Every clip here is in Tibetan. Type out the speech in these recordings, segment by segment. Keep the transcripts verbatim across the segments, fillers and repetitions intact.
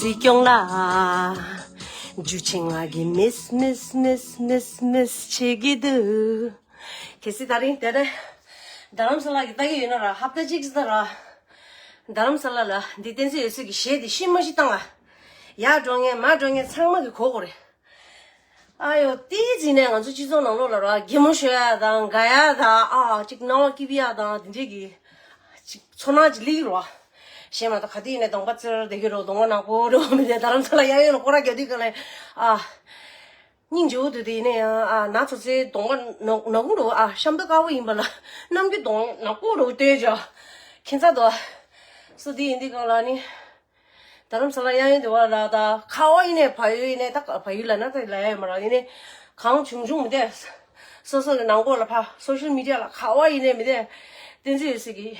སྲིད་སྐྱོང་ལགས། འཇུ་ཆེན་ང་གི་མིས་མིས་མིས་མིས་མིས་བྱེད་ཀྱི་འདུག་གལ་སྲིད་ད་རིང་དེ་ནས་རྡ་རམ་ས་ལ་གི་ལྟ་གི་ཡོད་ན་ར། ཧབ་ཏ་གཅིག་ཙམ་ར་རྡ་རམ་ས་ལ་ལ་འདི་བསྟན་འཛིན་འོད་ཟེར་གྱི་གཞས་འདི་ཤི་མ་ཤི་བཏང་ང་། ཡར་འགྲོ་མཁན་མར་འགྲོ་མཁན་ཚང་མ་གི་གོ་དགོས་རེད། ཨ་ཡོ། ཏིའི་ཟིན་ནས་ང་ཚོ་སྤྱི་ཚོགས་ནང་ལོགས་ལ་ར་གད་མོ་ཤོར་ཡ་དང་དགའ་ཡ་དང་། ཨ་ཅིག་སྣང་བ་སྐྱིད་པོ་ཡ་དང་དེ་འདྲས་ཀྱི་ཅིག་ཚོར་སྣང་ཅིག་སླེབས་ཀྱི་རེད་བ། གཞས་མ་གཏོགས་ག་དུས་ཡིན་ནའི་གདོང་པ་ཙིར་བསྡད་ཀྱི་རེད། གདོང་པ་ནག་པོ་རེད་བ། མི་དེ་རྡ་རམ་ས་ལ་གཡས་གཡོན་ལ་སྐོར་ར་རྒྱག་དུས་ག་ལ། ཨ་སྙིང་རྗེ་པོ་འདུག་དེ་ཡིན་ན་ཡང་། ཨ་ན་ཚོད་ཚོད་གདོང་པ་ནག་ནག་པོ་རེད་བ། ཨ་ཤམ་ཐབས་དཀར་པོ་ཡིན་པ་ལ་ནམ་རྒྱུན་གདོང་ནག་པོ་རེད་བ་ལྟོས་ཀྱང་། ཁྱད་མཚར་འདུག་སོ་དེ་ཡིན་དུས་ག་ལ་ནི། རྡ་རམ་ས་ལ་གཡས་གཡོན་དེ་བ་ལ་ད་ཁ་བ་ཡིན་ནའི་བལ་ཡུལ་ཡིན་ནའི། ད་བལ་ཡུལ་ལབ་ན་ད་ལབ་ཡ་ཡོད་མ་རེད། ཡིན་ནའི་གང་བྱུང་བྱུང་མི་དེ། སོ་སོ་གི་ནང་ཁོག་ལ་ཕར་སོ་ཤལ་མི་ཌི་ཡ་ལ་ཁ་བ་ཡིན་ནའི་མི་དེ། བསྟན་འཛིན་འོད་ཟེར་གྱི།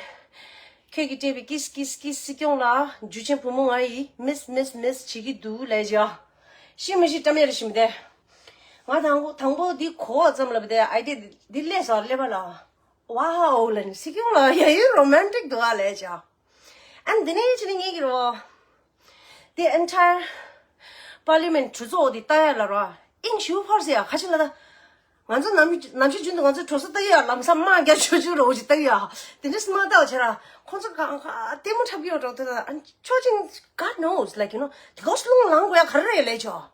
ཁྱེད་ཀྱིས་སྤྲད་པའི་ཀིས་ཀིས་ཀིས་སྲིད་སྐྱོང་ལགས། འཇུ་ཆེན་བུ་མོ་ང་ཡི་མིས་མིས་མིས་བྱེད་ཀྱི་འདུག་ལབ་བྱས། ཤི་མི་ཤི་བཀྲམ་ཡ་རེད་ཤི་མི་དེ། ང་དང་པོ་དང་པོ་འདི་གོ་བ་ཙམ་ལ་མི་དེ། ཨའི་ཌི་ཡ་འདི་སླེབས་སོང་། སླེབས་པ་ལ། ཝའོ་ལབ་ནས། སྲིད་སྐྱོང་ལགས་ཡ་ཡི་རོ་མན་ཊིག་འདུག་ཨ་ལབ་བྱས། ཨ་ནི་དེ་ནས་ཕྱི་ནས་ངེད་ཀྱི་རོ། དེ་entire parliament གྲོས་ཚོགས་འདི་ལྟ་ཡ་ལ་རོ། དབྱིངས་ཞུ་ཕར་ཟེར་ཡ་ཁ་ཆེ་ལ་ད། ང་ཚོ་ནམ་ནམ་ཞིག་རྒྱུན་དུ་ང་ཚོའི་གྲོས་ཚོགས་ལྟ་ཡ་ལམ་སང་དམག་རྒྱག་ཆོག་ཆོག་རོ་ཅིག་ལྟ་ཡ། དེ་འདྲ་སེ་མ་ལྟ་བ་བྱས་ར། ཁོང་ཚོ་གང་ག་ལྟད་མོ་འཁྲབ་ཀྱི་ཡོད་འགྲོ་དེ། ད་ཨ་ནི་ཆོག་ཅིང་God knows, like, you know, དེ་གོ་སློང་ལང་དགོས་ཡ་ག་རེ་རེད་ལབ་བྱས།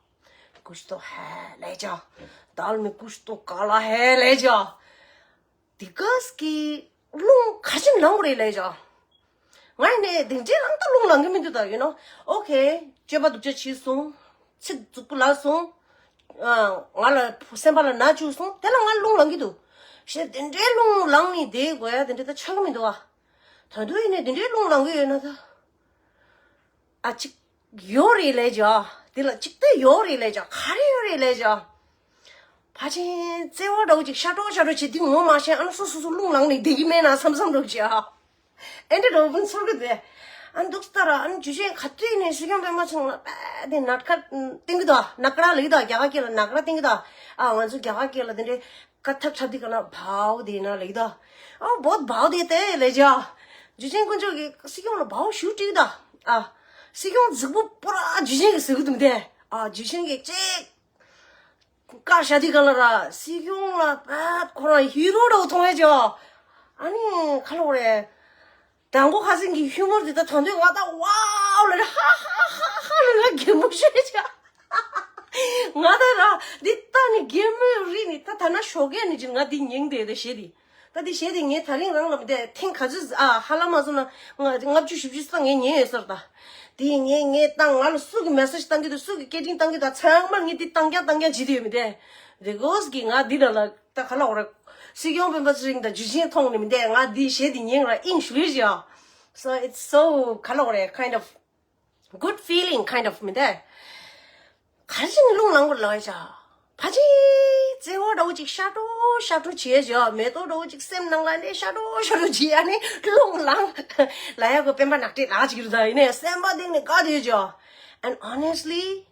कुछ तो है ལབ་བྱས། दाल में कुछ तो काला है ལབ་བྱས། དེ་གས་ཀྱི་རླུང་ག་ཅིག་ལངས་རེད་ལབ་བྱས། ང་ཡིན་ནའི་དེ་འདྲའི་རང་ད་རླུང་ལངས་ཀྱི་མི་འདུག་ད། you know, okay, སྤྱོད་པ་སྡུག་ཅག་བྱས་སོང་། ཚིག་རྩུབ་པོ་ལབ་སོང་། ཨ་ང་ལ་སེམས་པ་ལ་ན་བཅུག་སོང་། དེ་ལ་ང་རླུང་ལངས་ཀྱི་འདུག་གཞན་དེ་འདྲའི་རླུང་ལངས་ནས་བསྡད་དགོས་ཡ་དེ་འདྲ་ད་ཆགས་ཀྱི་མི་འདུག་ཨ། ད་དུང་ཡིན་ནའི་དེ་འདྲའི་རླུང་ལངས་ཀྱི་ཡོད་ན་ད། ཨ་ཅིག་ཡོད་རེད་ལབ་བྱས། དེ་ལ་ཅིག་ད་ཡོད་རེད་ལབ་བྱས། ག་རེ་ཡོད་རེད་ལབ་བྱས། ཕལ་ཆེར་བརྩེ་བ་འདྲ་བོ་ཅིག་ཤ་ཏོག་ཤ་ཏོག་བྱེད་དུས་ངོ་མ་ཤེས། ཨ་ནི་སོ་སོ་སོ་རླུང་ལངས་ནས་བསྡད་ཀྱི་མེད་ན་བསམ་བསམ་འདྲ་བོ་ཅིག་ཨ། ཨེ་འདྲ་འདྲ་བོ་ཚོར་གི་འདུག་ཨ་ནི་འདུག་སེ་ལྟ་ར། ཨ་ནི་འཇུ་ཆེན་ག་དུས་ནས་སྲིད་སྐྱོང་སྤེན་པ་ཚང་ལ་པད་དེ་ནག་ཁྲ་བསྟན་གི་འདུག་ནག་ཁྲ་ལབ་ཀྱི་འདུག་རྒྱ་གར་སྐད་ལ་ནག་ཁྲ་བསྟན་གི་འདུག་ཨ་ང་ཚོ་རྒྱ་གར་སྐད་ལ་དེ་འདྲའི་ཀ་ཐག་འཁྲབ་དུས་ག་ལ་བའོ་དེ་ན་ལབ་ཀྱི་འདུག་ཨ་བོད་བའོ་དེ་དེ་ལབ་བྱས། འཇུ་ཆེན་དཀོན་མཆོག་གིས་སྲིད་སྐྱོང་ལ་བའོ་ཞུ་དྲིས་ཀྱི་འདུག་ཨ་སྲིད་སྐྱོང་རྫིག་པོ་པོ་ར་འཇུ་ཆེན་གིས་ཟེར་གི་འདུག་མི་དེ། ཨ་འཇུ་ཆེན་གིས་ཅིག་བཀའ་ཤག་དེ་ག་ལ་ར་སྲིད་སྐྱོང་ལ་པད་ཁོ་རང་ཧི་རོ་འདྲ་བོ་མཐོང་ཡ་ཅིག་ཨ་ནི་ག་ལབ་དགོས་རེད། དང་པོ་ཁ་སང་གི་ཧིའུ་མོར་དེ་ད་ཐོན་དུས་ང་ད་ཝའོ་ལབ་ནས་ཧ་ཧ་ཧ་ཧ་ལབ་ནས་ང་གད་མོ་ཤོར་ཅིག་ང་ད་ར་འདི་ལྟ་ནས་གད་མོ་རིལ་ནས། ད་ཐ་ན་ཞོགས་ཀས་ནས་ཅིག་ང་འདི་ཉན་བསྡད་དེ་གཞས་འདི། ད་འདི་གཞས་འདི་ངས་ད་རིང་རང་ལ་མི་བསྡད་ཐེངས་ག་ཚོད་ཨ་ཧ་ལམ་མ་སོང་ན་ང་ལྔ་བཅུ་བཞི་བཅུ་ཙམ་ངས་ཉན་ཡོད་ས་རེད་ད། དེ་ངས་ངས་བཏང་། ང་ལ་སུ་གིས་མེ་སེ་ཇི་བཏང་གི་འདུག་སུ་གིས་སྐད་འཕྲིན་བཏང་གི་འདུག་ཚང་མར་ངས་འདི་བཏང་རྐྱང་བཏང་རྐྱང་བྱེད་དུ་ཡོད་མི་བསྡད། རེ་གོས་ཀྱིས་ང་འདི་ལ་ལ་ད་ག་ལབ་དགོས་རེད། སྲིད་སྐྱོང་སྤེན་པ་ཚེ་རིང་དང་འཇུ་ཆེན་མཐོང་ནས་མི་བསྡད། ང་འདི་གཞས་འདི་ཉན་ར་དབྱིངས་ཞུགས་ཡོད་ཅིག་ཨ། So it's so ག་ལབ་དགོས་རེད། Kind of good feeling, kind of མི་འདུག་ག་རེ་བྱས་ནས་རླུང་ལངས་པ་ལབ་ཡ་ཅིག་ཕལ་ཆེར་བརྩེ་བ་འདྲ་བོ་ཅིག་ཤ་ཏོག་ཤ་ཏོག་བྱས་ཅིག་མེ་ཏོག་འདྲ་བོ་ཅིག་སེམས་ནང་ལ་ནས་ཤ་ཏོག་ཤ་ཏོག་བྱས། ཨ་ནི་རླུང་ལངས་ལབ་ཡ་གི་སྤེན་པ་ནག་ཁྲ་ལབ་ཅིག་རེད་ད། ཡིན་ནའི་སེམས་པ་གཏིང་ནས་དགའ་བསྡད་ཅིག And honestly,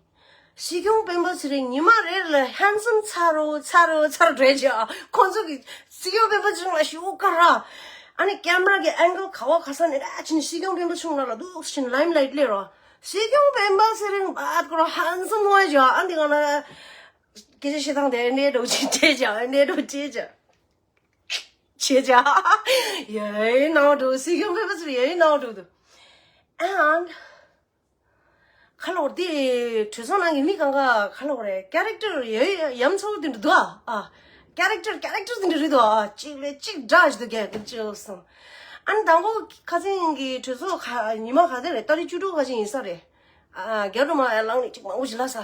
སྲིད་སྐྱོང་སྤེན་པ་ཚེ་རིང་ཉི་མ་རེ་རེ་ལ་ཧན་སམ་ཚ་རུ་ཚ་རུ་ཚ་རུ་འགྲོ་ཡ་ཅིག་ཁོང་ཚོ་གིས་སྲིད་སྐྱོང་སྤེན་པ་ཚེ་རིང་ལ་ཞེ་པོ་དགའ་ར། ཨ་ནི་ཀེམ་ར་གི་ཨེང་གལ་ག་བ་ག་ས་ནས་ར་ཕྱིན་སྲིད་སྐྱོང་སྤེན་པ་ཚེ་རིང་ལ་ལ་འདུག་སེ་ཕྱིན་ལའིམ་ལའིཊ་སླེབས་ར། སྲིད་སྐྱོང་སྤེན་པ་ཚེ་རིང་བ་ཁོ་རང་ཧན་སམ་ནོ་ཡ་ཅིག་ཨ་འདི་ག་ལ་སྐད་ཆ་བཤད་སྟངས་དེ་འདྲའི་འདྲ་བོ་ཅིག་བྱས་ཅིག་ཨ་འདྲའི་འདྲ་བོ་བྱས་ཅིག་བྱས་ཅིག་ཡ་ཡི་ནང་འགྲོ། སྲིད་སྐྱོང་སྤེན་པ་ཚེ་རིང་ཡ་ཡི་ནང་འགྲོ་འདུག And ཁ་ལོ་དེ་གྲོས་ཚོགས་ནང་གི་མི་གང་ག་ཁ་ལོ་རེད། ཀེ་རེག་ཊར་ཡ་ཡ་ཡ་མཚར་པོ་དེ་འདྲ་འདུག་ཨ། ཨ་ཀེ་རེག་ཊར་ཀེ་རེག་ཊར་དེ་འདྲ་རེད་འདུག་ཨ། གཅིག་ལས་གཅིག་འདྲ་ཞིག་འདུག་ག་ཅིག་སོང་། ཨ་ནི་དང་པོ་ཁ་སང་གི་གྲོས་ཚོགས་ཁ་ཉི་མ་ག་ཚོད་རེད། ཏ་རིག་བཅུ་དྲུག་ག་ཅིག་ཡིན་ས་རེད། ཨ་རྒྱ་རུ་མ་ལངས་ནས་གཅིག་མང་པོ་ཞིག་ལབ་ས།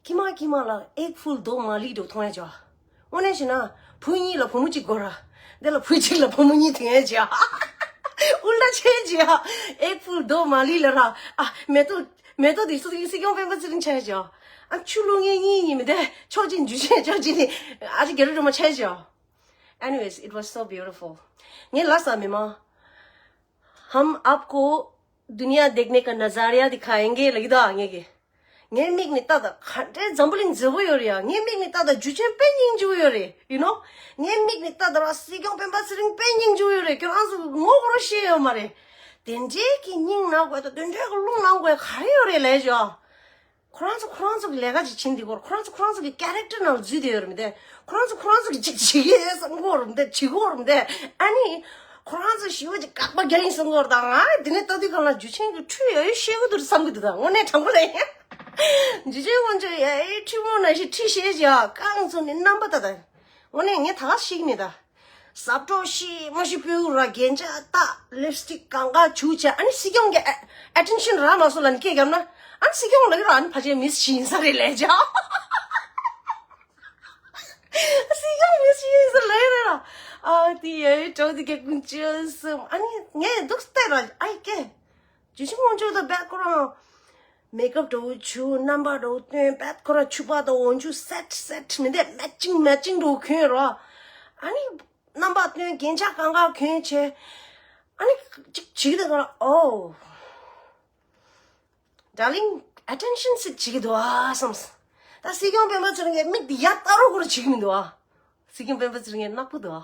ཀྱེ་མ་ཀྱེ་མ་ལ་एक फूल दो माली འདྲ་མཐོང་ཡ་ཅིག་དངོས་གནས་བྱས་ན་བུ་གཉིས་ལ་བུ་མོ་གཅིག་དགོས་ར། འདི་ལ་བུ་གཅིག་ལ་བུ་མོ་གཉིས་ཐོན་ཡ་ཅིག་ཨུལ་ཊ་ཆེ་ཅིག एक फूल दो माली ལབ་ར། ཨ་མེ་ཏོག་མེ་ཏོག་འདི་སུ་སྲིད་སྐྱོང་སྤེན་པ་ཚེ་རིང་ཆགས་ཡ་ཅིག་ཨ་ཆུ་བླུག་མཁན་གཉིས་གཉིས་མི་འདུག་ཕྱོགས་གཅིག་འཇུ་ཆེན་ཕྱོགས་གཅིག་ནས་ཨ་ཅེ་རྒྱ་རུ་སྒྲོལ་མ་ཆགས་ཡ་ཅིག Anyways, it was so beautiful. ངས་ལབ་ས་མི་མང་། हम आपको दुनिया देखने का नज़ारिया दिखाएंगे ལབ་ཀྱི་འདུག་ངས་ཀྱི། ངའི་མིག་ནས་ལྟ་ད་ག་འདྲའི་འཛམ་བུ་གླིང་མཛེས་པོ་ཡོད་རེད་ཡ། ངའི་མིག་ནས་ལྟ་ད་འཇུ་ཆེན་དཔེ་སྙིང་རྗེ་པོ་ཡོད་རེད། You know? ངའི་མིག་ནས་ལྟ་ད་ར་སྲིད་སྐྱོང་སྤེན་པ་ཚེ་རིང་དཔེ་སྙིང་རྗེ་པོ་ཡོད་རེད། ཁྱོད་རང་ཚོ་ངོ་ཤེས་ཡོད་མ་རེད། དེ་འདྲའི་གི་སྙིང་ན་དགོས་དང་དེ་འདྲའི་གི་རླུང་ལངས་དགོས་ག་རེ་ཡོད་རེད་ལས་ཇོ། ཁོ་རང་ཚོ་ཁོ་རང་ཚོ་གི་ལས་ཀ་ཅིག་བྱེད་འདི་སྐོར་ཁོ་རང་ཚོ་ཁོ་རང་ཚོ་གི་ཀེ་རེག་ཊར་ནང་འཛུལ་བསྡད་ཡོད་རེད་མི་དེ། ཁོ་རང་ཚོ་ཁོ་རང་ཚོ་གི་ཅིག་བྱེད་ཀྱི་ཡོད་བསམ་གི་ཡོད་རེད་མི་དེ་བྱེད་ཀྱི་ཡོད་རེད་མི་དེ། ཨ་ནི་ཁོ་རང་ཚོ་ཞི་བ་ཅིག་དགག་པ་རྒྱག་ཡིན་བསམ་གི་ཡོད་རེད་ད། ང་དེ་ནས་ལྟ་དུས་གང་ལ་འཇུ་ཆེན་གི་ཁྲུས་ཡོད་ཡོད་ཤེས་གི་འདུག་བསམ་གི་འདུག་ད་དངོས་གནས་དྲང་པོ་ལ་ཡིན། འཇུ་ཆེན་དཀོན་མཆོག་ཡ་ཨེ་ཁྲུས་མོ་ན་ཞིག་ཁྲུས་ཤེས་ཀྱི་ཡ་རྐང་བཙུགས་ནས་རྣམ་པ་ད་ད། དངོས་གནས་ངས་ད་ག་ཤེས་གི་མེད་ད། གཟབ་གྲོགས་ཤི་མ་ཤི་སྤུ་གུ་ར་རྒྱན་ཆ་ལྟ་ལིབ་སི་ཊིག་གང་ག་བྱུག་བྱས་ཨ་ནི་སྲིད་སྐྱོང་གི་ཨེ་ཊེན་ཤན་རག་མ་སོང་ལབ་ནི་སྐད་བརྒྱབ་ན་ཨ་ནི་སྲིད་སྐྱོང་ལ་གི་ར་ཨ་ནི་ཕལ་ཆེར་མི་སི་ཤི་ཡིན་ས་རེད་ལས་ཅག་སྲིད་སྐྱོང་མི་སི་ཤི་ཡིན་ས་ལས་ར་ཨ་དེ་ཡ་གྲོགས་དེ་ག་ཀུན་ཅི་སམ་ཨ་ནི་ངས་འདུག་སྟེ་ར་ཨ་ཡི་སྐད་ཇུ་ཆི་ངོ་ཅོ་དང་བེག་ཁོ་རང་། མེག་ཨབ་འདྲ་བོ་བྱུག་རྣམ་པ་འདྲ་བོ་སྟོན་བེད་ཁོ་ར་ཕྱུ་པ་དང་འོག་འཇུག་སེཊ་སེཊ་མི་འདེད་མེ་ཅིང་མེ་ཅིང་འདྲ་བོ་གྱོན་རོགས། ཨ་ནི་རྣམ་པ་སྟོན་རྒྱན་ཆ་གང་ག་གྱོན་བྱས། ཨ་ནི་ཅིག་བྱེད་ཀྱི་འདུག་ག་ལ་ཨོ། ཌར་ལིང་ཨེ་ཊེན་ཤན་སིག་བྱེད་ཀྱི་འདུག་ཨ་བསམས། ད་སྲིད་སྐྱོང་སྤེན་པ་ཚེ་རིང་གིས་མིག་འདི་ཡར་ལྟ་རོགས་སྐོར་བྱེད་ཀྱི་མི་འདུག་ཨ། སྲིད་སྐྱོང་སྤེན་པ་ཚེ་རིང་ནག་པོ་འདུག་ཨ།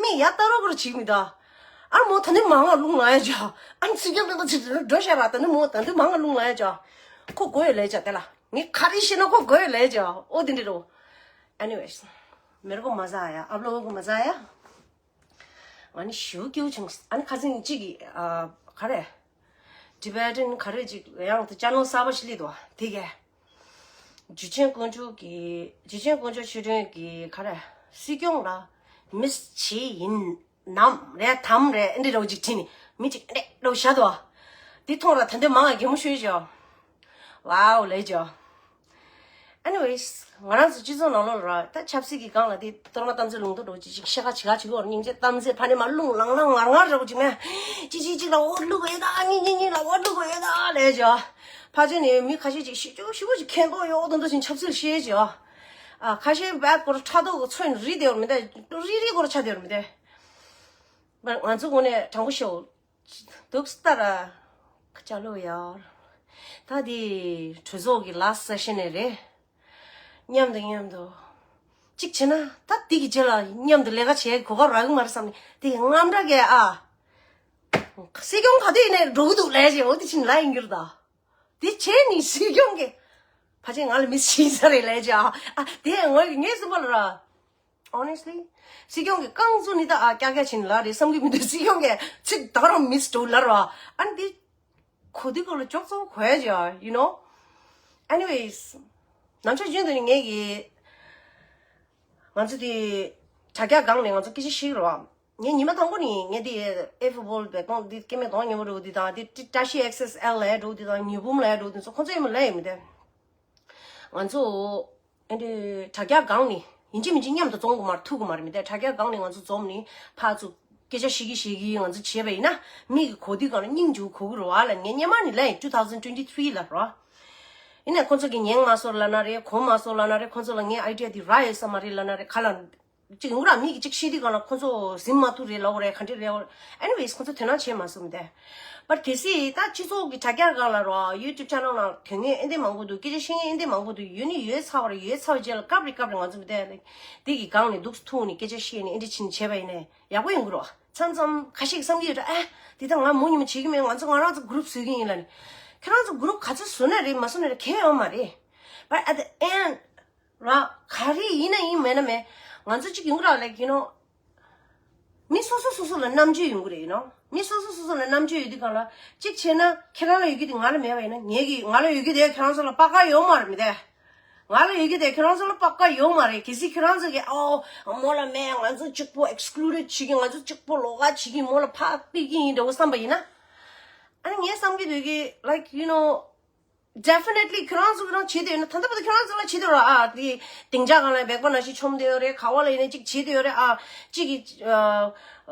མིག་ཡར་ལྟ་རོགས་སྐོར་བྱེད་ཀྱི་མི་འདུག་ཨ། ཨ་མོ་ད་ནི་མང་བ་རླུང་ལངས་ཡ་ཅག་ཨ། སྲིད་སྐྱོང་སྤེན་པ་ཚེ་རིང་འགྲོ་ཤ་ར་ད་ནི་མོ་ད་ནི་མང་བ་རླུང་ལངས་ཡ་ཅག་ཁོ་དགོས་ཡོད་ལས་ཅག་དེ་ལ་ངས་ག་རེ་བཤད་ན་ཁོ་དགོས་ཡོད་ལས་ཅག་ཨོ་དེ་འདྲ་རོ། Anyways, མེར་གོ་མ་ཟ་ཡ་ཨབ་ལོ་གོ་མ་ཟ་ཡ། ང་ནི་ཞུ་སྐྱེའུ་ཆུང་ཨ་ནི་ཁ་སང་གཅིག་གི་ཨ་ག་རེ། Tibetan ག་རེ་ཅིག་ཡང་དུ་ཅ་ནལ་གསར་པ་ཞིག་སླེབས་འདུག་བ་དེ་གས། འཇུ་ཆེན་དཀོན་མཆོག་གི་འཇུ་ཆེན་དཀོན་མཆོག་ཆོས་སྒྲོན་གྱི་ག་རེ། སྲིད་སྐྱོང་ལ་མིས་བྱེད་ཡིན་ནམ་རེད་དམ་རེད་ཨེ་འདྲི་རོ་ཅིག་དྲིས་ནི་མི་ཅིག་ཨེ་འདྲི་རོ་བཞག་འདུག་བ། དེ་མཐོང་ར་ད་འདོད་མང་ང་གད་མོ་ཤོར་ཅོ། Wow ལས་ཅོ། Anyways, ང་རང་ཚོ་སྤྱི་ཚོགས་ནང་ལོགས་ལ་ར་ད་ཆབ་སྲིད་ཀྱི་སྒང་ལ་དེ་གཏོར་མ་གཏམ་ཚེ་ལུང་དུ་འགྲོ་ཅིག་ཅིག་ཤ་ཁ་ཆི་ཁ་ཆི་གོ་སྙིང་རྗེ་གཏམ་ཚེ་ཕ་ནི་མ་རླུང་ལང་ལང་ངར་ངར་ར་བོ་ཅིག་མེ། ཅི་ཅི་ཅིག་ལ་འོ་ལུག་ཡོད་ད་ཉི་ཉི་ཉི་ལ་འོ་ལུག་ཡོད་ད་ལས་ཅོ། ཕ་ཆེ་ནས་མི་ཁ་ཤས་ཅིག་ཤི་ཅོ་ཤི་བོ་ཅིག་ཁེན་ཏོ་ཡོ་དོན་དོ་ཞིང་ཆབ་སྲིད་ཤེས་ཅོ། ཨ་ཁ་ཤས་བད་སྐོར་ཕྲག་དོག་གི་ཚོན་རི་དེ་བར་མི་འདའ་རི་རི་སྐོར་ཆ་དེ་བར་མི་འདའ། ང་ཚོ་ངོ་ནས་དྲང་པོ་ཤོད། འདུག་སྟ་ར། ཅ་ལོ་ཡར། ད་དེ་གྲོས་ཚོགས་ཀྱི་last session ནས་རེད། མཉམ་དུ་མཉམ་དུ། གཅིག་བྱས་ན་ད་དེ་གི་རྗེས་ལ་མཉམ་དུ་ལས་ཀ་བྱེད་གོ་སྐབས་རག་གི་མ་རེད་བསམ་ནས་དེ་རྔམ་དྲག་གས་ཨ། སྲིད་སྐྱོང་ག་དུས་ནས་འགྲོ་གི་འདུག་ལས་བྱེད་འོ་དེ་ཕྱིན་ལ་ཡིན་གྱུར་ད། དེ་བྱས་ནས་སྲིད་སྐྱོང་གི་ཕ་ཆེན་ང་ལ་མི་ཤེས་ས་རེད་ལས་བྱེད་ཨ། ཨ་དེ་ངོས་ངས་གསུངས་པ་ལ་ར། Honestly, སྲིད་སྐྱོང་གི་རྐང་བཙུགས་ནི་ད་ཨ་ཀྱག་ཀྱག་ཕྱིན་ལ་རེད་བསམ་གི་མི་འདུག་སྲིད་སྐྱོང་གི་ཚིག་ད་རང་མིས་འགྲོ་ལ་ར་ཨ་ནི་དེ་གོ་དུས་གོ་ལ་ཅོག་ཙོ་གོ་ཡ་ཅིག you know. Anyways, ནམ་ཞག་རྒྱུན་དུ་ནི་ངས་གི་ང་ཚོ་དེ་དྲ་རྒྱ་སྒང་ནས་ང་ཚོ་སྐད་ཆ་བཤད་རོགས། ངས་ཉི་མ་དང་པོ་ནི་ངས་དེ་ཨེ་ཕུ་བོལ་བེ་ཏོང་དེ་སྐྱེ་དམན་གདོང་ཉེ་བོ་འགྲོ་དེ་དང་དེ་བཀྲ་ཤིས་ཨེག་སི་ཨེལ་ལ་འགྲོ་དེ་དང་ཉི་འབུམ་ལ་འགྲོ་དེ་ཚོ་ཁོ་ཚོ་ཡིན་མ་ལ་ཡིན་མི་དེ། ང་ཚོ་ཨེ་འདྲའི་དྲ་རྒྱ་སྒང་ནས་ཡིན་གཅིག་མིན་གཅིག་མཉམ་དུ་འཛོམས་དགོས་མ་རེད་ཐུག་དགོས་མ་རེད་མི་དེ་དྲ་རྒྱ་སྒང་ནས་ང་ཚོ་འཛོམས་ནས་ཕར་ཚུར་སྐད་ཆ་བཤད་ཀྱི་བཤད་ཀྱི་ང་ཚོ་བྱས་པ་ཡིན་ན་མིག་གི་གོ་དུས་སྒང་ལ་སྙིང་རྗེ་གོ་གི་རེད་བ་ལ་ངས་སྔོན་མ་ནས་ལབ་ཡིན་two thousand twenty three ལ་རོ། ཡིན་ནའི་ཁོ་ཚོ་གིས་ཉན་མ་སོང་ལབ་ན་རེད་གོ་མ་སོང་ལབ་ན་རེད་ཁོ་ཚོ་ལ་ངའི་ཨའི་ཌི་ཡ་འདི་རག་ཡོད་ས་མ་རེད་ལབ་ན་རེད་ག་ལ། ཅིག་ཡོང་གི་ར་མིག་གིས་ཅིག་ཤེས་དུས་སྒང་ལ་ཁོ་ཚོ་ཟིན་མ་ཐུབ་རེད་ལབ་རེད་ག་འདྲ་རེད། Anyways ཁོ་ཚོ་དོ་སྣང་བྱེད་མ་སོང་མི་དེ། པར་དེ་སྲིད་ད་སྤྱི་ཚོགས་ཀྱི་དྲ་རྒྱ་སྒང་ལ་རོ་YouTube channel ནང་དོན་ངན་ཨེ་འདྲ་མང་པོ་འདུག་སྐད་ཆ་བཤད་མཁན་ཨེ་འདྲ་མང་པོ་འདུག་ཡོད་ནི་ཡོད་ཚར་བ་རེད་ཡོད་ཚར་བའི་རྗེས་ལ་སྐབས་རེ་སྐབས་རེ་ང་ཚོ་མི་དེ་ལ་དེ་གི་སྒང་ནས་འདུག་ཐུག་ནས་སྐད་ཆ་བཤད་ནས་ཨེ་འདྲ་བྱས་ནས་བྱས་པ་ཡིན་ནའི་ཡག་པོ་ཡོང་གི་རོ། མཚམས་མཚམས་ཁ་ཤས་ཀྱིས་བསམ་གྱི་ཡོད་ར་ཨ་དེ་ད་ང་མོ་ཉི་མ་བྱེད་ཀྱི་མེད་ང་ཚོ་ང་རང་ཚོ་group བཟོས་ཀྱི་ཡིན་ལབ་ནས་ཁྱེད་རང་ཚོ་group ག་ཚོད་བཟོས་ན་རེད་མ་བཟོས་ན་རེད་གལ་ཡོད་མ་རེད། But at the end ར། ག་རེ་ཡིན་ན་ཡིན་མེད་ན་མེད། ང་ཚོ་གཅིག་ཡོང་གི་ར་like you know མི་སོ་སོ་སོ་སོ་ལ་རྣམ་དཔྱོད་ཡོང་གི་རེད་you know མི་སོ་སོ་སོ་སོ་ལ་རྣམ་དཔྱོད་ཡོད་དུས་སྒང་ལ་གཅིག་བྱས་ན་ཁྱེད་རང་ལ་ཡོད་རྒྱུ་དེ་ང་ལ་མེད་པ་ཡིན་ན་ངེད་ཀྱི་ང་ལ་ཡོད་རྒྱུ་དེ་ཁྱེད་རང་ཚོ་ལ་དཔའ་དཀར་ཡོད་མ་རེད་མི་དེ། ང་ལ་ཡོད་རྒྱུ་དེ་ཁྱེད་རང་ཚོ་ལ་དཔའ་དཀར་ཡོད་མ་རེད་གལ་སྲིད་ཁྱེད་རང་ཚོ་གིས་ཨོ་མོ་ལ་མེད་ང་ཚོ་གཅིག་པོ་excluded བྱེད་ཀྱི་ང་ཚོ་གཅིག་པོ་ལོགས་ཀ་བྱེད་ཀྱི་མོ་ལ་ཕར་ཕུད་ཀྱི་ཡིན་འདྲ་བོ་བསམ་པ་ཡིན་ན། ཨ་ནི་ངས་བསམ་གྱི་འདོད་ཀྱི་like you know Definitely ཁྱོད་རང་ཚོ་ཁྱོད་རང་བྱེད་དེ་ཡོད་ན་ད་ལྟ་བར་དུ་ཁྱོད་རང་ཚོ་ལ་བྱེད་དེ་ཡོད་ར་ཨ་དེ་སྡིངས་ཆ་སྒང་ལ་སྦེག་པ་ནང་བཞིན་མཆོང་དེ་ཡོད་རེད་ག་བ་ལ་ཡིན་ན་གཅིག་བྱེད་དེ་ཡོད་རེད་ཨ་གཅིག་གིས་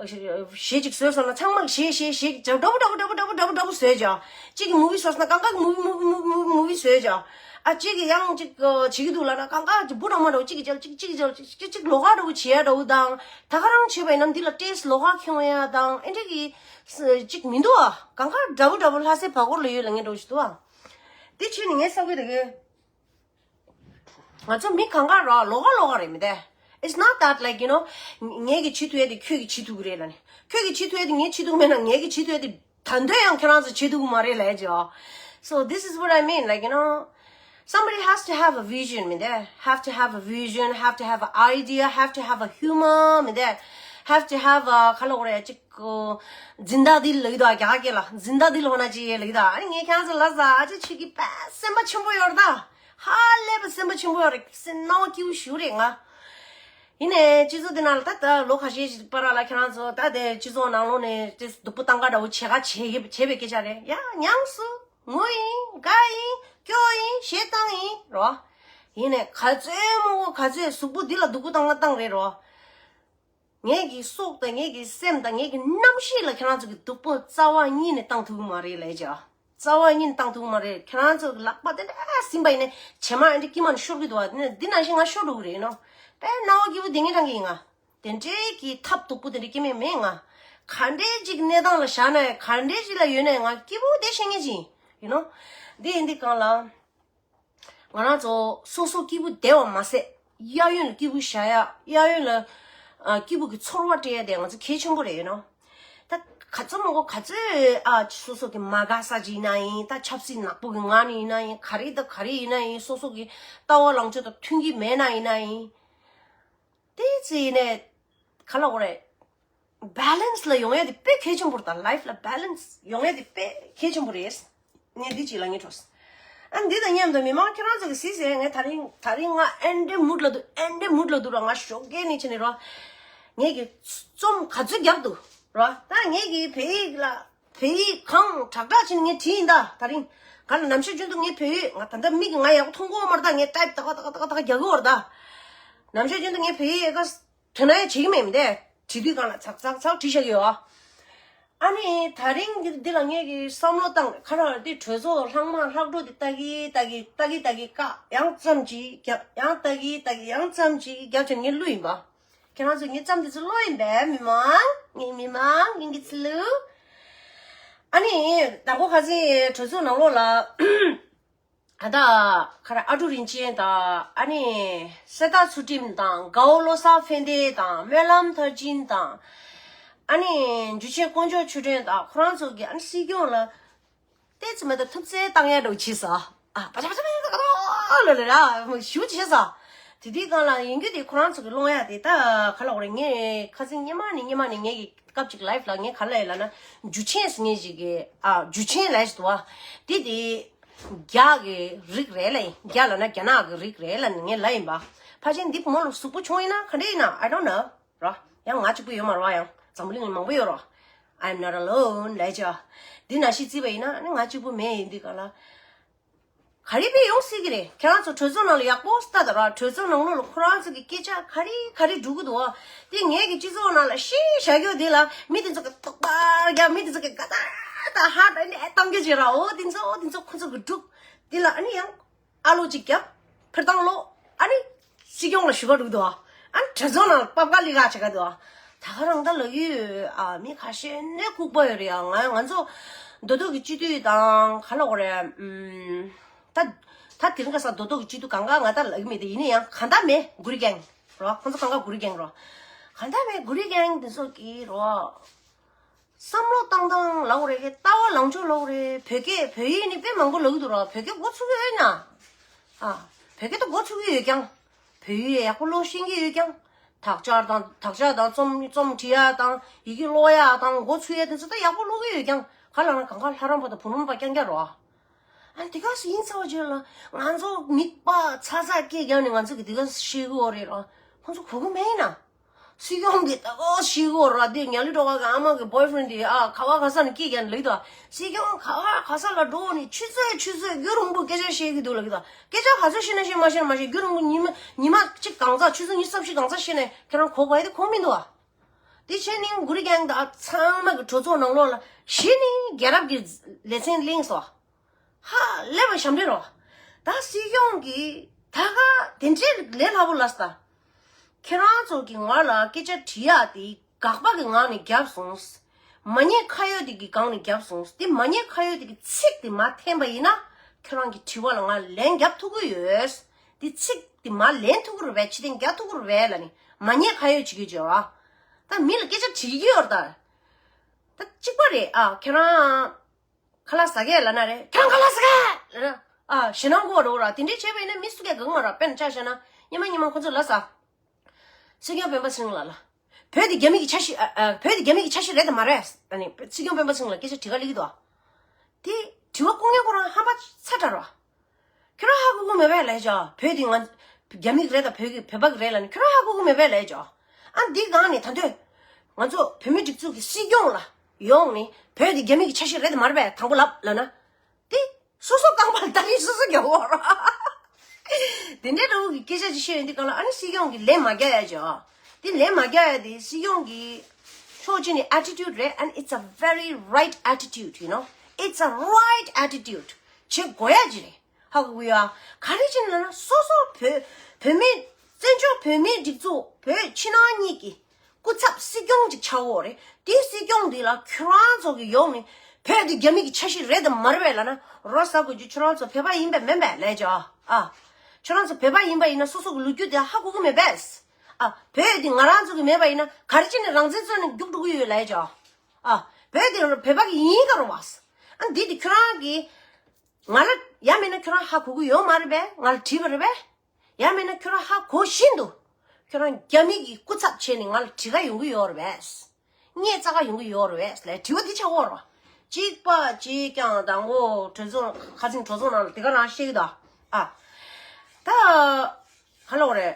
གཞས་གཅིག་བཟོས་སོང་ན་ཚང་མ་གཞས་གཞས་གཞས་འདྲ་བོ་འདྲ་བོ་འདྲ་བོ་བཟོས་ཀྱང་གཅིག་གིས་movie བཟོས་སོང་ན་གང་ག་གི་movie movie movie movie བཟོས་ཀྱང་ཨ་གཅིག་གིས་ཡང་གཅིག་བྱེད་ཀྱི་འདུག་ལབ་ན་གང་ག་གཅིག་བུ་འདྲ་མ་འདྲ་བོ་གཅིག་གིས་བྱས་གཅིག་གཅིག་གིས་བྱས་གཅིག་གཅིག་ལོགས་ཀ་འདྲ་བོ་བྱེད་ཡ་འདྲ་བོ་དང་ད་ག་རང་བྱས་པ་ཡིན་ན་འདི་ལ་taste ལོགས་ཀ་ཁྱོང་ཡ་དང་ཨེ་འདྲ་གི་གཅིག་མི་འདུག་ཨ་གང་ག་འདྲ་བོ་འདྲ་བོ་ལྷ་སའི་བར་སྐོར་ལ་ཡོད་ལབ་མཁན་འདྲ་བོ་ཞིག་འདུག་ཨ། དེ་ཕྱིར་ནས་ངས་བསམ་གྱི་འདུག་གི། ང་ཚོ་མི་གང་ག་ར་ལོགས་ཀ་ལོགས་ཀ་རེད་མི་དེ། It's not that like you know ངས་ཀྱིས་བྱེད་ཐུབ་ཡ་དེ་ཁྱོད་ཀྱིས་བྱེད་ཐུབ་ཀྱི་རེད་ལབ་ནས། ཁྱོད་ཀྱིས་བྱེད་ཐུབ་ཡ་དེ་ངས་བྱེད་ཐུབ་མེད་ན་ངས་ཀྱིས་བྱེད་ཐུབ་ཡ་དེ་ ད་འདོད་ཡང་ཁྱེད་རང་ཚོ་བྱེད་ཐུབ་ཀྱི་མ་རེད་ལབ་ཀྱི། So this is what I mean, like, you know, somebody has to have a vision, མི་འདུག have to have a vision, have to have an idea, have to have a humor, མི་འདུག have to have a ག་ལབ་དགོས་རེད། ཅིག་འཛིན་བདག་ལྡན་ལབ་ཀྱི་འདུག་རྒྱ་སྐད་ལ། འཛིན་བདག་ལྡན་ལབ་ན་ཅི་ལབ་ཀྱི་འདུག་ཨ་ནི་ངས་ཁྱེད་རང་ཚོ་ལབ་ས། ཨ་ཅེ་ཁྱེད་ཀྱིས་དཔེ་སེམས་པ་ཆེན་པོ་ཡོད་རེད་ད། ཧ་ལས་པ་སེམས་པ་ཆེན་པོ་ཡོད་རེད། སེམས་སྣང་བ་སྐྱིད་པོ་ཞེ་པོ་རེད་ང་། ཡིན་ནའི་སྤྱི་ཚོགས་འདི་ནང་ལ་ད་ལྟ་ལོ་ཁ་ཤས་ཤིག་བར་ལ་ཁྱེད་རང་ཚོ་ད་དེ་སྤྱི་ཚོགས་ནང་ལོགས་ནས་དེ་སྡུག་པོ་བཏང་ག་འདྲ་བོ་བྱེད་ག་བྱེད་བྱེད་པའི་སྐད་ཆ་རེད་ཡ། ཉམས་སུ་ངུ་ཡིན། དགའ་ཡིན། སྐྱོ་ཡིན། ཞེ་སྡང་ཡིན་རོ། ཡིན་ནའི་ག་ཚོད་མང་པོ་ག་ཚོད་གཟུགས་པོ་འདི་ལ་སྡུག་པོ་བཏང་ག་བཏང་རེད་རོ། ངེད་ཀྱི་སྲོག་དང་ངེད་ཀྱི་སེམས་དང་ངེད་ཀྱི་རྣམ་ཤེས་ལ་ཁྱེད་རང་ཚོ་གི་སྡུག་པོ་རྩ་བ་ཉིད་ནས་བཏང་ཐུབ་ཀྱི་མ་རེད་ལབ་ཀྱི། རྩ་བ་ཉིད་ནས་བཏང་ཐུབ་ཀྱི་མ་རེད། ཁྱེད་རང་ཚོ་གི་ལག་པ་དེ་འདྲ་ཟིན་པ་ཡིན་ནའི་བྱེ་མ་འདི་དཀྱིལ་མ་ནས་ཤོར་གི་འདུག་བ། འདི་ནང་བཞིན་ང་ཤོར་འགྲོ་གི་རེད་ནོ། དཔེ་སྣང་བ་སྐྱིད་པོ་དེ་ངས་བཏང་གི་ཡིན་ང་། དེ་འདྲའི་གི་ཐབས་སྡུག་པོ་དེ་འདྲ་སྐྱེ་མེད་མེད་ང་། ག་འདྲའི་ཅིག་གནས་སྟངས་ལ་བཞག་ནའི་ག་འདྲའི་ཅིག་ལ་ཡོད་ནའི་ང་སྐྱིད་པོ་དེ་ཤེས་མཁན་ཅིག་ཡིན་ནོ། འདི་ཡིན་འདི་གང་ལ། ང་རང་ཚོ་སོ་སོ་སྐྱིད་པོ་བསྡད་པ་མ་ཟད། གཡས་གཡོན་ལ་སྐྱིད་པོ་བཞག་ཡ། གཡས་གཡོན་ལ་ཨ་སྐྱིད་པོ་གི་ཚོར་བ་སྤྲད་ཡ་དེ་ང་ཚོ་གལ་ཆེན་པོ་རེད་ཡིན་ནོ། ད་ག་ཚོད་མང་པོ་ག་ཚོད་ཨ་སོ་སོ་གི་མ་དགའ་ས་ཅིག་ཡིན་ན་ཡིན། ད་ཆབ་སྲིད་ནག་པོ་གི་ངང་ནས་ཡིན་ན་ཡིན། ག་རེ་ད་ག་རེ་ཡིན་ན་ཡིན། སོ་སོ་གི་ལྟ་བ་ལངས་ཕྱོགས་དང་མཐུན་གྱི་མེད་ན་ཡིན་ན་ཡིན། དེ་ཚེ་ནས་ག་ལ་འོ་རེད། balance ལ་ཡོང་ཡ་དེ་དཔེ་གལ་ཆེན་པོ་རེད་ད། life ལ་balance ཡོང་ཡ་དེ་དཔེ་གལ་ཆེན་པོ་རེད། ངས་འདི་གཅིག་ལ་ངས་འཕྲོས། ཨ་འདི་དང་མཉམ་དུ་མི་མང་ཁྱེད་རང་ཚོ་གི་སྲིད་ཟེར། ངས་ད་རིང་ད་རིང་ང་ཨེ་འདྲའི་mood ལ་འདུག་ཨེ་འདྲའི་mood ལ་འདུག་ར། ང་ཞོགས་ཀས་ནས་ཕྱིན་ནས་ར། ངས་ཀྱི་རྩོམ་ག་ཚོད་བརྒྱབ་འདུག་ར། ད་ངས་ཀྱི་བོད་ཡིག་ལ་བོད་ཡིག་གང་དྲག་དྲག་ཕྱིན་ངས་བྲིས་ཡིན་ད། ད་རིང་ག་ལ་ནམ་ཞར་རྒྱུན་དུ་ངས་བོད་ཡིག་ང་ད་ལྟ་མིག་གིས་ང་ཡག་པོ་མཐོང་གི་ཡོད་མ་རེད་ད། ངས་type ཏག་ཏག་ཏག་ཏག་རྒྱག་གི་ཡོད་རེད་ད། ནམ་ཞར་རྒྱུན་དུ་ངས་བོད་ཡིག་ཨེ་ཀ་དོན་ན་ཡང་བྱེད་ཀྱི་མེད་མི་འདས། བྲིས་དུས་གང་ལ་ཚག་ཚག་ཚག་བྲིས་བཞག་གི་ཡོད། ཨ་ནི་ད་རིང་འདི་འདི་ལ་ངས་ཀྱི་བསམ་བློ་བཏང་ཁ་ར་འདི་གྲོས་ཚོགས་ལྷག་མ་ལྷག་འཕྲོ་འདི་ལྟ་གི་ལྟ་གི་ལྟ་གི་ལྟ་གི་བཀག་ཡང་ཙམ་གྱིས་རྒྱབ་ཡང་ལྟ་གི་ལྟ་གི་ཡང་ཙམ་གྱིས་རྒྱབ་བྱས་ངས་བླུགས་ཡིན་པ། ཁྱེད་རང་ཚོས་ངའི་བརྩམས་འདི་ཚོ་ཀློག་ཡིན་པས་མི་མང་། ངའི་མི་མང་ངའི་གི་ཚི་ལུ། ཨ་ནི་དང་པོ་ཁ་སང་གྲོས་ཚོགས་ནང་ལོགས་ལ། ད་ལྟ་ཁ་ར་ཨ་ཀྲུག་རིན་ཆེན་དང་། ཨ་ནི་གསེར་རྟ་ཚུལ་ཁྲིམས་དང་། དགའ་བོ་བློ་བཟང་ཕན་བདེ་དང་། སྨོན་ལམ་མཐར་ཕྱིན་དང་། ཨ་ནི་འཇུ་ཆེན་དཀོན་མཆོག་ཆོས་སྒྲོན་དང་། ཁོ་རང་ཚོ་གི་ཨ་ནི་སྲིད་སྐྱོང་ལ་ཏོག་ཙམ་མེད་ད་ཐུབ་ཚོད་བཏང་ཡ་འདྲ་བོ་བྱས་ས། ཨ་པ་ཆ་པ་ཆ་པ་ཆ་ལ་ལ་ལ་ཞུ་བྱས་ས། དེ་དུས་སྒང་ལ་ཡིན་རྒྱུ་དེ་ཁོ་རང་ཚོ་གི་སློང་ཡ་དེ་ད་ག་ལ་འོ་རེད། ངས་ཁ་སང་སྔོན་མ་ནས་སྔོན་མ་ནས་ངས་ཀྱི་སྐབས་ཅིག་live ལ་ངས་ག་ལ་ཡ་ལ་ན་འཇུ་ཆེན་ཟེར་མཁན་ཞིག་གི་ཨ་འཇུ་ཆེན་ལབ་ཞིག་འདུག་བ། དེ་དེ། རྒྱ་གི་རིགས་རེད་ལ་ཡིན། རྒྱ་ལ་ན་རྒྱ་ནག་གི་རིགས་རེད་ལ་ངས་ལ་ཡིན་པ། ཕལ་ཆེར་འདི་བུ་མོ་ལ་གཟུགས་པོ་ཆུང་ཡིན་ན་ག་འདྲ་ཡིན་ན་I don't know ར། ཡང་ང་གཅིག་པུ་ཡོད་མ་རེད་བ། ཡང་འཛམ་བུ་གླིང་ལ་མང་པོ་ཡོད་ར། I'm not alone ལས་ཅ། འདི་ན་ཤི་རྩིས་པ་ཡིན་ན་ནི་ང་གཅིག་པུ་མེད་ཡིན་འདི་ག་ལ། ག་རེ་བས་ཡོང་སྲིད་ཀྱི་རེད། ཁྱེད་རང་ཚོ་གྲོས་ཚོགས་ནང་ལ་ཡག་པོ་ལྟ་དང་ར། གྲོས་ཚོགས་ནང་ལོགས་ལ་ཁོ་རང་ཚོ་གི་སྐད་ཆ་ག་རེ་ག་རེ་འགྲོ་གི་འདུག་བ། དེ་ངས་ཀྱི་སྤྱི་ཚོགས་ནང་ལ་ཤི་བྱ་རྒྱུ་དེ་ལ་མི་དེ་ཚོ་གི་ཐོག་པར་རྒྱག་མི་དེ་ཚོ་གི་དགའ་ད་ད་ཧ་ད་ནས་གཏམ་རྒྱུ་བྱེད་ར། འོ་དེ་ཚོ་འོ་དེ་ཚོ་ཁོ་ཚོ་གི་སྒྲུབ་དེ་ལ་ཨ་ནི་ཡང་ཨ་ལོ་གཅིག་རྒྱབ་ཕེར་བཏང་ལོ། ཨ་ནི་སྲིད་སྐྱོང་ལ་ཞུ་ག་འགྲོ་གི་འདུག་བ། ཨ་ནི་གྲོས་ཚོགས་ནང་ལ་པབ་ཀ་ལི་ག་བྱེད་ག་འདུག་བ། ད་ག་རང་ད་ལ་ཡོད་ཨ། མི་ཁ་ཤས་ནས་ལྐུགས་པ་ཡོད་རེད་ཡ། ང་ང་ཚོ་མདོ་སྟོད་ཀྱི་སྤྱི་འཐུས་དང་ག་ལ་འོ་རེད། ཨུམ། ད་ད་དེ་རིང་ཁ་སང་མདོ་སྟོད་ཀྱི་སྤྱི་འཐུས་གང་ག་ང་ད་ལབ་ཀྱི་མེད་དེ། ཡིན་ན་ཡང་གང་ལྟར་མེད་གུ་རི་གེང་རོ། ཁོང་ཚོ་གང་ག་གུ་རི་གེང་རོ། གང་ལྟར་མེད་གུ་རི་གེང་དེ་ཚོ་གི་རོ། བསམ་བློ་བཏང་སྟངས་ལབ་དགོས་རེད། ལྟ་བ་ལངས་ཕྱོགས་ལབ་དགོས་རེད། བོད་སྐད་བོད་ཡིག་ནི་དཔེ་མང་པོ་ལབ་ཀྱི་འདུག་ར། བོད་སྐད་མགོ་ཚོས་ཀྱི་ཡོད་ན། ཨ། བོད་སྐད་ད་མགོ་ཚོས་ཀྱི་ཡོད་ཀྱང་། བོད་ཡིག་ཡག་པོ་ཀློག་ཤེས་ཀྱི་ཡོད་ཀྱང་། དག་ཆ་དང་དག་ཆ་དང་རྩོམ་རྩོམ་འབྲི་ཡ་དང་ཡི་གེ་ཀློག་ཡ་དང་མགོ་ཚོས་ཡ་དེ་ཚོ་ད་ཡག་པོ་ཀློག་གི་ཡོད་ཀྱང་། ག་ལ་ན་གང་ག་ལྷ་རམས་པ་དང་བུ་རམས་པ་རྐྱང་རྐྱང་རོ། ཨ་དེ་ག་སུ་ཡིན་ཚར་བ་རྗེས་ལ་ང་ཚོ་མིད་པ་ཚ་ཚ་སྐད་རྒྱག་ནས་ང་ཚོ་གི་དེ་ག་སུ་ཤེས་གི་ཡོད་རེད་ར། ཁོང་ཚོ་གོ་གི་མེད་ན། སྲིད་སྐྱོང་གི་ད་ག་ཤེས་གི་ཡོད་ར། དེ་ཉ་ལི་སྒྲོལ་དཀར་གི་ཨ་མ་གི་boyfriend དེ་ཨ་ག་བ་ག་ས་ནས་སྐད་རྒྱག་ནས་ལབ་ཀྱི་འདུག་སྲིད་སྐྱོང་ག་བ་ག་ས་ལ་འགྲོ་ནས་ཆུ་ཚོད་ཆུ་ཚོད་རྒྱུན་རིང་པོ་སྐད་ཆ་བཤད་ཀྱི་འདུག་ལབ་ཀྱི་འདུག་སྐད་ཆ་ག་ཚོད་བཤད་ན་བཤད་མ་བཤད་ན་མ་བཤད་རྒྱུན་རིང་པོ་ཉི་མ་ཉི་མ་གཅིག་གང་ཚ་ཆུ་ཚོད་ཉི་ཤུ་རྩ་བཞི་གང་ཚ་བཤད་ནས་ཁྱེད་རང་གོ་བ་ཡི་དེ་གོ་མི་འདུག་ཨ། དེ་བྱས་ནས་གུ་རི་གེང་དང་ཚང་མ་གི་གྲོས་ཚོགས་ནང་ལོགས་ལ་གཞི་ནས་རྒྱལ་རབས་ཀྱི་ལེ་ཚན་གླེང་སོང་། ཧ་ལས་པ་ཞབས་འདྲེན་རོ། ད་སྲིད་སྐྱོང་གིས་ད་ག་དེ་འདྲའི་ལས་སླ་པོ་ལབ་ས། ཁྱེད་རང་ཚོ་གིས་ང་ལ་སྐད་ཆ་དྲི་ཡག་དེ་དགག་པ་གི་ངང་ནས་བརྒྱབ་སོང་། མ་ཉེས་ཁ་གཡོགས་དེ་གི་སྒང་ནས་བརྒྱབ་སོང་། དེ་མ་ཉེས་ཁ་གཡོགས་དེ་གི་ཚིག་དེ་མར་འཐེན་པ་ཡིན་ན་ཁྱེད་རང་གི་དྲི་བ་ལ་ང་ལན་རྒྱབ་ཐུབ་ཀྱི་ཡོད། དེ་ཚིག་དེ་མར་ལན་ཐུབ་ཀྱི་རེད་པས། ཕྱིར་འཐེན་རྒྱག་ཐུབ་ཀྱི་རེད་པས་ལབ་ནས་མ་ཉེས་ཁ་གཡོགས་བྱེད་ཀྱི་ཡོད་ཅེས་པ། ད་མི་ལ་སྐད་ཆ་དྲི་གི་ཡོད་རེད་ད། ད་གཅིག་པ་རེད། ཨ་ཁྱེད་རང་ཁ་ལག་ཟ་གས་ལབ་ན་རེད། ཁྱེད་རང་ཁ་ལག་ཟ་གས་ལབ་ན། ཨ་ཞེད་སྣང་སྐྱེ་བ་རེད་ར། དེ་འདྲས་བྱས་པ་ཡིན་ན་མི་སུ་གས་དགའ་གི་མ་རེད། དཔེར་ན་ཆ་བཞག་ན་ཉི་མ་ཉི་མ་ཁོ་ཚོ་ལ་ཟ། སྲིད་སྐྱོང་སྤེན་པ་ཚེ་རིང་ལགས་ལ། བོད་དེ་རྒྱ་མི་གི་ཆ་ཤས། ཨ་ཨ་བོད་དེ་རྒྱ་མི་གི་ཆ་ཤས་རེད་དམ་མ་རེད། ཨ་ནི་སྲིད་སྐྱོང་སྤེན་པ་ཚེ་རིང་ལ་སྐད་ཆ་དྲི་ག་སླེབས་ཀྱི་འདུག། དེ་དྲི་བ་བཀོད་མཁན་ཁོ་རང་ཧམ་པ་ཚ་དྲགས་རེད་བ། ཁྱོད་རང་ཧ་གོ་གི་མེད་པས་ལབ་ཡ་ཅིག། བོད་དེ་ང་རྒྱ་མི་གི་རེད་དང་བོད་ཀྱི་བོད་པ་གི་རེད་ལབ་ནི་ཁྱོད་རང་ཧ་གོ་གི་མེད་པས་ལབ་ཡ་ཅིག། ཨ་འདི་སྒང་ནས་ད་དུང་ང་ཚོ་བོད་མི་སྒྲིག་འཛུགས་ཀྱི་སྲིད་སྐྱོང་ལ་ཡོང་ནས་བོད་དེ་རྒྱ་མི་གི་ཆ་ཤས་རེད་དམ་མ་རེད་པས་དང་པོ་ལབ་ལབ་ན། དེ་སོ་སོ་རྐང་པ་ལ་སྟ་རེ་སོ་སོ་རྒྱག་གོ་ར། དེ་འདྲའི་འདྲ་བོ་གི་སྐད་ཆ་ཅིག་བཤད་ཡོང་དུས་སྒང་ལ། ཨ་ནི་སྲིད་སྐྱོང་གིས་ལན་མ་རྒྱག་ཡ་ཅིག། དེ་ལན་མ་རྒྱག་ཡ་དེ་སྲིད་སྐྱོང་གི་ཕྱོགས་གཅིག་ནས་attitude རེད། And it's a very right attitude, you know, it's a right attitude. བྱེད་དགོས་ཡ་ཅིག་རེད། ཧ་གོ་གི་ཡོད་ཨ། ག་རེ་བྱས་ནས་ལབ་ན་སོ་སོ་བོད་བོད་མི་བཙན་བྱོལ་བོད་མིའི་སྒྲིག་འཛུགས་བོད་ཕྱི་ནང་གཉིས་ཀྱི་སྐུ་ཚབ་སྲིད་སྐྱོང་ཅིག་ཆགས་ཡོད་རེད། དེའི་སྲིད་སྐྱོང་འདི་ལ་ཁྱོད་རང་ཚོ་གིས་ཡོང་ནས་བོད་འདི་རྒྱ་མི་གི་ཆ་ཤས་རེད་དམ་མ་རེད་པས་ལབ་ན། རོ་ཟ་དགོས་རྒྱུ་ཁྱོད་རང་ཚོ་བོད་པ་ཡིན་པས་མིན་པས་ལབ་ཡ་ཅིག་ཨ། ཁྱོད་རང་ཚོ་བོད་པ་ཡིན་པ་ཡིན་ན་སོ་སོ་གི་ལོ་རྒྱུས་དེ་ཧ་གོ་གི་མེད་པས། ཨ་བོད་འདི་ང་རང་ཚོ་གི་མེད་པ་ཡིན་ན་ག་རེ་བྱས་ནས་རང་བཙན་རྩོད་ནས་རྒྱུགས་འགྲོ་གི་ཡོད་ལབ་ཡ་ཅིག་ཨ། བོད་འདི་བོད་པ་གི་ཡིན་ག་རུ་བ། ཨ་འདི་དེ་ཁྱོད་རང་གིས་ང་ལ་ཡང་མིན་ན་ཁྱོད་རང་ཧ་གོ་གི་ཡོད་མ་རེད་པས། ང་ལ་དྲིས་པ་རེད་པས། ཡང་མིན་ན་ཁྱོད་རང་ཧ་གོ་བཞིན་དུ་ཁྱོད་རང་རྒྱ་མི་གི་སྐུ་ཚབ་བྱས་ནས་ང་ལ་དྲི་ག་ཡོང་གི་ཡོད་རེད་པས། བརྙས་བཙག་ག་ཡོང་གི་ཡོད་རེད་པས་ལབ་དྲི་བ་འདི་ཆགས་ཡོད་རེད་པ། གཅིག་པ་གཅིག་རྐྱང་དང་པོ་གྲོས་ཚོགས་ཁ་སང་གྲོས་ཚོགས་ནང་ལ་དེ་ག་རང་བཤད་ཀྱི་འདུག་ཨ། ད་ག་ལབ་དགོས་རེད།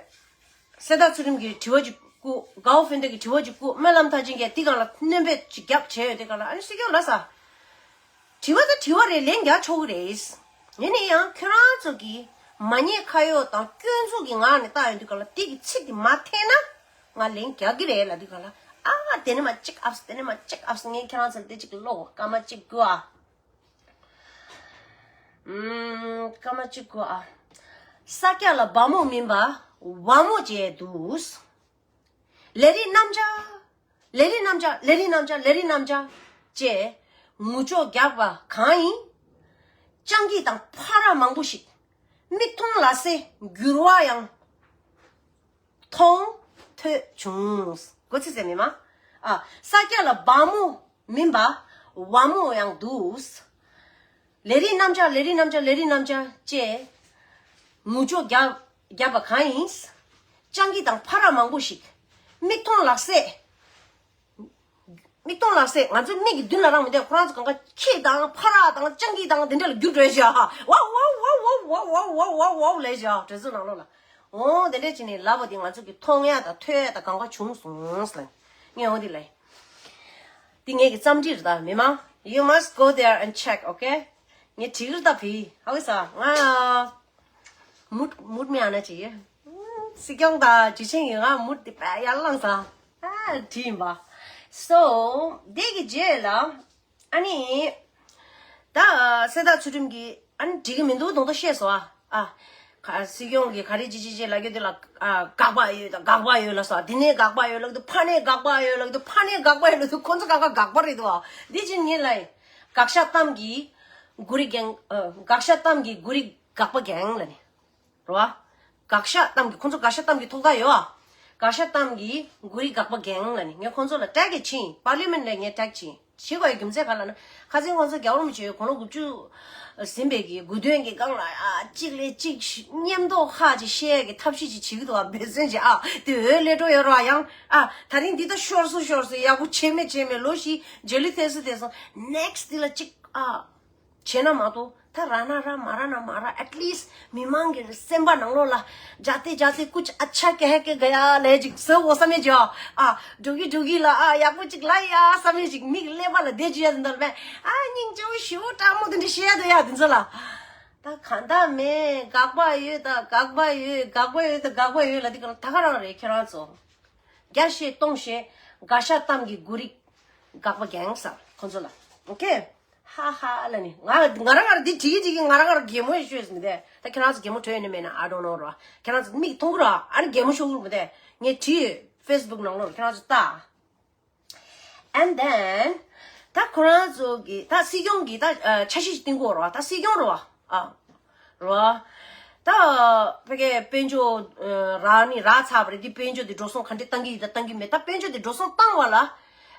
གསེར་རྟ་ཚུལ་ཁྲིམས་ཀྱིས་དྲི་བ་ཅིག་བསྐུར། གའོ་ཧྥིན་ཏེ་གིས་དྲི་བ་ཅིག་བསྐུར། སྨོན་ལམ་མཐར་ཕྱིན་གྱིས་དེ་སྒང་ལ་སྣོན་པ་ཅིག་བརྒྱབ་བྱས་ཡོད། དེ་སྒང་ལ་ཨ་ནི་སྲིད་སྐྱོང་ལགས་སོ། དྲི་བ་དང་དྲི་བ་རེད། ལན་རྒྱག་ཆོག་གི་རེད། ཡིན་ན་ཡང་ཁྱོད་རང་ཚོ་གིས་མ་ཉེས་ཁ་གཡོག་དང་སྐྱོན་འཛུགས་ཀྱི་ངང་ནས་བཏང་ཡོང་དུས་སྒང་ལ་དེ་གི་ཚིག་དེ་མ་འཐེན་ན་ང་ལན་རྒྱག་གི་རེད་ལབ་དུས་སྒང་ལ། ཨ་དེ་ནས་མར་གཅིག་ཨབས། དེ་ནས་མར་གཅིག་ཨབས། ངས་ཁྱེད་རང་ཚོ་ལ་དེ་གཅིག་ཀློག་སྐར་མ་གཅིག་དགོས་ཨ། ཨུམ། སྐར་མ་གཅིག་དགོས་ཨ། ས་སྐྱ་ལ་སྦ་མོ་མིན་པ་བ་མོ་བྱས་འདུག། ལས་རིགས་རྣམ་གཞག། ལས་རིགས་རྣམ་གཞག། ལས་རིགས་རྣམ་གཞག། ལས་རིགས་རྣམ་གཞག་ཅེས་ངུ་ཅོག་རྒྱག་པ་གང་ཡིན། སྤྱང་ཀི་དང་ཕ་ར་མང་པོ་ཞིག་མིག་མཐོང་ལག་ཟིན་འགྱུར་བ་ཡང་མཐོང་ཐོས་བྱུང་། མགོ་ཚིག་ཟེར་མི་མ། ཨ། ས་སྐྱ་ལ་སྦ་མོ་མིན་པ་བ་མོ་ཡང་འདུག། ལས་རིགས་རྣམ་གཞག། ལས་རིགས་རྣམ་གཞག། ལས་རིགས་རྣམ་གཞག་ཅེས་ངུ་ཅོག་རྒྱག་རྒྱག་པ་གང་ཡིན། སྤྱང་ཀི་དང་ཕ་ར་མང་པོ་ཞིག་མིག་མཐོང་ལག་ཟིན། མིག་མཐོང་ལག་ཟིན། ང་ཚོའི་མིག་གི་མདུན་ལ་རང་མི་བསྡད། ཁོ་རང་ཚོ་གང་ག་ཁྱི་དང་ཕ་ར་དང་སྤྱང་ཀི་དང་དེ་འདྲ་ལ་འགྱུར་འགྲོ་ཡ་ཤག། ཝའོ་ཝའོ་ཝའོ་ཝའོ་ཝའོ་ཝའོ་ཝའོ་ཝའོ་ལབ་ཤག། གྲོས་ཚོགས་ནང་ལོགས་ལ། འོ་དེ་འདྲ་བྱས་ནས་ལབ་པ་དེ་ང་ཚོ་གི་མཐོང་ཡ་དང་ཐོས་ཡ་དང་གང་ག་བྱུང་སོང་ཟེར། ངས་འོ་དེ་ལབ། འདི་ངེད་ཀྱི་རྩོམ་བྲིས་རེད་ད། མི་མང་། You must go there and check, okay? ངས་བྲིས་ཀྱི་རེད་ད་བི། ཧ་གོ་སོང་ང་། མུད་མུད་མི་ཨ་ན་ཅི་ཡེ། སྲིད་སྐྱོང་དང་དྲི་ཆེན་གྱིས་ང་མུད་དེ་དཔེ་ཡར་བསླངས་སོང་། ཨ་བྲིས་ཡིན་པ། So དེ་གི་རྗེས་ལ་ཨ་ནི། ད་གསེར་རྟ་ཚུལ་ཁྲིམས་ཀྱིས་ཨ་ནི་འགྲིག་གི་མི་འདུག་མདོག་མདོག་བཤད་སོང་ཨ། ཨ། ཁ་སྲིད་སྐྱོང་གིས་ག་རེ་ཅི་ཅི་ཅི་ལབ་ཀྱི་འདུག་ལ། ཨ། དགག་པ་ཡོད་དང་དགག་པ་ཡོད་ལབ་སོང་། དེ་ནས་དགག་པ་ཡོད་ལབ་ཀྱི་འདུག་ཕ་ནས་དགག་པ་ཡོད་ལབ་ཀྱི་འདུག་ཕ་ནས་དགག་པ་ཡོད་ལབ་ཀྱི་འདུག་ཁོང་ཚོ་གང་ག་དགག་པ་རེད་འདུག་འདི་ཅི་ངས་ལབ་ཡིན། དགག་བཞག་གཏམ་གྱི་མགོ་རིལ་རྒན། ཨ། དགག་བཞག་གཏམ་གྱི་མགོ་རིལ་དགག་པ་རྒན་ལབ་ནས། རེད་བ། དགག་བཞག་གཏམ་གྱི། ཁོང་ཚོ་དགག་བཞག་གཏམ་གྱི་ཐོག་ཐག་ཡོད་ཨ། དགག་བཞག་གཏམ་གྱི་མགོ་རིལ་དགག་པ་རྒན་ལབ་ནས་ངས་ཁོང་ཚོ་ལ་ཊེག་གི་ཕྱིན། པར་ལི་མེན་ཊི་ལ་ངས་ཊེག་ཕྱིན། བྱེད་དགོས་ཡ་རྒྱུ་མཚན་ག་ལབ་ན། ཁ་སང་ཁོང་ཚོ་རྒྱལ་བ་རིན་པོ་ཆེ་དགུང་ལོ་དགུ་བཅུ་ཟིན་པའི་གི་དགུང་སྟོན་གྱི་སྒང་ལ་ཨ་གཅིག་ལས་གཅིག་སྙན་མདོག་ཁ་ཅིག་བཤད་ཡ་གི་ཐབས་ཤེས་ཅིག་བྱེད་ཀྱི་འདུག་ཨ། འབད་བརྩོན་ཅིག་ཨ། དེ་འོས་སླེབས་འགྲོ་ཡོད་རེད་བ། ཡང་ཨ་ད་རིང་འདི་ལྟ་ཤོར་སོང་ཤོར་སོང་། ཡག་པོ་བྱས་མེད་བྱས་མེད། ལོ་བཞི་རྗེས་ལུས་ཐེབས་སོང་ཐེབས་སོང་། ནེག་སི་ཊི་འདི་ལ་གཅིག་ཨ། བྱས་ན་མ་གཏོགས་ད་ར་ན་ར་མ་ར་ན་མ་ར། at least མི་མང་གི་སེམས་པ་ནང་ལོགས་ལ་ཇཱ་ཏི་ཇཱ་ཏི་ཀུཆ་ཨ་ཆ་ཀེ་ཧ་ཀེ་ག་ཡ་ལས་ཅིག་ཟེར་འོ་བསམ་མེད་ཅིག་ཨ། འགྲོ་གི་འགྲོ་གི་ལ་ཨ་ཡག་པོ་ཅིག་ལ་ཡ་བསམ་མེད་ཅིག་མིག་ཀླད་པ་ལ་བསྡད་ཅིག་ཡ་དེ་འདྲ་ལ་མེད་ཨ། སྙིང་རྗེ་བོ་ཞེ་པོ་སྤྲང་མོ་དེ་འདྲ་བཤད་ཡ་དེ་ཡ་དེ་ཚོ་ལ། ད་གང་ལྟར་མེད། དགག་པ་ཡོད་ད་དགག་པ་ཡོད། དགག་པ་ཡོད་ད་དགག་པ་ཡོད་ལབ་དེ་ག་ད་ག་རང་རེད་ཁྱེད་རང་ཚོ། བརྒྱ་བཤད་སྟོང་བཤད། དགག་བཞག་གཏམ་གྱི་མགོ་རིལ་དགག་པ་རྒན་ཟེར་ཁོང་ཚོ་ལ། ཨོ་ཁེ། ཧ་ཧ་ལབ་ནི། ང་ང་རང་ང་རང་འདི་བྲིས་ཀྱི་བྲིས་ཀྱི་ང་རང་ང་རང་གད་མོ་ཤོར་སོང་མི་དེ། ད་ཁྱེད་རང་ཚོ་གད་མོ་དྲོ་ཡོད་ནི་མེད་ན། I don't know ར། ཁྱེད་རང་ཚོ་མིག་མཐོང་གི་ར། ཨ་ནི་གད་མོ་ཤོར་གི་མི་དེ། ངས་བྲིས་ཡོད་ཕེ་སི་བུག་ནང་ལོགས་ལ། ཁྱེད་རང་ཚོ་ལྟ། And then ད་ཁོ་རང་ཚོ་གི་ད་སྲིད་སྐྱོང་གི་ད་ཨ་འཆར་གཞི་ཞིག་བཏིང་གི་ཡོད་རེད་བ། ད་སྲིད་སྐྱོང་རེད་བ། ཨ་རེད་བ། ད་ཕ་གི་དཔལ་འབྱོར་ཨ་རག་ནི་རག་ཚར་བ་རེད། འདི་དཔལ་འབྱོར་འདི་འགྲོ་སོང་ག་འདྲས་བཏང་གི་ཡིན་ད་བཏང་གི་མེད། ད་དཔལ་འབྱོར་འདི་འགྲོ་སོང་བཏང་བ་ལ་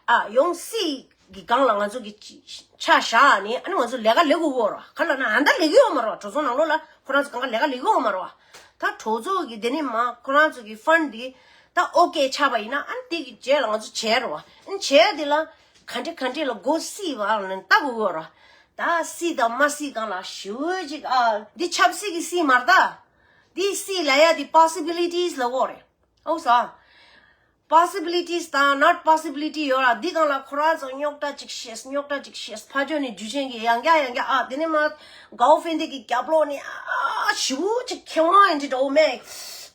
ཨ་ཡོང་སྲིད་ གི་སྒང་ལ་ང་ཚོ་གི་ཆ་བཞག་ནི་ཨ་ནི་ང་ཚོ་ལས་ཀ་ལས་དགོས་གོ་ར། ག་ལ་ན་ཨ་འདྲ་ལས་གི་ཡོད་མ་ར། གྲོས་ཚོགས་ནང་ལོགས་ལ་ཁོ་རང་ཚོ་གང་ག་ལས་ཀ་ལས་གི་ཡོད་མ་ར། ད་གྲོས་ཚོགས་གི་དེ་ནི་མ་ཁོ་རང་ཚོ་གི་ཕན་འདི་ད་ཨོ་ཀེ་ཆགས་པ་ཡིན་ན་ཨ་ནི་དེ་གི་རྗེས་ལ་ང་ཚོ་བྱས་ར་བ། ཨ་ནི་བྱས་དེ་ལ་ག་འདྲ་ག་འདྲ་ལ་སྒོ་སྲིད་བ་ལ་ནི་ལྟ་དགོས་གོ་ར། ད་སྲིད་དང་མ་སྲིད་སྒང་ལ་ཞུ་ཅིག་ཨ་འདི་ཆབ་སྲིད་ཀྱི་སྲིད་མ་རེད་ད། འདི་སྲིད་ལ་ཡ་འདི་possibilities་ལ་གོ་རེད། ཨོ་ས། possibilities་དང་not possibility་ཡོད་ལ། འདི་སྒང་ལ་ཁོ་རང་ཚོ་རྙོག་དྲ་ཅིག་བཤད། རྙོག་དྲ་ཅིག་བཤད། ཕ་ཇོ་ནས་འཇུ་ཆེན་གྱི་ཡང་བསྐྱར་ཡང་བསྐྱར་ཨ་དེ་ནས་མ་གའོ་ཧྥེན་ཏེ་གི་རྒྱབ་ལོགས་ནས་ཨ་ཞུ་ཅིག་ཁེ་དབང་ཨེ་འདྲི་འདྲ་བོ་མེད།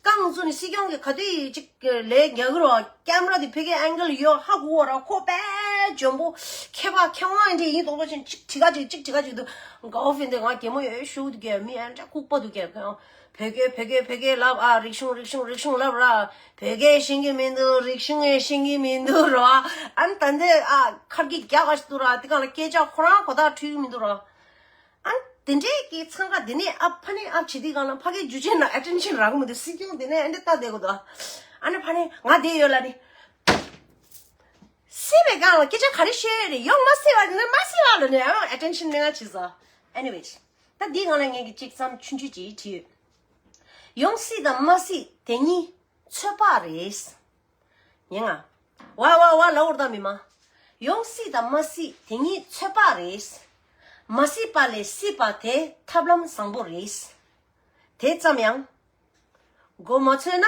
རྐང་བཙུགས་ནས་སྲིད་སྐྱོང་གི་ག་དུས་ཅིག་ལས་རྒྱག་གི་རོ། ཀེམ་ར་དེ་ཕ་གི་ཨེང་གལ་ཡོད་ཧ་གོ་བ་ར། ཁོ་པས་འཇོན་པོ་ཁེ་པ་ཁེ་དབང་ཨེ་འདྲི་ཡིན་མདོག་མདོག་ཅན་ཅིག་བྲི་ག་ཅིག་ཅིག་བྲི་ག་ཅིག་འདུག་གའོ་ཧྥེན་ཏེ་ང་གད་མོ་ཡོད་ཤུགས་འདུག་གས། མི་ཨེ་འདྲ་ལྐུགས་པ་འདུག་གས། བོད་སྐད་བོད་སྐད་བོད་སྐད་ལབ་ཨ། རིག་གཞུང་རིག་གཞུང་རིག་གཞུང་ལབ་ར། བོད་སྐད་ཤེས་ཀྱི་མི་འདུག་རིག་གཞུང་ཡང་ཤེས་ཀྱི་མི་འདུག་ར། ཨ་ནི་ད་འདི་ཨ་ཁར་གྱི་རྒྱག་ག་ཞིག་འདུག་ར། དེ་གང་ལ་སྐད་ཆ་ཁོ་རང་གོ་ཐག་འཁྲུལ་གྱི་མི་འདུག་ར། ཨ་ནི་དེ་འདྲས་ཀྱི་འཚང་ཁ་དེ་ནས་ཨ་ཕ་ནས་ཨ་བྱེད་དུས་གང་ལ་ཕ་གིའི་རྒྱུ་ཆེན་ལ་ཨེ་ཊེན་ཤན་རག་གི་མི་འདུག་སྲིད་སྐྱོང་དེ་ནས་ཨ་འདྲས་ལྟ་བསྡད་དགོས་འདུག་ཨ་ནི་ཕ་ནས་ང་བསྡད་ཡོད་ལ་ནི། སྲིད་པའི་སྒང་ལ་སྐད་ཆ་ག་རེ་བཤད་ཡོད་རེད། ཡོང་མ་སྲིད་པ་ནི་མ་སྲིད་པ་ལ་ནི་ཨ་ཨེ་ཊེན་ཤན་མེད་ང་བྱེད་ས། Anyways། ད་འདི་སྒང་ལ་ངས་ཀྱི་གཅིག་ཙམ་ཆུང་ཆུང་ཅིག་བྲིས་ཡོད། ཡོང་སྲིད་དང་མ་སྲིད་དེ་གཉིས་ཚོད་དཔག་རེད། ཉན་ང་། ཝ་ཝ་ཝ་ལ་འོར་ད་མི་མ། ཡོང་སྲིད་དང་མ་སྲིད་དེ་གཉིས་ཚོད་དཔག་རེད། མ་སྲིད་པ་ལས་སྲིད་པ་དེ་ཐབས་ལམ་བཟང་པོ་རེད། དེ་ཙམ་ཡང་། མགོ་མ་ཚོས་ན།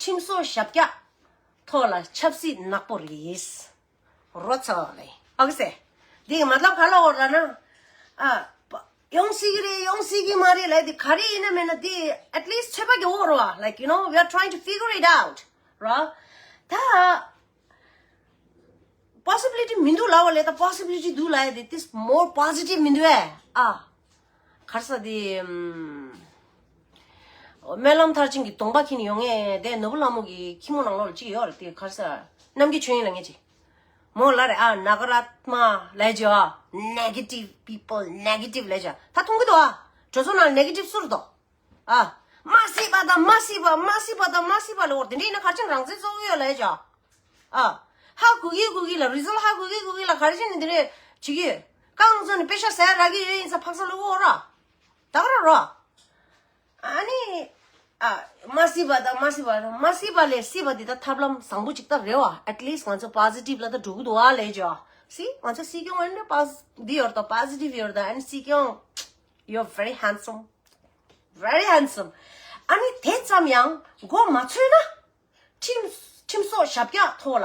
ཁྲིམས་བཟོ་ཞབས་བཀྱག་ཐོག་ལ་ཆབ་སྲིད་ནག་པོ་རེད། རོ་ཚ་བ་ལས། ཨ་ཁུ་སེ། འདི་གི་མ་ལབ་ག་ལ་འོར་ལ་ན། ཨ། ཡོང་སྲིད་ཀྱི་རེད་ཡོང་སྲིད་ཀྱི་མ་རེད་ལབ་དེ་ག་རེ་ཡིན་ན་མིན་ན་དེ་at least་ཚོད་དཔག་གི་འོག་རེད་བ། Like, you know, we are trying to figure it out, right? ད་possibility་མི་འདུག་ལབ་པ་ལས་ད་possibility་འདུག་ལབ་ཡ་དེ་this more positive་མི་འདུག་ཨེ། ཨ། ག་རེ་ཟེར་དེ། ཨམ། སྨོན་ལམ་མཐར་ཕྱིན་གྱི་གདོང་པ་འཁྱེར་ནས་ཡོང་ངས་དེ་ནོར་བུ་ལྷ་མོ་གི་ཁྱི་མོ་ནང་ལོགས་ལ་གཅིག་ཡོད་རེད་དེ་ག་རེ་ཟེར། རྣམ་རྒྱལ་ཆོས་དབྱིངས་ལབ་མཁན་ཅིག་མོ་ལ་རེད་ཨ། ནག་ར་ཏ་མ་ལས་ཇོ་ཨ། negative people, negative་ལས་ཇོ་ད་མཐོང་གི་འདུག་ཨ། གྲོས་ཚོགས་ནང་negative་སུ་རེད་དོ། ཨ། མ་སྲིད་པ་དང་མ་སྲིད་པ་མ་སྲིད་པ་དང་མ་སྲིད་པ་ལ་འོར་དེ་འདྲ་ཡིན་ན་ག་རེ་བྱས་ནས་རང་བཙན་རྩོད་ཀྱི་ཡོད་ལས་ཇོ་ཨ། ཧ་གོ་གི་གོ་གི་ལ་result་ཧ་གོ་གི་གོ་གི་ལ་ག་རེ་བྱས་ནས་འདི་འདྲ་བྱེད་ཀྱི་ཡོད། རྐང་བཙུགས་ནས་པེ་ཤ་ཟ་ཡ་རག་གི་ཡོད་ཡིན་ཙང་ཕག་ས་ལ་འོར་ར། ད་ག་ར་རོ། ཨ་ནི། ཨ། མ་སྲིད་པ་དང་མ་སྲིད་པ་དང་མ་སྲིད་པ་ལས་སྲིད་པ་འདི་ད་ཐབས་ལམ་བཟང་པོ་ཅིག་ད་རེད་བ། At least་ང་ཚོ་positive་ལ་ད་འགྲོ་གི་འདུག་བ་ལས་ཇོ། See ང་ཚོ་སྲིད་སྐྱོང་ཨ་ནི་པ་འདི་ཡོད་ད་positive་ཡོད་ད། ཨ་ནི་སྲིད་སྐྱོང་you're very handsome, very handsome. ཨ་ནི་དེ་ཙམ་ཡང་མགོ་མ་ཚོས་ན། ཁྲིམས་ཁྲིམས་སོགས་ཞབས་བཀྱག་ཐོག་ལ་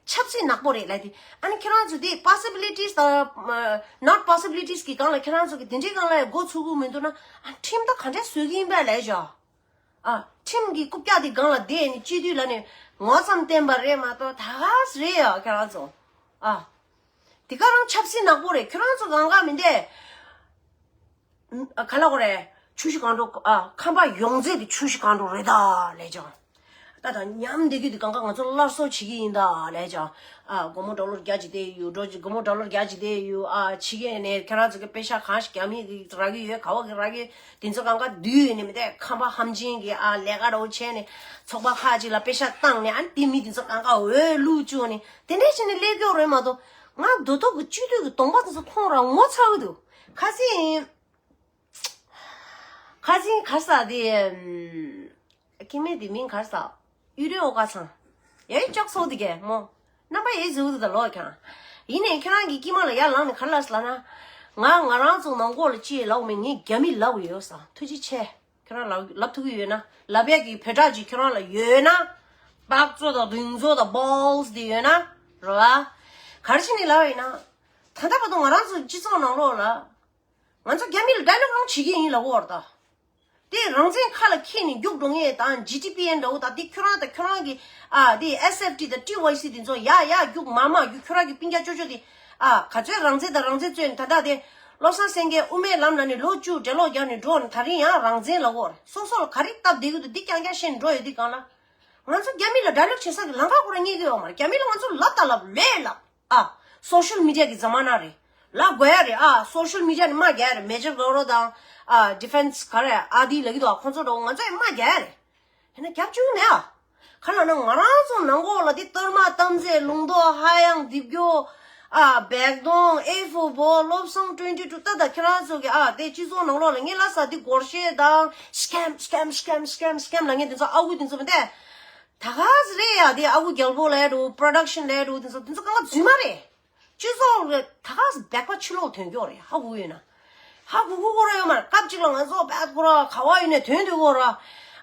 ཆབ་སྲིད་ནག་པོ་རེད་ལབ་དེ། ཨ་ནི་ཁྱེད་རང་ཚོ་དེ་possibilities་དང་not possibilities་གི་སྒང་ལ་ཁྱེད་རང་ཚོ་གི་དེ་འདྲའི་སྒང་ལ་ཡང་མགོ་ཚོས་གི་མི་འདུག་ན། ཨ་ཁྲིམས་ད་ག་འདྲས་བཟོས་གི་ཡིན་པས་ལབ་ཞོ། ཨ་ཁྲིམས་ཀྱི་རྐུབ་བཀྱག་དེ་སྒང་ལ་བསྡད་ནས་སྤྱི་འཐུས་ལ་ནས་ངོ་ཙམ་བསྟན་པ་རེད་མ་གཏོགས་ད་ག་རེད་ཡ་ཁྱེད་རང་ཚོ། ཨ་དེ་ག་རང་ཆབ་སྲིད་ནག་པོ་རེད། ཁྱེད་རང་ཚོ་གང་ག་མི་འདས། ཨ་ག་ལ་གོ་རེད། ཆུ་བཞི་སྒང་དྲུག་ཨ་ཁམས་པ་ཡོངས་རྫོགས་ཀྱི་ཆུ་བཞི་སྒང་དྲུག་རེད་ད་ལས་ཀྱང་། ད་ད་ཉམས་བསྡད་རྒྱུ་དེ་གང་ག་ང་ཚོ་སླར་གསོ་བྱེད་ཀྱི་ཡིན་ད་ལས་ཀྱང་། ཨ་སྒོར་མོ་ཌོ་ལར་བརྒྱ་ཅིག་བསྡད་ཡོད་འགྲོ། སྒོར་མོ་ཌོ་ལར་བརྒྱ་ཅིག་བསྡད་ཡོད། ཨ་ཕྱི་རྒྱལ་ནས་ཁྱེད་རང་ཚོ་གི་པེ་ཤ་གང་ཞིག་རྒྱ་མི་གི་རག་གི་ཡོད། ག་བ་གི་རག་གི་དེ་ཚོ་གང་ག་བསྡུས་ཡོད་ནི་མི་དེ་ཁམས་པ་ཧམ་ཆེན་གི་ཨ་ལས་ཀ་རོ་བྱས་ནས་ཚོགས་པ་ཁག་ཅིག་ལ་པེ་ཤ་བཏང་ནས་ཨ་དེ་མི་དེ་ཚོ་གང་ག་འོས་བླུགས་བཅུག་ནས་དེ་འདྲས་བྱས་ནས་སླེབས་ཀྱོག་རེད་མ་གཏོགས། ང་དོ་ཐོག་གི་སྤྱི་འཐུས་ཀྱི་གདོང་པ་དེ་ཚོ་མཐོང་ར་ངོ་ཚ་གི་འདུག་ཁ་སང་། ཁ་སང་ག་ས་དེ། ཁྱི་མེད་དེ་མིང་ག་ས། གཡུ་རེ་ཨོ་ཀ་ཚང་། ཡའི་ཅོག་སོ་དེ་གས་མོ། རྣམ་པ་ཡའི་ཟིག་དེ་ད་ལོ་ཁྱང་། ཡིན་ནའི་ཁྱེད་རང་གི་དཀྱིལ་མ་ལ་ཡར་ལངས་ནས་ག་རེ་ལབ་ཟེར་ལབ་ན། ང་ང་རང་ཚོ་ནང་ཁོག་ལ་ཅི་ལབ་མེད། ངས་རྒྱ་མི་ལབ་ཡོད་ས། ཐུགས་རྗེ་ཆེ། ཁྱེད་རང་ལབ་ལབ་ཐུབ་ཀྱི་ཡོད་ན། ལབ་ཡག་གི་བོད་སྒྲ་ཅིག་ཁྱེད་རང་ལ་ཡོད་ན། སྤགས་ཚོ་དང་རྡུང་ཚོ་དང་balls་དེ་ཡོད་ན། རེད་བ། ག་རེ་བྱས་ནས་ལབ་ཡིན་ན། ད་ལྟ་བར་དུ་ང་རང་ཚོ་སྤྱི་ཚོགས་ནང་ལོགས་ལ། ང་ཚོ་རྒྱ་མི་ལ་dialogue་རང་བྱེད་ཀྱི་ཡིན་ལབ་ཡོད་རེད་ད། དེ་རང་བཙན་ཁ་ལ་འཁྱེར་ནས་རྒྱུགས་འགྲོ་ངེས་དང་ཇི་ཊི་པི་ཨེན་འདྲ་བོ་དང་དེ་ཁྱོད་རང་དང་ཁྱོད་རང་གི་ཨ་དེ་ཨེས་ཨེཕ་ཊི་དང་ཊི་ཝའི་སི་དེ་ཚོ་ཡ་ཡ་རྒྱུགས་མ་མ་རྒྱུགས། ཁྱོད་རང་གི་སྤུན་ཀྱག་ཅོ་ཅོ་དེ་ཨ་ག་ཚོད་རང་བཙན་དང་རང་བཙན་རྩོད་ནས་ད་ལྟ་དེ་བློ་བཟང་སེང་གེ་དབུ་མའི་ལམ་ལ་ནི་ལོ་བཅུ་འགྲེལ་ལོག་རྒྱག་ནས་འགྲོ་ནས་ད་རིང་ཡང་རང་བཙན་ལབ་ཡོད་རེད། སོ་སོ་ལ་ག་རེ་སྟབས་བདེ་གི་འདུག་འདི་རྐྱང་རྐྱང་བཤད་ནས་འགྲོ་ཡོད་དུས་གང་ལ། ང་ཚོ་རྒྱ་མི་ལ་dialogue་བྱེད་ས་གི་ལམ་ཁ་ཁོ་རང་རྙེད་ཀྱི་ཡོད་མ་རེད། རྒྱ་མི་ལ་ང་ཚོ་ལབ་དང་ལབ་ལོས་ལབ། ཨ། སོ་ཤལ་མི་ཌི་ཡ་གི་ཛ་མ་ན་རེད། ལབ་དགོས་ཡ་རེད། ཨ། སོ་ཤལ་མི་ཌི་ཡ་ནས་དམའ་རྒྱག་ཡ་རེད། མེ་ཇར་གྷོ་རོ་དང་། ཨ། ཌི་ཕེན་སི་ག་རེ་ཨ་དི་ལབ་ཀྱི་འདུག་ཨ་ཁོང་ཚོ་འདྲ་བོ་ང་ཚོ་ཡང་དམའ་རྒྱག་ཡ་རེད། ཡིན་ན་རྒྱབ་བཅུག་མེད་ཨ། ག་ལབ་ན་ང་རང་ཚོ་ནང་ཁོག་ལ་དེ་གཏོར་མ་གཏམ་ཚེ་ལུང་རྟོགས་ཧ་ཡང་རྡིབ་སྐྱོ། ཨ་བེག་དོང་ཨེ་ཧྥོ་བོ་བློ་བཟང་ཊུ་ཝེན་ཊི་ཊུ་ད་ད་ཁྱེད་རང་ཚོ་གི་ཨ་དེ་སྤྱི་ཚོགས་ནང་ལོགས་ལ་ངས་ལ་ས་དེ་སྒོར་གཞས་དང་སི་ཀེམ་སི་ཀེམ་སི་ཀེམ་སི་ཀེམ་སི་ཀེམ་ལ་ངས་དེ་ཚོ་ཨ་ཁུ་དེ་ཚོ་མི་དེ་ད་ག་ཟེ་རེད་ཡ། དེ་ཨ་ཁུ་རྒྱལ་པོ་ལ་ཡ་འགྲོ་པྲོ་ཌག་ཤན་ལ་ཡ་འགྲོ་དེ་ཚོ་དེ་ཚོ་གང་ག་རྫུན་མ་རེད། སྤྱི་ཚོགས་ལ་ད་ག་ཟེ་བེག་པ་ཕྱི་ལོགས་ཐོན་རྒྱུ་རེད། ཧ་གོ་ཡོད་ན། ཧ་གོ་གོ་གོ་ར་ཡོད་མ་རེད། སྐབས་གཅིག་ལ་ང་ཚོ་བེག་པ་ཁོ་ར་ག་བ་ཡིན་ནས་ཐོན་འདུག་གོ་ར།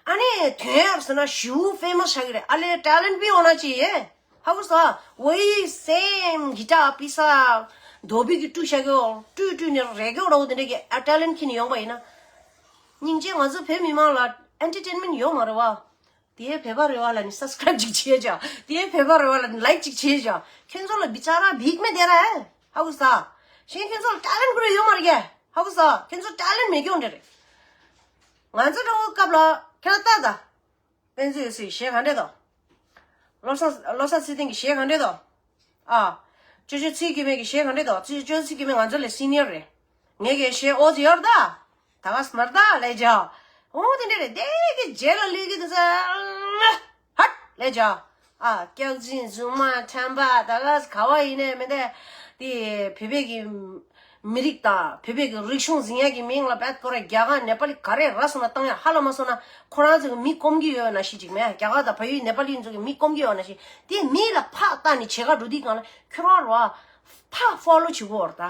ཨ་ནི་ཐོན་ཡ་ཟེར་ན་ཞུ་ཧྥེ་མ་སི་ཆགས་ཀྱི་རེད། ཨ་ལེ་ཊེ་ལེན་ཊི་པི་ཡོང་ན་ཅི་ཡེ། ཧ་གོ་ས། वही same guitar पीसा धोबी की टू शगो to to ने रेगो रो दे के टैलेंट की नहीं होगा ना। निंजे ང་ཚོ་བོད་མི་མང་ལ་ཨེན་ཊར་ཊེན་མེན་ཊི་ཡོད་མ་རེད་བ། དེའི་བོད་པ་རེད་བ་ལ་ནི་སབ་སི་ཀ་རེབ་ཅིག་བྱེད་བྱ། དེའི་བོད་པ་རེད་བ་ལ་ནི་ལའིཀ་ཅིག་བྱེད་བྱ། ཁྱོད་ཚོ་ལ་བི་ཅ་ར་བིག་མེད་དེ་ར། ཧ་གོ་ས། གཞན་ཁྱོད་ཚོ་ལ་ཊེ་ལེན་ཊི་ཁུ་རེ་ཡོད་མ་རེད་གས། ཧ་གོ་ས། ཁྱོད་ཚོ་ཊེ་ལེན་ཊི་མེད་ཀྱང་འདྲ་རེད། ང་ཚོ་འགྲོ་བའི་སྐབས་ལ་ཁྱེད་རང་ལྟ་ད། དཔེ་མཛོད་ཡོད་སའི་གཞས་ག་འདྲས་དང་། བློ་བཟང་བློ་བཟང་ཚེ་བརྟན་གྱི་གཞས་ག་འདྲས་དང་། ཨ། ཅོ་ཅོ་ཚེ་སྐྱིད་མེད་ཀྱི་གཞས་ག་འདྲས་དང་། ཅོ་ཅོ་ཚེ་སྐྱིད་མེད་ང་ཚོ་ལས་སི་ནི་ཡར་རེད། ངེད་ཀྱི་གཞས་ཨོ་ཙི་ཡོར་ད། ད་ག་སི་མར་ད་ལས་ཇ། ཨོ་དེ་འདྲས་རེད་དེ་གི་རྗེས་ལ་ལུས་ཀྱི་དུ་ས། ཧད་ལས་ཇ། ཨ་སྐྱག་རྫུན་རྫུན་མ་ཁྲམ་པ་ད་ག་སི་ག་བ་ཡིན་ནས་མི་འདས། དེ་བོད་པའི་གི་མི་རིགས་དང་བོད་པའི་གི་རིག་གཞུང་འཛིན་ཡག་གི་མིང་ལ་བད་ཁོ་ར་རྒྱ་གར་ནེ་པ་ལི་ག་རེ་ར་སོང་ན་བཏང་ཡ་ཧ་ལ་མ་སོང་ན་ཁོ་རང་ཚོ་གི་མི་སྐོམ་གི་ཡོད་ན་ཤི་ཅིག་མེད། རྒྱ་གར་དང་བལ་ཡུལ་ནེ་པ་ལི་ཚོ་གི་མི་སྐོམ་གི་ཡོད་ན་ཤི། དེ་མི་ལ་ཕག་ལྟ་ནི་བྱེད་ག་འགྲོ་དུས་གང་ལ་ཁྱོད་རང་ར་ཕག་ཕོ་ལོ་བྱེད་གོ་ར་ད།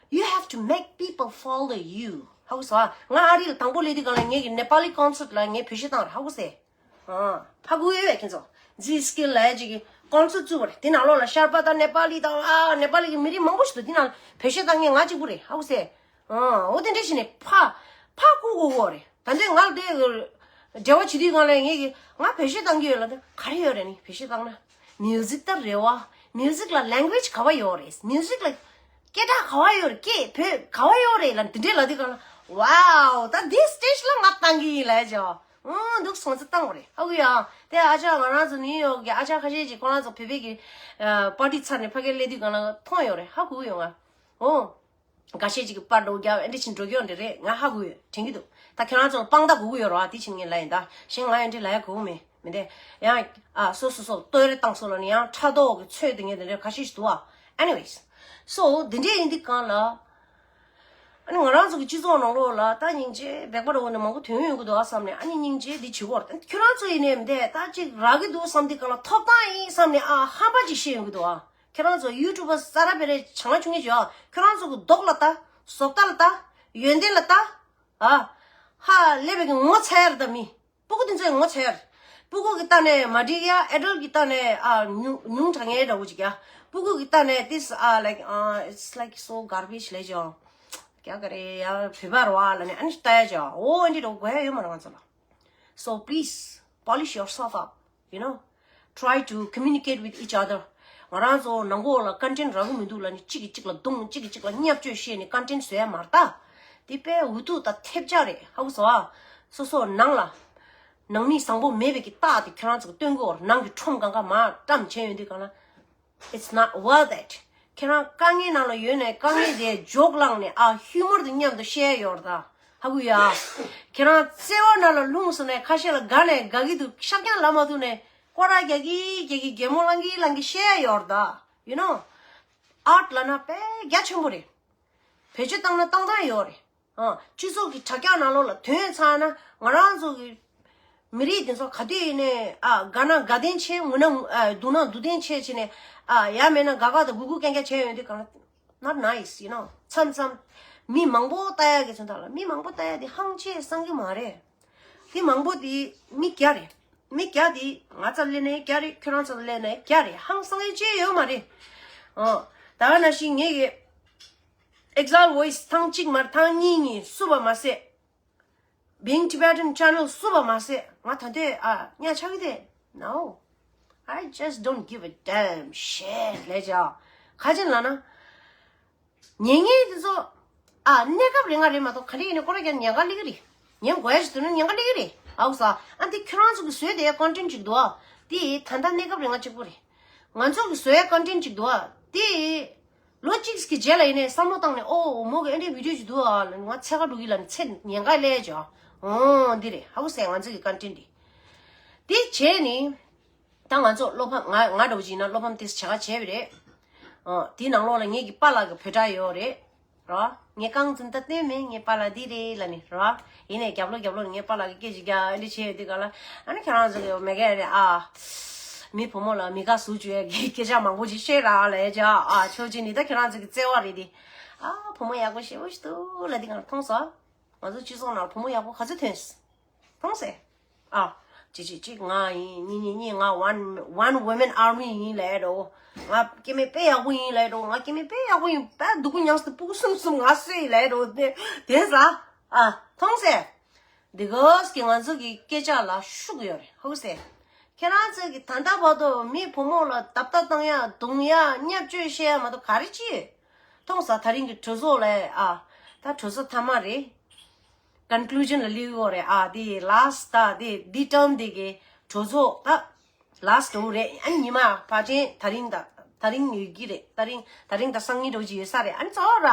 You have to make people follow you. ཧ་གོ་སོང་ཨ། ང་ཨ་རི་ལ་དང་པོ་སླེབས་དུས་གང་ལ་ངེད་ཀྱི་ནེ་པ་ལི་ཀོན་སར་ལ་ངས་བེད་སྤྱོད་བཏང་ར་ཧ་གོ་སེ། ཨ། ཧ་གོ་ཡོད་ཁྱེད་ཚོ། ཛི་སི་ཀིལ་ལ་ཡ་ཅིག་གི་ཀོན་སར་བཙུགས་པ་རེད། དེ་ནང་ལོགས་ལ་ཤར་པ་དང་ནེ་པ་ལི་དང་ཨ་ནེ་པ་ལི་གི་མི་རིགས་མང་པོ་ཞིག་འདུག་དེ་ནང་བེད་སྤྱོད་བཏང་མཁན་ང་གཅིག་པུ་རེད་ཧ་གོ་སེ། ཨ། འོ་དེ་འདྲ་བྱས་ནས་ཕ་ཕ་ཀུ་གོ་གོ་རེད། ད་འདྲས་ང་ལ་དེ་འབྲེལ་བ་བྱེད་དུས་གང་ལ་ངེད་ཀྱི་ང་བེད་སྤྱོད་བཏང་གི་ཡོད་ལ་དེ་ག་རེ་ཡོད་རེད་ནི་བེད་སྤྱོད་བཏང་ན། མིའུ་ཟིག་ལྟར་རེད་བ། མིའུ་ཟིག་ལ་ལེང་གུ་ཨེཇ་ག་བ་ཡོད་རེད། མིའུ་ཟིག་ལ་སྐད་གྲགས་ག་བ་ཡོད་རེད། སྐད་བོད་ག་བ་ཡོད་རེད་ལ་དེ་འདྲས་ལ་དེ་གང་ལ་ཝའོ་ད་འདི་སི་ཊེཇ་ལ་ང་བཏང་གི་ཡིན་ལ་ཅོ། ཨོ་འདུག་སོང་ཙི་བཏང་བ་རེད་ཧ་གོ་ཡ། དེ་ཨ་ཅག་ང་རང་ཚོ་ནིའུ་ཡོག་གི་ཨ་ཅག་ཁ་ཤས་ཅིག་ཁོ་རང་ཚོ་བོད་པའི་གི་པར་ཊི་ཚར་ནས་ཕ་གིར་སླེབས་དུས་གང་ལ་མཐོང་ཡོད་རེད་ཧ་གོ་ཡོད་ང་། ཨོ། འགའ་ཤས་ཅིག་གི་པར་འགྲོ་རྒྱག་ཨེ་འདྲ་ཕྱིན་འགྲོ་རྒྱུ་འདྲ་རེད་ང་ཧ་གོ་ཡོད་དྲན་གྱི་འདུག་ད་ཁྱེད་རང་ཚོ་ལ་དཔང་རྟགས་དགོས་ཀྱི་ཡོད་རེད་བ། དེ་ཕྱིན་ངས་ལབ་ཡིན་ད་གཞན་ང་ཨེ་འདྲ་ལབ་ཡ་དགོས་མེད་མི་འདྲ། ཡང་ཨ་སོ་སོ་སོ་ལྟོས་རེ་བཏང་སོ་ལ་ནི་ཡང་ཕྲག་དོག་གི་ཚོད་དེ་ངས་དེ་འདྲ་ཁ་ཤས་ཤིག་འདུག་བ། Anyways so དེ་འདྲ་ཡིན་དུས་གང་ལ་ཨ་ནི་ང་རང་ཚོ་གི་སྤྱི་ཚོགས་ནང་ལོགས་ལ་ད་སྙིང་རྗེ་བེག་པ་ར་འོ་ནས་མང་པོ་ཐོན་ཡོང་གི་འདུག་ཨ་བསམ་ནས་ཨ་ནི་སྙིང་རྗེ་འདི་བྱེད་དགོས་རེད། ཁྱོད་རང་ཚོ་ཡིན་ནས་མི་འདྲ་ད་ཅིག་རག་གི་འདུག་བསམ་དུས་གང་ལ་ཐོབ་ཐང་ཡིན་བསམ་ནས་ཨ་ཧམ་པ་ཅིག་བཤད་ཡོང་གི་འདུག་ཨ། ཁྱེད་རང་ཚོ་ཡུ་ཊུབ་པ་ས་ར་བེ་རེ་བྱང་ཆུང་ངེ་བྱོས། ཁྱེད་རང་ཚོ་གི་མདོག་ལ་ལྟ། བཟོ་ལྟ་ལ་ལྟ། ཡོན་ཏན་ལ་ལྟ། ཨ། ཧ་ལས་པའི་གི་ངོ་ཚ་ཡར་ད་མི། སྤུ་གུ་དེ་ཚོའི་ངོ་ཚ་ཡར། སྤུ་གུ་གི་ལྟ་ནས་མ་འགྲིག་ཡ་ཨེ་ཌལ་གི་ལྟ་ནས་ཨ་ཉུང་ཉུང་དྲགས་ངེ་འདྲ་བོ་ཅིག་ཡ། སྤུ་གུ་གི་ལྟ་ནས་this are like uh it's like so garbage ལས་ཅོ། ཀྱ་ག་རེ་ཡ་བོད་པ་ར་བ་ལ་ནས་ཨ་ནི་ལྟ་ཡ་ཅོ། འོ་འདི་འདྲ་དགོས་ཡ་ཡོད་མ་རེད་ང་ཚོ་ལ། So please polish yourself up. You know, try to communicate with each other. ང་རང་ཚོ་ནང་གོ་ལ་ཀོན་ཊེན་རག་གི་མི་འདུག་ལ་ནི་གཅིག་གིས་གཅིག་ལ་རྡུང་གཅིག་གིས་གཅིག་ལ་བརྙས་བཅོས་བཤད་ནས་ཀོན་ཊེན་བཟོ་ཡ་མ་རེད་ད། དེ་དཔེ་འུ་ཐུག་དང་ཐེབས་ཆག་རེད་ཧ་གོ་སོང་ཨ། སོ་སོ་ནང་ལ་ནང་མི་བཟང་པོ་མེད་པའི་གི་རྟགས་དེ་ཁྱོད་རང་ཚོ་གི་སྟོན་གོ་ནང་གི་ཁྲོམ་གང་ག་མ་བཀྲམ་བྱས་ཡོང་དུས་གང་ལ། It's not worth it. ཁྱེད་རང་དཀའ་ངལ་ནང་ལ་ཡོད་ནས་དཀའ་ངལ་དེ་ཇོག་བླངས་ནས་ཨ་ཧིའུ་མོར་དང་མཉམ་དུ་བཤད་ཡོད་རེད་ད། ཧ་གོ་ཡ། ཁྱེད་རང་བརྩེ་བ་ནང་ལ་ལྷུང་སོང་ནས་ཁ་ཤས་ལ་དགའ་ནས་དགའ་གི་འདུག་ཤར་རྐྱང་ལབ་མ་ཐུབ་ནས་སྐོར་ར་རྒྱག་གི་རྒྱག་གི་གད་མོ་ལང་གི་ལང་གི་བཤད་ཡོད་རེད་ད། You know. ཨར་ཊི་ལབ་ན་དཔེ་རྒྱ་ཆེན་པོ་རེད། བེད་སྤྱོད་བཏང་ན་བཏང་སྟངས་ཡོད་རེད། ཨ། སྤྱི་ཚོགས་ཀྱི་དྲ་རྒྱ་ནང་ལོགས་ལ་ཐོན་ཚར་ན་ང་རང་ཚོ་གི་མི་རིགས་དེ་ཚོ་ག་དུས་ཡིན་ནའི་ཨ་དགའ་ན་དགའ་ལྡན་བྱེད། ངུ་ན་ངུ་ཨ་སྡུག་ན་སྡུག་ལྡན་བྱེད་བྱས་ནས་ཨ་ཡང་མེད་ན་དགའ་དགའ་དང་གུ་གུ་སྐྱ་སྐྱ་བྱས་ཡོང་དུས་གང་ལ་not nice, you know. མཚམས་མཚམས་མི་མང་པོ་ལྟ་ཡ་གི་ཚོན་མདོག་ལ་མི་མང་པོ་ལྟ་ཡ་དེ་ཧང་ཆེ་བསམ་གི་མ་རེད། དེ་མང་པོ་དེ་མི་བརྒྱ་རེད། མི་བརྒྱ་དེ་ང་རྩར་སླེབས་ནའི་བརྒྱ་རེད། ཁྱོད་རང་རྩར་སླེབས་ནའི་བརྒྱ་རེད། ཧང་སང་ཡ་ཅི་ཡོད་མ་རེད། ཨོ། ད་ག་ནང་བཞིན་ངེད་ཀྱི་Exile Voice ཐེངས་གཅིག་མ་རེད་ཐེངས་གཉིས་གཉིས་བསུབས་པ་མ་ཟད། Being Tibetan Channel བསུབས་པ་མ་ཟད་ང་ད་ལྟའི་ཨ་ཉག་ཆགས་ཀྱི་དེ། No, I just don't give a damn shit ལས་ཀྱང་ཁ་ཅན་ལ་ན། ཉན་མཁན་དེ་ཚོ་ཨ་གནས་སྐབས་རིང་ང་རེད་མ་གཏོགས་ག་རེ་ཡིན་ནའི་ཁོ་རང་ཀྱང་ཉན་ག་སླེབས་ཀྱི་རེད། ཉན་དགོས་ཡ་ཞིག་འདུག་ན་ཉན་ག་སླེབས་ཀྱི་རེད། ཨའུ་ས། ཨ་འདི་ཁྱོད་རང་ཚོ་གི་བཟོས་བསྡད་ཡ་ཀོན་ཊེན་ཅིག་འདུག་ཨ། དེ་ད་ལྟ་གནས་སྐབས་རིང་ང་གཅིག་པོ་རེད། ང་ཚོ་གི་བཟོ་ཡ་ཀོན་ཊེན་ཅིག་འདུག་ཨ། དེ་ལོ་གཅིག་གི་རྗེས་ལ་ཡིན་ནའི་བསམ་བློ་བཏང་ནས་ཨོ་མོ་གི་ཨེ་འདྲའི་བི་ཌིའོ་ཅིག་འདུག་ཨ་ལབ་ནས་ང་འཚོལ་ག་འགྲོ་གི་ལབ་ནས་ཚེ་ཉན་ག་སླེབས་ཀྱི་ཨ། ཨོ་འདི་རེད། ཧ་གོ་སོང་ང་ཚོ་གི་ཀོན་ཊེན་འདི། དེ་བྱས་ནས། ད་ང་ཚོ་བློ་ཕམ་ང་ང་འདྲ་བོ་ཅིག་ཡིན་ན་བློ་ཕམ་ཏིས་བྱ་དགའ་བྱས་པ་རེད། ཨོ། དེའི་ནང་ལོགས་ལ་ངེད་ཀྱི་པཱ་ལགས་ཀྱི་བོད་སྒྲ་ཡོད་རེད། རོ། ངས་རྐང་འཛིན་ད་བསྟན་མེད། ངའི་པཱ་ལགས་འདི་རེད་ལབ་ནི་རོ། ཡིན་ནའི་རྒྱབ་ལོགས་རྒྱབ་ལོགས་ནས་ངའི་པཱ་ལགས་ཀྱི་སྐད་ཅིག་རྒྱག་འདི་བྱས་ཡོད་དུས་ག་ལ། ཨ་ནི་ཁྱེད་རང་ཚོ་གི་མེ་ག་རེད་ཨ། མི་བུ་མོ་ལ་མི་དགའ་ཟུག་བཅུག་ཡས་ཀྱི་སྐད་ཆ་མང་པོ་ཅིག་བཤད་ར་ལས་ཀྱ་ཨ། ཆོས་ཅིག་ནི་ད་ཁྱེད་རང་ཚོ་གི་བརྩེ་བ་རེད་དེ། ཨ་བུ་མོ་ཡག་པོ་ཞེ་པོ་ཞིག་འདུག་ལབ་འདི་ག་ལ་མཐོང་སོང་། ང་ཚོ་སྤྱི་ཚོགས་ནང་བུ་མོ་ཡག་པོ་ག་ཚོད་ཐོན་སོང་། མཐོང་སེ། ཨ། གཅིག་གཅིག་གཅིག་ང་ཡིན། གཉིས་གཉིས་གཉིས། ང་one one woman army ཡིན་ལབ་འགྲོ། ང་སྐྱེ་དམན་དཔེ་ཡག་པོ་ཡིན་ལབ་འགྲོ། ང་སྐྱེ་དམན་དཔེ་ཡག་པོ་ཡིན། དཔེ་སྡུག་པོ་མྱངས་ཏེ་སྤུ་གུ་གསུམ་གསུམ་ང་གསོས་ལབ་འགྲོ། དེ་དེ་ཟ། ཨ། མཐོང་སེ། འདི་གོས་ཀྱི་ང་ཚོ་གི་སྐད་ཆ་ལ་ཤུགས་ཡོད་རེད། ཧུ་སེ། ཁྱེད་རང་ཚོ་གི་ད་ལྟ་བར་དུ་མི་བུ་མོ་ལ་ལྡབ་ལྟ་བཏང་ཡ་རྡུང་ཡ་བརྙས་བཅོས་བཤད་ཡ་མ་གཏོགས་ག་རེ་ཅི་ཡོད། མཐོང་ས་ད་རིང་གི་གྲོས་ཚོགས་ལ་ཨ། ད་གྲོས་ཚོགས་མཐའ་མ་རེད། conclusion ལ་སླེབས་ཡོད་རེད་ཨ། དེ་last ད་དེ་དེ་term དེ་གི་གྲོས་ཚོགས་ད་last འགྲོ་རེད། ཨ་ཉི་མ་ཕལ་ཆེར་ད་རིང་ད་ད་རིང་ཡོད་ཀྱི་རེད། ད་རིང་ད་རིང་ད་སང་ཉིན་འགྲོ་གི་ཡོད་ས་རེད། ཨ་ནི་ཚོ་ར་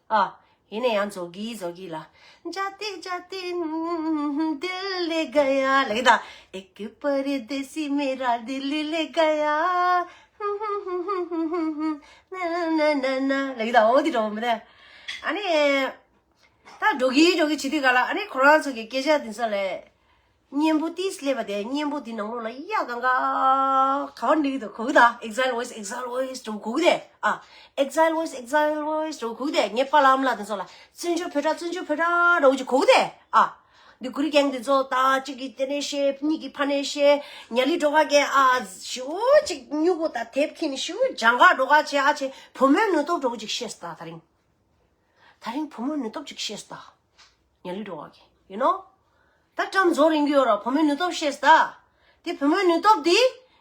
ཨ། ཡིན་ན་ཡང་རྫོགས་ཀྱི་རྫོགས་ཀྱི་ལ། जाते जाते दिल ले गया ལེགས་ད། एक परदेसी मेरा दिल ले गया ना ना ना ना ལེགས་ད། འོ་དེ་འགྲོ་མི་ད། ཨ་ནི། ད་འགྲོ་གི་འགྲོ་གི་བྱེད་དུས་ག་ལ། ཨ་ནི་ཁོ་རང་ཚོ་གི་སྐད་ཆ་དེ་ཚོ་ལས། སྙན་པོ་ཏིས་སླེབས་པ་དེ། སྙན་པོ་དེ་ནང་ལོགས་ལ་ཡ་གང་ག་ག་བ་འགྲིག་གི་འདུག་གོ་གི་ད། exile voice exile voice འགྲོ་གོ་གི་དེ། ཨ། exile voice exile voice འགྲོ་གོ་གི་དེ། ངའི་པཱ་ལགས་ཨ་མ་ལགས་དེ་ཚོ་ལ་བཙན་བྱོལ་བོད་སྒྲ་བཙན་བྱོལ་བོད་སྒྲ་འགྲོ་གི་གོ་གི་དེ། ཨ། འདི་གུ་རི་རྒན་དེ་ཚོ་ད་གཅིག་གིས་དེ་ནས་བཤད། གཉིས་ཀྱིས་ཕ་ནས་བཤད། ཉ་ལི་སྒྲོ་ག་གིས་ཨ་ཞུ་གཅིག་སྨྱུ་གུ་ད་དེབ་ཁྱེར་ནས་ཞུ་ལྗང་ག་སྒྲོ་ག་བྱས་ཨ་བྱས། བུ་མོའི་ནུས་སྟོབས་འགྲོ་གི་ཅིག་བཤད་སོང་ད་ད་རིང་། ད་རིང་བུ་མོའི་ནུས་སྟོབས་ཅིག་བཤད་སོང་ད། ཉ་ལི་སྒྲོ་ག་གིས། you know། ད་ཊརམ་རྫོགས་རན་གྱི་ཡོད་ར། བུ་མོའི་ནུས་སྟོབས་བཤད་སོང་ད། དེ་བུ་མོའི་ནུས་སྟོབས་དེ་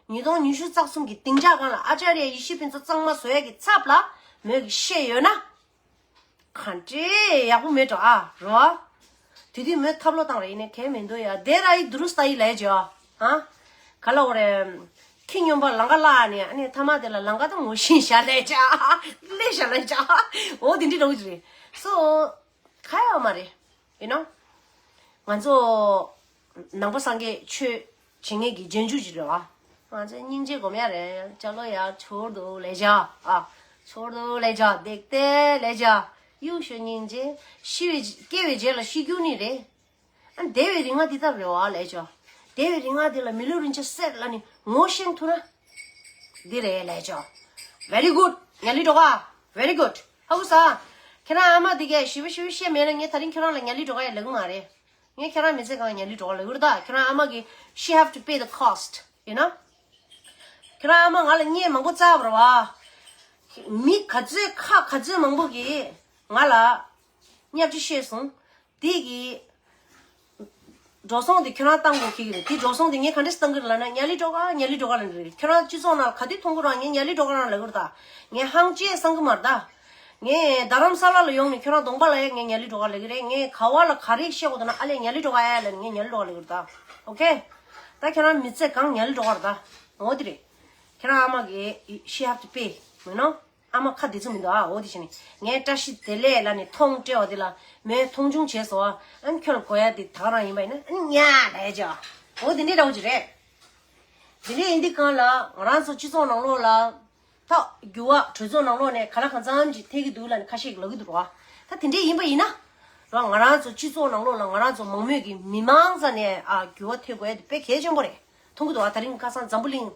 ཉིས་སྟོང་ཉི་ཤུ་རྩ་གསུམ་གྱི་སྡིངས་ཆ་སྒང་ལ་ཨ་ཅཱརྱ་ཡེ་ཤེས་ཕུན་ཚོགས་གཙང་མ་བཟོ་ཡས་ཀྱི་ཚབ་ལ་མོས་ཀྱིས་བཤད་ཡོད་ན། ག་འདྲས་ཡག་པོ་མེད་འགྲོ་ཨ་རོ། དེ་དུས་མོས་ཐབས་ལོ་བཏང་རེད། ཡིན་ནའི་གལ་མི་འདུག་ཡ། དེ་ར་ཡི་དུ་རུ་སྟ་ཡི་ལས་ཇོ། ཧ། ག་ལ་འོ་རེད། ཁྱི་སྨྱོན་པ་ལང་ཀ་བརླག་ནས་ཨ་ནི་མཐའ་མ་དེ་ལ་ལང་ཀ་ད་ངོ་ཤེས་བྱ་ལས་ཇ། ལས་བྱ་ལས་ཇ། འོ་དེ་འདྲས་འགྲོ་གི་རེད། so ག་ཡོད་མ་རེད། you know། ང་ཚོ་ནང་པ་སངས་རྒྱས་ཆོས་བྱེད་མཁན་གྱི་རྗེས་འཇུག་ཅིག་རེད་བ། ང་ཚོས་སྙིང་རྗེ་སྒོམ་ཡ་རེད། ཅ་ལོ་ཡ་ཆོར་དུ་ལས་བྱ། ཨ། ཆོར་དུ་ལས་བྱ། བདེག་སྟེ་ལས་བྱ། གཡུག་ཞོ་སྙིང་རྗེ། ཤི་བའི་སྐྱེ་བའི་རྗེས་ལ་ཤི་རྒྱུ་ནི་རེད། ཨ། བདེ་བའི་རིག་སྔགས་འདི་ལྟར་རེད་བ་ལས་བྱ། བདེ་བའི་རིག་སྔགས་འདི་ལ་མི་ལུས་རིན་ཆེན་གསེར་ལ་ནི་ངོ་ཤེས་ཐུབ་ན། འདི་རེད་ལས་བྱ། very good། ཉ་ལི་སྒྲོ་ག། very good། ཧ་གོ་སོང་། ཁྱེད་རང་ཨ་མ་འདི་གས་ཞིབ་པོ་ཞིབ་པོ་བཤད་མེད་ན་ངས་ད་རིང་ཁྱེད་རང་ལ་ཉ་ལི་སྒྲོ་ག་ཡ་ལབ་གི་མ་རེད། ངས་ཁྱེད་རང་མི་ཚེ་གང་ཉ་ལི་སྒྲོ་ག་ལབ་གི་རེད་ད། ཁྱེད་རང་ཨ་མ་གི་she have to pay the cost you know། ཁྱེད་རང་ཨ་མ་ང་ལ་བརྙས་མང་པོ་བཙལ་བ་རེད་བ། མི་ག་ཚོད་ཁ་ག་ཚོད་མང་པོ་གིས་ང་ལ་བརྙས་བཅོས་བཤད་སོང་། དེ་གི་འགྲོ་སོང་དེ་ཁྱེད་རང་བཏང་དགོས་ཀྱི་རེད། དེ་འགྲོ་སོང་དེ་ངས་ག་འདྲས་བཏང་གི་རེད་ལབ་ན། ཉ་ལི་སྒྲོ་ག་ཉ་ལི་སྒྲོ་ག་ལབ་ནི་རེད། ཁྱེད་རང་སྤྱི་ཚོགས་ནང་ག་དུས་མཐོང་གི་རེད། ངས་ཉ་ལི་སྒྲོ་ག་རང་ལབ་གི་རེད་ད། ངས་ཧང་ཅེས་བསམ་གི་མ་རེད་ད། ངས་རྡ་རམ་ས་ལ་ལ་ཡོང་ནས་ཁྱོད་རང་གདོང་པ་ལ་ཡ་ངས་ཉ་ལི་སྒྲོ་ག་ལབ་ཀྱི་རེད། ངས་ག་བ་ལ་ག་རེ་བཤད་དགོས་འདུག་ན་ཨ་ལས་ཉ་ལི་སྒྲོ་ག་ཡ་ལབ་ནས་ངས་ཉ་ལི་སྒྲོ་ག་ལབ་ཀྱི་རེད་ད། ཨོ་ཁེ། ད་ཁྱེད་རང་མི་ཚེ་གང་ཉ་ལི་སྒྲོ་ག་རེད་ད། འོ་དེ་རེད། ཁྱེད་རང་ཨ་མ་གིས་she have to pay you know། ཨ་མ་ཁ་བདེ་ཚོད་མི་འདུག་ཨ། འོ་དེ་བྱས་ནས་ངས་བཀྲ་ཤིས་བདེ་ལེགས་ལབ་ནས་མཐོང་སྤྲད་པ་དེ་ལ་མོས་མཐོང་ཆུང་བྱས་སོང་ཨ། ཨ་ནི་ཁྱོད་ལ་དགོས་ཡ་དེ་ད་ག་རང་ཡིན་པ་ཡིན་ན་ཨ་ནི་ཉ་ལས་བྱ། འོ་དེ་འདྲས་འདྲ་བོ་ཅིག་རེད། དེ་འདྲས་ཡིན་དུས་གང་ལ་ང་རང་ཚོ་སྤྱི་ཚོགས་ནང་ལོགས་ལ། ད་འགྱུར་བ་གྲོས་ཚོགས་ནང་ལོགས་ནས་ག་ལ་གང་འཚམ་ཅིག་ཐེབས་ཀྱི་འདུག་ལབ་ནས་ཁ་ཤས་ཀྱིས་ལབ་ཀྱི་འདུག་རོ། ད་དེ་འདྲས་ཡིན་པ་ཡིན་ན། རོ། ང་རང་ཚོ་སྤྱི་ཚོགས་ནང་ལོགས་ལ་ང་རང་ཚོ་མང་མོས་ཀྱི་མི་མང་རྩ་ནས་ཨ་འགྱུར་བ་ཐེབས་དགོས་ཡ་དེ་དཔེ་གལ་ཆེན་པོ་རེད། མཐོང་གི་འདུག་ཨ། ད་རིང་ཁ་སང་འཛམ་བུ་གླིང་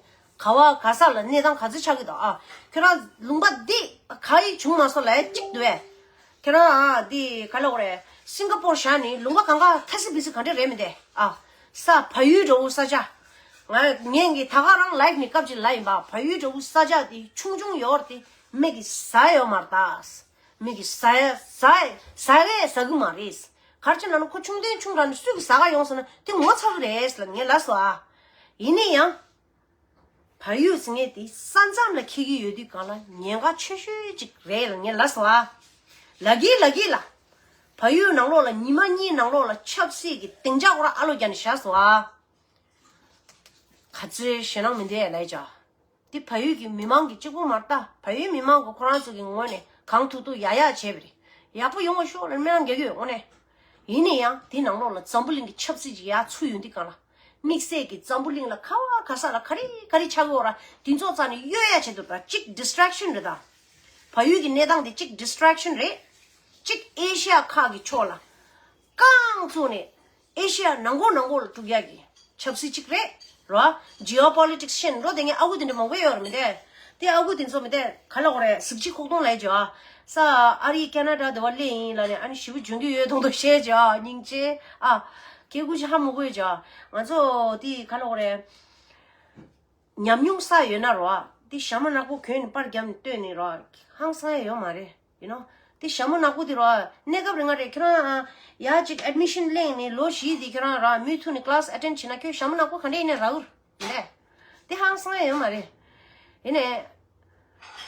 ག་བ་ག་ས་ལ་གནས་སྟངས་ག་ཚོད་ཆགས་ཀྱི་འདུག་ཨ། ཁྱོད་རང་ལུང་པ་འདི་ག་ཡི་བྱུང་མ་སོང་ལབ་ཡ་གཅིག་འདུག་ཨེ། ཁྱེད་རང་ཨ་འདི་ག་ལབ་དགོས་རེད། སིང་ག་པོར་བཞག་ནི་ལུང་པ་གང་ག་ཐ་སི་བི་སི་ག་འདྲ་རེད་མི་འདུག་ཨ། ས་བལ་ཡུལ་འདྲ་བོ་ས་ཆ། ང་ངས་ཀྱི་ད་ག་རང་ལའིབ་ནི་སྐབས་ཅིག་ལ་ཡིན་པ། བལ་ཡུལ་འདྲ་བོ་ས་ཆ་དེ་ཆུང་ཆུང་ཡོད་རེད་དེ་མིག་གིས་ཟ་ཡ་ཡོད་མ་རེད་ད། མིག་གིས་ཟ་ཡ་ཟ་ཡ་ཟ་ཡ་ཟ་གི་མ་རེད། ག་རེ་བྱས་ན་ཁོ་ཆུང་དོན་ཆུང་དྲགས་ནས་སུས་གིས་ཟ་ག་ཡོང་ཟེར་ན་དེ་ངོ་ཚ་གི་རེད་ལབ་ངས་ལབ་སོང་ཨ། ཡིན་ན་ཡང་། བལ་ཡུལ་ཟེར་མཁན་དེ་ས་མཚམས་ལ་འཁེལ་གྱི་ཡོད་དུས་གང་ལ་ཉེན་ཁ་ཆེ་ཤོས་ཅིག་རེད་ལབ་ངས་ལབ་སོང་ཨ། ལབ་ཀྱི་ལབ་ཀྱི་ལ། བལ་ཡུལ་ནང་ལོགས་ལ་ཉི་མ་གཉིས་ནང་ལོགས་ལ་ཆབ་སྲིད་ཀྱི་སྡིངས་ཆ་ཁོ་རང་ཨ་ལོ་བརྒྱབ་ནས་བཞག་སོང་ཨ། ག་ཚོད་ཞེད་སྣང་མི་འདུག་ལབ་ཡ་ཅག་དེ་བལ་ཡུལ་གྱི་མི་མང་གི་གཅིག་པོ་མ་རེད་ད། བལ་ཡུལ་མི་མང་གིས་ཁོ་རང་ཚོ་གི་ངོས་ནས་གང་ཐུབ་ཐུབ་ཡག་ཡག་བྱས་པ་རེད། ཡག་པོ་ཡོང་བ་ཤོག་ལབ་སྨོན་ལམ་རྒྱག་གི་ཡོད་དངོས་གནས། ཡིན་ན་ཡང་དེ་ནང་ལོགས་ལ་འཛམ་བུ་གླིང་གི་ཆབ་སྲིད་ཅིག་ཡར་ཚུར་ཡོང་དུས་གང་ལ། དམིགས་བསལ་གྱི་འཛམ་བུ་གླིང་ལ་ག་བ་ག་ས་ལ་ག་རེ་ག་རེ་ཆགས་ཡོད་ར། དེ་ཚོ་རྩ་ནས་གཡོལ་ཡ་ཆེད་དུ་ར། གཅིག་distraction་རེད་ད། བལ་ཡུལ་གྱི་གནས་སྟངས་དེ་གཅིག་distraction་རེད། གཅིག་ཨེ་ཤི་ཡ་ཁག་གི་ཕྱོགས་ལ་རྐང་བཙུགས་ནས་ཨེ་ཤི་ཡ་ནང་ཁུལ་ནང་ཁུལ་ལ་དཀྲུག་ཡ་གི་ཆབ་སྲིད་གཅིག་རེད་ར། Geopolitics་ཤེས་འགྲོ་དེ་ངས་ཨ་ཁུ་དེ་འདྲ་མང་པོ་ཡོད་རེད་མི་འདས། དེ་ཨ་ཁུ་དེ་ཚོ་མི་འདས་ག་ལ་གོ་རེད། གཟི་བརྗིད་ཁོག་སྟོང་ལས་ཇོ་ས་ཨ་རི་ཁེ་ན་ཌ་དེ་བ་སླེབས་ཡིན་ལ་ནས་ཨ་ནི་ཞི་བུ་འཇོན་གྱི་ཡོད་མདོག་མདོག་བཤད་ཇོ་སྙིང་རྗེ་ཨ། སྐད་ཁུ་ཅི་ཧ་མ་གོ་ཇོ། ང་ཚོ་དེ་ག་ལ་གོ་རེད། ཉམས་མྱོང་བསགས་ཡོད་ན་རོ། དེ་ཞྭ་མོ་ནག་པོ་གོན་ནས་པར་བརྒྱབ་ནས་སྟོན་ནས་རོ། ཧང་སང་ཡ་ཡོད་མ་རེད། ཡིན་ནོ། དེ་ཞྭ་མོ་ནག་པོ་དེ་རོ། གནས་སྐབས་རིང་ང་རེད་ཁྱེད་རང་ཡ་གཅིག་admission་གླེང་ནས་ལོ་བཞི་དེ་ཁྱེད་རང་ར་མུ་མཐུད་ནས་class attend་བྱེད་ན་ཁྱོད་ཞྭ་མོ་ནག་པོ་ག་འདྲ་ཡིན་ནས་རག་གི་རེད། དེ་ཧང་སང་ཡ་ཡོད་མ་རེད། ཡིན་ནས།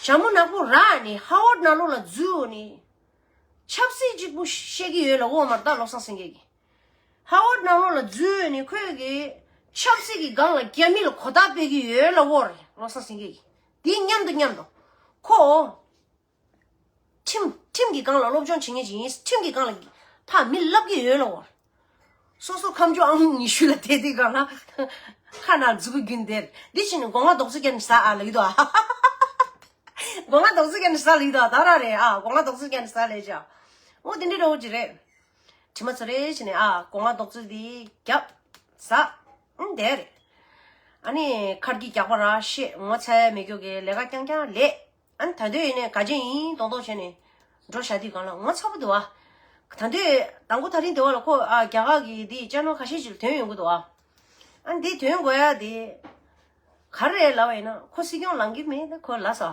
ཞྭ་མོ་ནག་པོ་རག་ནས་Harvard་ནང་ལོགས་ལ་འཛུལ་ནས། ཆབ་སྲིད་གཅིག་པུ་བཤད་ཀྱི་ཡོད་ལ་འོ་མར་ད་བློ་བཟང་སེང་གེ་གིས། Harvard་ནང་ལོགས་ལ་འཛུལ་ནས་ཁོས་ཀྱི་ཆབ་སྲིད་ཀྱི་སྒང་ལ་རྒྱ་མི་ལ་གོ་བརྡ་སྤེལ་གྱི་ཡོད་ལ་འོ་རེད་བློ་བཟང་སེང་གེ་གིས། དེའི་མཉམ་དུ་མཉམ་དུ་ཁོ་ཁྲིམས་ཁྲིམས་ཀྱི་སྒང་ལ་སློབ་སྦྱོང་བྱེད་མཁན་ཅིག་ཡིན། ཁྲིམས་ཀྱི་སྒང་ལ་ཕར་མི་ལབ་ཀྱི་ཡོད་ལ་འོ་རེད། སོ་སོ་ཁ་མཆུ་ཨང་ཉི་ཤུ་ལ་བལྟས་དུས་སྒང་ལ་ཁ་ནང་མཛུ་གུ་རྒྱུན་དེར་འདི་ཕྱིན་ནས་སྒོ་ང་རྡོག་རྩི་རྒྱག་ནས་ཟ་ཨ་ལབ་ཀྱི་འདུག་ཨ། སྒོ་ང་རྡོག་རྩི་རྒྱག་ནས་ཟ་ལབ་ཀྱི་འདུག་ཨ། ད་ར་རེད་ཨ། སྒོ་ང་རྡོག་རྩི་རྒྱག་ནས་ཟ་ལབ་ཅག་འོ་དེ་འདྲའི་འདྲ་བོ་ཅིག་རེད། དྲི་མ་ཚོ་རེ་བྱས་ནས་ཨ་སྒོ་ང་རྡོག་རྩི་འདི་རྒྱབ་ཟ། ཨང་དེ་རེད། ཨ་ནི་ཁར་གྱི་རྒྱག་པ་ར་ཤེས་ངོ་ཚ་ཡ་མེད་རྒྱུ་གི་ལས་ཀ་རྐྱང་རྐྱང་ལས། ཨ་ནི་ད་དུས་ཡིན་ནས་ག་ཅན་ཡིན་མདོག་མདོག་བྱས་ནས་འགྲོ་བཞག་དུས་སྒང་ལ་ངོ་ཚ་པོ་འདུག་ཨ། ད་དུས་དང་པོ་ད་རིང་འདི་བ་ལ་ཁོ་ཨ་རྒྱ་གར་གི་འདི་ཅ་ནོ་ཁ་ཤས་ཅིག་ལ་ཐོན་ཡོང་གི་འདུག་ཨ། ཨ་ནི་འདི་ཐོན་དགོས་ཡ་དེ་ག་རེ་རེད་ལབ་པ་ཡིན་ན་ཁོ་སྲིད་སྐྱོང་ལངས་ཀྱི་མེད་ད་ཁོ་ལབ་ས།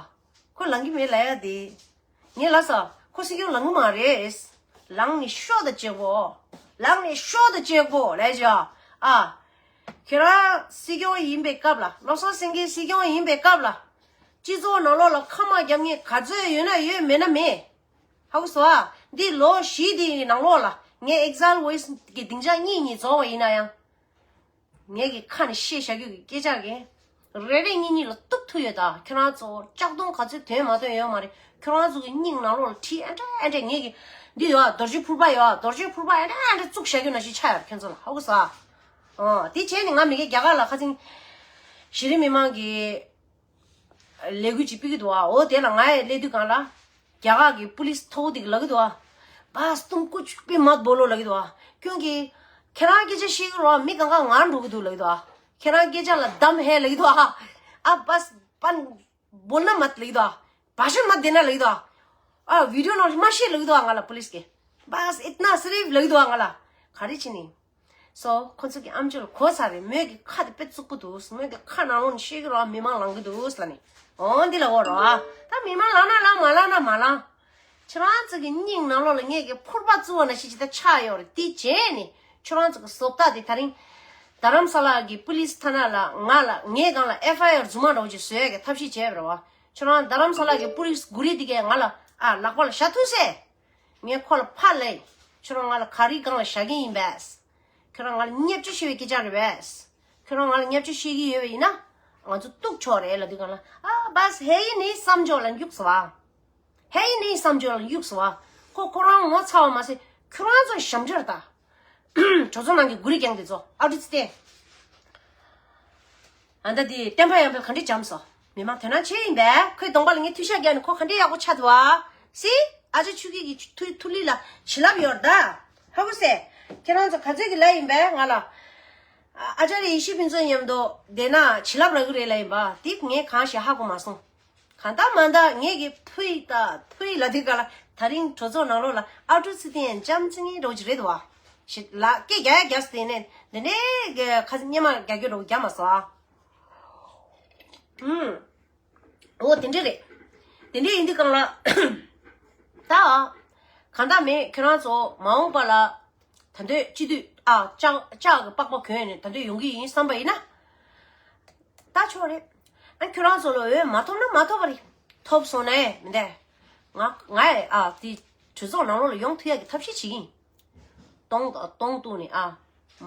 ཁོ་ལངས་ཀྱི་མེད་ལབ་ཡ་དེ། ངས་ལབ་ས། ཁོ་སྲིད་སྐྱོང་ལངས་ཀྱི་མ་རེད། ལངས་ནས་ཤོག་དང་གཅིག་པོ། ལངས་ནས་ཤོག་དང་གཅིག་པོ་ལབ་བྱས་ཨ། ཁྱེད་རང་སྲིད་སྐྱོང་ཡིན་པའི་སྐབས་ལ་བློ་བཟང་སེང་གེ་སྲིད་སྐྱོང་ཡིན་པའི་སྐབས་ལ། སྤྱི་ཚོགས་ནང་ལོགས་ལ་ཁ་མ་བརྒྱབ་མཁན་ག་ཚོད་ཡོད་ན་ཡོད་མེད་ན་མེད། ཧ་གོ་སོང་ཨ། འདི་ལོ་བཞི་དེའི་ནང་ལོགས་ལ་ངས་Exile Voice་གི་སྡིངས་ཆ་གཉིས་གཉིས་རྫོགས་པ་ཡིན་ན་ཡང་། ངེད་ཀྱི་ཁ་ནས་བཤད་བཞག་རྒྱུ་གི་སྐད་ཆ་གི། རེ་རེ་གཉིས་གཉིས་ལ་གཏུག་ཐུབ་ཡོད་ད། ཁྱོད་རང་ཚོ་ལྕགས་གདོང་ག་ཚོད་ཐོན་མ་ཐོན་ཡོད་མ་རེད། ཁྱོད་རང་ཚོ་གི་སྙིང་ནང་ལོགས་ལ་གྲི་ཨ་འདྲ་ཨ་འདྲ་ངེད་ཀྱི་འདི་ཡོད་ཨ། རྡོ་རྗེ་ཕུར་པ་ཡོད་ཨ། རྡོ་རྗེ་ཕུར་པ་ཨ་འདྲ་ཨ་འདྲ་བཙུགས་བཞག་རྒྱུ་ནང་བཞིན་ཆགས་ཡོད་ཁྱོད་ཚོ་ལ་ཧ་གོ་ས། ཨོ་དེ་བྱས་ནས་ང་མི་གེ་རྒྱ་གར་ལ་ཁ་སང་གཞི་རིམ་མི་མང་གི་ལས་འགུལ་ཅིག་སྤེལ་གི་འདུག་ཨ། འོ་དེ་ལ་ང་ཡི་སླེབས་དུས་སྒང་ལ་རྒྱ་གར་གི་པུ་ལིས་མཐོ་པོ་དེ་གི་ལབ་གི་འདུག་ཨ། बस तुमको चुप्पी मत बोलो ལབ་གི་འདུག་ཨ། क्योंकि ཁྱེད་རང་སྐད་ཆ་བཤད་གི་རོགས་མི་གང་ག་ངར་འགྲོ་གི་འདུག་ལབ་གི་འདུག་ཨ། ཁྱེད་རང་སྐད་ཆ་ལ་दम है ལབ་གི་འདུག་ཨ། ཨ་बस अपन बोलना मत ལབ་གི་འདུག་ཨ། भाषण मत देना ལབ་གི་འདུག་ཨ། ཨ་वीडियो ནང་མ་བཤད་ལབ་གི་འདུག་ཨ། ང་ལ་པུ་ལིས་ཀྱིས་बस इतना सिर्फ ལབ་གི་འདུག་ཨ། ང་ལ་ག་རེ་བྱས་ནས། སོ་ཁོ་ཚོ་གི་ཨམ་ཅོག་ལ་གོ་ཚར་རེད། མོས་ཀྱི་ཁ་དེ་དཔེ་རྩུབ་པོ་འདུག་མོས་ཀྱི་ཁ་ནང་ལོགས་ནས་བཤད་ཀྱི་རོགས་མི་མང་ལངས་ཀྱི་འདུག་ལབ་ནས། འོ་འདི་ལ་འོ་རོགས་ཨ། ད་མི་མང་ལངས་ན་ལངས་མ་ལངས་ན་མ་ལངས། ཁྱེད་རང་ཚོ་གི་སྙིང་ནང་ལོགས་ལ་ངེད་ཀྱི་ཕུར་པ་བཙུགས་པ་ནང་བཞིན་ཅིག་ད་ཆགས་ཡོད་རེད། དེ་བྱས་ནས་ཁྱེད་རང་ཚོ་གི་བཟོ་ལྟ་དེ་ད་རིང་རྡ་རམ་ས་ལ་གི་པུ་ལིས་ཐ་ན་ལ་ང་ལ་ངའི་སྒང་ལ་ཨེཕ་ཨའི་ཨར་རྫུན་མ་འདྲ་བོ་ཅིག་བཟོ་ཡས་ཀྱི་ཐབས་ཤེས་བྱས་པ་རེད་བ། ཁྱེད་རང་རྡ་རམ་ས་ལ་གི་པུ་ལིས་གུ་རི་དེ་གས་ང་ལ་ཨ་ལག་པ་ལ་བཞག་ཐུབ་སེ། ངས་ཁོ་ལ་ཕར་ལབ། ཁྱོད་རང་ང་ལ་ག་རེའི་སྒང་ལ་བཞག་གི་ཡིན་པས། ཁྱོད་རང་ང་ལ་བརྙས་བཅོས་བྱེད་པའི་སྐད་ཆ་རེད་པས། ཁྱོད་རང་ང་ལ་བརྙས་བཅོས་བྱེད་ཀྱི་ཡོད་པ་ཡིན་ན། ང་ཚོ་གཏུག་ཆོག་རེད་ལབ་དུས་སྒང་ལ། ཨ་बस है ही नहीं समझो ལབ་རྒྱུགས་སོང་བ། है ही नहीं समझो ལབ་རྒྱུགས་སོང་བ། ཁོ་ཁོ་རང་ངོ་ཚ་བ་མ་ཟད་ཁྱོད་རང་ཚོ་ཞབས་འདྲེན་ད། གྲོས་ཚོགས་ནང་གི་གུ་རི་རྒྱང་དེ་ཚོ་ཨ་ཏི་ཙི་ཏེ། ཨ་ད་དེ་བསྟན་པ་ཡར་འཕེལ་ག་འདྲས་འཇམ་སོང་། མི་མང་དོ་སྣང་ཆེ་ཡིན་པས། ཁོའི་གདོང་པ་ལ་ངས་མཐུད་ཤག་རྒྱག་ནས་ཁོ་ག་འདྲས་ཡག་པོ་ཆགས་འདུག་ཨ། སི། ཨ་ཅག་ཆོས་སྐྱིད་ཀྱི་ཐུ་ཐུ་ལི་ལ་བྱིན་རླབས་ཡོད་ད། ཧ་གོ་སེ། ཁྱེད་རང་ཚོ་ག་ཚོད་ཀྱི་ལབ་ཡིན་པས་ང་ལ། ཨ་ཨ་ཅར་ཡེ་ཤེས་ཕུན་ཚོགས་མཉམ་དུ་བསྡད་ན་བྱིན་རླབས་རག་གི་རེད་ལབ་ཡིན་པ། དེ་ངས་གང་ཤེས་ཧ་གོ་མ་སོང་། གང་ལྟར་མ་ལྟར་ངེད་ཀྱི་ཕུ་ཡི་ད་ཕུ་ཡི་ལ་དེ་ག་ལ་ད་རིང་གྲོས་ཚོགས་ནང་ལོགས་ལ་ཨ་ཀྲུ་ཚི་ཏན་འཇམ་ཙི་ངེ་འགྲོ་གི་རེད་དོ། ཞེས་ལ་སྐད་རྒྱག་ཡ་རྒྱག་སྟེ་ནས་འདི་འདྲའི་གི་ཁ་སྙེ་མ་རྒྱག་རྒྱུ་འགྲོ་རྒྱག་མ་སོང་ཨ། ཨུམ། འོ་དེ་འདྲ་རེད། དེ་འདྲ་ཡིན་དུས་སྒང་ལ། ད། གང་ལྟར་མེད་ཁྱེད་རང་ཚོ་མ་འོངས་པ་ལ། ད་འདོད་སྤྱི་འཐུས་ཨ་ལྕགས་ལྕགས་ཀྱི་པགས་པ་གོན་ནས་ད་འདོད་ཡོང་གི་ཡིན་བསམ་པ་ཡིན་ན། ད་ཆོག་རེད། ཨ་ཁྱོད་རང་ཚོ་ལ་འོས་མ་ཐོབ་ན་མ་ཐོབ་པ་རེད། ཐོབ་སོང་ན་ཨེ་མི་འདས། ང་ང་ཨེ་ཨ་དེ་གྲོས་ཚོགས་ནང་ལོགས་ལ་ཡོང་ཐུབ་ཡག་གི་ཐབས་ཤེས་བྱེད་ཀྱི་ཡིན། གདོང་གདོང་གཏུགས་ནས་ཨ།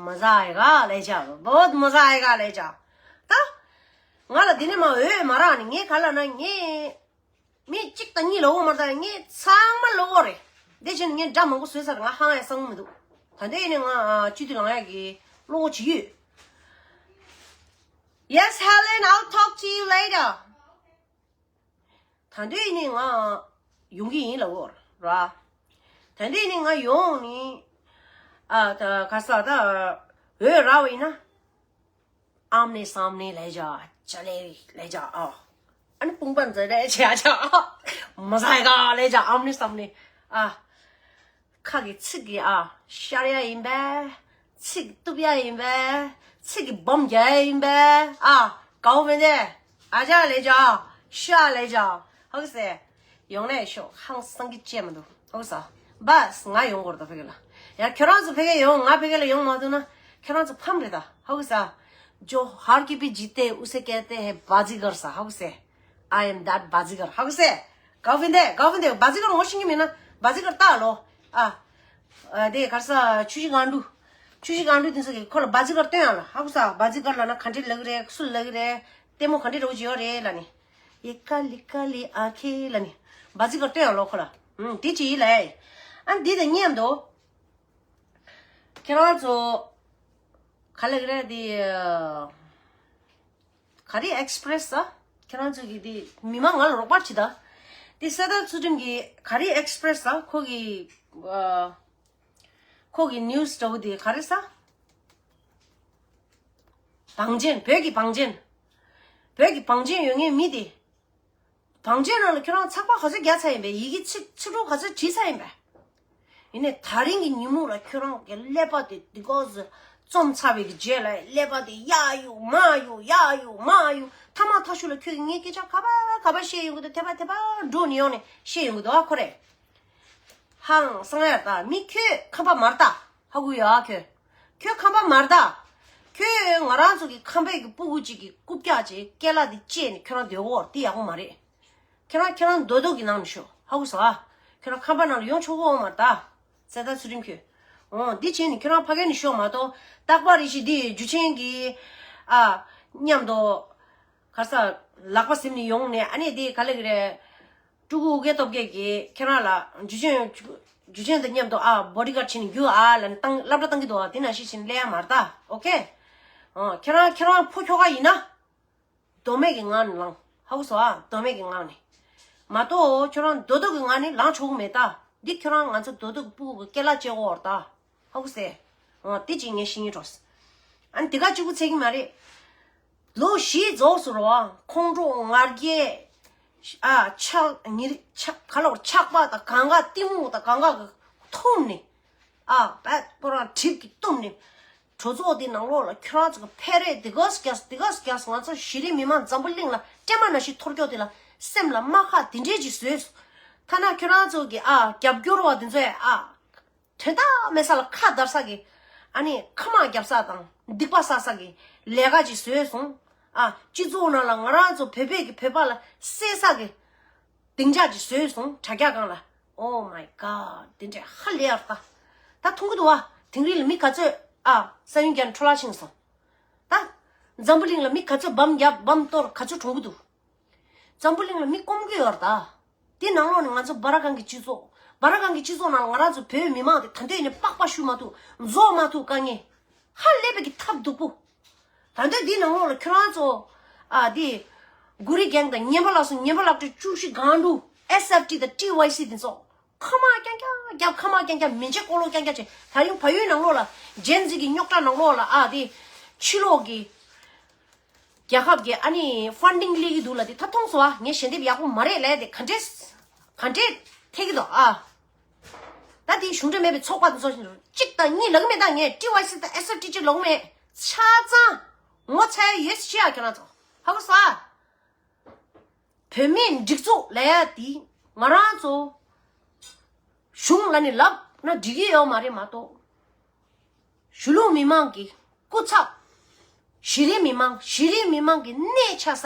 मज़ा आएगा ले जा बहुत मज़ा आएगा ले जा ད། ང་ལ་འདི་ནས་མ་འོས་མ་རག་ནས་ངས་ག་ལ་ན་ངས། མི་གཅིག་དང་གཉིས་ལ་འོ་མ་རེད་ད་ངས་ཚང་མ་ལ་འོ་རེད། དེ་བཞིན་ངས་འདྲ་མང་པོ་བཟོས་ཚར་ང་ཧང་ཡ་སང་མི་འདུག་ད་ལྟའི་ནས་ང་སྤྱི་འཐུས་ལངས་ཡག་གི་བློ་ཅིག་ཡོད། Yes, Helen, I'll talk to you later. ད་དུས་ནི་ང་ཡོང་གི་ཡིན་ལབ་འོ་ར། ད་དུས་ནི་ང་ཡོང་ནི། ཨ་ད་ག་ས་ད་འོས་ར་བ་ཡིན་ན། ཨམ་ནི་སམ་ནི་ལས་བྱ་ཅ་ལེ་ལས་བྱ་ཨ། ཨ་ནི་དཔུང་པ་འཛིན་རེ་བྱ་བྱ་ཨ། མ་ཟ་ག་ལས་བྱ་ཨམ་ནི་སམ་ནི་ཨ། ཁ་གི་ཚིག་གི་ཨ་ཤར་ཡ་ཡིན་པས། ཚིག་གཏུབ་ཡ་ཡིན་པས། ཚིག་གི་སྦོམ་རྒྱག་ཡ་ཡིན་པས། ཨ་གའུ་མེ་དེ་ཨ་ཅག་ལས་ཅག་ཤ་ལས་ཅག་ཧོག་སེ། ཡོང་ལས་ཤོག་ཧང་སང་གི་ཅེས་མ་འདུག་ཧོག་ས། བས་ང་ཡོང་གོ་ར་ད་ཕ་གི་ལ། ཡ་ཁྱོད་རང་ཚོ་ཕ་གི་ཡོང་ང་ཕ་གི་ལ་ཡོང་མ་ཐུབ་ན་ཁྱོད་རང་ཚོ་ཕམ་རེད་ད་ཧོག་ས། जो हर की भी जीते उसे कहते हैं बाजीगर सा ཧོག་སེ། I am that Baazigar ཧོག་སེ། གའུ་ཕན་དེ་གའུ་ཕན་དེ་བ་ཛི་གར་ངོ་ཤེས་ཀྱི་མེད་ན་བ་ཛི་གར་ལྟ་ལོ། ཨ། ཨ་དེ་གར་ས་ཆུ་བཞི་སྒང་དྲུག་ཆུ་བཞི་སྒང་དྲུག་དེ་ཚོ་གི་ཁོ་ལ་བ་ཛི་གར་སྟོན་ཡང་ལ་ཧ་གོ་ས། བ་ཛི་གར་ལ་ན་ག་འདྲས་ལབ་ཀྱི་རེད། སུ་ལབ་ཀྱི་རེད། ལྟད་མོ་ག་འདྲས་རོ་ཅི་ཡོད་རེད་ལ་ནི། ཡེ་ཀ་ལི་ཀ་ལི་ཨ་ཁེ་ལ་ནི། བ་ཛི་གར་སྟོན་ཡང་ལོ་ཁོ་ལ། ཨུམ་དེ་ཅི་ཡིན་ལ། ཨ་འདི་དང་མཉམ་དུ། ཁྱེད་རང་ཚོ། ག་ལབ་ཀྱི་རེད་དེ། ག་རེ་ཨེགས་པི་རེ་སི་ཨ། ཁྱེད་རང་ཚོ་གི་དེ་མི་མང་ང་ལ་རོགས་པ་བྱེད་ད། དེ་གསེར་རྟ་ཚུལ་ཁྲིམས་གི་ག་རེ་ཨེགས་པི་རེ་སི་ཨ་ཁོ་གི་ཨ། ཁོ་གི་ནིའུ་སི་འདྲ་བོ་དེ་ག་རེ་ས། བང་ཆེན་བོད་ཀྱི་བང་ཆེན། བོད་ཀྱི་བང་ཆེན་ཡོད་ངེས་མི་དེ། བང་ཆེན་ནང་ལ་ཁྱོད་རང་ཚགས་པར་ག་ཚོད་རྒྱག་ཚར་ཡིན་པས། ཡི་གེ་ཚིག་ཚིག་འབྲུ་ག་ཚོད་བྲིས་ཚར་ཡིན་པས། ཡིན་ནའི་ད་རིང་གི་ཉིན་མོ་ལ་ཁྱོད་རང་གི་ཀླད་པ་དེ་འདི་སྐོར་ཟེར་རྩོམ་ཚར་བའི་གི་རྗེས་ལ་ཀླད་པ་དེ་ཡར་གཡུག་མར་གཡུག་ཡར་གཡུག་མར་གཡུག་མཐའ་མ་མཐའ་གཞུག་ལ་ཁྱོད་ཀྱིས་ངའི་སྐད་ཆ་ག་པར་ག་པར་བཤད་ཡོང་གི་འདུག་དེ་པར་དེ་པར་འགྲོ་ནི་ཡོང་ནས་བཤད་ཡོང་གི་འདུག་ཨ་ཁོ་རེ། ཧང་སང་ཡ་ད་མི་ཁྱོད་ཁམས་པ་མ་རེད་ད། ཧ་གོ་ཡོད་ཨ་ཁྱོད། ཁྱོད་ཁམས་པ་མ་རེད་ད། ཁྱོད་ང་རང་ཚོ་གི་ཁམས་པའི་གི་སྤུ་གུ་གཅིག་གི་རྐུབ་བཀྱག་ཅིག་སྐེ་ལ་དེ་བཅད་ནས་ཁྱོད་རང་སྡོད་གོ་དེ་ཡག་པོ་མ་རེད། ཁྱེད་རང་ཁྱེད་རང་རྡོག་རྡོག་གི་ནང་ནས་ཤོག་ཧ་གོ་སོང་ཨ། ཁྱེད་རང་ཁམས་པ་ནང་ལ་ཡོང་ཆོག་གོ་མ་རེད་ད། གསེར་རྟ་ཚུལ་ཁྲིམས་ཁྱོད། འོ་འདི་བྱས་ནས་ཁྱོད་རང་ཕ་གི་ནས་ཤོག་མ་གཏོགས་རྟག་པར་རེ་ཞིག་འདི་འཇུ་ཆེན་གྱི་ཨ་མཉམ་དུ་ག་ས་ལག་པ་ཟིན་ནས་ཡོང་ནས་ཨ་ནི་འདི་ག་ལ་གི་རེད། ཕྲུ་གུ་ཨུ་སྐད་སྟོབས་རྒྱས་ཀྱིས་ཁྱེད་རང་ལ་འཇུ་ཆེན་འཇུ་ཆེན་དང་མཉམ་དུ་ཨ་བོ་ཌི་གར་བྱས་ནས་རྒྱུགས་ཨ་ལབ་ནས་བཏང་སློབ་གྲྭ་བཏང་གི་འདུག་ཨ། དེ་ནང་བཞིན་བྱས་ནས་སླེབས་ཡ་མ་རེད་ད། ཨོ་ཁེ། ཨ་ཁྱེད་རང་ཁྱེད་རང་ཕོ་ཁྱོ་ག་ཡིན་ན། མདོ་སྨད་ཀྱི་ངང་ནས་ལངས། ཧ་གོ་སོང་ཨ། མདོ་སྨད་ཀྱི་ངང་ནས། མ་གཏོགས་ཁྱོད་རང་རྡོག་རྡོག་གི་ངང་ནས་ལངས་ཆོག་གི་མེད་ད། འདི་ཁྱོད་རང་ང་ཚོ་རྡོག་རྡོག་གི་སྤུ་གུ་གི་སྐེ་ལ་བཅད་དགོས་རེད་ད། ཧ་གོ་སོང་ཨ། འདི་ཅིག་ངས་ཤེས་ཀྱི་འགྲོ། ཨ་ནི་དེ་ག་གཅིག་པུ་ཚད་ཀྱི་མ་རེད། ལོ་བཞི་རྫོགས་སོང་རེད་བ། ཁོང་ཁྲོ་ང་རྒྱལ། ཨ་ཆག་ཉེ་རིང་ཆག་ག་ལ་བར་ཆག་པ་དང་གང་ག་གཏི་མུག་དང་གང་ག་གི་འཐུམ་ནས། ཨ་བད་པོ་རང་གྲིབ་ཀྱིས་བཏུམ་ནས། གྲོས་ཚོགས་འདི་ནང་ལོགས་ལ་ཁྱོད་རང་ཚོ་གི་ཕེ་རེ་འདི་ག་སྐྱག་འདི་ག་སྐྱག་ང་ཚོ་གཞི་རིམ་མི་མང་འཛམ་བུ་གླིང་ལ་སྲན་མ་ནང་བཞིན་འཐོར་སྐྱོད་དེ་ལ་སེམས་ལ་རྨ་ཁ་འདི་འདྲས་ཅིག་བཟོས་སོང་། ཐ་ན་ཁྱོད་རང་ཚོ་གི་ཨ་རྒྱབ་སྐྱོར་བ་འདི་ཚོས་ཨ་དོན་དག་མེད་ས་ལ་ཁ་བརྡར་ས་གི་ཨ་ནི་ཁ་དམག་རྒྱབ་ས་དང་སྡིག་པ་བསགས་ས་གི་ལས་ཀ་ཅིག་བཟོས་སོང་། ཨ་སྤྱི་ཚོགས་ནང་ལ་ང་རང་ཚོ་བོད་པས་གི་བོད་པ་ལ་བསད་ས་གི་སྡིངས་ཆ་ཅིག་བཟོས་སོང་དྲ་རྒྱ་སྒང་ལ། Oh my god དེ་འདྲས་ཧ་ལས་ཡར་ལྟ། ད་མཐོང་གི་འདུག་བ། དིང་རི་ལ་མི་ག་ཚོད་ཨ་ས་ཡོམ་བརྒྱབ་ནས་འཕྲོ་བརླག་ཕྱིན་སོང་། ད་འཛམ་བུ་གླིང་ལ་མི་ག་ཚོད་འབམ་བརྒྱབ་འབམ་གཏོར་ག་ཚོད་གྲོངས་ཀྱི་འདུག་འཛམ་བུ་གླིང་ལ་མི་སྐོམ་གྱི་ཡོད་རེད་ད། དེ་ནང་ལོགས་ནས་ང་ཚོ་སྦ་ར་གང་གི་སྤྱི་ཚོགས། སྦ་ར་གང་གི་སྤྱི་ཚོགས་ནང་ལ་ང་རང་ཚོ་བོད་མི་མང་དེ་ད་ལྟ་ཡིན་ནས་པགས་པ་བཤུ་མ་ཐུབ། འཛོག་མ་ཐུབ་དཀའ་ངལ། ཧ་ལས་པའི་གི་ཐབས་སྡུག་པོ། ད་ལྟ་འདི་ནང་ལོགས་ལ་ཁྱོད་རང་ཚོ། ཨ་འདི། གུ་རི་གེང་དང་ཉན་པ་ལགས་སོ། ཉན་པ་ལགས་ཀྲི་བཅུ་བཞི་སྒང་དྲུག S F T དང་T Y C དེ་ཚོ། ཁ་དམག་རྐྱང་རྐྱང་རྒྱབ། ཁ་དམག་རྐྱང་རྐྱང་མི་འཇེ་ཀོ་ལོ་རྐྱང་རྐྱང་བྱས། ད་རིང་བལ་ཡུལ་ནང་ལོགས་ལ་ཇེན་ཟི་གི་རྙོག་དྲ་ནང་ལོགས་ལ་ཨ་དེ་ཕྱི་ལོགས་ཀྱི་རྒྱལ་ཁབ་ཀྱི་ཨ་ནི་ཕན་ཌིང་སླེབས་ཀྱི་འདུག་ལ་དེ་ད་མཐོང་སོང་ཨ། ངས་ཞལ་འདེབས་ཡག་པོ་མ་རེད་ལབ་དེ་ག་འདྲས་ག་འདྲས་ཐེག་གི་འདུག་ཨ། ད་དེ་གཞུང་འབྲེལ་མེད་པའི་ཚོགས་པ་དེ་ཚོ་གཅིག་དང་གཉིས་ལབ་གི་མེད། ད་ངས་T Y C དང་S F T གཅིག་ལབ་གི་མེད། ཆ་ཚང་ངོ་ཚ་ཡ་ཡོད་ཤི་ཨ་ཁྱོད་རང་ཚོ་ཧ་གོ་སོང་ཨ། བོད་མིའི་སྒྲིག་འཛུགས་ལབ་ཡ་དེ་ང་རང་ཚོ་གཞུང་ལ་ནི་ལབ་ན་འགྲིག་གི་ཡོད་མ་རེད་མ་གཏོགས། གཞིས་ལུས་མི་མང་གི་སྐུ་ཚབ། གཞི་རིམ་མི་མང་། གཞི་རིམ་མི་མང་གི་གནས་ཆགས་ས་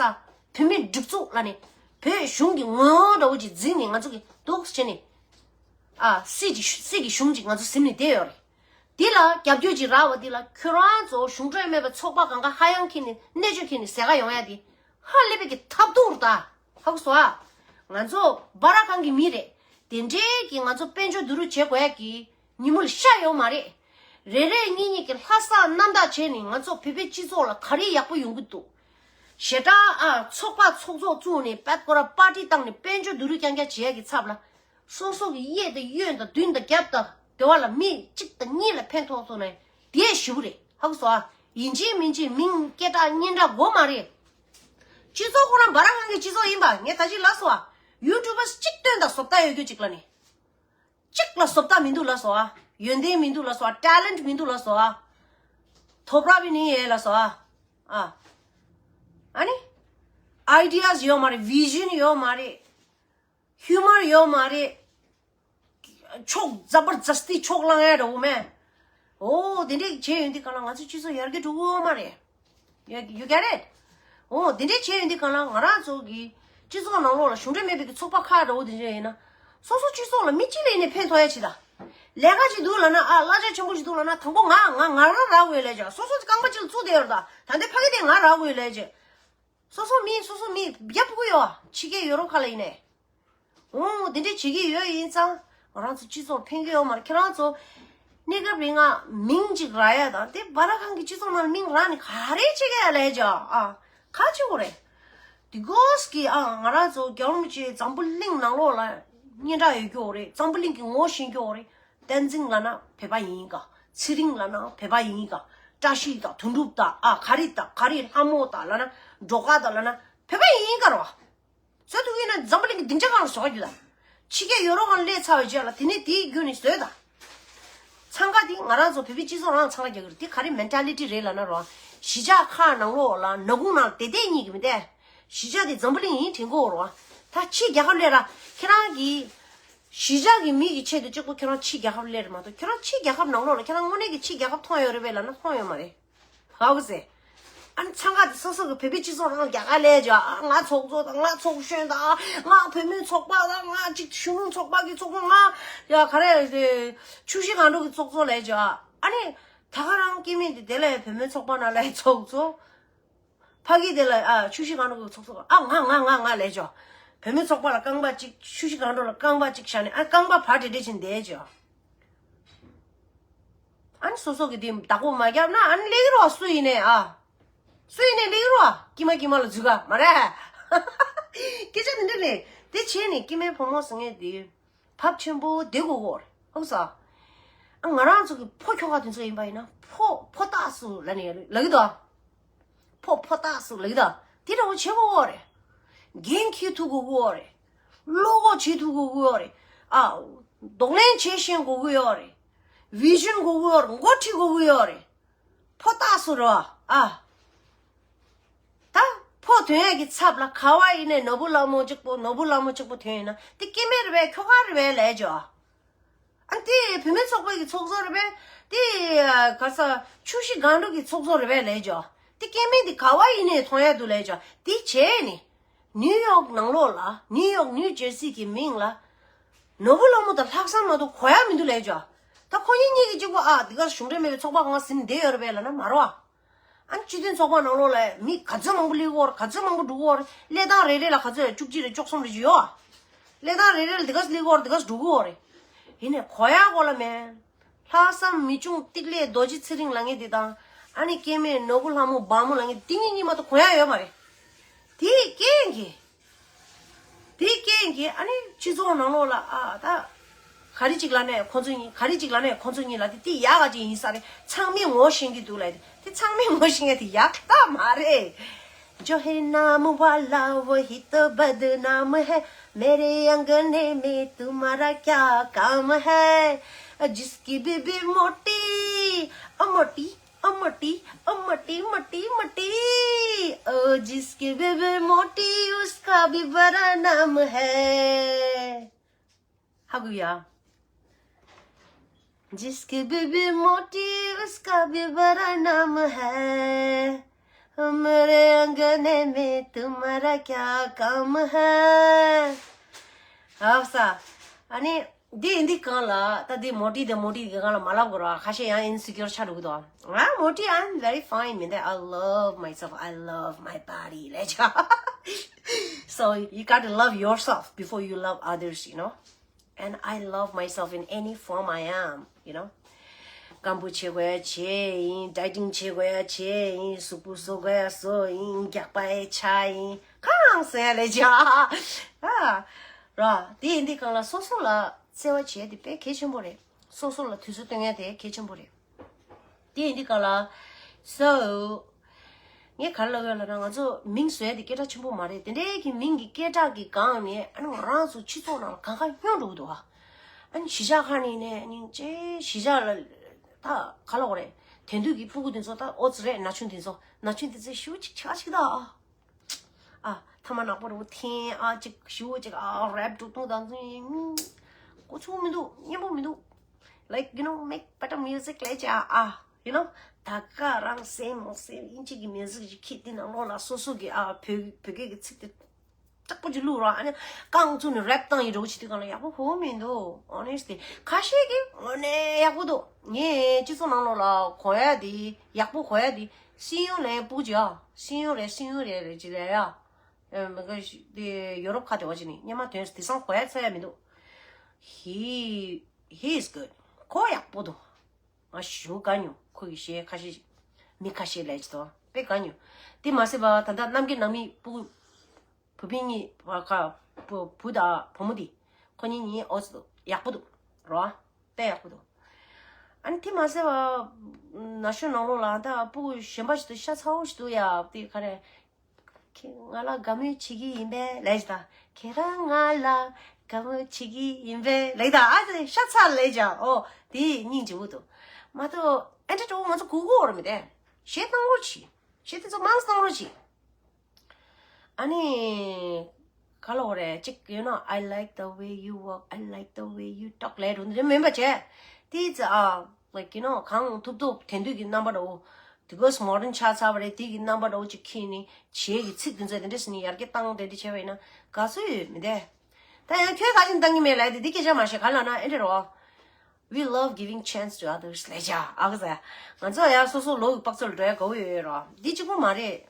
བོད་མིའི་སྒྲིག་འཛུགས་ལ་ནི་བོད་གཞུང་གི་ངོ་བོ་འདྲ་བོ་ཅིག་འཛིན་ནས་ང་ཚོ་གི་འདུག་བྱས་ནས། ཨ་སྲིད་ཀྱི་སྲིད་ཀྱི་གཞུང་ཅིག་ང་ཚོ་ཟིན་ནས་བསྡད་ཡོད་རེད། འདི་ལ་རྒྱབ་སྐྱོར་ཅིག་རག་པ་འདི་ལ་ཁྱོད་རང་ཚོ་གཞུང་འབྲེལ་མེད་པའི་ཚོགས་པ་གང་ག་ཧ་ཡང་ཁྱེར་ནས་གནས་མཆོག་ཁྱེར་ནས་ཟས་ག་ཡོང་ཡ་འདི་ཧ་ལས་པའི་གི་ཐབས་སྡུག་རེད་ད། ཧ་གོ་སོང་ཨ། ང་ཚོ་སྦ་ར་གང་གི་མི་རེད། དེ་འདྲའི་གི་ང་ཚོ་དཔལ་འབྱོར་བསྡུ་རུབ་བྱེད་དགོས་ཡ་གི་ཉིན་མོ་ལ་ཤ་ཡོད་མ་རེད། རེ་རེ་གཉིས་གཉིས་ཀྱི་ལྷ་ས་རྣམ་དག་བྱས་ནས་ང་ཚོ་བོད་པའི་སྤྱི་ཚོགས་ལ་ག་རེ་ཡག་པོ་ཡོང་གི་འདུག་ཞེ་དྲག་ཨ་ཚོགས་པ་ཚོགས་གཙོ་བཙུགས་ནས་པད་སྐོར་པར་ཊི་བཏང་ནས་དཔལ་འབྱོར་བསྡུ་རུབ་རྐྱང་རྐྱང་བྱེད་ཡ་གི་ཚབ་ལ། སོ་སོ་གི་གཡས་དང་གཡོན་དང་མདུན་དང་རྒྱབ་དང་སྡེ་བ་ལ་མི་གཅིག་དང་གཉིས་ལ་ཕན་ཐོགས་སོང་ནས་དེ་ཞེ་པོ་རེད། ཧ་གོ་སོང་ཨ། ཡིན་གཅིག་མིན་གཅིག་མིང་སྐད་གྲགས་སྙན་གྲགས་དགོས་མ་རེད། སྤྱི་ཚོགས་ཁོ་རང་འབའ་ར་ཁང་གི་སྤྱི་ཚོགས་ཡིན་པ་ངས་ད་ཅི་ལབ་སོང་ཨ། ཡུ་ཊུབ་པར་གཅིག་སྟོན་དང་བཟོ་ལྟ་ཡོད་རྒྱུ་གཅིག་ལ་ནི། གཅིག་ལ་བཟོ་ལྟ་མི་འདུག་ལབ་སོང་ཨ། ཡོན་ཏན་མི་འདུག་ལབ་སོང་ཨ། ཊེ་ལེན་ཊི་མི་འདུག་ལབ་སོང་ཨ། ཐོབ་ར་བི་ནི་ཡེ་ལབ་སོང་ཨ། ཨ། ཨ་ནི། ཨའི་ཌི་ཡཱ་ཡོད་མ་རེད། བི་ཞན་ཡོད་མ་རེད། ཧིའུ་མར་ཡོད་མ་རེད། ཆོག་ཛ་བར་ཛ་སྟི་ཆོག་ལངས་ཡ་འདྲ་བོ་མེད། ཨོ་དེ་འདྲས་བྱས་ཡོང་དུས་གང་ལ་ང་ཚོའི་སྤྱི་ཚོགས་ཡར་རྒྱས་འགྲོ་གི་ཡོད་མ་རེད། You, you get it? ཨོ་དེ་འདྲས་བྱས་ཡོང་དུས་གང་ལ་ང་རང་ཚོ་གི་སྤྱི་ཚོགས་ནང་ལོགས་ལ་གཞུང་འབྲེལ་མེད་པའི་གི་ཚོགས་པ་ཁག་འདྲ་བོ་དེ་འདྲས་ཡིན་ན། སོ་སོ་སྤྱི་ཚོགས་ལ་མི་གཅིག་ལ་ཡིན་ནའི་ཕན་ཐོགས་ཡ་ཅིག་དང་། ལས་ཀ་ཅིག་འདུག་ལབ་ན་ཨ་གླ་ཆ་ཆེན་པོ་ཞིག་འདུག་ལབ་ན་དང་པོ་ང་ང་ང་རང་རག་དགོས་ལས་ཀྱང་སོ་སོ་རྐང་པ་གཅིག་ལ་བཙུགས་བསྡད་ཡོད་རེད་ད། ད་ལྟའི་ཕ་གི་དེ་ང་རག་དགོས་ལས་ཀྱི། སོ་སོ་མི་སོ་སོ་མི་རྒྱབ་ཕུག་ཡོད། ཕྱི་རྒྱལ་ཡོ་རོབ་ཁག་ལ་ཡིན་ནའི། འོ་འདི་འདྲས་བྱེད་ཀྱི་ཡོད་ཡིན་ཙང་ང་རང་ཚོ་སྤྱི་ཚོགས་ཕན་གྱི་ཡོད་མ་རེད། ཁྱེད་རང་ཚོ་གནས་སྐབས་རིང་ང་མིང་ཅིག་རག་ཡ་དང་དེ་སྦ་ར་ཁང་གི་སྤྱི་ཚོགས་ནང་མིང་རག་ནས་ག་རེ་བྱེད་ཀྱི་ཡ་ལས་ཀྱང་ཨ་ག་ཆེན་པོ་རེད། དེ་གོས་ཀྱི་ཨ་ང་རང་ཚོ་རྒྱལ་བ་རིན་པོ་ཆེ་འཛམ་བུ་གླིང་ནང་ལོགས་ལ་སྙན་གྲགས་ཡོད་རྒྱུ་རེད། འཛམ་བུ་གླིང་གི་ངོ་ཤེས་རྒྱུ་རེད། བསྟན་འཛིན་ལབ་ན་བོད་པ་ཡིན་ག། ཚེ་རིང་ལབ་ན་བོད་པ་ཡིན་ག། བཀྲ་ཤིས་དང་དོན་གྲུབ་དང་ཨ་ག་རེ་དང་ག་རེ་ལྷ་མོ་དང་ལབ་ན་འབྲོག་དཀར་དང་ལབ་ན་བོད་པ་ཡིན་ག་རེད་བ། བཟོ་ཐུབ་ཀྱི་ཡིན་ན་འཛམ་བུ་གླིང་གི་སྡིངས་ཆ་སྒང་ལ་བཟོ་ག་རྒྱུ་དང་། ཕྱི་རྒྱལ་ཡོ་རོབ་སྒང་ལ་སླེབས་ཚར་བའི་རྗེས་ལ་དེ་ནས་དེའི་བརྒྱུད་ནས་བཟོས་དང་། འཚང་ཁ་དེ་ང་རང་ཚོ་བོད་པའི་སྤྱི་ཚོགས་རང་འཚང་ཁ་རྒྱག་གི་རེད། དེ་ག་རེ་མེན་ཊ་ལི་ཊི་རེད་ལབ་ན་རོ། གཞིས་ཆགས་ཁག་ནང་ལོགས་ལ་ནག་ཁུང་ནང་བསྡད་བསྡད་གཉིས་ཀྱི་མི་འདས། གཞིས་ཆགས་དེ་འཛམ་བུ་གླིང་ཡིན་དྲན་གོ་རོ། ད་ཕྱི་རྒྱལ་ཁབ་སླེབས་ར་ཁྱེད་རང་གི་གཞིས་ཆགས་ཀྱི་མི་གི་ཆེད་དུ་གཅིག་པོ་ཁྱེད་རང་ཕྱི་རྒྱལ་ཁབ་སླེབས་རེད་མ་གཏོགས་ཁྱེད་རང་ཕྱི་རྒྱལ་ཁབ་ནང་ལོགས་ལ་ཁྱེད་རང་དངོས་གནས་ཀྱི་ཕྱི་རྒྱལ་ཁབ་མཐོང་ཡོད་རེད་པས་ལབ་ན་མཐོང་ཡོད་མ་རེད། ཧ་གོ་ཟེ། ཨ་ནི་འཚང་ཁ་དེ་སོ་སོ་གི་བོད་པའི་སྤྱི་ཚོགས་རང་རྒྱ་གར་ལས་ཀྱང་ཨ་ང་ཚོགས་གཙོ་དང་ང་ཚོགས་གཞོན་དང་ང་བུད་མེད་ཚོགས་པ་དང་ང་གཅིག་གཞོན་ནུ་ཚོགས་པ་གི་ཚོགས་གཙོ་ང་ཡ་ག་རེ་ཆུ་བཞི་སྒང་དྲུག་གི་ཚོགས་གཙོ་ལས་ཀྱང་ཨ་ནི་ད་ག་རང་སྐྱེ་དམན་དེ་དེ་ལས་བུད་མེད་ཚོགས་པ་ནང་ལས་ཚོགས་གཙོ། ཕ་གི་དེ་ལ་ཨ་ཆུ་བཞི་སྒང་དྲུག་གི་ཚོགས་གཙོ་ཨ་ང་ང་ང་ང་ལས་ཀྱང་བུད་མེད་ཚོགས་པ་ལ་རྐང་པ་གཅིག་ཆུ་བཞི་སྒང་དྲུག་ལ་རྐང་པ་གཅིག་བཞག་ནས་ཨ་རྐང་པ་བར་བྲེ་བྲེ་བྱས་བསྡད་ཀྱང་། ཨ་ནི་སོ་སོ་གི་དེ་བདག་པོ་མ་བརྒྱབ་ན་ཨ་ནི་ལེགས་རོ་སུ་ཡིན་ནས་ཨ། སུ་ཡིན་ནས་ལེགས་རོ་ཨ་ཀྱི་མ་ཀྱི་མ་ལ་འཛུལ་ག་མ་རེད། སྐད་ཆ་འདི་འདྲ་རེད། དེ་བྱས་ནས་སྐྱེ་དམན་ཕོ་མོ་ཟེར་མཁན་དེ་བབ་ཆེན་པོ་བསྡད་དགོས་གོ་རེད་ཧུག་ས། ཨ་ང་རང་ཚོ་གི་ཕོ་ཁྱོ་ག་དེ་ཚོ་ཡིན་པ་ཡིན་ན་ཕོ་ཕོ་རྟགས་སུ་ལ་ནས་ལ་གི་དོ། ཕོ་ཕོ་རྟགས་སུ་ལ་གི་དོ། དེ་འདྲ་བོ་བྱེད་དགོས་གོ་རེད། འགན་འཁྱེར་ཐུབ་དགོས་གོ་རེད། བློ་ཁོག་བྱེད་ཐུབ་དགོས་གོ་རེད། ཨ། གདོང་ལེན་བྱེད་ཤེས་དགོས་གོ་ཡོད་རེད། བི་ཞན་དགོས་གོ་ཡོད་རེད། འགོ་ཁྲིད་དགོས་གོ་ཡོད་རེད། ཕོ་རྟགས་སུ་རོ། ཨ། ད་ཕོ་ཐོན་ཡས་ཀྱི་ཚབ་ལ་ག་བ་ཡིན་ནའི་ནོར་བུ་ལྷ་མོ་གཅིག་པོ་ནོར་བུ་ལྷ་མོ་གཅིག་པོ་ཐོན་ཡིན་ན་དེ་སྐྱེ་དམན་རེད་པས་ཁྱོ་ག་རེད་པས་ལས་ཅོ། ཨ་དེ་བུད་མེད་ཚོགས་པའི་གི་ཚོགས་གཙོ་རེད་པས་དེ་ག་ས་ཆུ་བཞི་སྒང་དྲུག་གི་ཚོགས་གཙོ་རེད་པས་ལས་ཅོ། དེ་སྐྱེ་དམན་དེ་ག་བ་ཡིན་ནའི་མཐོང་ཡས་འདུག་ལས་ཅོ། དེ་བྱས་ནས་ནིའུ་ཡོག་ནང་ལོགས་ལ་ནིའུ་ཡོག་ནིའུ་ཇར་སི་གི་མིང་ལ་ནོར་བུ་ལྷ་མོ་དང་ལྷག་བསམ་མ་གཏོགས་གོ་ཡ་མི་འདུག་ལས་ཅོ། ད་ཁོ་གཉིས་གཉིས་ཀྱི་གཅིག་པོ་ཨ་འདི་ག་གཞུང་འབྲེལ་མེད་པའི་ཚོགས་པ་གང་ཟིན་བསྡད་ཡོད་རེད་པས་ལབ་ན་མ་རོ་ཨ། ཨ་ནི་སྤྱི་མཐུན་ཚོགས་པ་ནང་ལོགས་ལ་མི་ག་ཚོད་མང་པོ་སླེབས་ཀྱི་ཡོད་རེད། ག་ཚོད་མང་པོ་འགྲོ་གི་ཡོད་རེད། སླེབས་སྟངས་རེ་རེ་ལ་ག་ཚོད་བཅུ་གཅིག་རེ་བཅུ་གསུམ་རེ་ཅིག་ཡོད། སླེབས་སྟངས་རེ་རེ་ལ་འདི་ག་ཚོད་སླེབས་ཀྱི་ཡོད་རེད། འདི་ག་ཚོད་འགྲོ་གི་ཡོད་རེད། ཡིན་ནའི་གོ་ཡ་གོ་ལ་མེད། ལྷག་བསམ་མི་ཆུང་ཏིག་ལེ་རྡོ་རྗེ་ཚེ་རིང་ལབ་མཁན་འདི་དང་ཨ་ནི་སྐྱེ་དམན་ནོར་བུ་ལྷ་མོ་སྦ་མོ་ལབ་མཁན་འདི་གཉིས་གཉིས་མ་གཏོགས་གོ་ཡ་ཡོད་མ་རེད། དེའི་རྐྱེན་གྱིས། དེའི་རྐྱེན་གྱིས་ཨ་ནི་སྤྱི་ཚོགས་ནང་ལོགས་ལ་ཨ་ད། ག་རེ་ཅིག་ལབ་ནས་ཁོང་ཚོ་གཉིས་ག་རེ་ཅིག་ལབ་ནས་ཁོང་ཚོ་གཉིས་ལ་དེ་དེ་ཡག་ག་ཅིག་ཡིན་ས་རེད། ཚང་མས་ངོ་ཤེས་ཀྱི་འདུག་ལབ་དེ་དེ་ཚང་མས་ངོ་ཤེས་མཁན་དེ་ཡག་རྟགས་མ་རེད། जो है नाम वाला वही तो बदनाम है। मेरे अंगने में तुम्हारा क्या काम है? जिसकी बीबी मोटी, ओ मोटी, ओ मोटी, ओ मोटी, मोटी, मोटी। ओ जिसकी बीबी मोटी, उसका भी बड़ा नाम है। ཧ་གོ་ཡ། जिसकी बीबी मोटी, उसका भी बड़ा नाम है। मेरे अंगने में तुम्हारा क्या काम है? ཧ་ས། ཨ་ནི། འདི་འདི་གང་ལ་ད་འདི་མོ་ཊི་དང་མོ་ཊི་གི་གང་ལ་མ་ལབ་དགོས་ར། ཁ་ཤས་ཡང་ཨིན་སི་ཀིའོར་ཆགས་འགྲོ་གི་འདུག་ཨ་མོ་ཊི། I'm very fine མིན་ཏེ། I love myself, I love my body ལས་ཆ། So you got to love yourself before you love others, you know. And I love myself in any form I am, you know. སྐམ་པོ་བྱེད་དགོས་ཡ་བྱེད་ཡིན། ཌའི་ཊིང་བྱེད་དགོས་ཡ་བྱེད་ཡིན། གཟུགས་པོ་བཟོ་དགོས་ཡ་བཟོ་ཡིན། རྒྱགས་པ་ཡ་ཆགས་ཡིན། གང་ཟེར་ཡ་ལས་བྱ། ཨ་ར། དེ་ཡིན་དུས་གང་ལ་སོ་སོ་ལ་བརྩེ་བ་བྱེད་ཡ་དེ་དཔེ་གལ་ཆེན་པོ་རེད། སོ་སོ་ལ་དུས་ཚོད་སྟོན་ཡ་དེ་གལ་ཆེན་པོ་རེད། དེ་ཡིན་དུས་གང་ལ། So ངས་ག་རེ་ལབ་ཡོད་ལབ་ན། ང་ཚོ་མིང་བཟོ་ཡ་དེ་སྐད་གྲགས་ཆེན་པོ་མ་རེད། དེ་འདྲའི་གི་མིང་གི་སྐད་གྲགས་ཀྱི་སྒང་ནས་ཨ་ནི་ང་རང་ཚོ་སྤྱི་ཚོགས་ནང་ལ་གང་ག་སྙོམས་འགྲོ་གི་འདུག་ཨ། ཨ་ནི་གཞིས་ཆགས་ཁག་ནས་ནས་སྙིང་རྗེ། གཞིས་ཆགས་ལ་ད་ག་ལ་འོ་རེད། དེང་དུས་ཀྱི་སྤུ་གུ་དེ་ཚོ་ད་ཨོ་ཙི་རེད། ན་ཆུང་དེ་ཚོ་ན་ཆུང་དེ་ཚོ་ཞུ་ཅིག་ཆ་ཅིག་ད་ཨ། ཨ་ཐ་མ་ནག་པོ་རུ་འཐེན་ཨ་ཅིག་ཞུ་ཅིག་ཨ་རེབ་འགྲོ་ཐུང་དང་ཚུན་གོ་ཆུང་མི་འདུག་སྙན་པོ་མི་འདུག Like, you know, make better music ལས་བྱ་ཨ། You know, ད་ག་རང་སེམས་མོ་སེམས་དབྱིན་ཇི་གི་མིའུ་ཟིག་ཅིག་ཁྱེད་དེ་ནང་ལོགས་ལ་སོ་སོ་གི་ཨ་བོད་བོད་སྐད་ཀྱི་ཚིག་དེ་དྲག་པོ་ཅིག་བླུགས་རོགས། ཨ་ནི་རྐང་བཙུགས་ནས་རེབ་བཏང་ཡིན་འགྲོ་བྱེད་དུས་གང་ལ་ཡག་པོ་གོ་མི་འདུག Honestly ཁ་ཤས་ཀྱིས་དངོས་གནས་ཡག་པོ་འདུག་ངས་སྤྱི་ཚོགས་ནང་ལོགས་ལ་གོ་ཡ་དེ་ཡག་པོ་གོ་ཡ་དེ་སྲིན་ཡུལ་ལ་སྤུ་གུ་ཅིག་ཨ་སྲིན་ཡུལ་རེད་སྲིན་ཡུལ་རེད་རེད་ཅིག་ལས་ཡ། ཨ་མི་ག་དེ་ཡོ་རོབ་ཁ་དེ་བ་ཅིག་ནི་སྙན་མ་དོན་དེང་སང་གོ་ཡ་ཚོར་ཡ་མི་འདུག He, he is good. ཁོ་ཡག་པོ་འདུག་ང་ཞུ་དགའ་མྱོང་། ཁོ་གི་གཞས་ཁ་ཤས་མི་ཁ་ཤས་ལས་ཅི་ཐོག་དཔེ་དགའ་མྱོང་། དེ་མ་ཟད་པ་ད་ལྟ་རྣམ་རྒྱལ་ནང་མི་སྤུ་གུ་བུ་སྤུན་གཉིས་བ་ཁ་བུ་བུ་དང་བུ་མོ་དེ་ཁོ་གཉིས་གཉིས་ཨོ་ཙི་འདུག་ཡག་པོ་འདུག་རོ། དཔེ་ཡག་པོ་འདུག་ཨ་ནི་དེ་མ་ཟད་པ་ན་གཞོན་ནང་ལོགས་ལ་ད་སྤུ་གུ་གཞན་པ་ཞིག་ཏུ་ཤ་ཚ་བོ་ཞིག་འདུག་ཡ། དེ་ག་རེ། ཁྱེད་ང་ལ་དགའ་མོས་བྱེད་ཀྱི་ཡིན་པས་ལས་ད། ཁྱེད་རང་ང་ལ་དགའ་མོས་བྱེད་ཀྱི་ཡིན་པས་ལས་ད། ཨ་ཙི་ཤ་ཚ་ལས་ཀྱང་ཨོ་དེ་སྙིང་རྗེ་པོ་འདུག་མ་གཏོགས་ཨེ་འདྲ་འགྲོ་ང་ཚོ་གུ་གུ་འོར་མི་དེ་གཞས་བཏང་རོགས་གྱིས། གཞས་དེ་ཚོ་མང་བཏང་རོགས་གྱིས། ཨ་ནི་ག་ལ་འོ་རེད་ཅིག you know, I like the way you walk, I like the way you talk ལས་རུ་འདི་མིན་པ་བྱས། དེ་ཙི་ཨ་like you know, གང་ཐུབ་ཐུབ་དེང་དུས་ཀྱི་རྣམ་པ་འདྲ་བོ། དེ་གོས་མོ་ཌན་ཆགས་ཚར་བ་རེད། དེ་གི་རྣམ་པ་འདྲ་བོ་ཅིག་ཁྱེར་ནས་གཞས་ཀྱི་ཚིག་དེ་ཚོ་དེ་འདྲས་ཟེར་ནས་ཡར་རྒྱས་བཏང་དེ་འདྲས་བྱས་པ་ཡིན་ན་དགའ་བསུ་ཡོད་མི་དེ། ད་ཡང་ཁྱོད་ག་ཅིག་བཏང་གི་མེད་ལབ་དེ་འདི་སྐད་ཆ་མ་བཤད་ག་ལ་ན་ཨེ་འདྲས་རོ། We love giving chance to others ལས་བྱ་ཨ་ག་ཟེ། ང་ཚོ་ཡང་སོ་སོ་ལོ་གི་དཔག་ཚོད་ལ་འགྲོ་ཡ་དགའ་བོ་ཡོད་ཡོད་རོ། འདི་གཅིག་པོ་མ་རེད།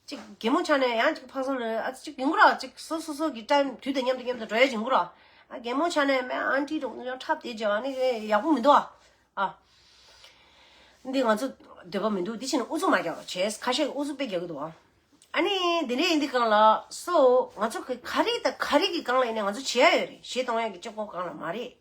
ཅིག་གད་མོ་ཆགས་ནས་ཡང་ཅིག་ཕག་སོང་ལ་ཨ་ཅིག་ཡིན་གོ་ར། ཅིག་སོ་སོ་སོ་གི་ཊའིམ་དུས་དང་མཉམ་དུ་མཉམ་དུ་འགྲོ་ཡ་ཅིག་ཡིན་གོ་ར། ཨ་གད་མོ་ཆགས་ནས་མེ་ཨན་ཊི་རོགས་ནི་ཁྲབ་དེ་ཅིག་ཨ་ནི་ཡག་པོ་མི་འདུག་ཨ། ཨ་འདི་ང་ཚོ་འདོད་པ་མི་འདུག་འདི་ཕྱིན་ན་ཨུ་ཚུགས་མ་རྒྱག་རོགས་བྱས། ཁ་ཤས་ཀྱི་ཨུ་ཚུགས་དཔེ་རྒྱག་གི་འདུག་ཨ། ཨ་ནི་འདི་འདྲས་ཡིན་དུས་གང་ལ་སོ་ང་ཚོ་གི་ག་རེ་དང་ག་རེ་གི་སྒང་ལ་ཡིན་ན་ང་ཚོ་བྱེད་ཡ་ཡོད་རེད། གཞས་གཏོང་ཡ་གི་སྤྱི་ཁོག་སྒང་ལ་མ་རེད།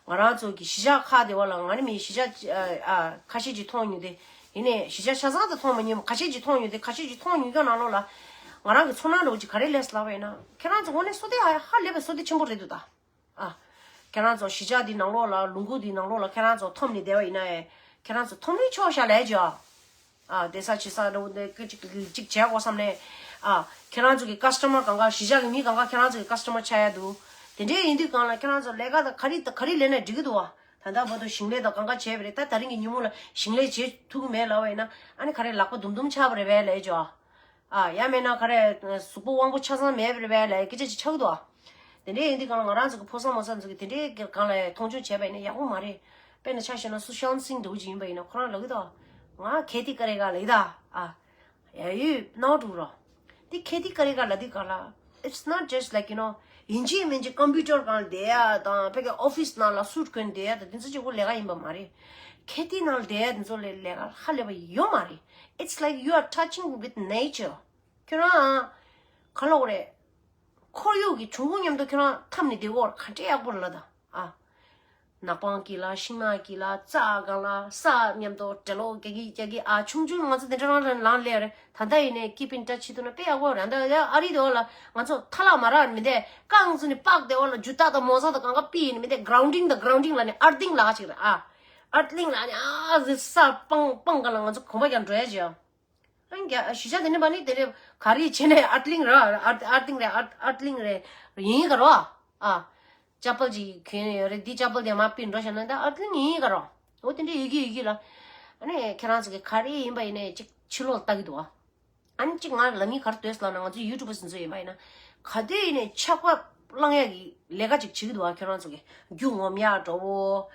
ང་རང་ཚོ་གི་གཞིས་ཆགས་ཁག་དེ་བ་ལ་ང་རེ་མི་གཞིས་ཆགས་ཨ་ཁ་ཤས་ཅིག་མཐོང་མྱོང་དེ། ཡིན་ནའི་གཞིས་ཆགས་ཆ་ཚང་དུ་མཐོང་མ་མྱོང་། ཁ་ཤས་ཅིག་མཐོང་མྱོང་དེ། ཁ་ཤས་ཅིག་མཐོང་མྱོང་ཀྱང་ནང་ལོགས་ལ་ང་རང་གི་ཚོར་སྣང་འདྲ་བོ་ཅིག་ག་རེ་སླེབས་ལབ་པ་ཡིན་ན། ཁྱེད་རང་ཚོ་དངོས་གནས་བསོད་བདེ་ཧ་ཧ་ལས་པའི་བསོད་བདེ་ཆེན་པོ་རེད་འདུག་ད། ཨ། ཁྱེད་རང་ཚོ་གཞིས་ཆགས་འདི་ནང་ལོགས་ལ་ལུང་ཁུག་འདི་ནང་ལོགས་ལ་ཁྱེད་རང་ཚོ་འཐོམ་ནས་བསྡད་པ་ཡིན་ན་ཡང་ཁྱེད་རང་ཚོ་འཐོམ་ནས་ཆོག་ཤག་ལས་ཀྱི་ཨ། ཨ་བསྡད་ས་བྱེད་ས་འདྲ་བོ་འདི་ཀི་ཅིག་ཅིག་བྱས་དགོས་བསམ་ནས། ཨ་ཁྱེད་རང་ཚོ་གི་ཀ་སི་ཊ་མར་གང་ག་གཞིས་ཆགས་ཀྱི་མི་གང་ག་ཁྱེད་རང་ཚོ་གི་ཀ་སི་ཊ་མར་ཆགས་ཡ་འདུག་དེ་འདྲའི་ཡིན་དུས་གང་ལ་ཁྱེད་རང་ཚོ་ལས་ཀ་དང་ག་རེ་དང་ག་རེ་ལས་ན་འགྲིག་གི་འདུག་བ། ད་ལྟ་བར་དུ་ཞིང་ལས་དང་གང་ག་བྱས་པ་རེད། ད་ད་རིང་གི་ཉིན་མོ་ལ་ཞིང་ལས་བྱེད་ཐུབ་ཀྱི་མེད་ལབ་པ་ཡིན་ན་ཨ་ནི་ག་རེ་ལག་པ་དུམ་དུམ་ཆགས་པ་རེད་པས་ལས་ཀྱི་ཨ། ཨ་ཡང་མེད་ན་ག་རེ་གཟུགས་པོ་དབང་པོ་ཆ་ཚང་མེད་པ་རེད་པས་ལབ་སྐད་ཆ་ཅིག་ཆགས་ཀྱི་འདུག་ཨ། དེ་འདྲའི་ཡིན་དུས་གང་ལ་ང་རང་ཚོ་གི་ཕོ་གསར་མོ་གསར་ཚོ་གི་དེ་འདྲའི་སྒང་ལ་མཐོང་ཆུང་བྱས་པ་ཡིན་ན་ཡག་པོ་མ་རེད། དཔེར་ན་ཆ་བཞག་ན་སུ་ཤཱན་སིང་འདྲ་བོ་ཅིག་ཡིན་པ་ཡིན་ན་ཁོ་རང་ལབ་ཀྱི་འདུག་ང་ཁེ་ཏི་ཀ་རེ་ག་ལབ་ཀྱི་འདུག་ཨ། ཡ་ཡུས་ནོར་འགྲོ་རོགས། དེ་ཁེ་ཏི་ཀ་རེ་ག་ལབ་དུས་གང་ལ། It's not just like, you know, ཡིན་གཅིག་མིན་གཅིག་ཀམ་པུ་ཊར་སྒང་ལ་བསྡད་ཡ་དང་ཕ་གི་ཨོ་ཕི་སི་ནང་ལ་སུཊ་གོན་བསྡད་ཡ་དང་དེ་ཚོ་གཅིག་པོ་ལས་ཀ་ཡིན་པ་མ་རེད། ཁེ་ཏི་ནང་ལ་བསྡད་ཡ་དེ་ཚོ་ལས་ལས་ཀ་ཧ་ལས་པ་ཡོད་མ་རེད། It's like you are touching with nature. ཁྱོད་རང་ག་ལབ་དགོས་རེད། ཁོར་ཡུག་གི་འབྱུང་ཁུངས་མཉམ་དུ་ཁྱོད་རང་འཐམས་ནས་བསྡད་ཡོད་ག་འདྲ་ཡག་པོ་རེད་ལབ་ད། ཨ། ནག་པང་གི་ལ་ཤིང་ནགས་ཀྱི་ལ་རྩྭ་སྒང་ལ་ས་མཉམ་དུ་འབྲེལ་ལོག་རྒྱག་གི་རྒྱག་གི་ཨ། ཆུང་ཆུང་ང་ཚོ་དེ་འདྲ་རང་རང་ལངས་སླེབས་རེད། ད་ལྟ་ཡིན་ནའི་keep in touch བྱེད་ཐུབ་ན་དཔེ་ཡག་པོ་རེད། ད་ལྟ་ཨ་རི་དེ་བ་ལ་ང་ཚོ་ཐ་ལག་མ་རག་མི་འདས་རྐང་བཙུགས་ནས་པགས་དེ་བ་ལ་རྒྱུ་དག་དང་མོ་ཟ་དང་གང་ག་པི་ཡིན་མི་འདས་གྷ་རའུན་ཌིང་དང་གྷ་རའུན་ཌིང་ལ་ནི་ཨར་ཐིང་ལ་ཅིག་རེད་ཨ། ཨར་ཐིང་ལ་ནི་ཨ་ཟི་ས་སྤང་སྤང་སྒང་ལ་ང་ཚོ་གོམ་པ་རྒྱག་འགྲོ་ཡ་ཅིག་ཨ། ཨང་རྒྱ་གཞིས་ཆགས་དེ་ནི་བ་ནི་དེ་ནི་ག་རེ་བྱས་ནས་ཨར་ཐིང་ར་ཨར་ཨར་ཐིང་རེད་ཨར་ཨར་ཐིང་རེད་ཡིན་ག་རོ་ཨ། ཅ་པལ་ཅིག་གྱོན་ཡོད་རེད། འདི་ཅ་པལ་དེ་མ་པིན་འགྲོ་བྱས་ན་ད་ཨར་ཐིང་ཡིན་ག་རོ། འོ་དེ་འདྲ་ཡོད་ཀྱི་ཡོད་ཀྱི་ལ། ཨ་ནི་ཁྱེད་རང་ཚོ་གི་ག་རེ་ཡིན་པ་ཡིན་ནའི་ཅིག་ཕྱི་ལོགས་ལྟ་གི་འདུག་ཨ། ཨ་ནི་གཅིག་ང་ལབ་ངེས་ག་རེ་འདུག་ཟེར་ལབ་ན་ང་ཚོ་ཡུ་ཊུབ་པ་ཟིན་ཚོད་ཡིན་པ་ཡིན་ན། ག་དུས་ཡིན་ནའི་ཆགས་པ་བླང་ཡག་གི་ལས་ཀ་ཅིག་བྱེད་ཀྱི་འདུག་ཨ། ཁྱོད་རང་ཚོ་གི་རྒྱུ་ངོམ་ཡག་འདྲ་བོ།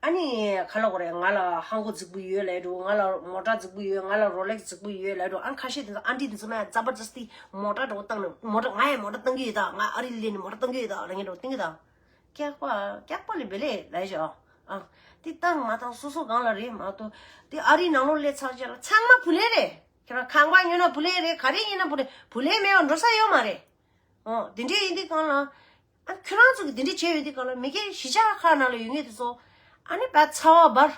ཨ་ནི་ག་ལབ་དགོས་རེད། ང་ལ་ཧང་གོ་རྫིག་པོ་ཡོད་ལབ་འགྲོ། ང་ལ་མོ་ཊ་རྫིག་པོ་ཡོད། ང་ལ་རོ་ལེག་རྫིག་པོ་ཡོད་ལབ་འགྲོ། ཨ་ནི་ཁ་ཤས་དེ་ཚོ་ཨན་ཊི་དེ་ཚོ་མ་ཛ་བར་ཛ་སྟི་མོ་ཊ་འདྲ་བོ་བཏང་ནས་མོ་ཊ་ང་ཡང་མོ་ཊ་བཏང་གི་ཡོད་ད། ང་ཨ་རི་སླེབས་ནས་མོ་ཊ་བཏང་གི་ཡོད་ད་ལབ་མཁན་འདྲ་བོ་བཏང་གི་ད། སྐྱག་པ་སྐྱག་པ་ལས་བེ་ལེ་ལབ་ཤག་ཨ། དེ་བཏང་མ་བཏང་སོ་སོ་སྒང་ལ་རེད་མ་གཏོགས། དེ་ཨ་རིའི་ནང་ལོགས་སླེབས་ཚར་རྗེས་ལ་ཚང་མ་བུ་ལོན་རེད། ཁྱེད་རང་ཁང་པ་ཉོས་ན་བུ་ལོན་རེད། ག་རེ་ཡིན་ན་བུ་ལོན། བུ་ལོན་མེད་པར་འགྲོ་ས་ཡོད་མ་རེད། ཨོ། དེ་འདྲས་ཡིན་དུས་སྒང་ལ། ཨ། ཁྱོད་རང་ཚོ་གིས་དེ་འདྲས་བྱས་ཡོད་དུས་སྒང་ལ། མི་སྒེར་གཞིས་ཆགས་ཁག་ནང་ལ་ཡོད་མཁན་དེ་ཚོ། ཨ་ནི་བ་ཚ་བ་འབར།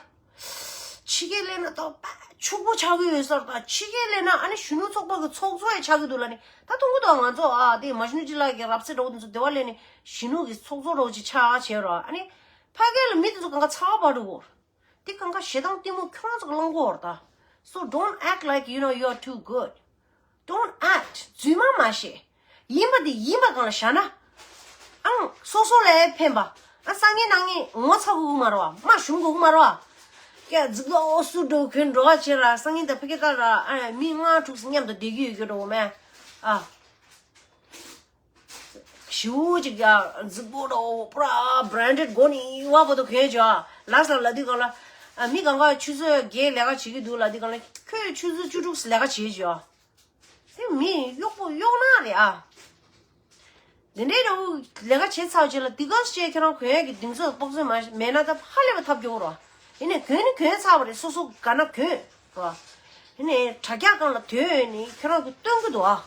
ཕྱི་རྒྱལ་སླེབས་ན་ད་བ་ཕྱུག་པོ་ཆགས་ཀྱི་ཡོད་ས་རེད། ད་ཕྱི་རྒྱལ་སླེབས་ན་ཨ་ནི་གཞོན་ནུ་ཚོགས་པ་གི་ཚོགས་གཙོ་ཡང་ཆགས་ཀྱི་འདུག་ལབ་ནས། ད་མཐོང་གི་འདུག་ང་ཚོ། ཨ། དེ་མ་གཞོན་ནུ་སྤྱི་བླ་གི་རབ་གསལ་འདྲ་བོ་དེ་ཚོ་སྡེ་བ་སླེབས་ནས་གཞོན་ནུ་གི་ཚོགས་གཙོ་འདྲ་བོ་ཅིག་ཆགས་བྱས་རོགས། ཨ་ནི་ཕ་གི་ལ་མི་དེ་ཚོ་གང་ག་ཚ་བ་འབར་འགྲོ་གི་ཡོད་རེད། དེ་གང་ག་ཞེ་སྡང་གཏི་མུག་ཁྱོད་རང་ཚོ་གི་བླང་དགོས་རེད་ད། So don't act like, you know, you're too good. Don't act. རྫུན་མ་མ་བཤད། ཡིན་པ་དེ་ཡིན་པ་སྒང་ལ་བཞག་ན། ཨང་། སོ་སོ་ལ་ཕན་པ། ཨ། སང་ཉིན་གནངས་ཉིན་ངོ་ཚ་དགོས་ཀྱི་མ་རེད་བ། དམའ་ཞུམ་དགོས་ཀྱི་མ་རེད་བ། ཀྱ་རྫིག་པོ་སུ་འགྲོ་གོན་འགྲོ་བ་བྱེད་ར། སང་ཉིན་ད་ཕ་གི་ཀ་ར། ཨ། མི་ལྔ་དྲུག་མཉམ་དུ་བསྡད་ཀྱི་ཡོད་ཀྱི་འགྲོ་མེད། ཨ། ཞེ་པོ་ཅིག་ཡ་རྫིག་པོ་འདྲ་བོ། པུ་ར་བྷ་རན་ཌེཌ་མགོ་ནས་གཡས་པ་བར་དུ་གྱོན་བྱས། ལ་ས་ལ་དུས་སྒང་ལ། ཨ། མི་གང་ག་ཆུ་ཚོད་བརྒྱད་ལས་ཀ་བྱེད་ཀྱི་འདུག་ལབ་དུས་སྒང་ལ། ཁྱོད་ཆུ་ཚོད་བཅུ་དྲུག་ལས་ཀ་བྱེད་བྱས། དེ་མི་གཡོག་པོ་གཡོག་ནག་རེད་ཨ། དེ་འདྲའི་འདྲ་བོ་ལས་ཀ་བྱེད་ཚར་རྗེས་ལ་དེ་ག་ཅེས་ཁྱེད་རང་གོན་ཡག་གི་གདེང་ཚོད་དཔག་ཚོད་མ་མེད་ན་ད་ཧ་ལས་པ་ཐབས་སྐྱོ་བོ་རེད། ཡིན་ནའི་གོན་ནི་གོན་ཚར་བ་རེད། སོ་སོ་དགའ་ན་གོན་རེད། ཡིན་ནའི་དྲ་རྒྱ་སྒང་ལ་དོན་ཡོད་ནི་ཁྱེད་རང་གིས་སྟོན་གྱི་འདུག་ཨ།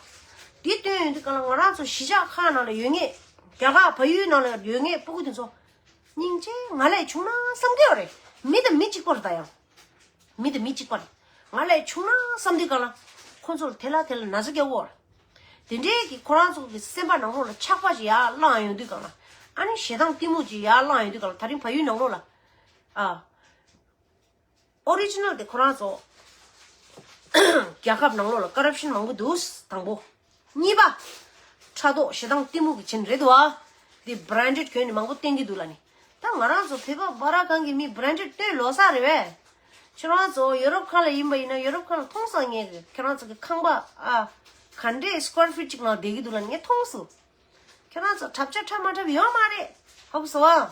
འདི་སྟོན་ཡོང་དུས་སྒང་ལ་ང་རང་ཚོ་གཞིས་ཆགས་ཁག་ནང་ལ་ཡོད་མཁན། རྒྱ་གར་བལ་ཡུལ་ནང་ལ་ཡོད་མཁན་སྤུ་གུ་དེ་ཚོ། སྙིང་རྗེ། ང་ལས་ཆུང་ན་བསམ་གྱི་ཡོད་རེད། མི་དང་མི་གཅིག་པ་རེད་ད་ཡང་། མི་དང་མི་གཅིག་པ་རེད། ང་ལས་ཆུང་ན་བསམ་དུས་སྒང་ལ་ཁོ་ཚོར་དེ་ལ་དེ་ལ་ན་ཚ་སྐྱེ་གོ་རེད། དེ་འདྲའི་གི་ཁོ་རང་ཚོ་གི་སེམས་པ་ནང་ལོགས་ལ་ཆགས་པ་ཞིག་ཡར་ལངས་ཡོང་དུས་སྒང་ལ། ཨ་ནི་ཞེ་སྡང་གཏི་མུག་ཅིག་ཡར་ལངས་ཡོང་དུས་སྒང་ལ། ད་རིང་བལ་ཡུལ་ནང་ལོགས་ལ། ཨ། ཨོ་རི་ཇི་ནལ་དེ་ཁོ་རང་ཚོ་རྒྱལ་ཁབ་ནང་ལོགས་ལ་ཀོ་རབ་ཤན་མང་པོ་འདུག་དང་པོ། གཉིས་པ། ཕྲག་དོག་ཞེ་སྡང་གཏི་མུག་གི་རྐྱེན་རེད་འདུག་ཨ། འདི་བྷ་རན་ཌེཌ་གྱོན་ནས་མང་པོ་བསྟན་གྱི་འདུག་ལབ་ནི། ད་ང་རང་ཚོ་བོད་པ་བར་སྒང་གི་མི་བྷ་རན་ཌེཌ་སྟོན་ལོ་ས་རེད་པས། ཁྱེད་རང་ཚོ་ཡོ་རོབ་ཁག་ལ་ཡིན་པ་ཡིན་ན། ཡོ་རོབ་ཁག་ལ་མཐོང་སོང་ངས། ཁྱེད་རང་ཚོ་གི་ཁང་པ། ཨ། ག་འདྲས་སི་ཀོར་ཕིཊ་ཅིག་ནང་བསྡད་ཀྱི་འདུག་ལབ་ནི་ངས་མཐོང་སོང་། ཁྱེད་རང་ཚོ་འཁྲབ་ཆ་འཁྲབ་མ་འཁྲབ་ཡོད་མ་རེད། ཧོབ་སོ་ཨ།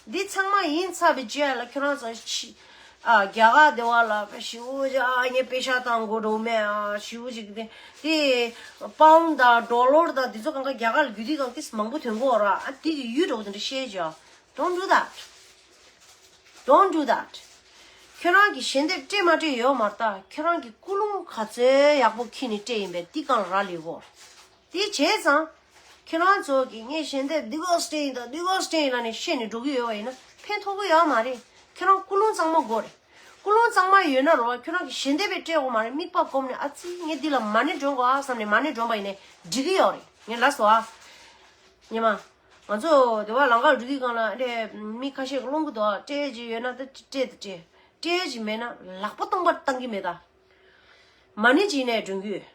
འདི་ཚང་མ་ཡིན་ཚར་བའི་རྗེས་ལ་ཁྱེད་རང་ཚོ་ཕྱི། ཨ། རྒྱ་གར་སྡེ་བ་ལ་ཞེ་པོ་ཅིག། ཨ། ངས་པེ་ཤག་བཏང་དགོས་འགྲོ་མེད། ཨ། ཞེ་པོ་ཅིག་དེ་དེ་པའུན་དང་ཌོ་ལར་དང་དེ་ཚོ་གང་ག་རྒྱ་གར་ལ་རྒྱུག་དུས་སྒང་ཏིས་མང་པོ་ཐོན་གོ་ར། ཨ། དེ་གི་ཡུལ་འགྲོ་བ་དེ་འདྲ་བཤད་བྱས། Don't do that. Don't do that. ཁྱོད་རང་གིས་ཞལ་འདེབས་སྤྲད་མ་སྤྲད་ཡོད་མ་རེད་ད། ཁྱོད་རང་གིས་ཀུན་སློང་ག་ཚོད་ཡག་པོ་འཁྱེར་ནས་སྤྲད་ཡིན་པས་དེ་སྒང་ལ་རག་ལས་གོ། དེ་བྱས་ཙང་། ཁྱོད་རང་ཚོ་གིས་ངས་ཞལ་འདེབས་འདི་ག་སྤྲད་ཡིན་ད་འདི་ག་སྤྲད་ཡིན་ལབ་ནས་བཤད་ནས་འགྲོ་གི་ཡོད་པ་ཡིན་ན་ཕན་ཐོགས་ཀྱི་ཡོད་མ་རེད། ཁྱོད་རང་ཀུན་སློང་གཙང་མ་དགོས་རེད། ཀུན་སློང་གཙང་མ་ཡོད་ན་རོ། ཁྱོད་རང་གིས་ཞལ་འདེབས་པས་སྤྲད་དགོས་མ་རེད། མིག་པ་སྒོམ་ནས་ཨ་ཙི་ངས་འདི་ལ་མ་ཎི་སྒྲོན་དགོས་ཨ་བསམ་ནས་མ་ཎི་སྒྲོན་པ་ཡིན་ནས་འགྲིག་གི་ཡོད་རེད། ངས་ལབ་སོང་ཨ། ཉི་མ། ང་ཚོ་དེ་བ་ལམ་ཁ་འགྲོ་དུས་སྒང་ལ་ཨ་འདྲས་མི་ཁ་ཤས་ཀྱིས་སློང་གི་འདུག་སྤྲད་ཀྱི་ཡོད་ན་ད་སྤྲད་དང་སྤྲད། སྤྲད་ཀྱི་མེད་ན་ལག་པ་སྟོང་པ་བཏང་གི་མེད་ད། མ་ཎི་བྱས་ནས་འགྲོ་གི་ཡོད།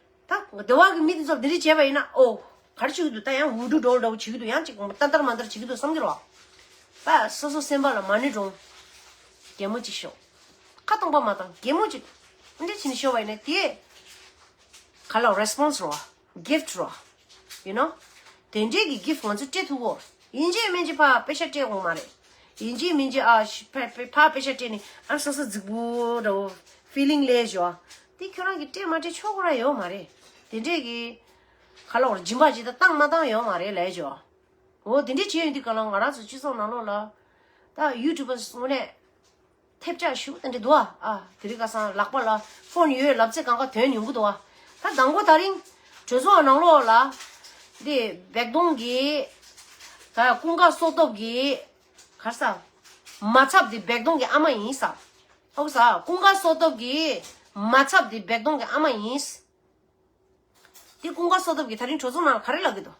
ད་དེ་བ་གི་མི་དེ་ཚོ་འདི་འདྲས་བྱས་པ་ཡིན་ན། ཨོ། ག་རེ་བྱེད་ཀྱི་འདུག་ད་ཡང་འུ་སྒྲུག་འགྲོ་འདྲ་བོ་བྱེད་ཀྱི་འདུག་ཡང་ཅིག་ཏན་ཏར་མན་ཏར་བྱེད་ཀྱི་འདུག་བསམ་གྱི་རེད་བ། ད་སོ་སོ་སེམས་པ་ལ་མ་ཎི་སྒྲོན། གད་མོ་ཅིག་ཤོར། ཁ་སྟོང་པ་མ་བཏང་། གད་མོ་ཅིག་འདི་འདྲས་བྱས་ནས་ཤོར་བ་ཡིན་ན་དེ། ག་ལ་རེ་སི་པོན་སི་རོ། གིཕ་ཊི་རོ། ཡུ་ནོ། དེ་འདྲས་ཀྱི་གིཕ་ཊི་ང་ཚོས་སྤྲད་ཐུབ་གོ། ཡིན་གཅིག་མིན་གཅིག་ཕར་པེ་ཤ་སྤྲད་དགོས་མ་རེད། ཡིན་གཅིག་མིན་གཅིག་ཨ་ཕ་ཕ་ཕར་པེ་ཤ་སྤྲད་ནས་ཨ་སོ་སོ་རྫིག་པོ་འདྲ་བོ་ཕི་ལིང་ལས་བྱོས། དེ་ཁྱོད་རང་གིས་སྤྲད་མ་སྤྲད་ཆོག་གོ་ར་ཡོད་མ་རེད། དེ་འདྲས་ཀྱི་ག་ལ་བར་སྦྱིན་པ་ཅིག་ད་བཏང་མ་བཏང་ཡོད་མ་རེད་ལས་བྱོས། འོ་དེ་འདྲས་བྱས་ཡོང་དུས་སྒང་ལ་ང་རང་ཚོ་སྤྱི་ཚོགས་ནང་ལོགས་ལ་ད་ཡུ་ཊུབ་པ་དངོས་གནས། ཐེབས་ཆག་ཞུ་དེ་འདྲ་འདུག་ཨ། ཨ། དེ་རིང་ཁ་སང་ལག་པ་ལ་ཕོན་ཡོད་ལབ་ཚེ་གང་ག་དོན་ཡོང་གི་འདུག་ཨ། ད་དང་པོ་དེ་རིང་གྲོས་ཚོགས་ནང་ལོགས་ལ་འདི་བེག་དོང་གི་ད་ཀུན་དགའ་བསོད་སྟོབས་ཀྱི་ག་རེ་ཟ། མ་ཚབ་འདི་བེག་དོང་གི་ཨ་མ་ཡིན་ས། ཨོ་ས། ཀུན་དགའ་བསོད་སྟོབས་ཀྱི་མ་ཚབ་འདི་བེག་དོང་གི་ཨ་མ་ཡིན། དེ་ཀུན་དགའ་བསོད་སྟོབས་ཀྱིས་དེ་རིང་གྲོས་ཚོགས་ནང་ལ་ག་རེ་ལབ་ཀྱི་འདུག་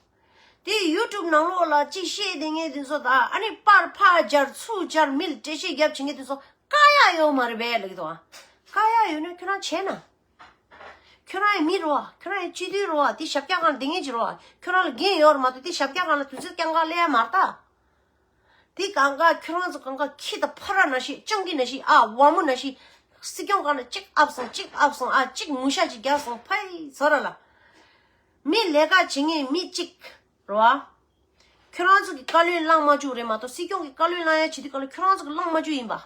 དེ་ཡུ་ཊུབ་ནང་ལོགས་ལ་ཅིག་བཤད་བསྡད་མཁན་དེ་ཚོ་དང་། ཨ་ནི་པར་ཕར་སྦྱར་ཚུར་སྦྱར་མི་ལ་འགྲེལ་བཤད་རྒྱབ་བྱེད་མཁན་དེ་ཚོ་དཀའ་ཡག་ཡོད་མ་རེད་པས་ལབ་ཀྱི་འདུག་ཨ། དཀའ་ཡག་ཡོད་ན་ཁྱོད་རང་བྱས་ན། ཁྱོད་རང་ཡང་མི་རེད་པ། ཁྱོད་རང་ཡང་སྤྱི་འཐུས་རེད་པ། དེ་ཞབས་བཀྱག་སྒང་ལ་བསྡད་མཁན་ཅིག་རེད་པ། ཁྱོད་རང་ལ་འགན་ཡོད་རེད་མ་གཏོགས་དེ་ཞབས་བཀྱག་སྒང་ལ་དུས་ཚོད་རྐྱང་གང་སླེབས་ཡ་མ་རེད་ད། དེ་གང་ག་ཁྱོད་རང་ཚོ་གང་ག་ཁྱི་དང་ཕ་ར་ནང་བཞིན། སྤྱང་ཀི་ནང་བཞིན། ཨ། ཝ་མོ་ནང་བཞིན། སྲིད་སྐྱོང་སྒང་ལ་གཅིག་ཨབ་སོང་། གཅིག་ཨབ་སོང་། ཨ། གཅིག་ངུ་ཤ་གཅིག་རྒྱག་སོང་། ཕ་ཡི་ཚོ་ར་ལ། མི་ལས་ཀ་བྱེད་མཁན་མི་གཅིག་རེད་པ། ཁྱོད་རང་ཚོ་གི་བཀའ་བློན་བླངས་མ་བཅུག་རེད་མ་གཏོགས། སྲིད་སྐྱོང་གི་བཀའ་བློན་བླངས་ཡ་བྱེད་དུས་སྒང་ལ་ཁྱོད་རང་ཚོ་གི་བླངས་མ་བཅུག་ཡིན་པ།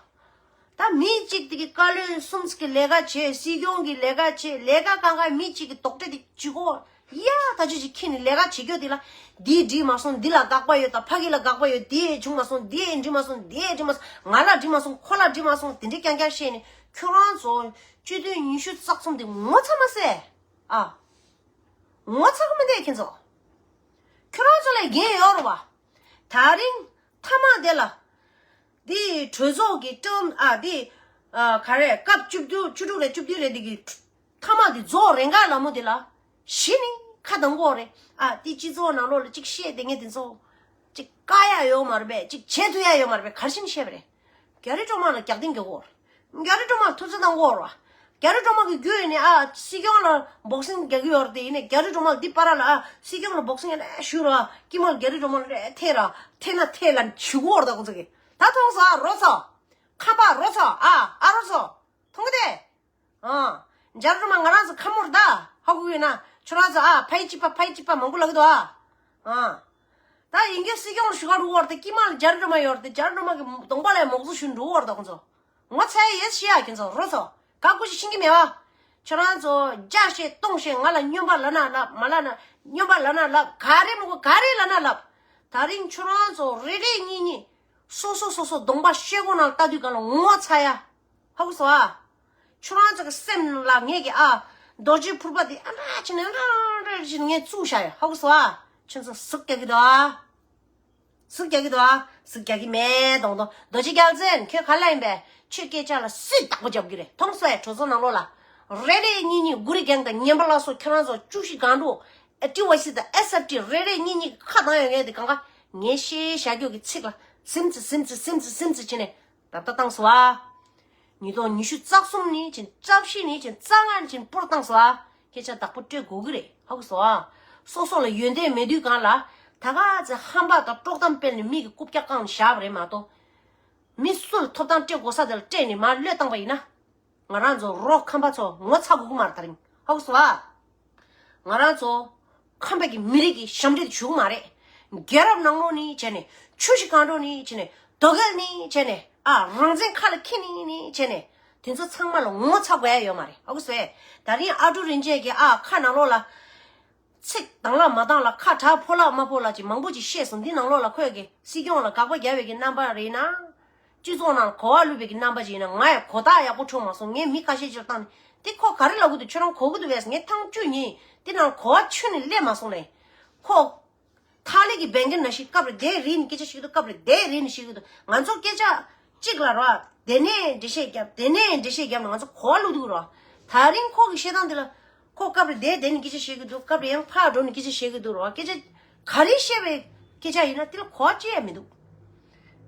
ད་མི་གཅིག་དེ་གི་བཀའ་བློན་གསུམ་གི་ལས་ཀ་བྱེད། སྲིད་སྐྱོང་གི་ལས་ཀ་བྱེད། ལས་ཀ་གང་ག་མི་གཅིག་གི་དོགས་འདྲི་དེ་བྱེད་དགོས། ཡ་ད་ཅི་ཅིག་ཁྱེད་ནི་ལས་ཀ་བྱེད་རྒྱུ་དེ་ལ། འདིས་འགྲིག་མ་སོང་། འདི་ལ་དགག་པ་ཡོད་དང་། ཕ་གི་ལ་དགག་པ་ཡོད། འདི་བྱུང་མ་སོང་། འདི་འགྲིག་མ་སོང་། འདི་འགྲིག་མ་སོང་། ང་ལ་འགྲིག་མ་སོང་། ཁོ་ལ་འགྲིག་མ་སོང་། དེ་འདྲའི་རྐྱང་རྐྱང་བཤད་ནས་ཁྱོད་རང་ཚོ་སྤྱི་འཐུས་ཉི་ཤུ་རྩ་གསུམ་དེ་ངོ་ཚ་མ་ཟེར། ཨ། ངོ་ཚ་གི་མི་འདུག་ཁྱེད་ཚོ། ཁྱོད་རང་ཚོ་ལ་འགན་ཡོད་རེད་བ། ད་རིང་མཐའ་མ་དེ་ལ། འདི་གྲོས་ཚོགས་ཀྱི་ཀྲམ་ཨ་འདི་ཨ་ག་རེ་སྐབས་བཅུ་བདུན་བཅུ་དྲུག་རེད་བཅུ་བདུན་རེད་འདི་གི་མཐའ་མ་འདི་རྫོགས་རན་ག་ལ་མོ་འདི་ལ་གཞི་ནས་ཁ་གདངས་དགོས་རེད། ཨ་འདི་སྤྱི་ཚོགས་ནང་ལོགས་ལ་ཅིག་བཤད་དེ་ངས་དེ་ཚོ་ཅིག་བཀག་ཡ་ཡོད་མ་རེད་པས། ཅིག་བྱེད་ཐུབ་ཡ་ཡོད་མ་རེད་པས། ག་རེ་བྱས་ནས་བཤད་པ་རེད། རྒྱ་རི་སྒྲོལ་མ་ལ་རྒྱབ་རྟེན་རྒྱག་དགོས་རེད། རྒྱ་རི་སྒྲོལ་མ་ལ་ཐུགས་རྗེ་གནང་དགོས་རེད་བ། རྒྱ་རི་སྒྲོལ་མ་གི་རྒྱུད་ནས་ཨ་སྲིད་སྐྱོང་ལ་སྦོག་སིང་རྒྱག་གི་ཡོད་རེད་དེ། ཡིན་ནའི་རྒྱ་རི་སྒྲོལ་མ་ལ་འདི་པར་ལ་ཨ་སྲིད་སྐྱོང་ལ་སྦོག་སིང་ཡ་ལས་ཞུ་ར། ཀྱི་མ་རྒྱ་རི་སྒྲོལ་མ་ལ་རེ་ཐེ་ར། ཐེ་ན་ཐེ་ལ་ཆུ་གོ་ར་ད་ཁོ་ཚོ་གི་ད་མཐོང་སོང་ཨ་རོ་ཚོ། ཁམས་པ་རོ་ཚོ་ཨ་ཨ་རོ་ཚོ། མཐོང་གི་དེ། ཨ། རྒྱ་རི་སྒྲོལ་མ་ང་རང་ཚོ་ཁམས་མོར་ད་ཧ་གོ་གི་ཡོད་ན་ཁྱོད་རང་ཚོ་ཨ་ཕ་ཡི་གཅིག་པ་ཕ་ཡི་གཅིག་པ་མང་པོ་ལབ་གི་འདུག་ཨ། ཨ། ད་ཡིན་གྱི་སྲིད་སྐྱོང་ལ་ཞུ་ག་འགྲོ་བར་དེ་ཀྱི་མ་ལ་རྒྱ་རི་སྒྲོལ་མ་ཡོད་རེད་དེ་རྒྱ་རི་སྒྲོལ་མ་གི་གདོང་པ་ལ་མོག་ཚོ་ཞུ་འགྲོ་བར་ད་ཁོ་ཚོ། ངོ་ཚ་ཡེ་ཤི་ཡ་ཁྱེད་ཚོ་རོ་ཚོ། ག་ཀུ་ཞིག་ཤིང་གི་མེད་བ། ཁྱོད་རང་ཚོ་རྒྱ་བཤད་སྟོང་བཤད་ང་ལ་སྨྱོན་པ་ལབ་ན་ལབ་མ་ལབ་ན་སྨྱོན་པ་ལབ་ན་ལབ་ག་རེ་མི་དགོས་ག་རེ་ལབ་ན་ལབ། ད་རིང་ཁྱོད་རང་ཚོ་རེ་རེ་གཉིས་གཉིས་སོ་སོ་སོ་སོ་གདོང་པ་ཤེལ་སྒོ་ནང་ལྟ་དུས་གང་ལ་ངོ་ཚ་ཡ། ཧ་གོ་སོང་ཨ། ཁྱོད་རང་ཚོ་གི་སེམས་ལ་ངས་ཀྱི་ཨ་རྡོ་རྗེ་ཕུར་པ་དེ་ཨ་འདྲ་བྱས་ནས་ཨ་འདྲ་བྱས་ནས་ངས་བཙུགས་བཞག་ཡ། ཧ་གོ་སོང་ཨ། ཁྱོད་ཚོ་ཟུག་རྒྱག་གི་འདུག་ཨ། ཟུག་རྒྱག་གི་འདུག་ཨ། ཟུག་རྒྱག་གི་མེད་དོང་དོ། རྡོ་རྗེ་རྒྱལ་མཚན་ཁྱོད་ག་ལ་ཡིན་པས། ཁྱོད་སྐད་ཆ་ལ་སུས་བདག་པོ་རྒྱབ་གི་རེད། མཐོང་སོང་ཨེ། གྲོས་ཚོགས་ནང་ལོགས་ལ་རེ་རེ་གཉིས་གཉིས་གུ་རི་རྒན་དང་ཉན་པ་ལ་སོགས་ཁྱོད་རང་ཚོ་བཅུ་བཞི་སྒང་དྲུག་ཨེ་ཊི་ཝའི་སི་དང་ཨེསི་ཨེཕ་ཊི་རེ་རེ་གཉིས་གཉིས་ཁ་བཏང་ཡོད་ངས་དེ་གང་ག་ངས་བཤད་བཞག་རྒྱུ་གི་ཚིག་ལ་སིམ་ཙི་སིམ་ཙི་སིམ་ཙི་སིམ་ཙི་བྱས་ནས་ད་ལྟ་བཏང་སོང་ཨ། ཉིས་སྟོང་ཉི་ཤུ་རྩ་གསུམ་ནས་ཕྱིན་རྩ་བཞི་ནས་ཕྱིན་རྩ་ལྔ་ནས་ཕྱིན་སྤོར་བཏང་སོང་ཨ། སྐད་ཆ་བདག་པོ་སྤྲོད་དགོས་ཀྱི་རེད། ཧ་གོ་སོང་ཨ། སོ་སོ་ལ་ཡོན་ཏན་མེད་དུས་གང་ལ་ད་ག་ཚེ་ཧམ་པ་དང་དཀྲོག་གཏམ་སྤེལ་ནས་མི་གི་རྐུབ་བཀྱག་བཀང་ནས་བཞག་པ་རེད་མ་གཏོགས། མི་སུ་ལ་ཐོབ་ཐང་སྤྲད་དགོས་ས་དེ་ལ་སྤྲད་ནས་མར་གློད་བཏང་པ་ཡིན་ན། ང་རང་ཚོ་རོ་ཁམས་པ་ཚོ་ངོ་ཚ་དགོས་ཀྱི་མ་རེད་ད་རིང་། ཧ་གོ་སོང་ཨ། ང་རང་ཚོ་ཁམས་པ་གི་མི་རིགས་ཀྱི་ཞབས་འདྲེན་དུ་བྱུང་མ་རེད། རྒྱལ་རབས་ནང་ལོགས་ནས་བྱས་ནས་ཆུ་བཞི་སྒང་དྲུག་ནས་བྱས་ནས་རྡོ་སྐས་ནས་བྱས་ནས་ཨ་རང་བཙན་ཁ་ལ་འཁྱེར་ནས་ནས་བྱས་ནས་དེ་ཚོ་ཚང་མ་ལ་ངོ་ཚ་དགོས་ཡ་ཡོད་མ་རེད། ཧ་གོ་སོང་ཨེ། ད་རིང་ཨ་ཀྲུག་རིན་ཆེན་གྱི་ཨ་ཁ་ནང་ལོགས་ལ། ཚིག་དང་ལ་མ་དང་ལ་ཁ་གྲག་ཕོ་ལག་མ་ཕོ་ལག་ཅིག་མང་པོ་ཅིག་བཤད་སོང་། འདི་ནང་ལོགས་ལ་ཁོས་ཀྱི་སྲིད་སྐྱོང་ལ་དགག་པ་རྒྱབ་པའི་གི་རྣམ་པ་རེད་ན། སྤྱི་ཚོགས་ནང་གོ་བ་བླུགས་པའི་གི་རྣམ་པ་ཅིག་ཡིན་ན་ང་ཡང་གོ་རྟགས་ཡག་པོ་འཕྲོད་མ་སོང་། ངས་མི་ཁ་ཤས་ཅིག་ལ་བཏང་ནས་འདི་ཁོ་ག་རེ་ལབ་གི་འདུག་ཁྱོད་རང་གོ་གི་འདུག་བས། ངས་ཐེངས་བཅུ་ཉིན་འདི་ནང་གོ་བ་ཁྱོན་ནས་སླེབས་མ་སོང་ལེ། ཁོ་ཐག་ལི་གི་བན་གིར་ན་ཞིག་སྐབས་རེ་དེ་རིགས་ནས་སྐད་ཆ་བཤད་ཀྱི་འདུག་སྐབས་རེ་དེ་རིགས་ནས་བཤད་ཀྱི་འདུག་ང་ཚོ་སྐད་ཆ་གཅིག་ལ་རོ། དེ་ནས་འགྲེལ་བཤད་བརྒྱབ། དེ་ནས་འགྲེལ་བཤད་བརྒྱབ་ནས་ང་ཚོ་གོ་བ་བླུག་འདུག་རོ། ད་རིང་ཁོ་གི་བཤད་སྟངས་འདི་ལ་ཁོ་སྐབས་རེ་དེ་དེ་ནས་སྐད་ཆ་བཤད་ཀྱི་འདུག་སྐབས་རེ་ཡང་ཕར་འགྲོ་ནས་སྐད་ཆ་བཤད་ཀྱི་འདུག་རོ། སྐད་ཆ་ག་རེ་བཤད་པའི་སྐད་ཆ་ཡིན་ན་དེ་ལ་གོ་བ་ཅི་ཡང་མི་འདུག་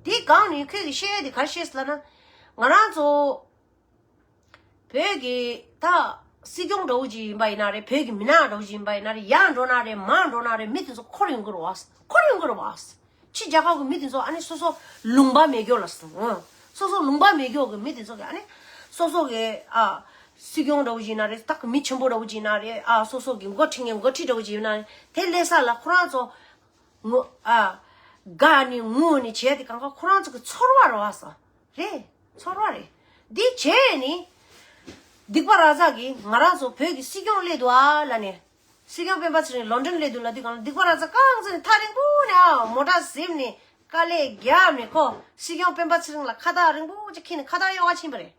དེའི་སྒང་ནས་ཁོས་གི་བཤད་ཡ་དེ་ག་རེ་བཤད་ཟེར་ལབ་ན། ང་རང་ཚོ་བོད་ཀྱི་ད་སྲིད་སྐྱོང་འདྲ་བོ་ཅིག་ཡིན་པ་ཡིན་ན་རེད། བོད་ཀྱི་མི་ནག་འདྲ་བོ་ཅིག་ཡིན་པ་ཡིན་ན་རེད། ཡར་འགྲོ་ན་རེད། མར་འགྲོ་ན་རེད། མི་དེ་ཚོ་འཁོར་ཡོང་གི་རེད་བ། འཁོར་ཡོང་གི་རེད་བ། ཕྱི་རྒྱལ་ཁབ་ཀྱི་མི་དེ་ཚོ་ཨ་ནི་སོ་སོ་ལུང་པ་མེད་མཁན་ལ་སོང་། སོ་སོ་ལུང་པ་མེད་མཁན་གྱི་མི་དེ་ཚོ་གི་ཨ་ནི་སོ་སོ་གི་ཨ་སྲིད་སྐྱོང་འདྲ་བོ་ཅིག་ཡིན་ན་རེད། ད་གི་མི་ཆེན་པོ་འདྲ་བོ་ཅིག་ཡིན་ན་རེད། ཨ་སོ་སོ་གི་འགོ་ཁྲིད་མཁན་འགོ་ཁྲིད་འདྲ་བོ་ཅིག་ཡིན་ན་རེད། དེ་སླེབས་ས་ལ་ཁོ་རང་ཚོ་ངུ་ཨ་དགའ་ནི་ངུ་ནི་བྱས་ཏེ་གང་ག་ཁོ་རང་ཚོ་གི་ཚོར་བ་རེད་བ། ས་རེད། ཚོར་བ་རེད། འདི་བྱས་ནི་སྡིག་པ་ར་ཛ་གིས་ང་རང་ཚོ་བོད་ཀྱི་སྲིད་སྐྱོང་སླེབས་འདུག་ཨ་ལབ་ནས། སྲིད་སྐྱོང་སྤེན་པ་ཚེ་རིང་ལོན་ཌོན་སླེབས་འདུག་ལབ་དུས་གང་ལ་སྡིག་པ་ར་ཛ་རྐང་བཙུགས་ནས་ཐག་རིང་པོ་ནས་ཨ་མོ་ཊ་གཟིམ་ནས་དཀའ་ལས་བརྒྱབ་ནས་ཁོ་སྲིད་སྐྱོང་སྤེན་པ་ཚེ་རིང་ལ་ཁ་བཏགས་རིང་པོ་ཅིག་འཁྱེར་ནས་ཁ་བཏགས་གཡོག་ག་ཕྱིན་པ་རེད།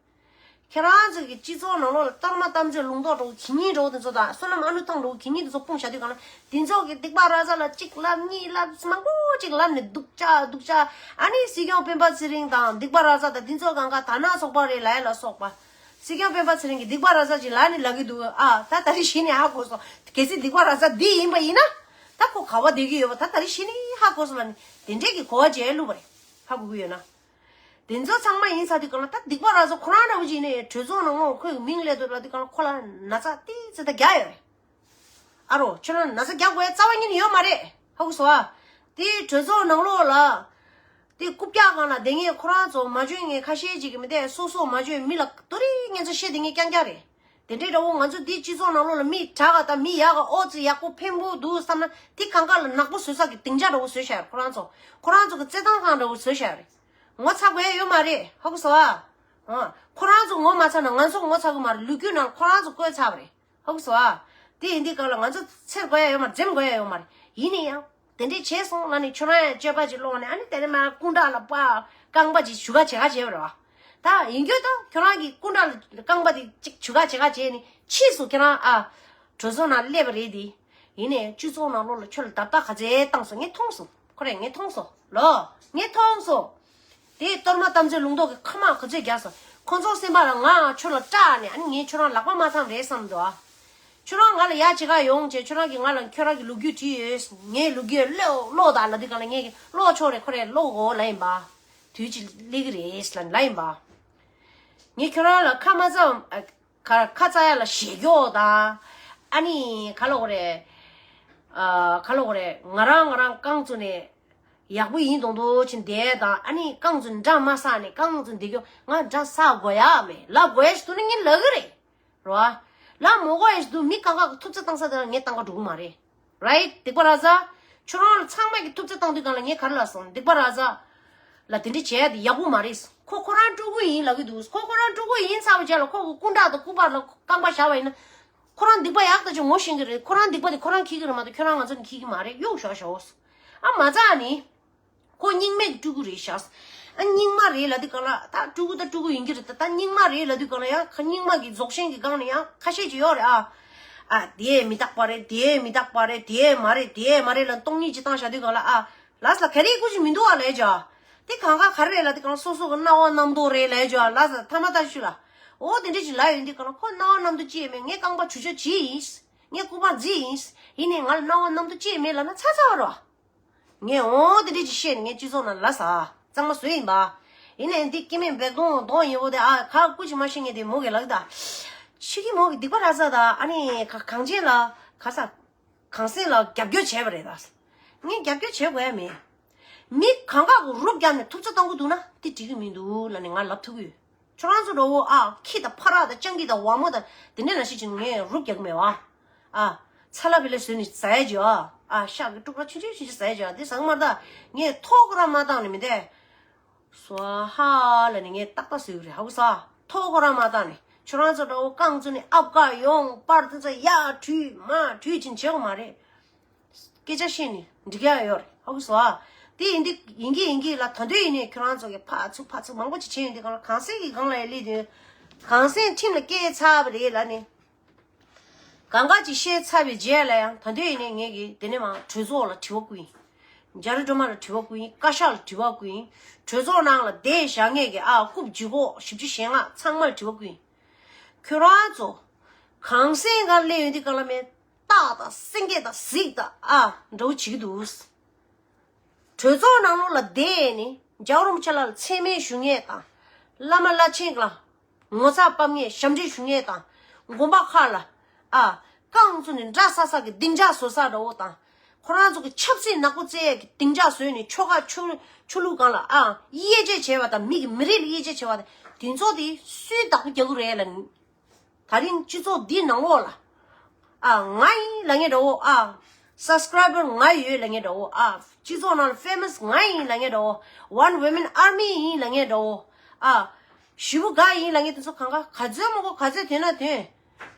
ཁྱེད་རང་ཚོ་གི་སྤྱི་ཚོགས་ནང་ལོགས་ལ་ལྟར་མ་གཏམ་བརྗོད་ལུང་རྟོགས་འདྲ་བོ་གད་སྙིགས་འདྲ་བོ་དེ་ཚོ་དང་བསོད་ནམས་ཨ་ལུ་ཐང་འདྲ་བོ་གད་སྙིགས་དེ་ཚོ་སྤུངས་བཞག་དུས་གང་ལ་དེ་ཚོ་གི་སྡིག་པ་ར་ཛ་ལ་གཅིག་ལབ་གཉིས་ལབ་མང་པོ་ཅིག་ལབ་ནས་སྡུག་ཅག་སྡུག་ཅག་ཨ་ནི་སྲིད་སྐྱོང་སྤེན་པ་ཚེ་རིང་དང་སྡིག་པ་ར་ཛ་དང་དེ་ཚོ་གང་ག་དར་ནག་ཚོགས་པ་རེད་ལབ་ཡ་ལ་སོགས་པ། སྲིད་སྐྱོང་སྤེན་པ་ཚེ་རིང་གི་སྡིག་པ་ར་ཛ་ཅིག་ལབ་ནས་ལབ་ཀྱི་འདུག་ཨ་ད་ད་རེས་གཞི་ནས་ཧ་གོ་སོང་། གལ་སྲིད་སྡིག་པ་ར་ཛ་འདི་ཡིན་པ་ཡིན་ན་ད་ཁོ་ག་བ་བསྡད་ཀྱི་ཡོད་པ་ད་ད་རེས་གཞི་ནས་ཧ་གོ་སོང་ལབ་ནས་དེ་འདྲས་ཀྱི་གོ་བ་བྱས་བླུགས་པ་རེད། ཧ་གོ་གི་ཡོད་ན། དེ་ཚོ་ཚང་མ་ཡིན་ཚར་དུས་གང་ལ་ད་སྡིག་པ་ར་ཛ་ཁོ་རང་འདྲ་བོ་ཅིག་ཡིན་ནའི་གྲོས་ཚོགས་ནང་ལོགས་ཁོའི་མིང་སླེབས་འདུག་ལབ་དུས་གང་ལ་ཁོ་ལ་ན་ཚ་ཏི་ཙི་ད་རྒྱག་ཡོད་རེད། ཨ་རོ་ཁྱོད་རང་ན་ཚ་རྒྱག་དགོས་རྩ་བ་ཉིད་ནས་ཡོད་མ་རེད། ཧ་གོ་སོང་ཨ། དེ་གྲོས་ཚོགས་ནང་ལོགས་ལ་དེ་རྐུབ་བཀྱག་སྒང་ལ་བསྡད་མཁན་ཁོ་རང་ཚོ་མ་འཇོན་མཁན་ཁ་ཤས་ཅིག་གི་མི་དེ་སོ་སོ་མ་འཇོན་མི་ལ་དོ་རིང་ངན་ཚ་བཤད་བསྡད་མཁན་རྐྱང་རྐྱང་རེད། དེ་འདྲའི་འདྲ་བོ་ང་ཚོ་འདི་སྤྱི་ཚོགས་ནང་ལོགས་ལ་མི་དྲག་ག་དང་མི་ཡག་ག་ཨོ་ཙི་ཡག་པོ་ཕན་པོ་འདུག་བསམ་ན་དེ་གང་ག་ལ་ནག་པོ་བཟོ་ས་གི་སྡིངས་ཆ་འདྲ་བོ་བཟོས་བཞག་ཡོད་ཁོ་རང་ཚོ། ཁོ་རང་ཚོ་གི་བརྩེ་ཐང་ཁང་འདྲ་བོ་བཟོས་བཞག་ཡོད་རེད། ངོ་ཚ་དགོས་ཡ་ཡོད་མ་རེད། ཧ་གོ་སོང་ཨ། ཨ། ཁོ་རང་ཚོ་ངོ་མ་ཚ་ན་ང་ཚོ་ངོ་ཚ་གི་མ་རེད། ལོ་རྒྱུས་ནང་ཁོ་རང་ཚོ་བཀོད་ཚར་བ་རེད། ཧ་གོ་སོང་ཨ། དེ་ཡིན་དུས་སྒང་ལ་ང་ཚོ་འཚེར་དགོས་ཡ་ཡོད་མ་རེད། འཛེམ་དགོས་ཡ་ཡོད་མ་རེད། ཡིན་ན་ཡང་དེ་འདྲས་བྱས་སོང་ལབ་ནས་ཁྱོད་རང་ཡང་སྤྱོད་པ་ཅིག་སློང་ནས། ཨ་ནི་དེ་ནས་མར་སྐུ་འདྲ་ལ་པ་རྐང་པ་ཅིག་ཞུ་ག་བྱེད་ག་བྱས་པ་རེད་བ། ད་ཡིན་རྒྱུ་ད་ཁྱོད་རང་གི་སྐུ་འདྲ་ལ་རྐང་པ་དེ་ཅིག་ཞུ་ག་བྱེད་ག་བྱས་ནས་ཕྱིས་སུ་ཁྱོད་རང་ཨ་གྲོས་ཚོགས་ནང་སླེབས་པ་རེད་དེ། ཡིན་ནས་སྤྱི་ཚོགས་ནང་ལོགས་ལ་ཁྱོད་ལ་བརྡབ་གཏོང་ག་ཚད་བཏང་སོང་། ངས་མཐོང་སོང་། ཁོ་རེ་ངས་མཐོང་སོང་ལོ། ངས་མཐོང་སོང་། དེ་གཏོར་མ་དམ་ཚིག་ལུང་རྟོགས་ཀྱི་ཁ་མ་ག་ཚོད་རྒྱག་སོང་། ཁོ་ཚོ་སེམས་པ་ལ་ང་ཁྱོད་ལ་སྐྲག་ནས། ཨ་ནི་ངས་ཁྱོད་རང་ལག་པ་མ་འཚམ་རེད་བསམ་འདུག་ཨ། ཁྱོད་རང་ང་ལ་ཡ་ཅི་ག་ཡོང་བྱས། ཁྱོད་རང་གིས་ང་ལ་ཁྱོད་རང་གི་ལོ་རྒྱུས་དྲིས་ཡོད། ངས་ལོ་རྒྱུས་ཀློག་ཀློག་དང་ལབ་དུས་སྒང་ལ་ངས་ཀློག་ཆོག་རེད། ཁོ་རེ་ཀློག་དགོས་ལབ་ཡིན་པ། དུས་ཅིག་སླེབས་ཀྱི་རེད་ལབ་ལབ་ཡིན་པ། ངས་ཁྱོད་རང་ལ་ཁ་མ་འཚམ། ཨ། ཁ་ཁ་ཚ་ཡ་ལ་ཞེད་སྐྱོ་དང་། ཨ་ནི་ག་ལབ་དགོས་རེད། ཨ། ག་ལབ་དགོས་རེད། ང་རང་ང་རང་རྐང་བཙུགས་ནས་ཡག་པོ་ཡིན་མདོག་མདོག་བྱས་བསྡད་དང་། ཨ་ནི་རྐང་བཙུགས་ནས་འདྲ་མ་ཟ་ནས་རྐང་བཙུགས་བསྡད་རྒྱུ། ང་འདྲ་ཟ་དགོས་ཡ་མེད། ལབ་དགོས་ཡ་ཞིག་འདུག་ན་ངས་ལབ་ཀྱི་རེད། རོ། ལབ་མ་དགོས་ཡ་ཞིག་འདུག་མི་གང་ག་གི་ཐུབ་ཚོད་བཏང་ས་དེ་ལ་ངས་བཏང་ག་འགྲོ་གི་མ་རེད། རའིཊ། སྡིག་པ་ར་ཛ། ཁྱོད་རང་ལ་ཚང་མས་ཀྱི་ཐུབ་ཚོད་བཏང་དུས་སྒང་ལ་ངས་ག་རེ་ལབ་སོང་། སྡིག་པ་ར་ཛ་ལ་དེ་འདྲ་བྱས་ཏེ་ཡག་པོ་མ་རེད། ཁོ་ཁོ་རང་སྤྲུལ་སྐུ་ཡིན་ལབ་ཀྱི་འདུག་ཁོ་ཁོ་རང་སྤྲུལ་སྐུ་ཡིན་ཚར་བའི་རྗེས་ལ་ཁོ་གི་སྐུ་འདྲ་དང་སྐུ་པར་ལ་རྐང་པ་བཞག་པ་ཡིན་ན། ཁོ་རང་སྡིག་པ་ཡག་ད་ཅིག་ངོ་ཤེས་ཀྱི་རེད། ཁོ་རང་སྡིག་པ་དེ་ཁོ་རང་འཁྱེར་གྱི་རེད་མ་གཏོགས་ཁྱོད་རང་ང་ཚོ་ནི་འཁྱེར་གྱི་མ་རེད། གཡུག་ཞོག་ཞོག་ཨ་མ་ཚ་ནི། ཁོ་རྙིང་མའི་སྤྲུལ་སྐུ་རེད་ཤག་ཨ། རྙིང་མ་རེད་ལབ་དུས་སྒང་ལ། ད་སྤྲུལ་སྐུ་ད་སྤྲུལ་སྐུ་ཡིན་གྱི་རེད། ད་ད་རྙིང་མ་རེད་ལབ་དུས་སྒང་ལ་ཡང་ཁ། རྙིང་མ་གི་རྫོགས་ཆེན་གྱི་སྒང་ནས་ཡང་ཁ་ཤས་ཅིག་ཡོད་རེད་ཨ། ཨ། དེ་མི་རྟག་པ་རེད། དེ་མི་རྟག་པ་རེད། དེ་མ་རེད། དེ་མ་རེད་ལབ་སྟོང་ཉིད་ཅིག་བཏང་བཞག་དུས་སྒང་ལ། ཨ། ལགས་སོ། ག་རེ་སྐུ་ཅིག་མི་འདུག་ཨ་ལབ་ཡ་ཅིག་ཨ། དེ་གང་ག་ག་རེ་རེད་ལབ་དུས་སྒང་ལ། སོ་སོ་གི་སྣང་བ་རྣམ་རྟོག་རེད་ལབ་ཡ་ཅིག་ཨ། ལགས་སོ། ཐ་མ་ད་ཞུ་ལ། འོ་དེ་འདྲ་ཅིག་ལབ་ཡོང་དུས་སྒང་ལ། ཁོ་སྣང་བ་རྣམ་རྟོག་ཅི་ཡང་མེད། ངས་རྐང་པ་ཆུ་ཆུ་བྱས་ཡིན། ངས་སྐུ་པར་བརྫིས་ཡིན། ཡིན་ནའི་ང་ལ་སྣང་བ་རྣམ་རྟོག་ཅི་ཡང་མེད་ལབ་ན་ཚར་ཚར་བ་རེད་བ། ངས་འོ་དེ་འདྲས་ཅིག་བཤད་ནས་ངས་སྤྱི་ཚོགས་ནང་ལབ་ས་གཙང་མ་བཟོས་ཡིན་པ། ཡིན་ནའི་འདི་སྐྱེ་དམན་བེག་གདོང་གདོང་ཡིན་པོ་དེ། ཨ། ཁ་སྐུ་ཅིག་མ་ཤེས་མཁན་དེ་མོ་གིས་ལབ་ཀྱི་ད། ཕྱི་གི་མོ་གི་སྡིག་པ་ར་ཛ་ད། ཨ་ནི་ག་གངས་ཅན་ལ། ག་ས། གངས་སེང་ལ་རྒྱབ་སྐྱོར་བྱས་པ་རེད་ད། ངས་རྒྱབ་སྐྱོར་བྱེད་དགོས་ཡ་མེད། མི་གང་ག་གི་རུབ་བརྒྱབ་ནས་ཐུབ་ཚོད་གཏོང་གི་འདུག་ན་དེ་འགྲིག་གི་མི་འདུག་ལབ་ནས་ང་ལབ་ཐུབ་ཀྱི་ཡོད། ཁྱོད་རང་ཚོ་འདྲ་བོ། ཨ། ཁྱི་དང་ཕ་ར་དང་སྤྱང་ཀི་དང་ཝ་མོ་དང་དེ་འདྲ་ནང་བཞིན་ཅིག་ངས་རུབ་རྒྱག་གི་མེད་བ། ཨ། ཚ་ལ་བི་ལ་བཟོས་ནས་ཟ་ཡ་ཅིག་ཨ། ཨ། ཤ་གི་དཀྲུག་ར་ཆུང་ཆུང་ཆུང་ཆུང་ཟ་ཡ་ཅིག་ཨ། དེ་ཟ་གི་མ་རེད་ད། ངས་ཐོག་ཁོ་རང་མ་བཏང་ནས་མི་བསྡད། སྭཱ་ཧཱ་ལབ་ནས་ངས་ཏག་ཏག་བཟོས་གི་རེད། ཧ་གོ་སོང་། ཐོག་ཁོ་རང་མ་བཏང་ནས། ཁྱོད་རང་ཚོ་འདྲ་བོ་རྐང་བཙུགས་ནས་ཨབ་ག་ཡོང་པར་དེ་ཚོ་ཡར་བྲུས་མར་བྲུས་ཅིག་བྱེད་དགོས་མ་རེད། སྐད་ཆ་བཤད་ནས་འགྲིག་ཡ་ཡོད་རེད། ཧ་གོ་སོང་ཨ། དེ་ཡིན་དུས་ཡིན་གྱི་ཡིན་གྱི་ལ། ད་དུང་ཡིན་ནའི་ཁྱོད་རང་ཚོ་གིས་ཕར་ཚུར་ཕར་ཚུར་མང་པོ་ཅིག་བྱས་ཡོང་དུས་སྒང་ལ། གངས་སེང་གི་སྒང་ལ་ཡ་སླེབས་དུས། གངས་སེང་ཁྲིམས་ལ་བཀལ་ཚར་བ་རེད་ལབ་ནས། གང་ག་ཅིག་བཤད་ཚར་བའི་རྗེས་ལ་ཡང་ད་དུང་ཡིན་ནའི་ངས་ཀྱིས་དེ་ནས་མར་གྲོས་ཚོགས་ལ་དྲི་བ་བསྐུར་ཡིན། རྒྱ་རི་སྒྲོལ་མ་ལ་དྲི་བ་བསྐུར་ཡིན། བཀའ་ཤག་ལ་དྲི་བ་བསྐུར་ཡིན། གྲོས་ཚོགས་ནང་ལ་བསྡད་བཞག་མཁན་གྱི། ཨ། རྐུབ་ལྗིད་ཁོག་བཞི་བཅུ་ཞེ་ལྔ་ཚང་མ་ལ་དྲི་བ་བསྐུར་ཡིན། ཁྱོད་རང་ཚོ་གངས་སེང་སྒང་སླེབས་ཡོང་དུས་སྒང་ལ་མེ་སྟག་དང་སེང་གེ་དང་གཟིག་དང་། ཨ། འདྲ་བོ་བྱེད་ཀྱི་འདུག་གྲོས་ཚོགས་ནང་ལོགས་ལ་བསྡད་ནས་རྒྱལ་བ་རིན་པོ་ཆེ་ལ་མཚན་སྨད་ཞུ་མཁན་དང་། བླ་མ་བླ་ཆེན་ལ་ངོ་ཚ་ཕབ་མཁན། ཞབས་འདྲེན་ཞུ་མཁན་དང་། དགོན་པ་ཁག་ལ། ཨ། རྐང་བཙུགས་ནས་འདྲ་ས་ས་གི་སྡིངས་ཆ་བཟོ་ས་འདྲ་བོ་དང་། ཁོ་རང་ཚོ་གི་ཆབ་སྲིད་ནག་པོ་རྩེ་ཡས་ཀྱི་སྡིངས་ཆ་བཟོས་ནས་ཆོལ་ཁ་ཆོས་ཆོས་ལུགས་སྒང་ལ། ཨ། དབྱེ་འབྱེད་བྱས་པ་དང་། མི་གི་མི་རིགས་ལ་དབྱེ་འབྱེད་བྱས་པ་དང་། དེ་ཚོ་དེ་སུས་བདག་པོ་རྒྱག་གི་རེད་ལབ། ད་རིང་སྤྱི་ཚོགས་འདིའི་ནང་ལོགས་ལ། ཨ། ང་ཡིན་ལབ་མཁན་འདྲ་བོ། ཨ། སབ་སི་ཀྲའི་བར་ང་ཡོད་ལབ་མཁན་འདྲ་བོ། ཨ། སྤྱི་ཚོགས་ནང་ལ་ཕེ་མ་སི་ང་ཡིན་ལབ་མཁན་འདྲ་བོ། One Woman Army ཡིན་ལབ་མཁན་འདྲ་བོ། ཨ། ཞེ་པོ་དགའ་ཡིན་ལབ་མཁན་དེ་ཚོ་གང་ག་ག་ཚོད་མང་པོ་ག་ཚོད་ཐོན་ན་ཐོན།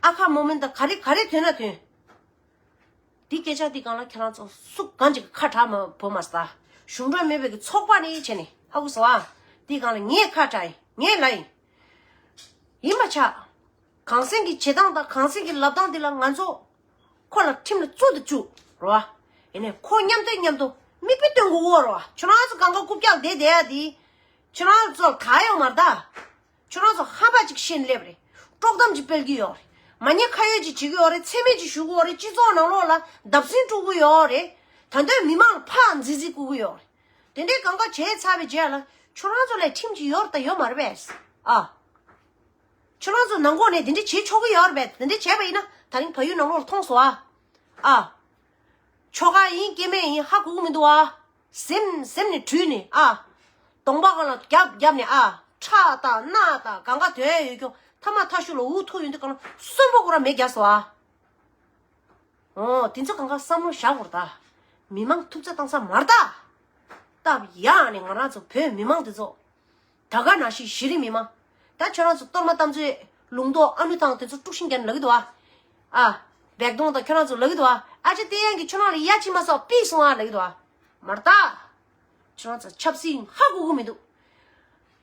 ཨ་ཁ་མོ་མེན་དང་ག་རེ་ག་རེ་ཐོན་ན་ཐོན། འདི་སྐད་ཆ་འདི་སྒང་ལ་ཁྱེད་རང་ཚོ་སུ་གང་ཅིག་ཁ་གྲག་མ་བོ་མ་ས། གཞུང་འབྲེལ་མེད་པའི་གི་ཚོགས་པ་ནི་བྱས་ནས། ཧ་གོ་སོང་ཨ། འདི་སྒང་ལ་ངས་ཁ་གྲག་ཡིན། ངས་ལབ་ཡིན། ཡིན་པ་ཆགས། གངས་སེང་གི་བྱེད་སྟངས་དང་གངས་སེང་གི་ལབ་སྟངས་འདི་ལ་ང་ཚོ་ཁོ་ལ་ཁྲིམས་ལ་བཙུགས་དུ་བཅུག་རོ། ཡིན་ནས་ཁོ་མཉམ་དུ་མཉམ་དུ་མིག་དཔེ་སྟོན་དགོས་གོ་རོ། ཁྱོད་རང་ཚོ་གང་ག་རྐུབ་བཀྱག་བསྡད་བསྡད་ཡ་འདི། ཁྱོད་རང་ཚོ་ག་ཡོང་མ་རེད་ད། ཁྱོད་རང་ཚོ་ཧམ་པ་ཅིག་བཤད་ནས་སླེབས་རེད། དཀྲོག་གཏམ་ཅིག་སྤེལ་གྱི་ཡོད་རེད། མ་ཉེས་ཁ་གཡོགས་ཅིག་བྱེད་ཀྱི་ཡོད་རེད། མཚན་སྨད་ཅིག་ཞུ་གི་ཡོད་རེད། སྤྱི་ཚོགས་ནང་ལོགས་ལ་བརྡབ་གསིག་སྤྲོད་ཀྱི་ཡོད་རེད། ད་དུང་མི་མང་ཕར་མཛེས་རྩིས་བསྐུར་གྱི་ཡོད་རེད། དེ་འདྲའི་གང་ག་བྱས་ཚར་བའི་རྗེས་ལ་ཁྱོད་རང་ཚོ་ལ་ཁྲིམས་ཅིག་ཡོད་རེད་ད་ཡོད་མ་རེད་པས། ཨ། ཁྱོད་རང་ཚོ་ནང་ཁོག་ནས་དེ་འདྲ་བྱེད་ཆོག་གི་ཡོད་རེད་པས། དེ་འདྲ་བྱས་པ་ཡིན་ན་ད་རིང་བལ་ཡུལ་ནང་ལོགས་ལ་མཐོང་སོང་ཨ། ཨ། ཆོལ་ཁ་ཡིན་སྐྱེ་དམན་ཡིན་ཧ་གོ་གི་མི་འདུག་ཨ། གཟིམ་གཟིམ་ནས་དྲུད་ནས་ཨ། གདོང་པ་སྒང་ལ་རྒྱབ་རྒྱབ་ནས་ཨ། ཁྲག་དང་རྣག་དང་གང་ག་དོན་ཡོད་རྒྱུ། ཐ་མ་ཐ་ཤུ་ལ་འུ་ཐུག་ཡོང་དུས་སྒང་ལ་གསོན་པོ་ཁོ་རང་མེ་བརྒྱབ་སོང་ཨ། འོ། དེ་ཚོ་གང་ག་བསམ་བློ་བཞག་དགོས་རེད་ད། མི་མང་ཐུབ་ཚོད་བཏང་ས་མ་རེད་ད། སྟབས་ཡག་ནས་ང་རང་ཚོ་བོད་མི་མང་དེ་ཚོ། ད་ག་ནང་བཞིན་གཞི་རིམ་མི་མང་། ད་ཁྱོད་རང་ཚོ་གཏོར་མ་དམ་ཚིག་ལུང་རྟོགས་ཨ་ནུ་ཐང་དེ་ཚོ་དཀྲུག་ཤིང་རྒྱག་ནས་ལབ་ཀྱི་འདུག་ཨ། ཨ། བེག་དོང་དང་ཁྱོད་རང་ཚོ་ལབ་ཀྱི་འདུག་ཨ། ཨ་ཅེ་བསྟན་དབྱངས་ཀྱིས་ཁྱོད་རང་ལ་ཡ་ཕྱི་མ་སོགས་ཕུད་སོང་ཨ་ལབ་ཀྱི་འདུག་ཨ། མ་རེད་ད། ཁྱོད་རང་ཚོ་ཆབ་སྲིད་ཧ་གོ་གི་མི་འདུག་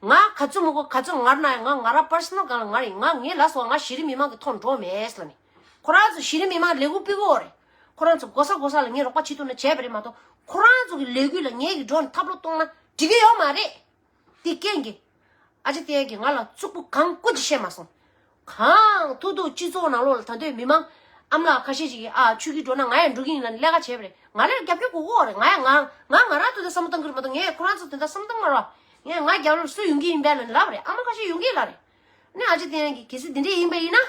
ང་ག་ཚོད་མ་གོ་ག་ཚོད་ངར་ན་ཡང་ང་ང་རང་པར་སོ་ནལ་སྒང་ལ་ང་རེད། ང་ངའི་ལ་སོགས་ང་གཞི་རིམ་མི་མང་གི་ཐོག་འགྲོ་མེད་ལབ་ནས། ཁོ་རང་ཚོ་གཞི་རིམ་མི་མང་ལས་འགུལ་སྤེལ་གི་ཡོད་རེད། ཁོ་རང་ཚོ་གོ་ས་གོ་ས་ལ་ངས་རོགས་པ་བྱེད་ཐུབ་ན་བྱས་པ་རེད་མ་གཏོགས། ཁོ་རང་ཚོ་གི་ལས་འགུལ་ལ་ངེད་ཀྱིས་འགྲོ་ནས་ཐབས་ལོག་གཏོང་ན་འགྲིག་གི་ཡོད་མ་རེད། དེ་རྐྱེན་གྱིས། ཨ་ཅེ་བསྟན་དབྱངས་ཀྱིས་ང་ལ་རྩུབ་པོ་གང་བཀོད་ཀྱིས་བཤད་མ་སོང་། གང་ཐུག་ཐུག་སྤྱི་ཚོགས་ནང་ལོགས་ལ་ད་ལྟའི་མི་མང་ཨ་མ་ལགས་ཁ་ཤས་ཤིག་གིས་ཨ་ཆོས་སྐྱིད་འགྲོ་ན་ང་ཡང་འགྲོ་གི་ཡིན་ལབ་ནས་ལས་ཀ་བྱས་པ་རེད། ང་ལ་རྒྱབ་སྐྱོར་དགོས་ཀྱི་ཡོད་རེད། ང་ཡང་ང་ང་ང་རང་དོན་དག་བསམ་བློ་བཏང་གི་རེད་མ་གཏོགས། ངས་ཁོ་རང་ཚོ་དོན་དག་བསམ་བློ་བཏང་མ་རེད་བ། ངས་ང་རྒྱབ་ལོགས་སུ་ཡོང་གི་ཡིན་པས་ལབ་ནས་ལབ་པ་རེད། ཨ་མ་ཁ་ཤས་ཡོང་གི་ཡིན་ལབ་རེད། ནས་ཨ་ཅེ་བསྟན་དབྱངས་ཀྱིས་གལ་སྲིད་དེ་འདྲས་ཡིན་པ་ཡིན་ན་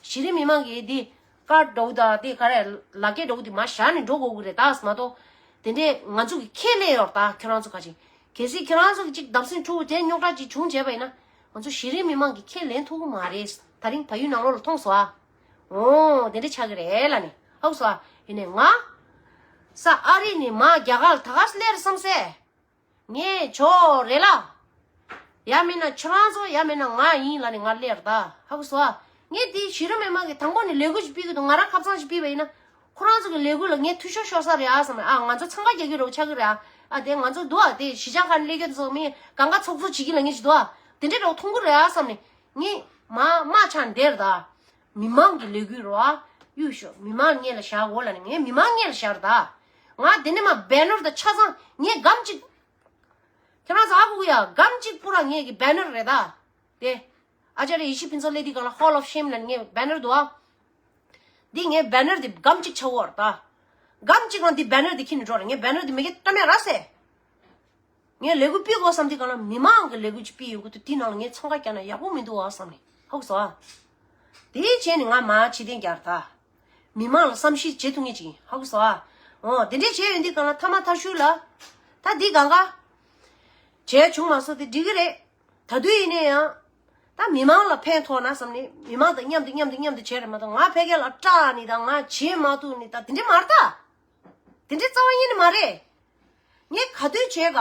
གཞི་རིམ་མི་མང་གིས་དེ་ཀར་འདྲ་བོ་དང་དེ་ག་རེ་ལག་འཁྱེར་འདྲ་བོ་དེ་མར་བཞག་ནས་འགྲོ་དགོས་ཀྱི་རེད་ད་མ་གཏོགས། དེ་འདྲས་ང་ཚོ་གི་ཁས་ལེན་ཡོད་རེད་ད། ཁྱོད་རང་ཚོ་ག་ཅིག་གལ་སྲིད་ཁྱོད་རང་ཚོ་གི་ཅིག་བརྡབ་གསིག་འཁྲུག་དེ་རྙོག་དྲ་ཅིག་བྱུང་བྱས་པ་ཡིན་ན་ང་ཚོ་གཞི་རིམ་མི་མང་གིས་ཁས་ལེན་ཐུབ་ཀྱི་མ་རེད། ད་རིང་བལ་ཡུལ་ནང་ལོགས་ལ་མཐོང་སོང་ཨ། འོ་དེ་འདྲ་ཆགས་ཀྱི་རེད་ལབ་ནས་ཧ་གོ་སོང་ཨ། ཡིན་ནའི་ང་ས་ཨ་རི་ནས་མར་རྒྱ་གར་ལ་ད་ག་སེ་སླེབས་རེད་བསམ་སེ། ངས་ཇོ་རེད་ལ། ཡང་མིན་ན་ཁྱོད་རང་ཚོ་ཡང་མིན་ན་ང་ཡིན་ལབ་ནས་ང་སླེབས་རེད་ད། ཧ་གོ་སོང་ཨ། ངས་དེ་གཞི་རིམ་མི་མང་གིས་དང་པོ་ནས་ལས་འགུལ་ཞིག་སྤེལ་གི་འདུག་ང་རང་ཁ་སང་ཞིག་སྤེལ་བ་ཡིན་ན། ཁོ་རང་ཚོ་གི་ལས་འགུལ་ལ་ངས་འཐུས་ཤོར་ཤོར་ས་རེད་ཨ་བསམ་ནས། ཨ་ང་ཚོ་འཚང་ཁ་རྒྱག་གི་རེད་ཆགས་ཀྱི་རེད་ཨ། ཨ་དེ་ང་ཚོ་འདུག་ཨ། དེ་གཞིས་ཆགས་ཁག་ནས་སླེབས་མཁན་ཚོ་མི་གང་ག་ཚོགས་གཙོ་བྱེད་ཀྱི་ལབ་མཁན་ཞིག་འདུག་ཨ། དེ་འདྲས་འདྲ་བོ་མཐོང་གི་རེད་ཨ་བསམ་ནས་ངས་མ་མ་ཆགས་བསྡད་རེད་ད། མི་མང་གི་ལས་འགུལ་རེད་ཨ། གཡུག་ཤོག་མི་མང་སྔོན་ལ་བཞག་འོ་ལབ་ནས་ངས་མི་མང་སྔོན་ལ་བཞག་རེད་ད། ང་དེ་ནས་མར་བེ་ནར་དང་ཆ་ཚང་ངས་སྒམ་གཅིག་ཁྱེད་རང་ཚོ་ཧ་གོ་གི་ཡ། སྒམ་གཅིག་པུ་ར་ངེད་ཀྱི་བེ་ནར་རེད་ད། དེ། ཨ་ཅཱརྱ་ཡེ་ཤེས་ཕུན་ཚོགས་སླེབས་དུས་སྒང་ལ་Hall of Shame ལབ་ངའི་བེ་ནར་འདུག་ཨ། འདི་ངའི་བེ་ནར་འདི་སྒམ་གཅིག་ཆགས་ཡོད་རེད་ད། སྒམ་གཅིག་རང་འདི་བེ་ནར་འདི་ཁྱེར་ནས་འགྲོ་རེད། ངའི་བེ་ནར་འདི་མི་སྒེར་བཀྲམ་ཡ་ར་སེ། ངས་ལས་འགུལ་སྤེལ་དགོས་བསམ་དུས་སྒང་ལ་མི་མང་གི་ལས་འགུལ་ཅིག་སྤེལ་ཡོང་གི་འདུག་དེའི་ནང་ལ་ངས་འཚང་ཁ་རྒྱག་ན་ཡག་པོ་མི་འདུག་ཨ་བསམ་ནས་ཧ་གོ་སོང་ཨ། དེའི་རྗེས་ནས་ང་མར་ཕྱིར་འཐེན་རྒྱག་རེད་ད། མི་མང་ལ་བསམ་ཤེས་བྱེད་ཐུབ་ངེས་ཅིག་ཡིན། ཧ་གོ་སོང་ཨ། འོ་དེ་འདྲས་བྱས་ཡོང་དུས་སྒང་ལ་ཐ་མ་ཐར་ཤུལ་ལ། ད་འདི་གང་ག་བྱས་བྱུང་མ་སོང་དེ་འགྲིག་གི་རེད། ད་དུང་ཡིན་ནའི་ཡང་། ད་མི་མང་ལ་ཕན་ཐོགས་ན་བསམ་ནས་མི་མང་དང་མཉམ་དུ་མཉམ་དུ་མཉམ་དུ་བྱས་རེད་མ་གཏོགས་ང་ཕ་གི་ལ་སྐྲག་ནི་དང་ང་བྱེད་མ་ཐུབ་ནི་དང་དེ་འདྲས་མ་རེད་ད། དེ་འདྲས་རྩ་བ་ཉིད་ནས་མ་རེད། ངས་ག་དུས་བྱས་ག་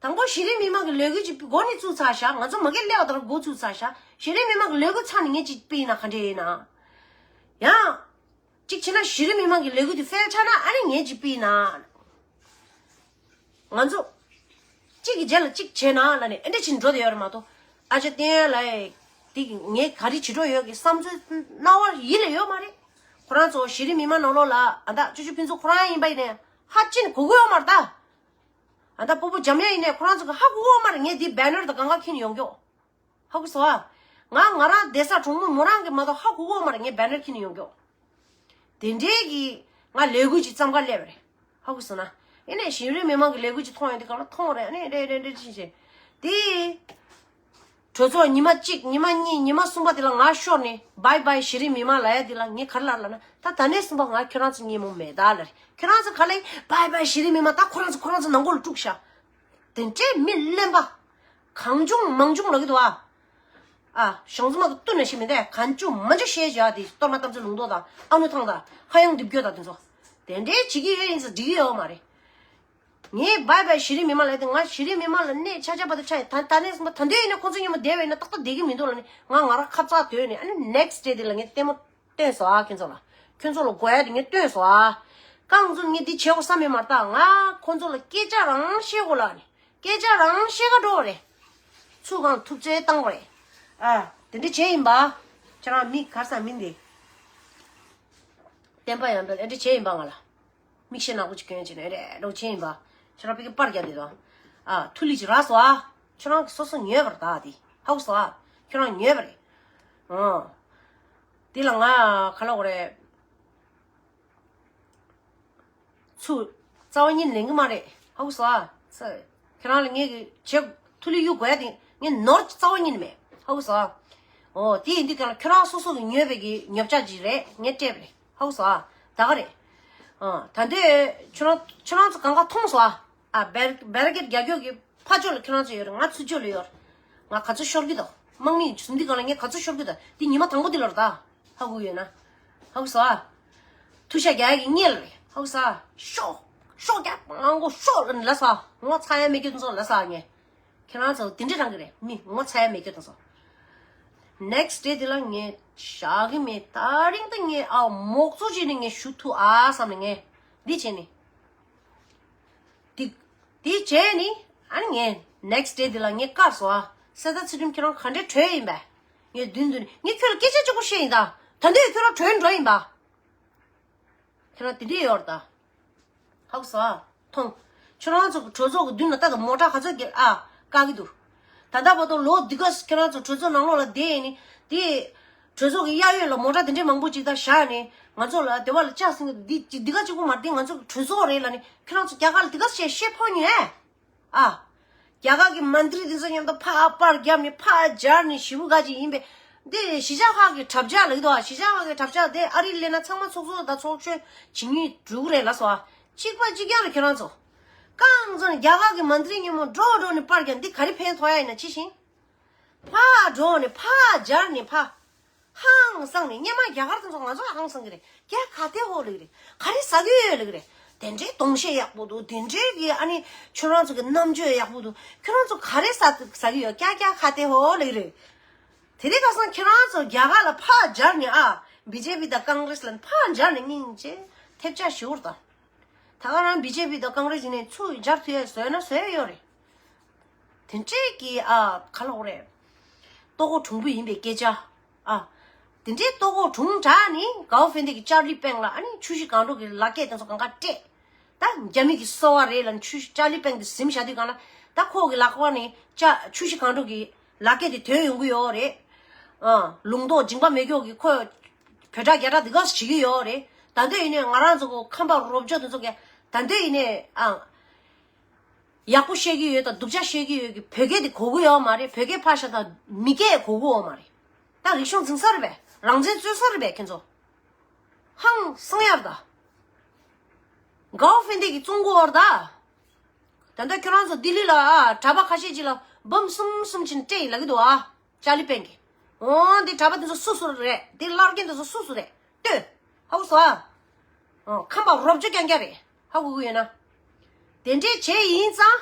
དང་པོ་གཞི་རིམ་མི་མང་གི་ལས་འགུལ་ཅིག་འགོ་ནས་བཙུགས་ཚར་ཤག་ང་ཚོ་མ་གི་སླེབས་པ་དང་འགོ་བཙུགས་ཚར་ཤག་གཞི་རིམ་མི་མང་གི་ལས་འགུལ་ཚར་ནས་ངས་ཅིག་སྤེལ་ན་ག་འདྲས་ཡིན་ན། ཡང་། ཅིག་བྱས་ན་གཞི་རིམ་མི་མང་གི་ལས་འགུལ་དེ་ཕེལ་ཆགས་ན་ཨ་ནི་ངས་ཅིག་སྤེལ་ན། ང་ཚོ། གཅིག་གི་རྗེས་ལ་གཅིག་བྱས་ན་ལབ་ནས་ཨེ་འདྲ་བྱས་ནས་འགྲོ་བསྡད་ཡོད་རེད་མ་གཏོགས། ཨ་ཅེ་བསྟན་ལགས་དེ་གི་ངས་ག་རེ་བྱེད་འགྲོ་ཡོད་ཀྱི་བསམ་ཚུལ་རྣ་བར་ཡིད་ལ་ཡོད་མ་རེད། ཁོ་རང་ཚོ་གཞི་རིམ་མི་མང་ནང་ལོགས་ལ་ཨ་ད་ཅོ་ཅོ་ཕུན་ཚོགས་ཁོ་རང་ཡིན་པ་ཡིན་ནའི་ཧ་ཅི་ནས་གོ་གི་ཡོད་མ་རེད་ད། ཨ་ད་སྤོ་བོ་འཇམ་དབྱངས་ཡིན་ནའི་ཁོ་རང་ཚོ་གི་ཧ་གོ་གི་ཡོད་མ་རེད། ངས་འདི་བེ་ནར་དང་གང་ག་འཁྱེར་ནས་ཡོང་གི་ཡོད། ཧ་གོ་སོང་ཨ། ང་ང་རང་བསྡད་ས་གྲོང་མི་མོ་རང་གི་མ་གཏོགས་ཧ་གོ་གི་ཡོད་མ་རེད། ངས་བེ་ནར་འཁྱེར་ནས་ཡོང་གི་ཡོད། དེ་འདྲའི་གི་ང་ལས་འགུལ་ཅིག་བརྩམས་ག་སླེབས་པ་རེད། ཧ་གོ་སོང་ན། ཡིན་ནའི་གཞི་རིམ་མི་མང་གི་ལས་འགུལ་ཅིག་མཐོང་ཡོང་དུས་སྒང་ལ་མཐོང་རེད། ཨ་ནི་རེད་རེད་རེད་ཅིག་བྱས། དེ། གྲོས་ཚོགས་ཉི་མ་གཅིག་ཉི་མ་གཉིས་ཉི་མ་གསུམ་པ་དེ་ལ་ང་ཤོར་ནས་བྷའི་བྷའི་གཞི་རིམ་མི་མང་ལབ་ཡ་དེ་ལ་ངས་ག་རེ་ལབ་ལབ་ན། ད་ད་ནས་གསུམ་པ་ང་ཁྱོད་རང་ཚོ་གཉིས་མོ་མེད་ད་ལབ་རེད། ཁྱོད་རང་ཚོ་ག་ལ་བྷའི་བྷའི་གཞི་རིམ་མི་མང་ད་ཁོ་རང་ཚོ་ཁོ་རང་ཚོ་ནང་སྒོ་ལ་དཀྲུགས་ཤག་དེ་འདྲའི་མི་གླེན་པ། གང་བྱུང་མང་བྱུང་ལབ་ཀྱི་འདུག་ཨ། ཨ། ཞང་བཙུན་མ་གི་བསྟུན་ནས་ཤི་མི་འདས་གང་བྱུང་མང་བྱུང་བཤད་བྱ་དེ་གཏོར་མ་བཏབ་ཚེ་ལུང་རྟོགས་དང་ཨ་ནུ་ཐང་དང་ཧ་ཡང་འདི་བསྐྱོད་དང་དེ་ཚོ། དེ་འདྲའི་བྱེད་ཀྱི་ཡོད་ཡིན་ཟེར་འགྲིག་གི་ཡོད་མ་རེད། ངས་བྷའི་བྷའི་གཞི་རིམ་མི་མང་ལབ་དེ་ང་གཞི་རིམ་མི་མང་ལ་གནས་ཆ་ཆ་བར་དུ་ཆ་ཡིན། ད་ད་ནས་བཟུང་མ་ད་འདོད་ཡིན་ན་ཁོང་ཚོ་མཉམ་པོ་བསྡད་པ་ཡིན་ན་ཏག་ཏག་བསྡད་ཀྱི་མི་འདུག་ལབ་ནས་ང་ང་རང་ཁ་ཚ་དོད་ནས་ཨ་ནི་next day དེ་ལ་ངས་ལྟད་མོ་སྟོན་སོང་ཨ། ཁྱོད་ཚོ་ལ་ཁྱོད་ཚོ་ལ་དགོས་ཡ་དེ་ངས་སྟོན་སོང་ཨ། རྐང་བཙུགས་ངས་འདི་བྱེད་དགོས་བསམ་ཡོད་མ་རེད་ད། ང་ཁོང་ཚོ་ལ་སྐད་ཆ་རང་བཤད་དགོས་ལབ་ནས་སྐད་ཆ་རང་བཤད་ག་འགྲོ་བ་རེད། ཚུར་གང་ཐུབ་ཚོད་བཏང་དགོས་རེད། ཨ། དེ་འདྲ་བྱས་ཡིན་པ། ཁྱེད་རང་མི་གར་ས་མིན་དེ། བསྟན་པ་ཡང་འབེལ་ཨེ་འདྲ་བྱས་ཡིན་པ་ང་ལ། མིག་ཤེལ་ནག་པོ་ཅིག་གྱོན་བྱས་ནས་རེ་རེ་བྱས་ཡིན་པ། ཁྱོད་རང་ཕ་གི་པར་རྒྱག་དེ་དང་། ཨ་ཐུགས་ལི་ཅིག་རག་སོང་ཨ། ཁྱོད་རང་གི་སོ་སོ་ཉོས་པར་ད་དེ་ཧ་གོ་སོང་ཨ། ཁྱོད་རང་ཉོས་པ་རེད། ཨང་། དེ་ལ་ང་ག་ལ་གོ་རེད། ཚུར་རྩ་བ་ཉིད་ལེན་གི་མ་རེད་ཧ་གོ་སོང་ཨ། ཁྱོད་རང་ལ་ངས་གི་བྱེད་ཐུགས་ལི་གཡུག་དགོས་ཡ་དེ་ངས་ནོར་རྩ་བ་ཉིད་མེད་ཧ་གོ་སོང་ཨ། འོ་དེ་ཡིན་དུས་ཀྱང་ཁྱོད་རང་སོ་སོ་གི་ཉོས་པའི་གི་ཉོ་ཆ་ཅིག་རེད་ངས་སྤྲད་པ་རེད། ཧ་གོ་སོང་ཨ། ད་ག་རེད། ཨ་ད་འདོད་ཁྱོད་རང་ཁྱོད་རང་ཚོ་གང་ག་མཐོང་སོང་ཨ། ཨ་བེར་བེ་རི་ཀེད་རྒྱག་རྒྱུ་གི་ཕ་ཕྱོགས་ལ་ཁྱོད་རང་ཚོ་ཡོད་རེད། ང་ཚུར་ཕྱོགས་ལ་ཡོད་རེད། ང་ག་ཚོད་ཤོར་གི་འདུག་དམག་མིས་ཟུམ་འདི་གང་ལ་ངས་ག་ཚོད་ཤོར་གི་འདུག་འདི་ཉི་མ་དང་པོ་འདི་ལ་རེད་ད། ཧ་གོ་ཡོད་ན། ཧ་གོ་སོང་ཨ། ཐུག་ཤ་རྒྱག་ཡ་གི་སྔོན་ལ་རེད། ཧ་གོ་སོང་ཨ། ཤོག་ཤོག་རྒྱག་ང་མགོ་ཤོག་ལ་ནི་ལ་སོང་ངོ་ཚ་ཡ་མེད་རྒྱུ་དང་སོང་ལ་སོང་ངས། ཁྱེད་རང་ཚོ་དེ་འདྲ་རང་གི་རེད། མི་ངོ་ཚ་ཡ་མེད་རྒྱུ་དང་སོང་། next day དེ་ལ་ངས་བཞག་གི་མེད། ད་རིང་ད་ངས་ཨ་མོག་ཚོ་བྱས་ནས་ངས་ཞུ་ཐུབ་ཨ་བསམ་ནས་ངས་འདི་བྱས་ནས། འདི་འདི་བྱས་ནི་ཨ་ནི་ངས་next day དེ་ལ་ངས་བཀར་སོང་ཨ། གསེར་རྟ་ཚུལ་ཁྲིམས་ཁྱོད་རང་ག་འདྲའི་གྲོས་ཡིན་པས། ངས་མདུན་དུ་ནས་ངས་ཁྱོད་ལ་སྐད་ཆ་གཅིག་པོ་བཤད་ཡིན་ད། ད་འདོད་ཁྱོད་རང་གྲོས་འགྲོ་ཡིན་པ། ཁྱེད་རང་དེ་འདྲས་ཡོད་རེད་ད། ཧ་གོ་སོང་ཨ། མཐོང་། ཁྱོད་རང་ཚོ་གྲོས་ཚོགས་ཀྱི་མདུན་ལ་ལྟ་དང་མོ་ཊ་ག་ཚོད་ཀྱི་ཨ་བཀག་གི་འདུག་ད་ལྟ་བར་དུ་ལོ་འདི་ག་ཁྱེད་རང་ཚོ་གྲོས་ཚོགས་ནང་ལོགས་ལ་བསྡད་ཡིན་ནི་དེ། གྲོས་ཚོགས་ཀྱི་གཡས་གཡོན་ལ་མོ་ཊ་དེ་འདྲས་མང་པོ་ཅིག་ད་བཞག་ནས་ང་ཚོ་ལ་དེ་བ་ལ་ལྕགས་སྲིན་གྱི་འདི་འདི་ག་གཅིག་པོ་མ་རེད། འདི་ང་ཚོ་གི་གྲོས་ཚོགས་རེད་ལ་ནི་ཁྱེད་རང་ཚོ་རྒྱ་གར་ལ་འདི་ག་བཤད་བཤད་ཕོ་ཉོས་ཨེ། ཨ། རྒྱ་གར་གྱི་མན་ཏྲི་དེ་ཚོ་མཉམ་དུ་ཕར་པར་བརྒྱབ་ནས་ཕར་སྦྱར་ནས་ཞེ་པོ་ག་ཅིག་ཡིན་པས། འདི་གཞིས་ཆགས་ཁག་གི་དྲ་བྱ་ལབ་ཀྱི་འདུག་ཨ། གཞིས་ཆགས་ཁག་གི་དྲ་བྱ་དེ་ཨ་རིར་སླེབས་ན་ཚང་མ་ཚོགས་གཙོ་དང་ཚོགས་གཞོན་བྱེད་མཁན་འགྲོ་གི་རེད་ལབ་སོང་ཨ། གཅིག་པ་གཅིག་རྐྱང་རེད་ཁྱེད་རང་ཚོ། རྐང་བཙུགས་ནས་རྒྱ་གར་གྱི་མན་ཏྲི་མཉམ་པོ་འགྲོ་འགྲོ་ནས་པར་བརྒྱབ། འདི་ག་རེ་ཕན་ཐོགས་ཡ་ཡིན་ན་ཅི་བཞིན། ཕར་འགྲོ་ནས་ཕར་སྦྱར་ནས་ཕར། ཧང་སངས་ནས་སྔོན་མ་རྒྱ་གར་དེ་ཚོ་ང་ཚོ་ཧང་སངས་ཀྱི་རེད། རྒྱ་ག་དེ་ཧོ་ལབ་ཀྱི་རེད། ག་རེ་ཟ་གི་ཡོད་ལབ་ཀྱི་རེད། དེ་འདྲའི་གདོང་བཤད་ཡག་པོ་འདུག་དེ་འདྲའི་གི་ཨ་ནི་ཁྱོད་རང་ཚོ་གི་རྣམ་དཔྱོད་ཡག་པོ་འདུག་ཁྱོད་རང་ཚོ་ག་རེ་ཟ་ཟ་གི་ཡོད། རྒྱ་རྒྱ་ག་དེ་ཧོ་ལབ་ཀྱི་རེད། དེ་དེ་ག་སང་ཁྱེད་རང་ཚོ་རྒྱ་གར་ལ་ཕར་སྦྱར་ནས་ཨ། བི་ཇེ་པི་དང་ཀོང་རེས་ལ་ཕར་སྦྱར་ནས་སྙིང་རྗེ་ཐེབས་ཆག་ཞེ་པོ་རེད་ད། ད་ག་རང་བི་ཇེ་པི་དང་ཀོང་རེས་ཡིན་ནས་ཚུར་སྦྱར་ཐུབ་ཡ་བཟོས་ན་བཟོས་ཡོད་རེད། དེ་འདྲས་ཀྱི་ཨ་ག་ལབ་དགོས་རེད། ལྟོ་གོས་གྲུང་པོ་ཡིན་པའི་སྐད་ཆ། ཨ། དེ་འདྲའི་ལྟོ་གོས་གྲུང་དྲགས་ནི་གའོ་ཧྥེན་ཏེ་གི་ཅར་ལི་པེང་ལ་ཨ་ནི་ཆུ་བཞི་སྒང་དྲུག་གི་ལག་སྐྱེས་དེ་ཚོ་གང་ག་སྤྲད། ད་རྒྱ་མི་གི་སོ་བ་རེད་ལ་ཆུ་བཞི་ཅར་ལི་པེང་དེ་ཟིན་བཞག་དུས་གང་ལ་ད་ཁོ་གི་ལག་པ་ནས་ཅ་ཆུ་བཞི་སྒང་དྲུག་གི་ལག་སྐྱེས་དེ་ཐོན་ཡོང་གི་ཡོད་རེད། ཨ། ལུང་རྟོགས་འཇིགས་པ་མེད་མཁན་གི་ཁོ་བོད་ཁྲ་རྒྱ་ཁྲ་འདི་ག་བྱེད་ཀྱི་ཡོད་རེད། ད་ལྟ་ཡིན་ནའི་ང་རང་ཚོ་གི་ཁམས་པ་རོབ་ཅོ་དེ་ཚོ་གི་ད་ལྟ་ཡིན་ནའི་ཨ། ཡག་པོ་བཤད་ཀྱི་ཡོད་དང་སྡུག་ཅག་བཤད་ཀྱི་ཡོད་ཀྱི་བོད་སྐད་དེ་གོ་གི་ཡོད་མ་རེད། བོད་སྐད་ཕར་བཞག་དང་མི་སྐད་གོ་གི་ཡོད་མ་རེད། ད་རིག་གཞུང་འཛིན་ས་རེད་པས། རང་བཙན་རྩོད་ས་རེད་པས་ཁྱེད་ཚོ། ཧང་སང་ཡར་ད། གའོ་ཧྥེན་ཏེ་གི་བཙོང་གི་ཡོད་རེད་ད། ད་ལྟ་ཁྱོད་རང་ཚོ་ལྡི་ལི་ལ་ཨ་གྲྭ་པ་ཁ་ཤས་ཅིག་ལ་འབུམ་གསུམ་གསུམ་ཕྱིན་སྤྲད་ཡིན་ལབ་ཀྱི་འདུག་ཨ། ཅར་ལི་པེང་གི། འོ་འདི་གྲྭ་པ་དེ་ཚོ་སུ་སུ་རེད། འདི་བླ་རྒན་དེ་ཚོ་སུ་སུ་རེད། ལྟོས། ཧ་གོ་སོང་ཨ། ཨོ་ཁམས་པ་རོབ་ཅོ་རྐྱང་རྐྱང་རེད། ཧ་གོ་གི་ཡོད་ན། དེ་འདྲས་བྱས་ཡིན་ཙང་།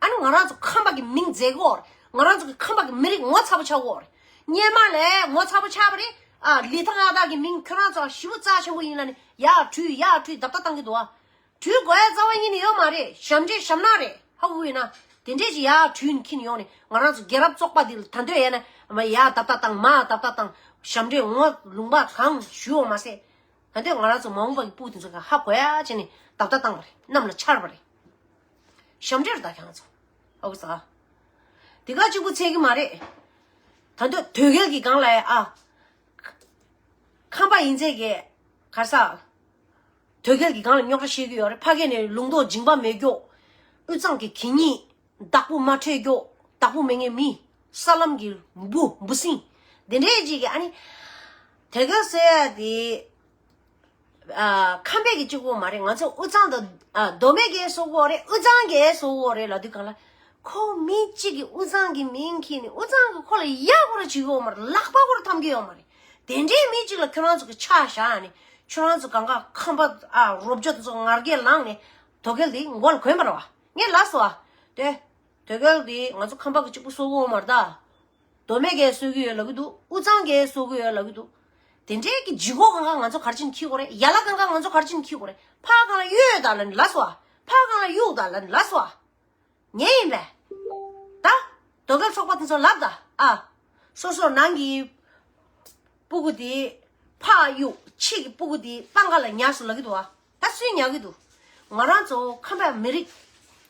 ཨ་ནི་ང་རང་ཚོ་ཁམས་པ་གི་མིང་འཛད་གི་ཡོད་རེད། ང་རང་ཚོ་གི་ཁམས་པ་གི་མི་རིགས་ངོ་ཚ་པོ་ཆགས་གི་ཡོད་རེད། སྔོན་མ་ལས་ངོ་ཚ་པོ་ཆགས་པ་རེད། ཨ་ལི་ཐང་ཨ་སྟག་གི་མིང་ཁྱོད་རང་ཚོ་ཞེ་པོ་རྩ་ཆེན་པོ་ཡིན་ལབ་ནས་ཡར་བྲུས་ཡར་བྲུས་རྡབ་རྡབ་བཏང་གི་འདུག་ཨ། བྲུས་དགོས་ཡ་རྩ་བ་ཉིད་ནས་ཡོད་མ་རེད། ཞབས་འདྲེན་ཞབས་ནག་རེད། ཧ་གོ་ཡོད་ན། དེ་འདྲས་ཅིག་ཡར་བྲུས་ནས་འཁྱེར་ཡོང་ནས་ང་རང་ཚོ་རྒྱལ་རབས་བཙོག་པ་འདི་ལ་ད་འདོད་ཡས་ན་མ་ཡར་རྡབ་རྡབ་བཏང་མར་རྡབ་རྡབ་བཏང་ཞབས་འདྲེན་ངོ་ལུང་པ་གང་ཞུ་ཡོང་མ་ཟད། ད་འདོད་ང་རང་ཚོ་མ་འོངས་པ་གི་སྤུ་གུ་དེ་ཚོ་ག་ཧ་གོ་ཡ་བྱས་ནས་རྡབ་རྡབ་བཏང་བ་རེད། གནམ་ལ་འཕྱར་བ་རེད། ཞབས་འདྲེན་རེད་ད་ཁྱེད་རང་ཚོ། ཧ་གོ་ས། དེ་ག་གཅིག་པུ་ཚད་གི་མ་རེད། ད་འདོད་དོལ་རྒྱལ་གྱི་སྒང་ལ་ཡ་ཨ། ཁམས་པ་ཡིན་ཚད་ཀྱི་གར་ས། དོལ་རྒྱལ་གྱི་སྒང་ལ་རྙོག་དྲ་བཤད་ཀྱི་ཡོད་རེད། ཕ་གི་ནས་ལུང་རྟོགས་འཇིགས་པ་མེད་མཁན། དབུས་གཙང་གི་གད་སྙིགས། བདག་པོ་མ་འཕྲད་མཁན། བདག་པོ་མེད་མཁན་མི། ས་ལམ་གྱི་འབུ་འབུ་སྲིན། འདི་འདྲས་ཅིག་གི་ཨ་ནི། དོལ་རྒྱལ་ཟེར་ཡ་དེ། ཨ་ཁམས་པའི་གི་གཅིག་པོ་མ་རེད། ང་ཚོ་དབུས་གཙང་དང་ཨ་མདོ་སྨད་ཀྱི་སོ་གོ་རེད། དབུས་གཙང་གི་སོ་གོ་རེད་ལབ་དུས་གང་ལ། ཁོ་མི་གཅིག་གིས་དབུས་གཙང་གི་མིང་འཁྱེར་ནས་དབུས་གཙང་གི་ཁོ་ལ་ཡག་པོ་ར་བྱེད་ཀྱི་ཡོད་མ་རེད། ལག་པ་ཁོ་ར་འཐམ་གྱི་ཡོད་མ་རེད། དེ་འདྲའི་མི་གཅིག་ལ་ཁྱོད་རང་ཚོ་གི་ཆ་བཞག་ནས་ཁྱོད་རང་ཚོ་གང་ག་ཁམས་པ་ཨ་རོབ་ཅོ་དེ་ཚོ་ངར་སྐད་ལངས་ནས་དོལ་རྒྱལ་དེ་མགོ་ལ་གོན་པ་རེད་བ། ངས་ལབ་སོང་ཨ། དེ་དོལ་རྒྱལ་དེ་ང་ཚོ་ཁམས་པ་གི་གཅིག་པུ་སོ་གོ་ཡོད་མ་རེད་ད། མདོ་སྨད་ཀྱིས་གསོད་ཀྱི་ཡོད་ལབ་ཀྱི་འདུག་དབུས་གཙང་གིས་གསོད་ཀྱི་ཡོད་ལབ་ཀྱི་འདུག་དེ་འདྲའི་གི་ལྗིད་ཁོག་གང་ག་ང་ཚོ་ག་རེ་བྱས་ནས་འཁྱེར་དགོས་རེད། ཡ་ལ་གང་ག་ང་ཚོ་ག་རེ་བྱས་ནས་འཁྱེར་དགོས་རེད། ཕར་གང་ལ་གཡུག་ད་ལབ་ནས་ལབ་སོང་ཨ། ཕར་གང་ལ་གཡུག་ད་ལབ་ནས་ལབ་སོང་ཨ། ཉན་ཡིན་པས། ད། དོལ་རྒྱལ་ཚོགས་པ་དེ་ཚོ་ལབ་ད་ཨ། སོ་སོ་ནང་གི་སྤུ་གུ་དེ་ཕར་གཡུག་ཕྱི་གི་སྤུ་གུ་དེ་པང་ཁ་ལ་ཉར་སོང་ལབ་ཀྱི་འདུག་ཨ། ད་སུས་ཉར་གྱི་འདུག་ང་རང་ཚོ་ཁམས་པའི་མི་རིགས་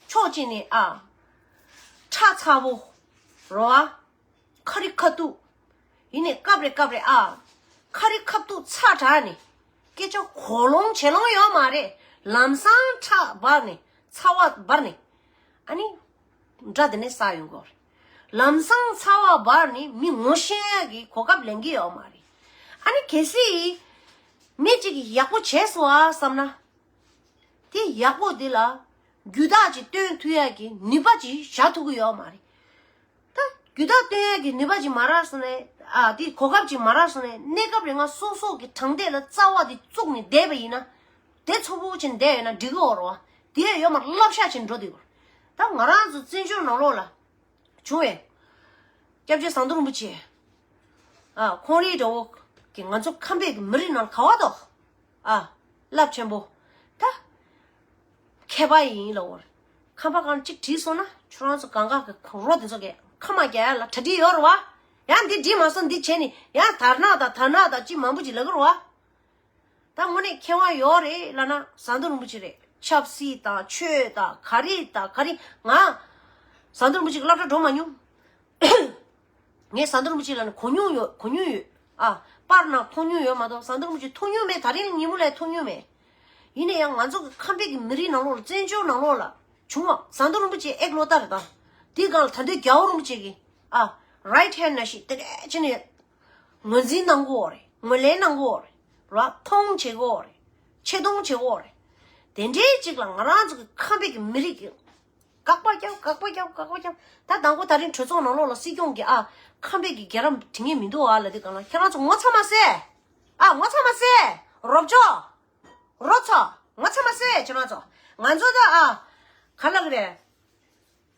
ཕྱོགས་གཅིག་ནས་ཨ། ཁྲག་ཚ་པོ། རོ་ཨ། ཁ་རི་ཁ་ཐུག་ཡིན་ནའི་སྐབས་རེ་སྐབས་རེ་ཨ། ཁ་རི་ཁ་ཐུག་ཚ་དྲགས་ནས། སྐད་ཆ་གོ་ལོང་བྱེད་ལོང་ཡོད་མ་རེད། ལམ་སང་ཁྲག་འབར་ནས་ཚ་བ་འབར་ནས། ཨ་ནི། དགྲ་དེ་ནས་ས་ཡོང་གི་རེད། ལམ་སང་ཚ་བ་འབར་ནས་མི་ངོ་ཤེས་ཡག་གི་གོ་སྐབས་ལེན་གྱི་ཡོད་མ་རེད། ཨ་ནི་གལ་སྲིད། མི་གཅིག་གིས་ཡག་པོ་བྱས་སོང་ཨ་བསམ་ན། དེ་ཡག་པོ་དེ་ལ་རྒྱུ་དག་ཅིག་སྟོན་ཐུབ་ཡག་གི་ནུས་པ་ཅིག་བཞག་ཐུབ་ཀྱི་ཡོད་མ་རེད། ད་རྒྱུ་དག་སྟོན་ཡག་གི་ནུས་པ་ཅིག་མ་རག་སོང་ནས་ཨ་དེ་གོ་སྐབས་ཅིག་མ་རག་སོང་ནས་གནས་སྐབས་རིང་ང་སོ་སོ་གི་དྲང་བདེན་ལ་རྩ་བ་དེ་བཙུགས་ནས་བསྡད་པ་ཡིན་ན། དེ་ཚོ་བོ་ཅིག་བསྡད་ཡོད་ན་འགྲིག་གི་ཡོད་རེད་བ། དེ་ཡང་ཡོད་མ་རེད། བསླབ་བྱ་ཅིག་འགྲོ་བསྡད་ཡོད་རེད། ད་ང་རང་ཚོ་བཙན་བྱོལ་ནང་ལོགས་ལ། བྱུང་བས། སྐྱབས་རྗེ་ཟམ་གདོང་རིན་པོ་ཆེ། ཨ། ཁོང་རའི་འདྲ་བོ་གི་ང་ཚོ་ཁམས་པའི་གི་མི་རིགས་ནང་ག་བ་དོ། ཨ། རླབས་ཆེན་པོ། ད། མཁས་པ་ཡིན་ལ་འོར། ཁམས་པ་གང་གཅིག་བྲིས་སོང་ན་ཁྱོད་རང་ཚོ་གང་ག་གི་རོ་དེ་ཚོ་གི་ཁ་མ་རྒྱག་ཡ་ལ་གྲ་སྒྲིག་ཡོད་རེད་བ། ཡང་འདི་བྲིས་མ་སོང་འདི་བྱས་ནི་ཡང་དར་ནག་དང་དར་ནག་དང་ཅི་མང་པོ་ཅིག་ལབ་གི་རེད་བ། ད་དངོས་གནས་མཁས་དབང་ཡོད་རེད་ལབ་ན་ཟམ་གདོང་རིན་པོ་ཆེ་རེད། ཆབ་སྲིད་དང་ཆོས་དང་ག་རེ་དང་ག་རེ། ང་ཟམ་གདོང་རིན་པོ་ཆེ་གི་སློབ་གྲྭ་འགྲོ་མ་མྱོང་། ངས་ཟམ་གདོང་རིན་པོ་ཆེ་ལབ་ན་གོ་མྱོང་ཡོད། གོ་མྱོང་ཡོད། ཨ། པར་ནང་མཐོང་མྱོང་ཡོད་མ་གཏོགས་ཟམ་གདོང་རིན་པོ་ཆེ་མཐོང་མྱོང་མེད། ད་རིང་ཉིན་མོ་ལ་མཐོང་མྱོང་མེད། ཡིན་ན་ཡང་ང་ཚོ་གི་ཁམས་པའི་གི་མི་རིགས་ནང་ལོགས་ལ་བཙན་བྱོལ་ནང་ལོགས་ལ་བྱུང་བ་ཟམ་གདོང་རིན་པོ་ཆེ་ཨེག་ལོ་ཏར་དང་། དེའི་སྒང་ལ་ད་ལྟའི་རྒྱལ་བ་རིན་པོ་ཆེ་གི། ཨ། རའིཊ་ཧེན་ན་ཤི་དེ་འདྲ་བྱས་ནས། ངོས་འཛིན་གནང་གི་ཡོད་རེད། ངོས་ལེན་གནང་གི་ཡོད་རེད། ར་མཐོང་བྱེད་ཀྱི་ཡོད་རེད། ཆེ་མཐོང་བྱེད་ཀྱི་ཡོད་རེད། དེ་འདྲའི་ཅིག་ལ་ང་རང་ཚོ་གི་ཁམས་པའི་གི་མི་རིགས་ཀྱི་དགག་པ་རྒྱབ། དགག་པ་རྒྱབ། དགག་པ་རྒྱབ། ད་དང་པོ་ད་རིང་གྲོས་ཚོགས་ནང་ལོགས་ལ་སྲིད་སྐྱོང་གི་ཨ། ཁམས་པའི་གི་རྒྱལ་རབས་དྲི་ངེས་མི་འདུག་ཨ་ལབ་དུས་སྒང་ལ་ཁྱེད་རང་ཚོ་ངོ་ཚ་མ་བཟེད། ཨ། ངོ་ཚ་མ་བཟེད། རོབ་ཅོ། རོ་ཚོ། ངོ་ཚ་མ་བཟེད། ཁྱེད་རང་ཚོ། ང་ཚོ་ད་ཨ། ག་ལབ་ཀྱི་རེད།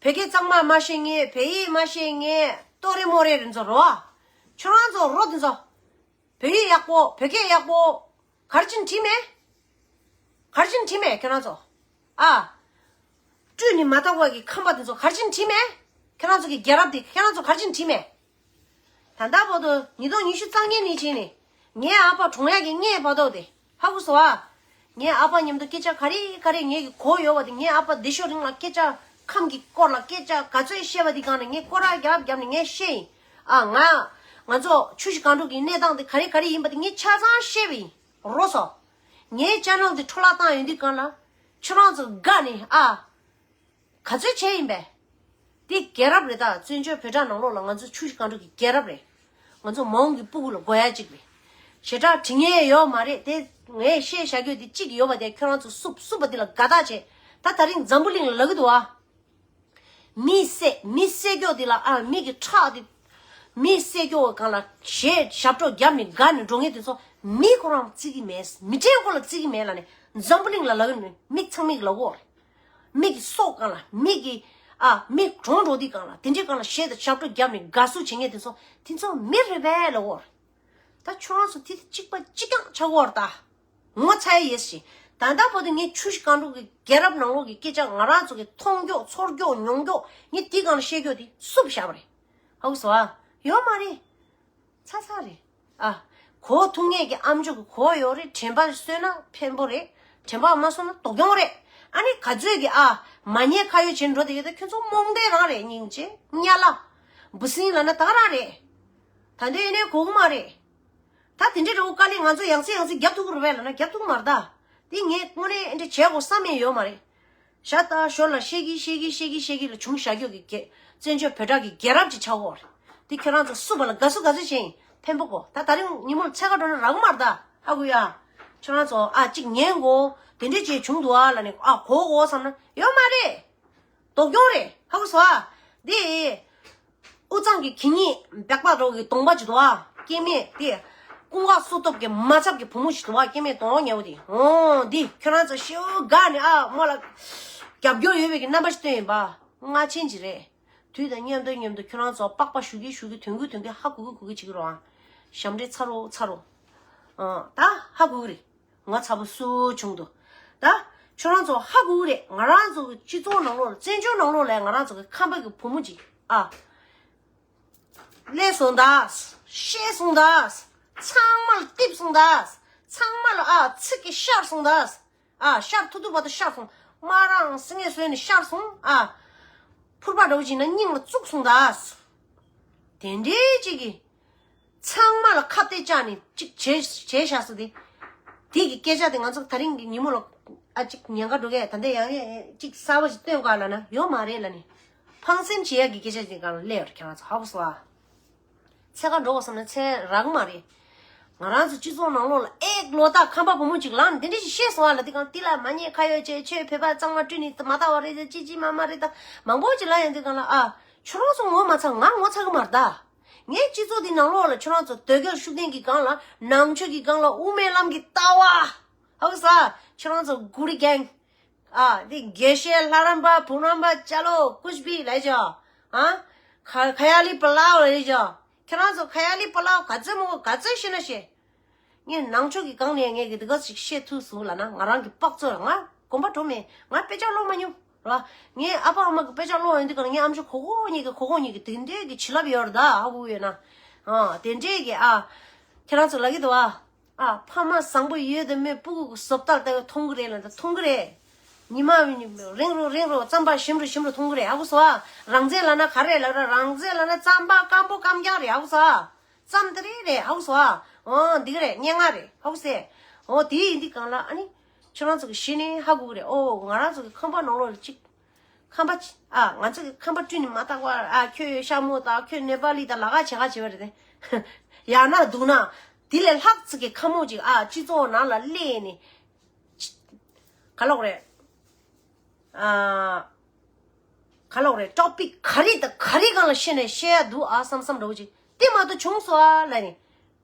བོད་སྐད་གཙང་མ་མ་ཤེས་མཁན། བོད་ཡིག་མ་ཤེས་མཁན། ཏོ་རེ་མོ་རེ་རེ་ཚོ་རོ། ཁྱོད་རང་ཚོ་རོ་དེ་ཚོ། བོད་ཡིག་ཡག་པོ། བོད་སྐད་ཡག་པོ། ག་རེ་བྱས་ནས་བྲིས་མེད། ག་རེ་བྱས་ནས་བྲིས་མེད་ཁྱོད་རང་ཚོ། ཨ། སྤྲུལ་ནས་མ་གཏོགས་པ་གི་ཁམས་པ་དེ་ཚོ་ག་རེ་བྱས་ནས་བྲིས་མེད། ཁྱོད་རང་ཚོ་གི་རྒྱལ་རབས་དེ་ཁྱོད་རང་ཚོ་ག་རེ་བྱས་ནས་བྲིས་མེད། ད་ལྟ་བར་དུ་ཉིས་སྟོང་ཉི་ཤུ་རྩ་ལྔ་ནས་བྱས་ནས་ངའི་ཨ་ཕ་གྲོངས་ཡག་གི་སྔས་བར་དུ་དེ་ཧ་གོ་སོང་ཨ། ངའི་ཨ་ཕ་མཉམ་དུ་སྐད་ཆ་ག་རེ་ག་རེ་ངས་གི་གོ་ཡོད་པ་དེ། ངའི་ཨ་ཕ་འདི་ཤོ་རིང་ལ་སྐད་ཆ་ཁམས་ཀྱི་སྐོར་ལ་སྐད་ཆ་ག་ཚོད་བཤད་པ་དེ་སྒང་ནས་ངས་སྐོར་ར་རྒྱབ་རྒྱབ་ནས་ངས་བཤད་ཡིན། ཨ། ང་ང་ཚོ་ཆུ་བཞི་སྒང་དྲུག་གི་གནས་སྟངས་དེ་ག་རེ་ག་རེ་ཡིན་པ་དེ་ངས་ཆ་ཚང་བཤད་པ་ཡིན། རོ་སོ། ངའི་ཅེ་ནལ་དེ་འཕྲོ་བརླག་བཏང་ཡོང་དུས་སྒང་ལ་ཁྱོད་རང་ཚོ་དགའ་ནས་ཨ། ག་ཚོད་བྱས་ཡིན་པས། འདི་རྒྱལ་རབས་རེད་ད། བཙན་བྱོལ་བོད་ཊ་ནང་ལོགས་ལ་ང་ཚོ་ཆུ་བཞི་སྒང་དྲུག་གི་རྒྱལ་རབས་རེད། ང་ཚོ་མ་འོངས་ཀྱི་སྤུ་གུ་ལ་དགོས་ཡ་གཅིག་རེད། ཞེ་དྲག་དྲི་ངེས་ཡོད་མ་རེད་དེ། ངས་བཤད་བཞག་རྒྱུ་འདི་གཅིག་ཡོད་པ་དེ་ཁྱོད་རང་ཚོ་སུབ་སུབ་པ་འདི་ལ་དགའ་ཐག་བྱས། ད་ད་རིང་འཛམ་བུ་གླིང་ལ་ལབ་ཀྱི་འདུག་ཨ། མི་བསད། མི་བསད་རྒྱུ་འདི་ལ་ཨ། མི་གི་ཁྲག་འདི། མི་བསད་རྒྱུ་སྒང་ལ་ཞེ་ཞབས་བྲོ་རྒྱབ་ནས་དགའ་ནས་འགྲོ་མཁན་དེ་ཚོ་མི་ཁོ་རང་བརྩི་གི་མེད། མི་གྲལ་ཁོ་ལ་བརྩི་གི་མེད་ལབ་ནས་འཛམ་བུ་གླིང་ལ་ལབ་ཀྱི་ནི་མི་ཚང་མས་ལབ་ཀྱི་ཡོད་རེད། མི་གི་སྲོག་སྒང་ལ། མི་གི་ཨ། མི་གྲོངས་འགྲོ་དུས་སྒང་ལ། དེ་འདྲའི་སྒང་ལ་གཞས་དང་ཞབས་བྲོ་བརྒྱབ་ནས་དགའ་བསུ་བྱེད་མཁན་དེ་ཚོ་དེ་ཚོ་མི་རེད་པས་ལབ་ཀྱི་ཡོད་རེད། ད་ཁྱོད་རང་ཚོ་དེ་གཅིག་པ་གཅིག་རྐྱང་ཆགས་ཀྱི་ཡོད་རེད་ད། ངོ་ཚ་ཡ་ཡོད་ཞེས། ད་ལྟ་བར་དུ་ངས་ཆུ་བཞི་སྒང་དྲུག་གི་རྒྱལ་རབས་ནང་ལོགས་ཀྱི་སྐད་ཆ་ང་རང་ཚོ་གི་མཐོང་རྒྱུ་ཚོར་རྒྱུ་མྱོང་རྒྱུ་ངས་དེའི་སྒང་ལ་བཤད་རྒྱུ་དེ་སུབ་བཞག་པ་རེད། ཧ་གོ་སོང་ཨ། ཡོད་མ་རེད། ཚ་ཚ་རེད། ཨ། གོ་ཐུབ་མཁན་གྱི་ཨ་མཆོག་གི་གོ་ཡོད་རེད། དྲན་པ་གསོས་ན་ཕན་པོ་རེད། དྲན་པ་མ་གསོས་ན་སྡུག་གྱོང་རེད། ཨ་ནི་ག་ཚོད་ཀྱི་ཨ། མ་ཉེས་ཁ་གཡོགས་བྱེད་འགྲོ་བསྡད་ཡོད་ད། ཁྱོད་ཚོ་རྨོངས་དད་རང་རེད། སྙིང་རྗེ་གཉའ་ལ། འབུ་སྲིན་ལབ་ན་ད་ག་རང་རེད། ད་ལྟ་ཡིན་ནའི་གོ་གི་མ་རེད། ད་དེ་འདྲའི་འདྲ་བོ་དཀའ་ལས་ང་ཚོ་ཡང་སེ་ཡང་སེ་རྒྱབ་ཐུབ་ཀྱི་རེད་པས་ལབ་ན་རྒྱབ་ཐུབ་ཀྱི་མ་རེད་ད། དེ་ངས་དངོས་གནས་ཨེ་འདྲ་བྱས་དགོས་བསམ་ཡས་ཡོད་མ་རེད། ཞག་ད་ཞོར་ལ་བཤད་ཀྱི་བཤད་ཀྱི་བཤད་ཀྱི་བཤད་ཀྱི་ལ་བྱུང་བཞག་རྒྱུ་གི་རྒྱལ། བཙན་བྱོལ་བོད་ཊ་གི་རྒྱལ་རབས་ཅིག་ཆགས་ཀྱི་ཡོད་རེད། དེ་ཁྱོད་རང་ཚོ་སུ་བ་ལ་དགའ་བསུ་ག་ཚོད་བྱས་ཡིན་ཕན་པོ་གོ། ད་ད་རིང་ཉིན་མོར་འཚོལ་ག་འགྲོ་ན་རག་གི་མ་རེད་ད། ཧ་གོ་ཡ། ཁྱོད་རང་ཚོ་ཨ་གཅིག་ཉན་དགོས། དེ་འདྲས་ཅིག་བྱུང་འདུག་ཨ་ལབ་ནས་ཨ་གོ་གོ་བསམ་ན་ཡོད་མ་རེད། སྡུག་གྱོང་རེད། ཧ་གོ་སོང་ཨ། འདི། དབུས་གཙང་གི་གད་སྙིགས་སྦེག་པ་རོ་གི་གདོང་པ་ཅིག་འདུག་ཨ། སྐྱེ་དམན་དེ། ཀུན་དགའ་བསོད་སྟོབས་ཀྱི་མ་ཚབ་ཀྱི་བུ་མོ་ཞིག་འདུག་ཨ། སྐྱེ་དམན་གདོང་པ་ཉལ་བོ་དེ། འོ་འདི་ཁྱོད་རང་ཚོ་ཤེའུ་དགའ་ནས་ཨ་མོ་ལ་རྒྱབ་སྐྱོར་ཡོད་པའི་གི་རྣམ་པ་ཞིག་སྟོན་ཡིན་པ། སྔ་ཆེན་ཅིག་རེད། དུས་དང་མཉམ་དུ་མཉམ་དུ་ཁྱོད་རང་ཚོ་པགས་པ་གཞུ་གི་གཞུ་གི་དོན་གི་དོན་གི་ཧ་གོ་གི་གོ་གི་བྱེད་ཀྱི་རོགས་ཨ། ཞབས་འདྲེན་ཚ་རོ་ཚ་རོ། ཨ། ད་ཧ་གོ་གི་རེད། ང་ཚ་པོ་སུ་བྱུང་འདུག་ད་ཁྱོད་རང་ཚོ་ཧ་གོ་གི་རེད། ང་རང་ཚོ་གི་སྤྱི་ཚོགས་ནང་ལོགས་ལ་བཙན་བྱོལ་ནང་ལོགས་ལ་ང་རང་ཚོ་གི་ཁམས་པ་གི་བུ་མོ་ཅིག་ཨ། ཀླད་སོང་ད། ཤེད་སོང་ད། ཚང་མ་ལ་རྟིབ་སོང་ད། ཚང་མ་ལ་ཨ་ཚིག་གི་ཤར་སོང་ད། ཨ་ཤར་ཐུབ་ཐུབ་བར་དུ་ཤར་སོང་། མ་རང་སེང་གེ་བཟོས་ནས་ཤར་སོང་ཨ། ཕུར་པ་འདྲ་བོ་ཅིག་ན་སྙིང་ལ་བཙུགས་སོང་ད། དེ་འདྲའི་ཅིག་གི་ཚང་མ་ལ་ཁ་གཏད་བཅག་ནས་ཅིག་བྱས་བྱས་བཞག་སོང་དེ། དེ་གི་སྐད་ཆ་དེ་ང་ཚོ་ད་རིང་གི་ཉིན་མོ་ལ་ཨ་ཅིག་ཉན་ག་འགྲོ་གས། ད་ལྟ་ཡང་ཡང་ཅིག་གསར་པ་ཞིག་སྟོན་དགོས་ལབ་ན་ཡོད་མ་རེད་ལབ་ནས། ཕངས་སེམས་བྱེད་ཡག་གི་སྐད་ཆ་ཅིག་སྒང་ལ་སླེབས་ཡོད་རེད་ཁྱེད་རང་ཚོ་ཧ་གོ་སོང་ཨ། འཚོལ་ག་འགྲོ་དགོས་བསམ་ན་འཚོལ་རག་གི་མ་རེད། ང་རང་ཚོ་སྤྱི་ཚོགས་ནང་ལོགས་ལ་ཨེ་ལོ་ཏ་ཁམས་པ་བུ་མོ་ཅིག་ལངས་ནས་དེ་འདྲ་ཞིག་བཤད་སོང་ཨ་ལབ་དུས་སྒང་དེ་ལ་མ་ཉེས་ཁ་གཡོགས་བྱས། ཁྱོད་བོད་པ་གཙང་མ་སྤྲུལ་ནས་མ་ལྟ་བ་རེད་ད། ཅི་ཅི་མ་མ་རེད་ད། མང་པོ་ཅིག་ལབ་ཡོང་དུས་སྒང་ལ་ཨ། ཁྱོད་རང་ཚོ་ངོ་མ་ཚ། ང་ངོ་ཚ་གི་མ་རེད་ད། ངའི་སྤྱི་ཚོགས་འདི་ནང་ལོགས་ལ་ཁྱོད་རང་ཚོ་དོལ་རྒྱལ་ཤུགས་ལྡན་གྱི་སྒང་ལ་ནང་ཆོས་ཀྱི་སྒང་ལ་དབུ་མའི་ལམ་གྱི་ལྟ་བ། ཧ་གོ་སོང་། ཁྱོད་རང་ཚོ་གུ་རི་གེང་། ཨ། འདི་དགེ་བཤེས་ལྷ་རམས་པ་བུ་རམས་པ་ཅ་ལོ་ཀུཆ་བི་ལབ་ཅོ། ཨ། ཁ་ཁ་ཡ་ལི་པ་ལའོ་ལབ་ཅོ། ཁྱེད་རང་ཚོ་ཁ་ཡ་ལི་པ་ལའོ་ག་ཚོད་མང་པོ་ག་ཚོད་བཤད་ན་བཤད། ངས་ནང་ཆོས་ཀྱི་སྒང་ནས་ངས་ཀྱི་འདི་ག་ཞིག་བཤད་ཐུབ་སོང་ལབ་ན། ང་རང་གི་དཔག་ཚོད་ལ། ང་དགོན་པ་འགྲོ་མེད། ང་དཔེ་ཆ་ཀློག་མ་མྱོང་ར། ངའི་ཨ་ཕ་ཨ་མ་གི་དཔེ་ཆ་ཀློག་ཡོང་དུས་ག་ལ་ངའི་ཨམ་ཅོག་གོ་གོ་གཉིས་ཀྱི་གོ་གོ་གཉིས་ཀྱི་དེ་འདྲས་ཀྱི་བྱིན་རླབས་ཡོད་རེད་ད། ཧ་གོ་ཡོད་ན། ཨ་དེ་འདྲས་ཀྱི་ཨ། ཁྱེད་རང་ཚོ་ལབ་ཀྱི་འདུག་ཨ། ཨ་ཕ་མ་བཟང་པོ་ཡོད་དམ་མེད་སྤུ་གུ་གི་བཟོ་ལྟ་ལྟ་བུ་མཐོང་གི་རེད་ལབ་ད། མཐོང་གི་རེད། ཉི་མ་རིང་རུ་རིང་རུ་རྩམ་པ་ཞིམ་རུ་ཞིམ་རུ་མཐོང་གི་རེད། ཧ་གོ་སོང་ཨ། རང་བཙན་ལབ་ན་ག་རེ་ལབ་ར། རང་བཙན་ལབ་ན་རྩམ་པ་སྐམ་པོ་སྐམ་རྐྱང་རེད། ཧ་གོ་སོང་ཨ། རྩམ་དེ་རེད་རེད། ཧ་གོ་སོང་ཨ། འོ་འདི་ག་རེད། སྙན་ངག་རེད། ཧ་གོ་སོང་ཨ། འོ་དེ་ཡིན་དུས་གང་ལ་ཨ་ནི་ཁྱོད་རང་ཚོ་གི་གཞི་ནས་ཧ་གོ་གི་རེད། ཨོ་ང་རང་ཚོ་གི་ཁང་པ་ནང་ལོགས་ལ་གཅིག་ཁང་པ་ཅི་ཨ་ང་ཚོ་གི་ཁང་པ་བསྐྲུན་ནས་མ་བཏགས་པར། ཨ་ཁྱོད་ཤ་མོ་དང་ཁྱོད་ནེ་པ་ལི་དང་ལ་ག་བྱེད་ག་བྱེད་པ་རེད་དེ། ཡང་ན་འདུག་ན་དེ་ལས་ལྷག་ཙི་གི་ཁ་མོ་ཅིག་ཨ་སྤྱི་ཚོགས་ནང་ལ་སླེབས་ནས་ག་ལོག་རེད། ཨ་ག་ལོག་རེད། ཊོ་པིག་ག་རེ་དང་ག་རེ་སྒང་ལ་བཤད་ནས་བཤད་ཡ་འདུག་ཨ་བསམ་བསམ་འདྲ་བོ་ཅིག་དེ་མ་གཏོགས་བྱུང་སོང་ཨ་ལབ་ནས།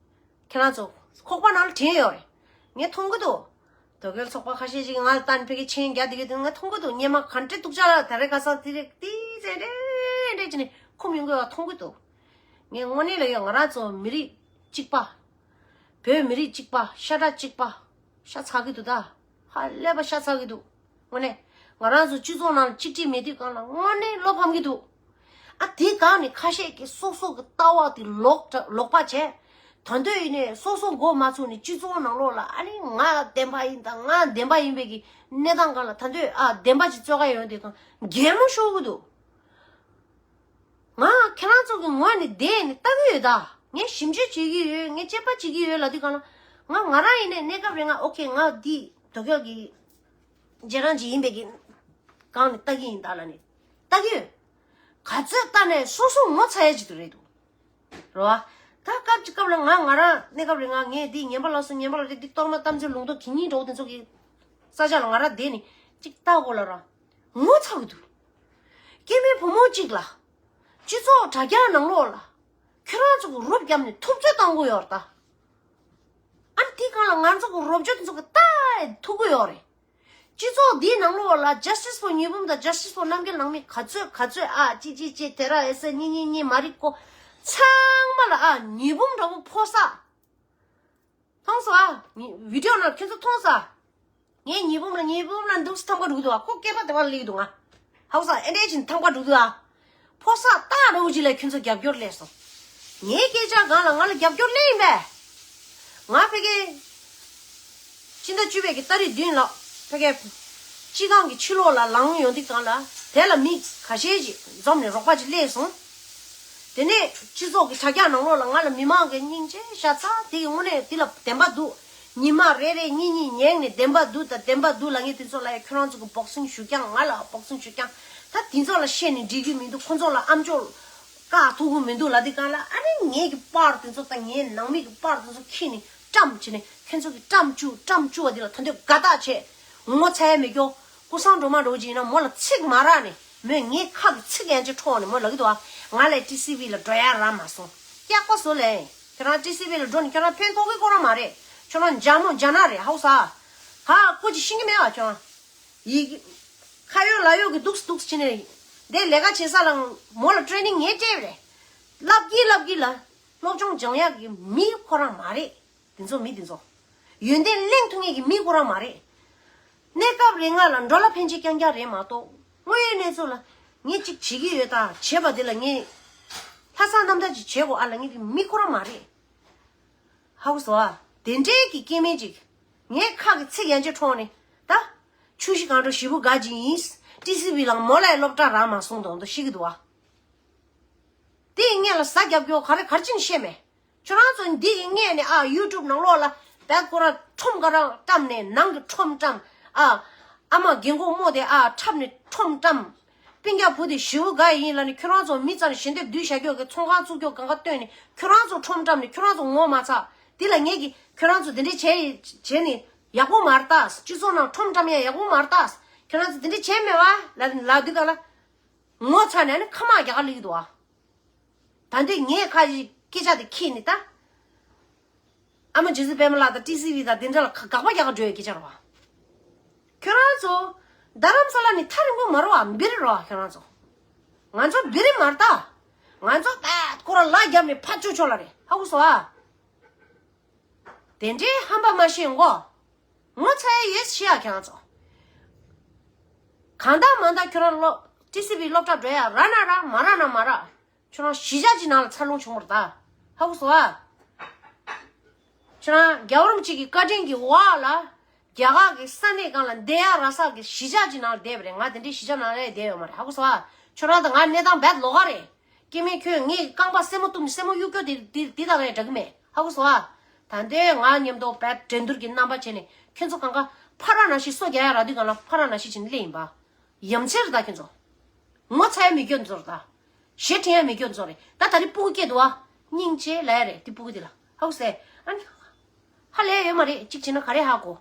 ཁྱེད་རང་ཚོ་ཁོག་པ་ནང་ལ་དྲན་ཡོད་རེད། ངས་མཐོང་གི་འདུག་དོལ་རྒྱལ་ཚོགས་པ་ཁ་ཤས་ཅིག་ང་ལ་ལྟ་ནས་ཕ་གིར་མཆན་རྒྱག་བསྡད་ཀྱི་འདུག་ངས་མཐོང་གི་འདུག་སྔོན་མ་ག་འདྲ་སྡུག་ཅག་ལ་ད་རེས་ཁ་སང་དེ་རེད་དེ་རེད་རེད་རེད་ཅེས་ནས་ཁུམ་ཡོང་གི་ཡོད་པ་མཐོང་གི་འདུག་ངས་དངོས་གནས་ལ་ཡོད། ང་རང་ཚོ་མི་རིགས་གཅིག་པ། བོད་མི་རིགས་གཅིག་པ། ཤ་ཁྲག་གཅིག་པ། ཤ་ཚ་གི་འདུག་ད། ཧ་ལས་པ་ཤ་ཚ་གི་འདུག་དངོས་གནས། ང་རང་ཚོ་སྤྱི་ཚོགས་ནང་ལ་གཅིག་སྒྲིལ་མེད་དུས་གང་ལ་དངོས་གནས་བློ་ཕམ་གྱི་འདུག་ཨ་དེ་གང་ནས་ཁ་ཤས་ཀྱིས་སོ་སོ་གི་ལྟ་བ་དེ་ལོག་ལོག་པ་བྱས། ད་འདོད་ཡིན་ནས་སོ་སོ་མགོ་མ་ཚུགས་ནས་སྤྱི་ཚོགས་ནང་ལོགས་ལ་ཨ་ནི་ང་བདེན་པ་ཡིན་དང་ང་བདེན་པ་ཡིན་པའི་གི་གནས་སྟངས་གང་ལ་ད་འདོད་ཨ་བདེན་པ་ཅིག་རྩོད་ག་ཡོང་དུས་གང་གད་མོ་ཤོར་གི་འདུག་ང་ཁྱེད་རང་ཚོ་གི་ངོས་ནས་བསྡད་ནས་ལྟ་གི་ཡོད་ད། ངས་ཞིབ་འཇུག་བྱེད་ཀྱི་ཡོད། ངས་དཔྱད་པ་བྱེད་ཀྱི་ཡོད་ལབ་དུས་གང་ལ། ང་ང་རང་ཡིན་ནའི་གནས་སྐབས་རེ་ང་ཨོ་ཁེ་ང་འདི་དོལ་རྒྱལ་གྱི་རྗེས་འབྲང་ཅིག་ཡིན་པའི་གི་སྒང་ནས་ལྟ་གི་ཡིན་ད་ལབ་ནས་ལྟ་གི་ཡོད། ག་ཚོད་ལྟ་ནས་སོ་སོ་ངོ་ཚ་ཡ་ཅིག་ཏུ་རེད་འདུག་རེད་བ། ད་སྐབས་ཅིག་སྐབས་ལ་ང་ང་རང་གནས་སྐབས་རེ་ང་ངས་འདི་ངན་པ་ལ་སོ་ངན་པ་ལ་རེད། འདི་གཏོར་མ་གཏམ་ཚོད་ལུང་རྟོགས་གི་སྙིང་གྲོགས་དེ་ཚོ་གི་ས་ཆ་ལ་ང་རང་བསྡད་ནས་ཅིག་ལྟ་དགོས་ལ་ར། ངོ་ཚ་གི་འདུག་སྐྱེ་དམན་བུ་མོ་གཅིག་ལ། སྤྱི་ཚོགས་དྲ་རྒྱ་ནང་ལོགས་ལ། ཁྱོད་རང་ཚོ་གི་རོབ་བརྒྱབ་ནས་ཐུབ་ཚོད་བཏང་དགོས་ཡོད་རེད་ད། ཨ་ནི་དེའི་སྒང་ལ་ང་ཚོ་གི་རོབ་ཅོ་དེ་ཚོ་གི་ལྟ་ཐུབ་ཀྱི་ཡོད་རེད། སྤྱི་ཚོགས་འདིའི་ནང་ལོགས་ལ་Justice for ཉི་འབུམ་དང་Justice for རྣམ་རྒྱལ་ནང་མི་ག་ཚོད་ག་ཚོད་ཨ་ཅི་ཅི་ཅི་དེ་ར་ཨེ་ས་གཉིས་གཉིས་གཉིས་མ་རིག་གོ། ཚང་མ་ལ་ཨ་ཉི་འབུམ་འདྲ་པོ་ཕོག་ས། མཐོང་སོང་ཨ། ཉི་བི་ཌི་ཡོ་ནང་ཁྱོད་ཚོ་མཐོང་སོང་ཨ། ངས་ཉི་འབུམ་ལ་ཉི་འབུམ་ལ་འདུག་སེ་ཐང་པ་འགྲོ་གི་འདུག་ཨ། ཁོ་སྐེད་པ་དེ་བ་ལ་སླེབས་ཀྱི་འདུག་ང་། ཧ་གོ་སོང་ཨ། ཨེ་འདྲས་ཅིག་ཐང་པ་འགྲོ་གི་འདུག་ཨ། ཕོ་གསར་སྟག་འདྲ་བོ་ཅིག་ལ་ཁྱོད་ཚོ་རྒྱབ་སྐྱོར་སླེབས་སོང་། ངའི་སྐད་ཆ་སྒང་ལ་ང་ལ་རྒྱབ་སྐྱོར་སླེབས་ཡིན་པས། ང་ཕ་གི་སྤྱི་ཟླ་བཅུ་པའི་གི་ཏ་རིག་བདུན་ལ་ཕ་གི་སྤྱི་ཁང་གི་ཕྱི་ལོགས་ལ་ལངས་ཡོང་དུས་སྒང་ལ་དེ་ལ་མི་ཁ་ཤས་ཅིག་འཛོམས་ནས་རོགས་པ་ཅིག་སླེབས་སོང་། དེ་ནས་སྤྱི་ཚོགས་ཀྱི་དྲ་རྒྱ་ནང་ལོགས་ལ་ང་ལ་མི་མང་གི་སྙིང་རྗེ་ཤ་ཚ་དེ་གི་དངོས་གནས་དེ་ལ་བདེན་པ་འདུག་ཉི་མ་རེ་རེ་གཉིས་གཉིས་ཉན་ནས་བདེན་པ་འདུག་དང་བདེན་པ་འདུག་ལབ་མཁན་དེ་ཚོ་ལ་ཡ་ཁྱོད་རང་ཚོ་གི་སྦོག་སིང་ཞུ་རྐྱང་ང་ལ་སྦོག་སིང་ཞུ་རྐྱང་ད་དེ་ཚོ་ལ་བཤད་ནས་འགྲིག་གི་མི་འདུག་ཁོ་ཚོ་ལ་ཨམ་ཅོག་བཀག་ཐུབ་གི་མི་འདུག་ལབ་དུས་སྒང་ལ་ཨ་ནི་ངེད་ཀྱི་པར་དེ་ཚོ་དང་ངའི་ནང་མི་གི་པར་དེ་ཚོ་ཁྱེར་ནས་བཀྲམ་བྱས་ནས་ཁྱོད་ཚོ་གི་བཀྲམ་བཅུག་བཀྲམ་བཅུག་པ་དེ་ལ་ད་འདོད་དགའ་རྟགས་བྱས། ངོ་ཚ་ཡ་མེད་ཀྱོ། ཀུ་སང་སྒྲོལ་མ་འདྲ་བོ་ཅིག་ཡིན་ན་མོ་ལ་ཚིག་མ་རག་ནས་མོས་ངའི་ཁ་གི་ཚིག་ཡན་ཆད་འཕྲོག་ནས་མོ་ལབ་ཀྱི་འདུག་ཨ། ང་ལ་ཊི་སི་ཝི་ལ་འགྲོ་ཡ་རག་མ་སོང་། སྐྱག་པ་བཟོ་ལེ། ཁྱོད་རང་ཊི་སི་ཝི་ལ་འགྲོ་ནས་ཁྱོད་རང་ཕན་ཐོགས་ཀྱི་ཁོ་རང་མ་རེད། ཁྱོད་རང་འཇག་མོ་འཇག་ན་རེད། ཧའུ་ས། ཧ་ཀོ་ཅི་ཤེས་ཀྱི་མེད་བ་ཁྱོད་རང་། ཡི་གེ་ཁ་ཡོད་ལག་ཡོད་ཀྱི་འདུག་སེ་འདུག་སེ་བྱས་ནས་འདི་ལས་ཀ་བྱེད་ས་ལ་མོ་ལ་ཊི་རེ་ནིང་ངས་སྤྲད་པ་རེད། ལབ་ཀྱི་ལབ་ཀྱི་ལ་སློབ་སྦྱོང་སྦྱང་ཡག་གི་མི་ཁོ་རང་མ་རེད། དེ་ཚོ་མི་དེ་ཚོ། ཡོན་ཏན་གླེང་ཐུབ་མཁན་གྱི་མི་ཁོ་རང་མ་རེད། གནས་སྐབས་རེ་ང་ལ་འགྲོ་ལ་ཕན་ཆེད་རྐྱང་རྐྱང་རེད་མ་གཏོགས་དངོས་ཡོད་གནས་ཚུལ་ལ་ངས་ཅིག་བྱེད་ཀྱི་ཡོད་ད་བྱེད་པ་དེ་ལ་ངས་ལྷག་བསམ་རྣམ་དག་ཅིག་བྱེད་དགོས་ཨ་ལ་ངས་དེ་མི་ཁོ་རང་མ་རེད། ཧ་གོ་སོང་ཨ། དེ་འདྲའི་གི་སྐྱེ་དམན་ཅིག་ངས་ཁ་གི་ཚིག་ཡན་ཆད་འཕྲོག་ནས་ད། ཆུ་བཞི་སྒང་དྲུག་ཞེ་པོ་དགའ་ཅིག་ཡིན། ཊི་སི་ཝི་ལ་མོ་ལ་སློབ་གྲྭ་རག་མ་སོང་དང་དུ་ཤི་གི་འདུག་ཨ། དེ་ཡི་སྔོན་ལ་ཟ་རྒྱབ་སྐྱོར་ག་རེ་ག་རེ་ཅིག་བཤད་མེད། ཁྱོད་རང་ཚོ་འདི་ཡི་སྔོན་ནས་ཨ་ཡུ་ཊུབ་ནང་ལོགས་ལ་བད་ཁོ་ར་ཁྲོམ་ག་ར་བཀྲམ་ནས་ནང་གི་ཁྲོམ་བཀྲམ། ཨ་ཨ་མ་རྒན་གོག་རྨོ་དེ་ཨ་འཁྲབ་ནས་ཁྲོམ་བཀྲམ། སྤུན་ཀྱག་བུ་དེ་ཞེ་པོ་དགའ་ཡིན་ལབ་ནས་ཁྱོད་རང་ཚོ་མི་རྩ་ནས་ཞལ་འདེབས་བསྡུས་བཞག་རྒྱུ་གི་ཚོང་ཁང་བཙུགས་རྒྱུ་གང་ག་བཏོན་ནས་ཁྱོད་རང་ཚོ་ཁྲོམ་བཀྲམ་ནས་ཁྱོད་རང་ཚོ་ངོ་མ་ཚ། དེ་ལ་ངས་ཀྱི་ཁྱོད་རང་ཚོ་དེ་འདྲས་བྱས་བྱས་ནས་ཡག་པོ་མ་རེད་ད། སྤྱི་ཚོགས་ནང་ཁྲོམ་བཀྲམ་ཡ་ཡག་པོ་མ་རེད་ད། ཁྱོད་རང་ཚོ་དེ་འདྲས་བྱས་མེད་བ་ལབ་ལབ་དུས་ག་ལ། ངོ་ཚ་ནས་ནི་ཁ་མ་རྒྱག་ག་ལུས་འདུག་ཨ། ད་འདི་ངས་ཁ་ཅིག་སྐད་ཆ་དེ་ཁྱེར་ནས་ད། ཨ་མ་རྗེ་བཙུན་པད་མ་ལགས་དང་ཊི་སི་ཝི་དང་དེ་འདྲ་ལ་ཁ་དགག་པ་རྒྱག་ག་འགྲོ་ཡའི་སྐད་ཆ་རེད་བ། ཁྱོད་རང་ཚོ་རྡ་རམ་ས་ལ་ནས་ཐག་རིང་པོ་མ་རེད་བ། འབི་རི་རེད་བ་ཁྱོད་རང་ཚོ། ང་ཚོ་འབི་རི་མ་རེད་ད། ང་ཚོ་པད་ཁོ་ར། ལ་རྒྱབ་ནས་ཕར་བཅུག་ཆོག་ལ་རེད། ཧ་གོ་སོང་ཨ། དེ་འདྲའི་ཧམ་པ་མ་བཤད་གོ། ངོ་ཚ་ཡ་ཡོད་ཤི་ཡ་ཁྱེད་རང་ཚོ། གང་ལྟར་མ་ལྟར་ཁྱོད་རང་སློབ་ཊི་སི་ཝི་སློབ་གྲྭ་འགྲོ་ཡ་རག་ན་རག་མ་རག་ན་མ་རག་ཁྱོད་རང་གཞིས་ཆགས་ཀྱི་ནང་ལ་འཚར་ལོངས་བྱུང་བ་རེད་ད། ཧ་གོ་སོང་ཨ། ཁྱོད་རང་རྒྱལ་བ་རིན་པོ་ཆེ་གི་བཀའ་དྲིན་གྱི་འོག་ལ། རྒྱ་གར་གྱི་ས་གནས་གང་ལ་བསྡད་ཡ་རག་ས་གི་གཞིས་ཆགས་ཀྱི་ནང་ལ་བསྡད་པ་རེད། ང་དེ་འདྲའི་གཞིས་ཆགས་ནང་ལ་བསྡད་ཡོད་མ་རེད། ཧ་གོ་སོང་ཨ། ཁྱོད་རང་དང་ང་གནས་སྟངས་རྦད་ལོགས་ཀ་རེད། སྐྱེ་དམན་ཁྱོད་ངའི་རྐང་པ་སེན་མོ་བཏུམས་ནས་སེན་མོ་གཡུག་སྐྱོ་དེ་དེ་དེ་དང་ཡང་འདྲ་གི་མེད། ཧ་གོ་སོང་ཨ། ད་ལྟའི་ང་མཉམ་དུ་བད་འགྲན་བསྡུར་གྱི་རྣམ་པ་བྱས་ནས་ཁྱོད་ཚོ་གང་ག་ཕ་ར་ནང་བཞིན་སོ་རྒྱག་ཡ་རག་དུས་གང་ལ་ཕ་ར་ནང་བཞིན་བྱས་ནས་སླེབས་ཡིན་པ། ཡ་མཚན་རེད་ད་ཁྱོད་ཚོ། ངོ་ཚ་ཡ་མེད་ཁྱོད་ཚོ་རེད་ད། ཞེ་དྲན་ཡ་མེད་ཁྱོད་ཚོ་རེད་ད། ད་རེས་སྤུ་གུ་སྐྱེས་འདུག་ཨ། སྙིང་རྗེ་ལབ་ཡ་རེད་དེ་སྤུ་གུ་དེ་ལ། ཧ་གོ་སོང་ཨ། ཧ་ལས་ཡོད་མ་རེད། གཅིག་བྱས་ན་ག་རེ་ཧ་གོ།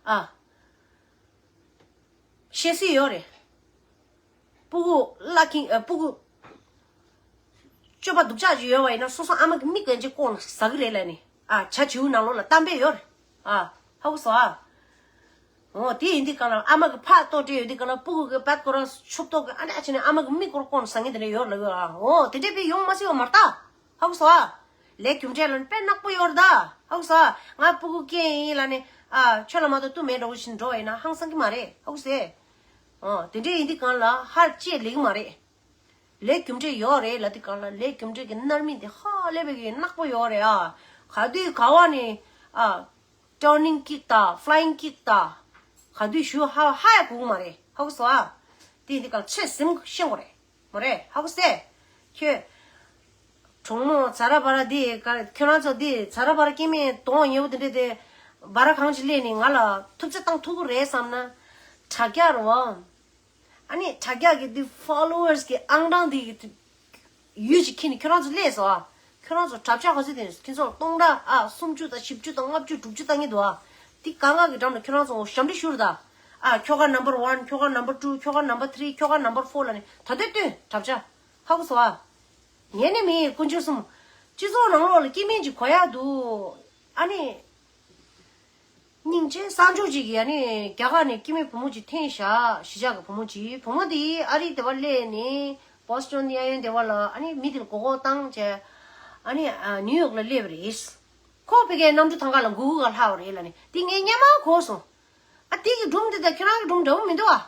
ཨ། ཤེས་སྲིད་ཡོད་རེད། སྤུ་གུ་བླ་ཀིང་ཨ། སྤུ་གུ་སྤྱོད་པ་སྡུག་ཅག་ཅིག་ཡོད་པ་ཡིན་ན་སོ་སོ་ཨ་མ་གི་མིག་གན་ཅིག་ལྐོག་ནས་ཟ་གི་རེད་ལབ་ནས། ཨ། བྱ་བྱིའུ་ནང་ལོགས་ལ་གཏམ་དཔེ་ཡོད་རེད། ཨ། ཧ་གོ་སོང་ཨ། འོ་དེ་ཡིན་དུས་གང་ལ་ཨ་མ་གི་ཕག་ལྟོགས་སྤྲད་ཡོད་དུས་གང་ལ་སྤུ་གུ་གི་བད་ཀོ་ར་ཆུབ་ཏོག་གི་ཨ་འདྲ་བྱས་ནས་ཨ་མ་གི་མིག་ཀོར་ལྐོག་ནས་ཟ་མཁན་དེ་འདྲ་ཡོད་ལབ་ཡོད་ཨ། འོ་དེ་འདྲས་དཔེ་ཡོང་མ་སྲིད་པ་མ་རེད་ད། ཧ་གོ་སོང་ཨ། ལས་རྒྱུ་འབྲས་ལ་དཔེ་ནག་པོ་ཡོད་རེད་ད། ཧ་གོ་སོང་ཨ། ང་སྤུ་གུ་སྐྱེས་ཡིན་ལབ་ནས། ཨ། ཁྱོད་ལ་མ་གཏོགས་ཏུ་མེད་འགྲོ་བཞིན་འགྲོ་བ་ཡིན་ན་ཧང་སང་གི་མ་རེད། ཧ་གོ་སོང་ཨ། འོ་དེ་འདྲས་ཡིན་དུས་གང་ལ་ཧར་བཅད་ལེགས་མ་རེད། ལས་རྒྱུ་འབྲས་ཡོད་རེད་ལབ་དུས་གང་ལ་ལས་རྒྱུ་འབྲས་ཀྱི་རྣམ་སྨིན་དེ་ཧ་ལས་པའི་གི་ནག་པོ་ཡོད་རེད་ཨ། ག་དུས་ག་བ་ནས་ཨ། turning kick ད་flying kick ད། ག་དུས་ཞུ་ཧ་ཧ་ཡ་གོ་གི་མ་རེད། ཧ་གོ་སོང་ཨ། དེ་འདི་ག་ཚོད་ཟིན་ཤེས་དགོས་རེད། མོ་རེད། ཧ་གོ་སོང་ཨ། ཁྱོད། གྲོགས་མོ་ཛ་ར་བ་ར་འདི་ག་ཁྱོད་རང་ཚོ་འདི་ཛ་ར་བ་ར་སྐྱེ་དམན་གདོང་ཉེ་བོ་དེ་འདྲས་དེ་བ་ར་གང་ཅིག་སླེབས་ནས་ང་ལ་ཐུབ་ཚོད་བཏང་ཐུབ་ཀྱི་རེད་བསམ་ན། དྲ་རྒྱ་རེད་བ། ཨ་ནི་དྲ་རྒྱ་གི་འདི་followers གི་ཨང་གྲངས་འདི་གི་ཡུལ་ཅིག་ཁྱེར་ནས་ཁྱོད་རང་ཚོ་སླེབས་སོང་ཨ། ཁྱོད་རང་ཚོ་དྲ་རྒྱ་ག་ཚོད་དེ་ཁྱེད་ཚོ་སྟོང་ཕྲག་ཨ་སུམ་ཅུ་དང་བཞི་བཅུ་དང་ལྔ་བཅུ་དྲུག་ཅུ་བཏང་གི་འདུག་ཨ། འདི་གང་ག་གི་འགྲམ་ལ་ཁྱོད་རང་ཚོ་ཞབས་འདྲེན་ཞུ་རེད་ད། ཨ་ཁྱོ་ག་number one ཁྱོ་ག་number two ཁྱོ་ག་number three ཁྱོ་ག་number four ལ་ནི་ད་ལྟ་སྟོན་དྲ་རྒྱ། ཧ་གོ་སོང་ཨ། ངས་ནི་མི་དཀོན་མཆོག་གསུམ། སྤྱི་ཚོགས་ནང་ལོགས་ལ་སྐྱེ་དམན་ཅིག་གོ་ཡག་འདུག་ཨ་ནི། སྙིང་རྗེ་གསར་འབྱོར་ཅིག་གིས་ཨ་ནི་རྒྱ་གར་ནས་སྐྱེ་དམན་བུ་མོ་ཅིག་འཐེན་བཞག་གཞིས་ཆགས་ཀྱི་བུ་མོ་ཅིག་བུ་མོ་དེ་ཨ་རི་དེ་བ་སླེབས་ནས་བོ་སི་ཊོན་གཡས་གཡོན་དེ་བ་ལ་ཨ་ནི་མི་དེ་ལ་མགོ་སྐོར་བཏང་བྱས། ཨ་ནི་ཨ་ནིའུ་ཡོག་ལ་སླེབས་པ་རེད། ཁོ་ཕ་གིའི་གནམ་གྲུ་ཐང་ག་ལ་མགོ་གུ་ག་ལྷག་པ་རེད་ལབ་ནས་དེ་ངས་སྙན་མ་གོ་སོང་། ཨ་དེ་གི་སྒྲུང་དེ་དང་ཁྱེད་རང་གི་སྒྲུང་འདྲ་བོ་མི་འདུག་ཨ།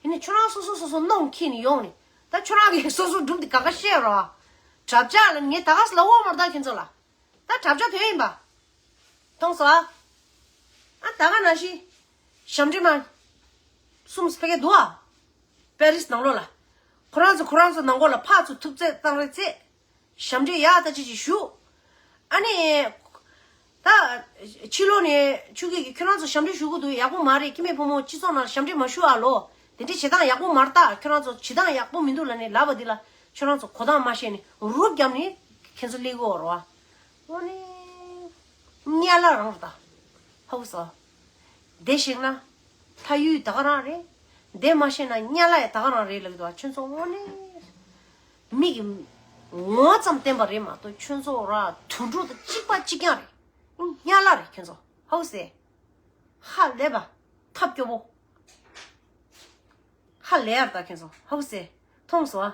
ཡིན་ནའི་ཁྱོད་རང་སོ་སོ་སོ་སོ་གནོང་འཁྱེར་ནས་ཡོང་ནས་ད་ཁྱོད་རང་གི་སོ་སོ་སྒྲུང་དེ་ག་ག་བཤད་རོགས། དྲ་རྒྱ་ལ་ངས་ད་ག་སེ་ལབ་འོ་མ་རེད་ད་ཁྱེད་ཚོ་ལ། ད་དྲ་རྒྱ་དོན་ཡིན་པ། མཐོང་སོང་ཨ། ཨ་ད་ག་ནང་བཞིན། ཞབས་འདྲེན་མ། གསུམ་ཕ་གི་འདུག་ཨ། པེ་རིས་ནང་ལོགས་ལ། ཁོ་རང་ཚོ་ཁོ་རང་ཚོ་ནང་སྒོ་ལ་ཕར་ཚུར་ཐུབ་ཚད་བཏང་རེས་ཚེ། ཞབས་འདྲེན་ཡག་ད་ཅི་ཅིག་ཞུ། ཨ་ནི། ད། ཕྱི་ལོགས་ནས་ཆུ་སྐྱེས་ཀྱིས་ཁྱོད་རང་ཚོ་ཞབས་འདྲེན་ཞུ་གི་འདུག་ཡག་པོ་མ་རེད། སྐྱེ་དམན་བུ་མོ་སྤྱི་ཚོགས་ནང་ཞབས་འདྲེན་མ་ཞུ་ཨ་ལོ། དེ་འདྲའི་བྱེད་སྟངས་ཡག་པོ་མ་རེད་ད། ཁྱོད་རང་ཚོ་བྱེད་སྟངས་ཡག་པོ་མི་འདུག་ལབ་ནས་ལབ་པ་འདི་ལ་ཁྱོད་རང་ཚོ་གོ་སྟངས་མ་ཤེས་ནས་རུབ་བརྒྱབ་ནས་ཁྱེད་ཚོ་སླེབས་ཀྱི་ཡོད་རེད་བ། དངོས་གནས། དམྱལ་བ་རང་རེད་ད། ཧ་གོ་སོང་། བདེ་ཞིག་ན། ལྷ་ཡུལ་ད་ག་རང་རེད། བདེ་མ་ཤེས་ན་དམྱལ་བ་ཡང་ད་ག་རང་རེད་ལབ་ཀྱི་འདུག་བ། ཁྱོད་ཚོ་དངོས་གནས། མི་གི་ངོ་ཙམ་བསྟན་པ་རེད་མ་གཏོགས་ཁྱོད་ཚོ་ར་དུད་འགྲོ་དང་གཅིག་པ་གཅིག་རྐྱང་རེད། དམྱལ་བ་རེད་ཁྱོད་ཚོ། ཧ་གོ་སོང་། ཧ་ལས་པ། ཐབས་སྐྱོ་བོ། ཧ་ལས་ཡར་ད་ཁྱེད་ཚོ་ཧ་གོ་སེ། མཐོང་སོང་ཨ།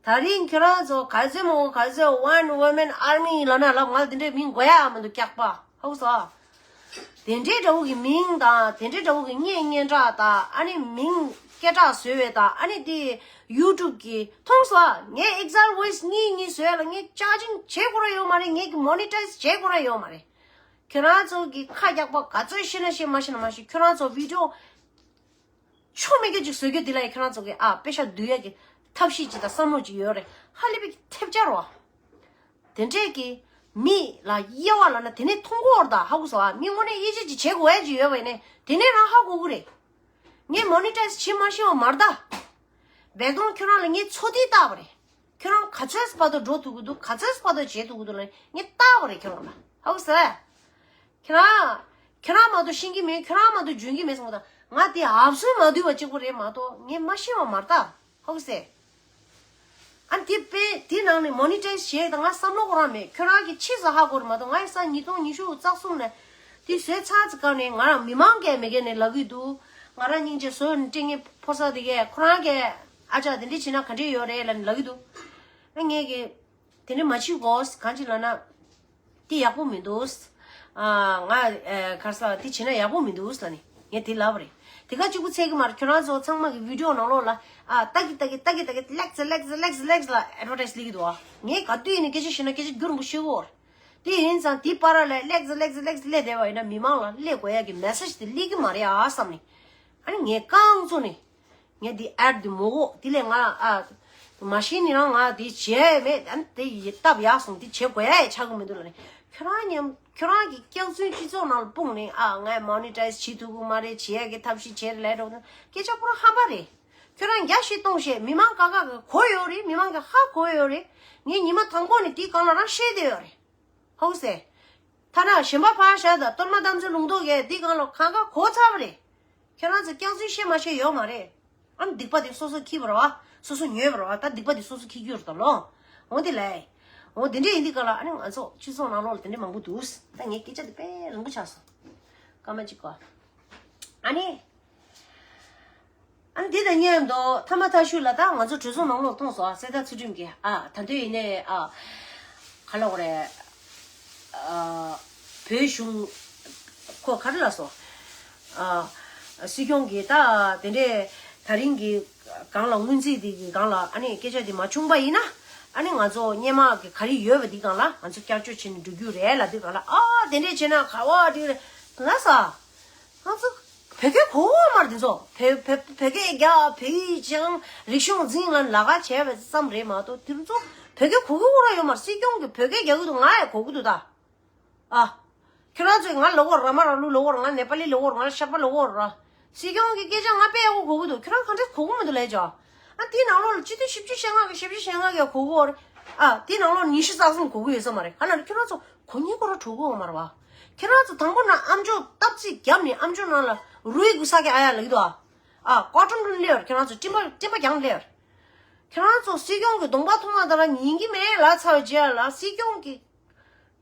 ད་རིང་ཁྱོད་རང་ཚོ་ག་ཚོད་མོ་ག་ཚོད་One Woman Army ལབ་ན་ལབ། ང་ལ་དེ་འདྲའི་མིང་དགོས་ཡ་མི་འདུག་སྐྱག་པ། ཧ་གོ་སོང་ཨ། དེ་འདྲའི་འདྲ་བོ་གི་མིང་དང་དེ་འདྲའི་འདྲ་བོ་གི་བརྙན་སྙན་གྲགས་དང་ཨ་ནི་མིང་སྐད་གྲགས་བཟོས་པའི་དང་ཨ་ནི་དེ་YouTube གི་མཐོང་སོང་ཨ། ངས་Exile Voice གཉིས་གཉིས་བཟོས་ཡ་ལ་ངས་charging བྱེད་དགོས་ར་ཡོད་མ་རེད། ངས་ཀྱི་monetize བྱེད་དགོས་ར་ཡོད་མ་རེད། ཁྱོད་རང་ཚོ་གི་ཁ་རྒྱག་པ་ག་ཚོད་ཤེས་ན་ཤེས་མ་ཤེས་ན་མ་ཤེས། ཁྱོད་རང་ཚོ་video ཆོ་མེད་རྒྱུ་ཅིག་བཟོ་རྒྱུ་འདི་ལ་ཡི་ཁྱོད་རང་ཚོ་གི་ཨ་པེ་ཤ་བསྡུ་ཡ་གི་ཐབས་ཤེས་ཅིག་དང་བསམ་བློ་ཅིག་ཡོད་རེད། ཧ་ལས་པའི་ཐེབས་ཆག་རོ། དེ་འདྲས་ཀྱི་མི་ལ་དབྱེ་བ་ལབ་ན་དེ་ནས་མཐོང་གོ་ར་ད་ཧ་གོ་སོང་ཨ། མི་དངོས་གནས་དབྱེ་འབྱེད་ཅིག་བྱེད་དགོས་ཡ་ཅིག་ཡོད་པ་ཡིན་ནའི་དེ་ནས་རང་ཧ་གོ་གི་རེད། ངས་monetize བྱེད་མ་ཤེས་པ་མ་རེད་ད། བེག་དོང་ཁྱོད་རང་ལ་ངས་ཚོད་ལྟ་བཏང་བ་རེད། ཁྱོད་རང་ག་ཚོད་བར་དུ་འགྲོ་ཐུབ་ཀྱི་འདུག་ག་ཚོད་བར་དུ་བྱེད་ཐུབ་ཀྱི་འདུག་ལབ་ངས་བལྟས་པ་རེད་ཁྱོད་རང་ལ། ཧ་གོ་སོང་། ཁྱོད་རང་། ཁྱོད་རང་མ་གཏོགས་ཤེས་ཀྱི་མེད། ཁྱོད་རང་མ་གཏོགས་འཇོན་གྱི་མེད་གསུངས་པ་དང་ང་དེ་ཧབ་སུ་མ་འདུས་པ་གཅིག་པོ་རེད་མ་གཏོགས་ངས་མ་ཤེས་པ་མ་རེད་ད། ཧ་གོ་སོང་། ཨ་དེ་དཔེ་དེ་ནང་ནས་monetize བྱས་དང་ང་བསམ་བློ་ཁོ་རང་མེད། ཁྱོད་རང་གིས་ཕྱིས་སུ་ཧ་གོ་རེད་མ་གཏོགས་ང་ཡི་ས་ཉིས་སྟོང་ཉི་ཤུ་རྩ་གསུམ་ནས་དེ་བཟོས་ཚར་ཚེ་སྐབས་ནས་ང་རང་མི་མང་གས་མི་སྒེར་ནས་ལབ་ཀྱི་འདུག་ང་རང་སྙིང་རྗེ་བཟོས་ནས་སྤྲད་མཁན་ཕོ་གསར་དེ་གས་ཁོ་རང་གས་ཨ་ཅག་དེ་འདྲས་བྱས་ན་ག་འདྲས་ཡོད་རེད་ལབ་ནས་ལབ་ཀྱི་འདུག་ཨ་ངས་ཀྱི། དེ་འདྲ་མ་བྱེད་དགོས། གང་ཅི་ལབ་ན། དེ་ཡག་པོ་མི་འདུག་ཨ། ང་ཨ། ག་རེ་ཟེར། དེ་བྱེད་ན་ཡག་པོ་མི་འདུག་ལབ་ནས་ངས་དེ་ལབ་པ་རེད། དེ་ག་གཅིག་པུ་ཚད་ཀྱི་མ་རེད། ཁྱོད་རང་ཚོ་ཚང་མ་གི་བི་ཌི་ཡོ་ནང་ལོགས་ལ། ཨ། ལྟ་གི་ལྟ་གི་ལྟ་གི་ལྟ་གི་ལེགས་ལེགས་ལེགས་ལེགས་ལ་ཨེ་ཌ་བར་ཊའི་སི་སླེབས་ཀྱི་འདུག་ཨ། ངས་ག་དུས་ཡིན་ན་སྐད་ཆ་བཤད་ན་སྐད་ཆ་རྒྱུ་རིང་པོ་བཤད་གི་ཡོད་རེད། དེ་ཡིན་ཙང་དེའི་བར་ལ་ལེགས་ལེགས་ལེགས་སླེབས་བསྡད་པ་ཡིན་ན་མི་མང་ལ་སླེབས་དགོས་ཡ་གི་མེ་སེ་ཇི་དེ་སླེབས་ཀྱི་མ་རེད་ཨ་བསམ་ནས། ཨ་ནི་ངས་རྐང་བཙུགས་ནས། ངས་འདི་ཨེ་ཌི་འདི་མ་གོ། དེ་ལས་ང་ཨ། མ་ཤེས་ནི་རང་ང་འདི་བྱས་མེད། ཨ་ནི་དེ་ཡི་སྟབས་ཡག་སོང་། འདི་བྱེད་དགོས་ཡ་ཡི་ཆགས་ཀྱི་མི་འདུག་ལབ་ནས། ཁྱོད་རང་མཉམ་ཁྱོད་རང་གི་སྐྱག་རྫུན་སྤྱི་ཚོགས་ནང་ལ་སྤུངས་ནས། ཨ། ངས་མོ་ནི་ཊའི་ཛི་བྱེད་ཐུབ་ཀྱི་མ་རེད། བྱེད་ཡ་གི་ཐབས་ཤེས་བྱས་རེད་ལབ་འགྲོ་ན་སྐད་ཆ་པོ་རང་ཧམ་པ་རེད། ཁྱོད་རང་རྒྱ་ཤེས་སྟོང་ཤེས། མི་མང་ཀ་ཁ་གི་གོ་ཡོད་རེད། མི་མང་གི་ཧ་གོ་ཡོད་རེད། ངས་ཉི་མ་དང་པོ་ནས་དེའི་སྒང་ལ་རང་བཤད་བསྡད་ཡོད་རེད། ཧོ་སེ། ཐ་ན་གཞན་པ་ཕར་བཞག་དང་སྟོན་མ་དམ་ཚིག་ལུང་རྟོགས་ཀྱིས་འདི་སྒང་ལ་གང་ག་གོ་ཚར་བ་རེད། ཁྱེད་རང་ཚོ་སྐྱག་རྫུན་བཤད་མ་བཤད་ཡོད་མ་རེད། ཨ་ནི་སྡིག་པ་དེ་སོ་སོ་འཁྱེར་བ་རེད་བ། སོ་སོ་ཉོས་པ་རེད་བ། ད་སྡིག་པ་དེ་སོ་སོ་འཁྱེར་རྒྱུ་རེད་ད་ལོ། འོ་དེ་ལས། འོ་དེ་འདྲས་ཡིན་དུས་སྒང་ལ་ཨ་ནི་ང་ཚོ་སྤྱི་ཚོགས་ནང་ལོགས་ལ་དེ་འདྲས་མང་པོ་འདུག་ད་ངའི་སྐད་ཆ་དེ་དཔེ་རིང་པོ་ཆགས་སོང་། སྐར་མ་གཅིག་གོ། ཨ་ནི། ཨ་ནི་དེ་དང་མཉམ་དུ་ཐ་མ་ཐ་ཤུ་ལ་ད་ང་ཚོ་གྲོས་ཚོགས་ནང་ལོགས་མཐོང་སོང་། ཨ། གསེར་རྟ་ཚུལ་ཁྲིམས་ཀྱིས། ཨ། ད་དུང་ཡིན་ནའི། ཨ། ག་ལབ་དགོས་རེད། ཨ། བོད་གཞུང་ཁོ་ག་རེ་ལབ་སོང་། ཨ། སྲིད་སྐྱོང་གིས་ད་དེ་འདྲས་ད་རིང་གི་སྒང་ལ་སྔོན་རྩིས་དེ་གི་སྒང་ལ་ཨ་ནི་སྐད་ཆ་དེ་མ་བྱུང་པ་ཡིན་ན། ཨ་ནི་ང་ཚོ་སྔོན་མ་གི་ག་རེ་ཡོད་པ་དེ་སྒང་ལ་ང་ཚོ་བསྐྱར་བཅོས་བྱས་ནས་འགྲོ་རྒྱུ་རེད་ལབ་དུས་སྒང་ལ། ཨ། དེ་འདྲས་བྱས་ན་ག་བ་དེ་རེད་ལབ་ས། ང་ཚོ་བོད་སྐད་གོ་གི་མ་རེད་དེ་ཚོ། བོད་བོད་བོད་སྐད་རྒྱག་བོད་ཡིག་སྦྱང་རིག་གཞུང་འཛིན་ལ་ལག་ཁ་བྱས་པ་ཙམ་རེད་མ་གཏོགས་དེ་ཚོ་བོད་སྐད་གོ་གི་གོ་ར་ཡོད་མ་རེད། སྲིད་སྐྱོང་གིས་བོད་སྐད་རྒྱག་གི་འདུག་ང་ཡང་གོ་གི་འདུག་ད། ཨ། ཁྱོད་རང་ཚོས་ང་ལབ་གོ་ར། མ་ར་ལུ་ལབ་གོ་ར། ང་ནེ་པ་ལི་ལབ་གོ་ར། ང་ཤར་པ་ལབ་གོ་ར། སྲིད་སྐྱོང་གི་སྐད་ཆ་ང་དཔེ་ཡག་པོ་གོ་གི་འདུག་ཁྱོད་རང་གང་འདྲས་གོ་གི་མི་འདུག་ལབ་ཅོ། ཨ། དེའི་ནང་ལོགས་ལ་སྤྱི་འཐུས་བཞི་བཅུ་ཞེ་ལྔ་གིས་བཞི་བཅུ་ཞེ་ལྔ་གིས་གོ་གི་ཡོད་རེད། ཨ། དེའི་ནང་ལོགས་ལ་ཉི་ཤུ་རྩ་གསུམ་གོ་གི་ཡོད་ས་མ་རེད། ག་ལ་ཁྱོད་རང་ཚོ་གོ་ཉན་གོ་ར་གྲོགས་གོ་མ་རེད་བ། ཁྱོད་རང་ཚོ་དང་པོ་ན་ཨམ་ཅོག་སྟབས་ཚིག་བརྒྱབ་ནས་ཨམ་ཅོག་ནང་ལ་རུའི་གུ་ས་གི་ཨ་ཡ་ལབ་ཀྱི་འདུག་ཨ། ཨ། ཀོ་ཀྲམ་རུ་སླེབས་ཡོད་རེད། ཁྱོད་རང་ཚོ་སྤྲིན་པ་སྤྲིན་པ་རྒྱང་སླེབས་ཡོད་རེད། ཁྱོད་རང་ཚོ་སྲིད་སྐྱོང་གི་གདོང་པ་མཐོང་བ་དང་ར་ཉན་གི་མེད་ལབ་ཚར་བའི་རྗེས་ལ། སྲིད་སྐྱོང་གི་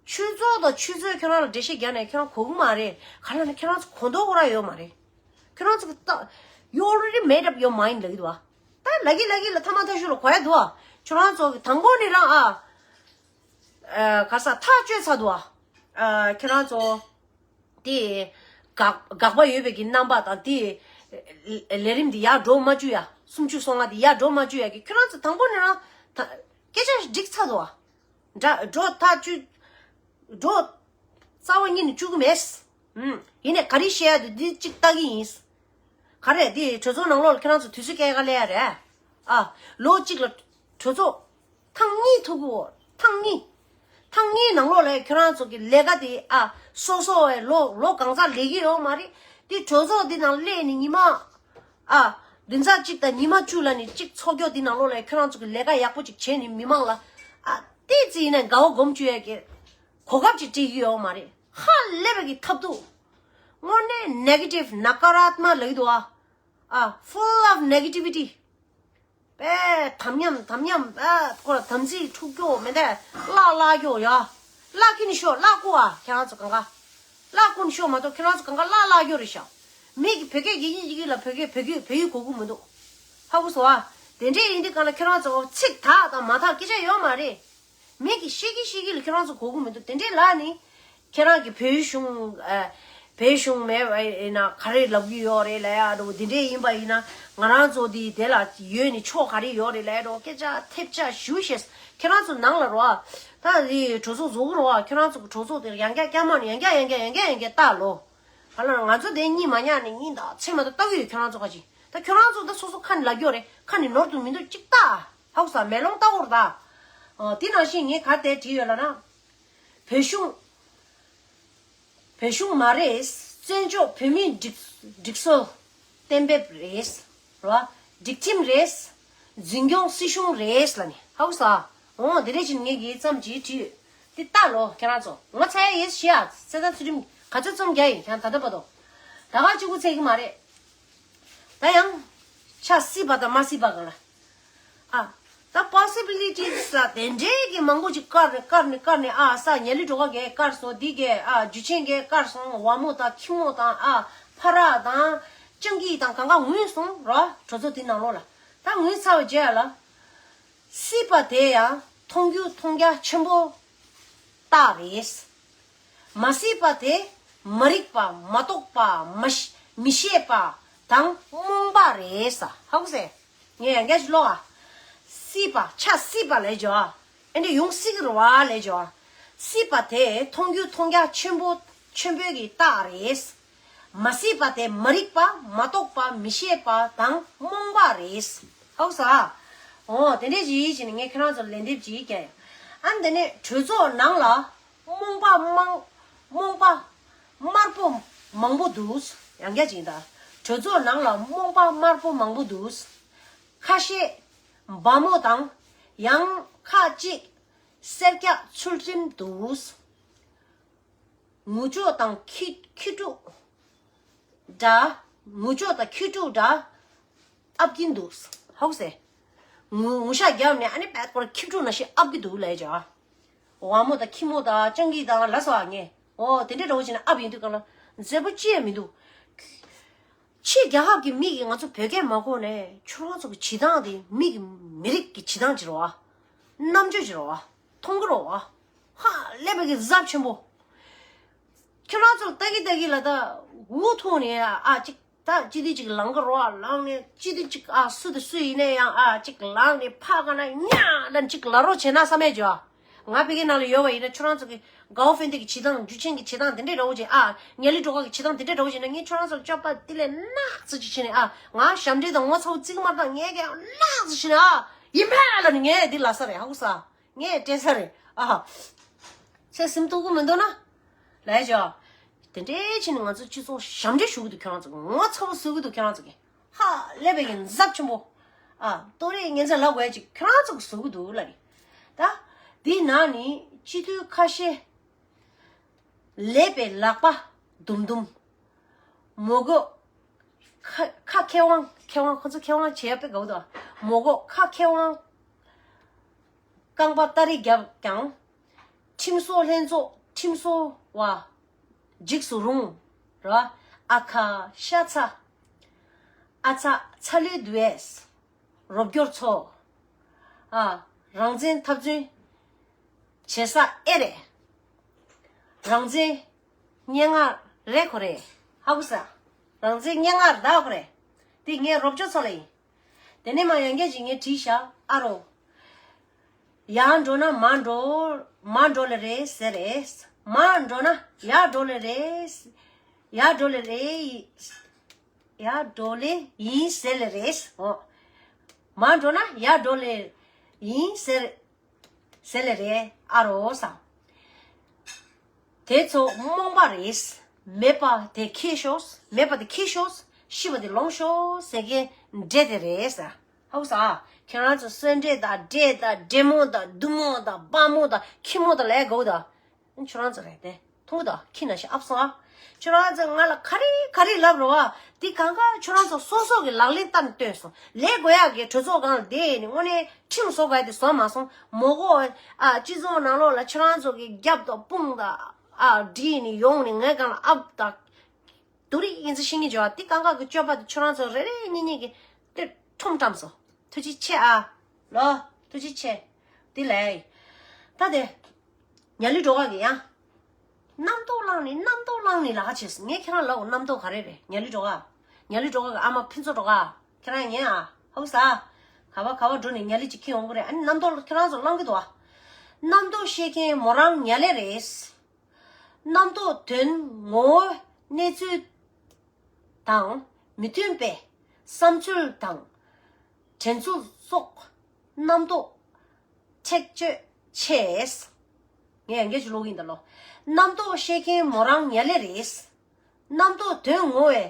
ཆོས་ཚོགས་དང་ཆུ་ཚོད་ཁྱོད་རང་ལ་འགྲེལ་བཤད་རྒྱག་ནས་ཁྱོད་རང་གོ་གི་མ་རེད། ག་ལ་ནི་ཁྱོད་རང་ཚོ་གོ་མདོག་ཁོ་ར་ཡོད་མ་རེད། ཁྱོད་རང་ཚོ་གི་ད། You already made up your mind ལབ་ཀྱི་འདུག་བ། ད་ལབ་ཀྱི་ལབ་ཀྱི་ལ་ཐ་མ་ཐ་ཤུ་ལ་གོ་ཡ་འདུག་བ། ཁྱོད་རང་ཚོ་གི་དང་པོ་ནས་རང་། ཨ། ཨ། ག་ས་ཐག་གཅོད་ཚར་འདུག་བ། ཨ། ཁྱོད་རང་ཚོ། དེ། དགག་དགག་པ་ཡོད་པའི་གི་རྣམ་པ་དང་དེ། ལས་རིམ་དེ་ཡར་འགྲོ་མ་བཅུག་ཡ། སུམ་ཅུ་སོ་ལྔ་དེ་ཡར་འགྲོ་མ་བཅུག་ཡ་གི་ཁྱོད་རང་ཚོ་དང་པོ་ནས་རང་། ད། སྐད་ཆ་འགྲིག་ཚར་འདུག་བ། འདྲ་འགྲོ་ཐག་གཅོད། འགྲོ། རྩ་བ་ཉིད་ནས་བཅུག་གི་མེད། ཨུམ། ཡིན་ནའི་ག་རེ་བཤད་ཡ་དེ་འདི་གཅིག་ལྟ་གི་ཡིན། ག་རེ་འདི་གྲོས་ཚོགས་ནང་ལོགས་ལ་ཁྱེད་རང་ཚོ་དུས་ཚོད་སྐྱེལ་ག་སླེབས་ཡ་རེད། ཨ། ལོ་གཅིག་ལ་གྲོས་ཚོགས་ཐེངས་གཉིས་ཐུག་གོ། ཐེངས་གཉིས། ཐེངས་གཉིས་ནང་ལོགས་ལ་ཁྱེད་རང་ཚོ་གི་ལས་ཀ་དེ། ཨ། སོ་སོ་བའི་ལོ་ལོ་གང་ཙམ་ལས་ཀྱི་ཡོད་མ་རེད། དེ་གྲོས་ཚོགས་འདི་ནང་སླེབས་ནས་ཉི་མ། ཨ། བདུན་ཕྲག་གཅིག་དང་ཉི་མ་བཅུ་ལ་ནི་གཅིག་ཚོགས་རྒྱུ་འདི་ནང་ལོགས་ལ་ཁྱེད་རང་ཚོ་གི་ལས་ཀ་ཡག་པོ་ཅིག་བྱས་ནས་མི་མང་ལ། ཨ། ཏོག་ཙམ་ཡིན་ན་དགའ་བ་སྒོམ་བཅུག་ཡ་གི་གོ་སྐབས་ཅིག་སྤྲད་ཀྱི་ཡོད་མ་རེད། ཧ་ལས་པའི་གི་ཐབས་སྡུག་དངོས་གནས་negative ནཱ་ཀ་ར་ཏྨ་ལབ་ཀྱི་འདུག་ཨ། ཨ། Full of negativity དཔེ་དམ་ཉམས་དམ་ཉམས། ཨ། ཁོ་ལ་དམ་ཚིག་འཁྲུག་རྒྱུ་མེད་དེ། བརླག་བརླག་རྒྱུ་ཡ། བརླག་གི་ནི་ཤོག་བརླག་གོ་ཨ། ཁྱེད་རང་ཚོ་གང་ག་བརླག་གོ་ནི་ཤོག་མ་གཏོགས་ཁྱེད་རང་ཚོ་གང་ག་བརླག་བརླག་རྒྱུ་རེད་ཤག་མི་གི་བོད་སྐད་དགེ་རྒན་གཅིག་གིས་ལ་བོད་སྐད་བོད་སྐད་བོད་ཡིག་གོ་གི་མི་འདུག་ཧ་གོ་སོང་ཨ། དེ་འདྲས་ཡིན་དུས་གང་ལ་ཁྱེད་རང་ཚོ་ཚིག་དག་དང་མ་དག་སྐད་ཆ་ཡོད་མ་རེད། མི་གི་ཤེས་ཀྱི་ཤེས་ཀྱི་ལ་ཁྱེད་རང་ཚོ་གོ་གི་མི་འདུག་དེ་འདྲས་ལ་ནི། ཁྱེད་རང་གི་བོད་གཞུང་། ཨ། བོད་གཞུང་མེད་པ་ཡིན་ན་ག་རེ་ལབ་ཀྱི་ཡོད་རེད་ལབ་ཡ་འགྲོ། འདི་འདྲས་ཡིན་པ་ཡིན་ན་ང་རང་ཚོ་འདི་དེ་ལ་ཡོད་ནི་ཕྱོགས་ག་རེ་ཡོད་རེད་ལབ་ཡ་འགྲོ། སྐད་ཆ་ཐེབས་ཆག་ཞུ་ཤེས། ཁྱེད་རང་ཚོ་ནང་ལ་རོ། ད་འདི་གྲོས་ཚོགས་བཟོ་གི་རོ། ཁྱེད་རང་ཚོ་གི་གྲོས་ཚོགས་དེ་ཡང་བསྐྱར་བསྐྱར་མ་ནི་ཡང་བསྐྱར་ཡང་བསྐྱར་ཡང་བསྐྱར་ཡང་བསྐྱར་ལྟ་ལོ། ཧ་ལ་ང་ཚོ་དེ་གཉིད་མ་ཉལ་ནི་གཉིད་ད་ཚེ་མ་ད་ལྟ་གི་ཡོད། ཁྱོད་རང་ཚོ་ག་ཅི་ད་ཁྱོད་རང་ཚོ་ད་སོ་སོ་ཁ་ནི་ལ་རྒྱོ་རེད། ཁ་ནི་ནོར་དུ་མི་འདུག་ཅིག་ལྟ། ཧ་གོ་ས། མེ་ལོང་ལྟ་འོར་ད། ཨ། དེ་ནང་བཞིན་ངས་ག་དེ་བྲིས་ཡོད་ལ་ན། བོད་གཞུང་། བོད་གཞུང་མ་རེད། བཙན་བྱོལ་བོད་མིའི་སྒྲིག་སྒྲིག་སྲོལ་གཏན་འབེབས་རེད། ར། སྒྲིག་ཁྲིམས་རེད། འཛིན་སྐྱོང་སྲིད་གཞུང་རེད་ལ་ནི། ཧ་གོ་ས། འོ་དེ་རེད་ཅིག་ངས་གི་ཙམ་ཅིག་བྲིས། དེ་ལྟ་ལོ་ཁྱེད་རང་ཚོ། ང་ཚ་ཡ་ཡེ་ཤི་ཡ་ཚེ་ད་ཚུལ་ཁྲིམས་ག་ཚོད་ཙམ་རྒྱ་ཡིན་ཁྱང་ད་ལྟ་བར་དུ། ད་ག་གཅིག་པུ་ཚད་ཀྱི་མ་རེད། ད་ཡང་ཆ་སྲིད་པ་དང་མ་སྲིད་པ་ག་ལ། ཨ། ད་possibilities ལ་དེ་འདྲའི་གི་མང་པོ་ཅིག་བཀར་ནས་བཀར་ནས་བཀར་ནས། ཨ། ས་ཉ་ལི་གྲོ་ག་གས་བཀར་སོང་། འདི་གས། ཨ། འཇུ་ཆེན་གས་བཀར་སོང་། ཝ་མོ་དང་ཁྱི་མོ་དང་། ཨ། ཕ་ར་དང་སྤྱང་ཀི་དང་གང་ག་ངུས་སོང་ར། གྲོས་ཚོགས་དེ་ནང་ལོགས་ལ། ད་ངུས་ཚར་བའི་རྗེས་ལ། སྲིད་པ་དེ་ཡང་ མཐོང་རྒྱུ་མཐོང་རྒྱ་ཆེན་པོ་རྟགས་རེད། མ་སྲིད་པ་དེ་མ་རིག་པ་མ་རྟོགས་པ་མ་ཤ- མི་ཤེས་པ་དང་རྨོངས་པ་རེད་ས། ཧ་གོ་སེ། ངས་ཡང་བསྐྱར་ཞིག་ཀློག་ཨ། སྲིད་པ་ཆ་སྲིད་པ་ལས་བྱོ་ཨ། ཨེ་འདྲ་ཡོང་སྲིད་ཀྱི་རེད་བ་ལས་བྱོ་ཨ། སྲིད་པ་དེ་མཐོང་རྒྱུ་མཐོང་རྒྱ་ཆེན་པོ་ཆེན་པོའི་གི་རྟགས་རེད། མ་སྲིད་པ་དེ་མ་རིག་པ་མ་རྟོགས་པ་མི་ཤེས་པ་དང་རྨོངས་པ་རེད། ཧ་གོ་ས། འོ་དེ་འདྲས་ཅིག་བྱས་ནས་ངས་ཁྱེད་རང་ཚོར་ལན་འདེབས་ཅིག་བརྒྱབ་ཡོད། ཨ་ནི་དེ་ནས་གྲོས་ཚོགས་ནང་ལ་རྨོངས་པ་མང་རྨོངས་པ་དམར་པོ་མང་པོ་འདུག་ཡང་བསྐྱར་ཅིག་ཡིན་ད། གྲོས་ཚོགས་ནང་ལ་རྨོངས་པ་དམར་པོ་མང་པོ་འདུག་ཁ་ཤས་སྦ་མོ་དང་ཡང་ཁ་ཅིག་སེར་སྐྱ་ཚུལ་ཁྲིམས་འདུག་ངུ་ཅོག་དང་ཁྱི་ཁྱི་ཕྲུག་འདྲ། ངུ་ཅོག་དང་ཁྱི་ཕྲུག་འདྲ། ཨབ་ཀྱིན་འདུག་ཧོག་སེ། ངུ་ངུ་ཤ་རྒྱབ་ནས་ཨ་ནི་པད་ཀོར་ཁྱི་ཕྲུག་ནང་བཞིན་ཨབ་ཀྱི་འདུག་ལས་བྱ། ཝ་མོ་དང་ཁྱི་མོ་དང་སྤྱང་ཀི་དང་ལ་སོགས་ངས་འོ་དེ་འདྲའི་འདྲ་བོ་བྱས་ན་ཨབ་ཡིན་དུས་གང་ལ་མཛེས་པོ་ཅི་ཡང་མི་འདུག་ཕྱི་རྒྱལ་ཁབ་ཀྱི་མི་གིས་ང་ཚོ་བོད་སྐད་མ་གོ་ནས་ཁྱོད་རང་ཚོ་གི་བྱེད་སྟངས་དེ་མི་གི་མི་རིགས་ཀྱི་བྱེད་སྟངས་ཅིག་རེད་བ། རྣམ་དཔྱོད་ཅིག་རེད་བ། མཐོང་གི་རེད་བ། ཧ་ལས་པའི་གི་ཟབ་ཆེན་པོ། ཁྱོད་རང་ཚོར་ལྟ་གི་ལྟ་གི་ལ་ད་འུ་ཐུག་ནས་ཨ་ཅིག་ད་ཅི་དེ་ཅིག་ལང་གི་རོ་ཨ་ལང་ནས་ཅི་དེ་ཅིག་ཨ་སུ་དེ་སུ་ཡིན་ནས་ཡང་ཨ་ཅིག་ལང་ནས་ཕ་ག་ན་ཉ་ལ་ཅིག་ལ་རོ་བྱེད་ན་བསམ་མེད་ཇོ། ང་ཕ་གི་ནང་ལ་ཡོད་པ་ཡིན་ན་ཁྱོད་རང་ཚོ་གི་གའོ་ཧྥེན་ཏེ་གི་བྱེད་སྟངས་འཇུ་ཆེན་གི་བྱེད་སྟངས་དེ་འདྲས་འདྲ་བོ་ཅིག་ཨ་ཉ་ལི་སྒྲོ་ག་གི་བྱེད་སྟངས་དེ་འདྲས་འདྲ་བོ་ཅིག་ན་ངས་ཁྱོད་རང་ཚོར་སྐྱོབ་པ་དེ་ལས་ནག་ཙི་ཅིག་བྱེད་ནས་ཨ་ང་ཞབས་འདྲེན་དང་ངོ་ཚ་བོ་བརྩི་གི་མ་རེད་ད་ངས་ཀྱང་ནག་ཙི་བྱེད་ནས་ཨ་ཡིན་པས་ལ་ནི་ངས་འདི་ལ་ས་རེད་ཧ་གོ་ས། ངས་སྤྲད་ས་རེད་ཨ། ཚེ་སེམས་སྡུག་གི་མི་འདུག་ན། ལས་བྱ། དེ་འདྲའི་ཕྱིན་ནས་ང་ཚོ་སྤྱི་ཚོགས་ཞབས་འདྲེན་ཞུ་གི་འདུག་ཁྱོད་རང་ཚོ་ངོ་ཚ་བོ་བཟོ་གི་འདུག་ཁྱོད་རང་ཚོ་གི་ཧ་ལས་པའི་གི་ཟབ་ཆེན་པོ། ཨ་ཏོ་རེ་ངན་ཚ་ལབ་དགོས་ཅིག་ཁྱོད་རང་ཚོ་གི་བཟོ་གི་འདུག་ལ་རེད། ད་འདི་ནང་ནི་སྤྱི་འཐུས་ཁ་ཤས་ལས་པའི་ལག་པ་དུམ་དུམ། མོ་གོ་ཁ་ཁ་མཁས་དབང་མཁས་དབང་ཁོ་ཚོ་མཁས་དབང་བྱེད་ཡ་དཔེ་དགའ་བོ་འདུག་མོ་གོ་ཁ་མཁས་དབང་རྐང་པ་སྟ་རེ་བརྒྱབ་ཀྱང་། ཁྲིམས་བཟོ་ལྷན་ཚོགས་ཁྲིམས་བཟོ་བ་འཇིགས་སུ་རུང་ར། ཨ་ཁ་ཤ་ཚ། ཨ་ཚ་ཚ་ལུས་འདུས་ཨེས། རོབ་སྐྱོར་ཚོ། ཨ་རང་བཙན་འཐབ་རྩོད་བྱེད་ས་ཨེ་རེད། རང་བཙན་སྙན་ངག་རེད་ཁོ་རེ། ཧ་གོ་ས། རང་བཙན་སྙན་ངག་རེད་ད་ཁོ་རེ། འདི་ངའི་རོབ་སྐྱོར་ཚོ་ལ་ཡིན། དེ་ནས་མ་ཡང་སྐད་ཅིག་ངས་བྲིས་ཤག་ཨ་རོ། ཡར་འགྲོ་ན་མར་འགྲོ། མར་འགྲོ་ལེ་རེད་ཟེར་རེད། མར་འགྲོ་ན་ཡར་འགྲོ་ལེ་རེད། ཡར་འགྲོ་ལེ་རེད། ཡར་འགྲོ་ལེ་ཡིན་ཟེར་ལེ་རེད། འོ། མར་འགྲོ་ན་ཡར་འགྲོ་ལེ་ཡིན་ཟེར། ཟེར་ལེ་རེད་ཨ་རོ་ས། དེ་ཚོ་རྨོངས་པ་རེད། མེད་པ་དེ་ཁྱེར་ཤོག་མེད་པ་དེ་ཁྱེར་ཤོག་ཤི་བ་དེ་ལོངས་ཤོག་ཟེར་མཁན་འདྲེ་དེ་རེད་ས། ཧའུ་ས། ཁྱེད་རང་ཚོ་གསོན་འདྲེ་དང་འདྲེ་དང་འདྲེ་མོ་དང་བདུད་མོ་དང་སྤ་མོ་དང་ཁྱི་མོ་དང་ལས་དགོས་དང་། ཁྱོད་རང་ཚོ་རེད་དེ། ཐུང་དང་ཁྱི་ན་ཤ་ཨབ་སོང་ཨ། ཁྱོད་རང་ཚོ་ང་ལ་ག་རེ་ག་རེ་ལབ་རོགས་ཨ། འདི་གང་ག་ཁྱོད་རང་ཚོ་སོ་སོ་གི་ལག་ལེན་བསྟར་ནས་སྟོན་སོང་། ལས་དགོས་ཡག་གི་གྲོས་ཚོགས་སྒང་ལ་བསྡད་ནས་དངོས་གནས་ཁྲིམས་བཟོ་དགོས་དེ་བཟོ་མ་སོང་། མོ་གོ་ཨ་སྤྱི་ཚོགས་ནང་ལོགས་ལ་ཁྱོད་རང་ཚོ་གི་རྒྱབ་དང་དཔུང་དང་ཨ་བསྒྲིགས་ནས་ཡོང་ནས་ངའི་སྒང་ལ་ཨབ་དང་། དུ་རིག་ཡིན་ཚེ་ཤེས་ངེས་བྱ་བ་འདི་གང་ག་གི་སྤྱོད་པ་དེ་ཁྱོད་རང་ཚོ་རེ་རེ་གཉིས་གཉིས་ཀྱི་དེ་ཁྲོམ་བཀྲམ་སོང་། ཐུགས་རྗེ་ཆེ་ཨ། ལོ། ཐུགས་རྗེ་ཆེ། འདི་ལས། ད་དེ། ཉ་ལི་སྒྲོ་ག་གི་ཡང་། རྣམ་རྟོག་ལངས་ནས་རྣམ་རྟོག་ལངས་ནས་ལ་ཁ་བྱས་སོང་། ངས་ཁྱེད་རང་ལབ་འོ་རྣམ་རྟོག་ག་རེ་རེད། ཉ་ལི་སྒྲོ་ག་ཉ་ལི་སྒྲོ་ག་གི་ཨ་མ་ཕུན་ཚོགས་སྒྲོ་ག་ཁྱེད་རང་ཉན་ཨ། ཧོ་ས། ག་བ་ག་བ་འགྲོ་ནས་ཉ་ལི་ཅིག་ཁྱེར་ཡོང་གི་རེད། ཨ་ནི་རྣམ་རྟོག་ཁྱེད་རང་ཚོ་ལངས་གི་འདུག་ཨ། རྣམ་རྟོག་ཤེས་མཁན་མོ་རང་ཉ་ལི་རེད། རྣམ་རྟོག་དོན་ངོ་བོ་གནས་ཚུལ་དང་མི་མཐུན་པའི་བསམ་ཚུལ་དང་། དྲན་ཚུལ་སོགས་རྣམ་རྟོག་འཁྲིག་སྤྱོད་ཆེ། ངས་ཡང་བསྐྱར་ཅིག་ཀློག་གི་ཡིན་ད་ལོ། རྣམ་རྟོག་ཤེས་མཁན་མོ་རང་ཉ་ལི་རེད། རྣམ་རྟོག་དོན་ངོ་བོའི་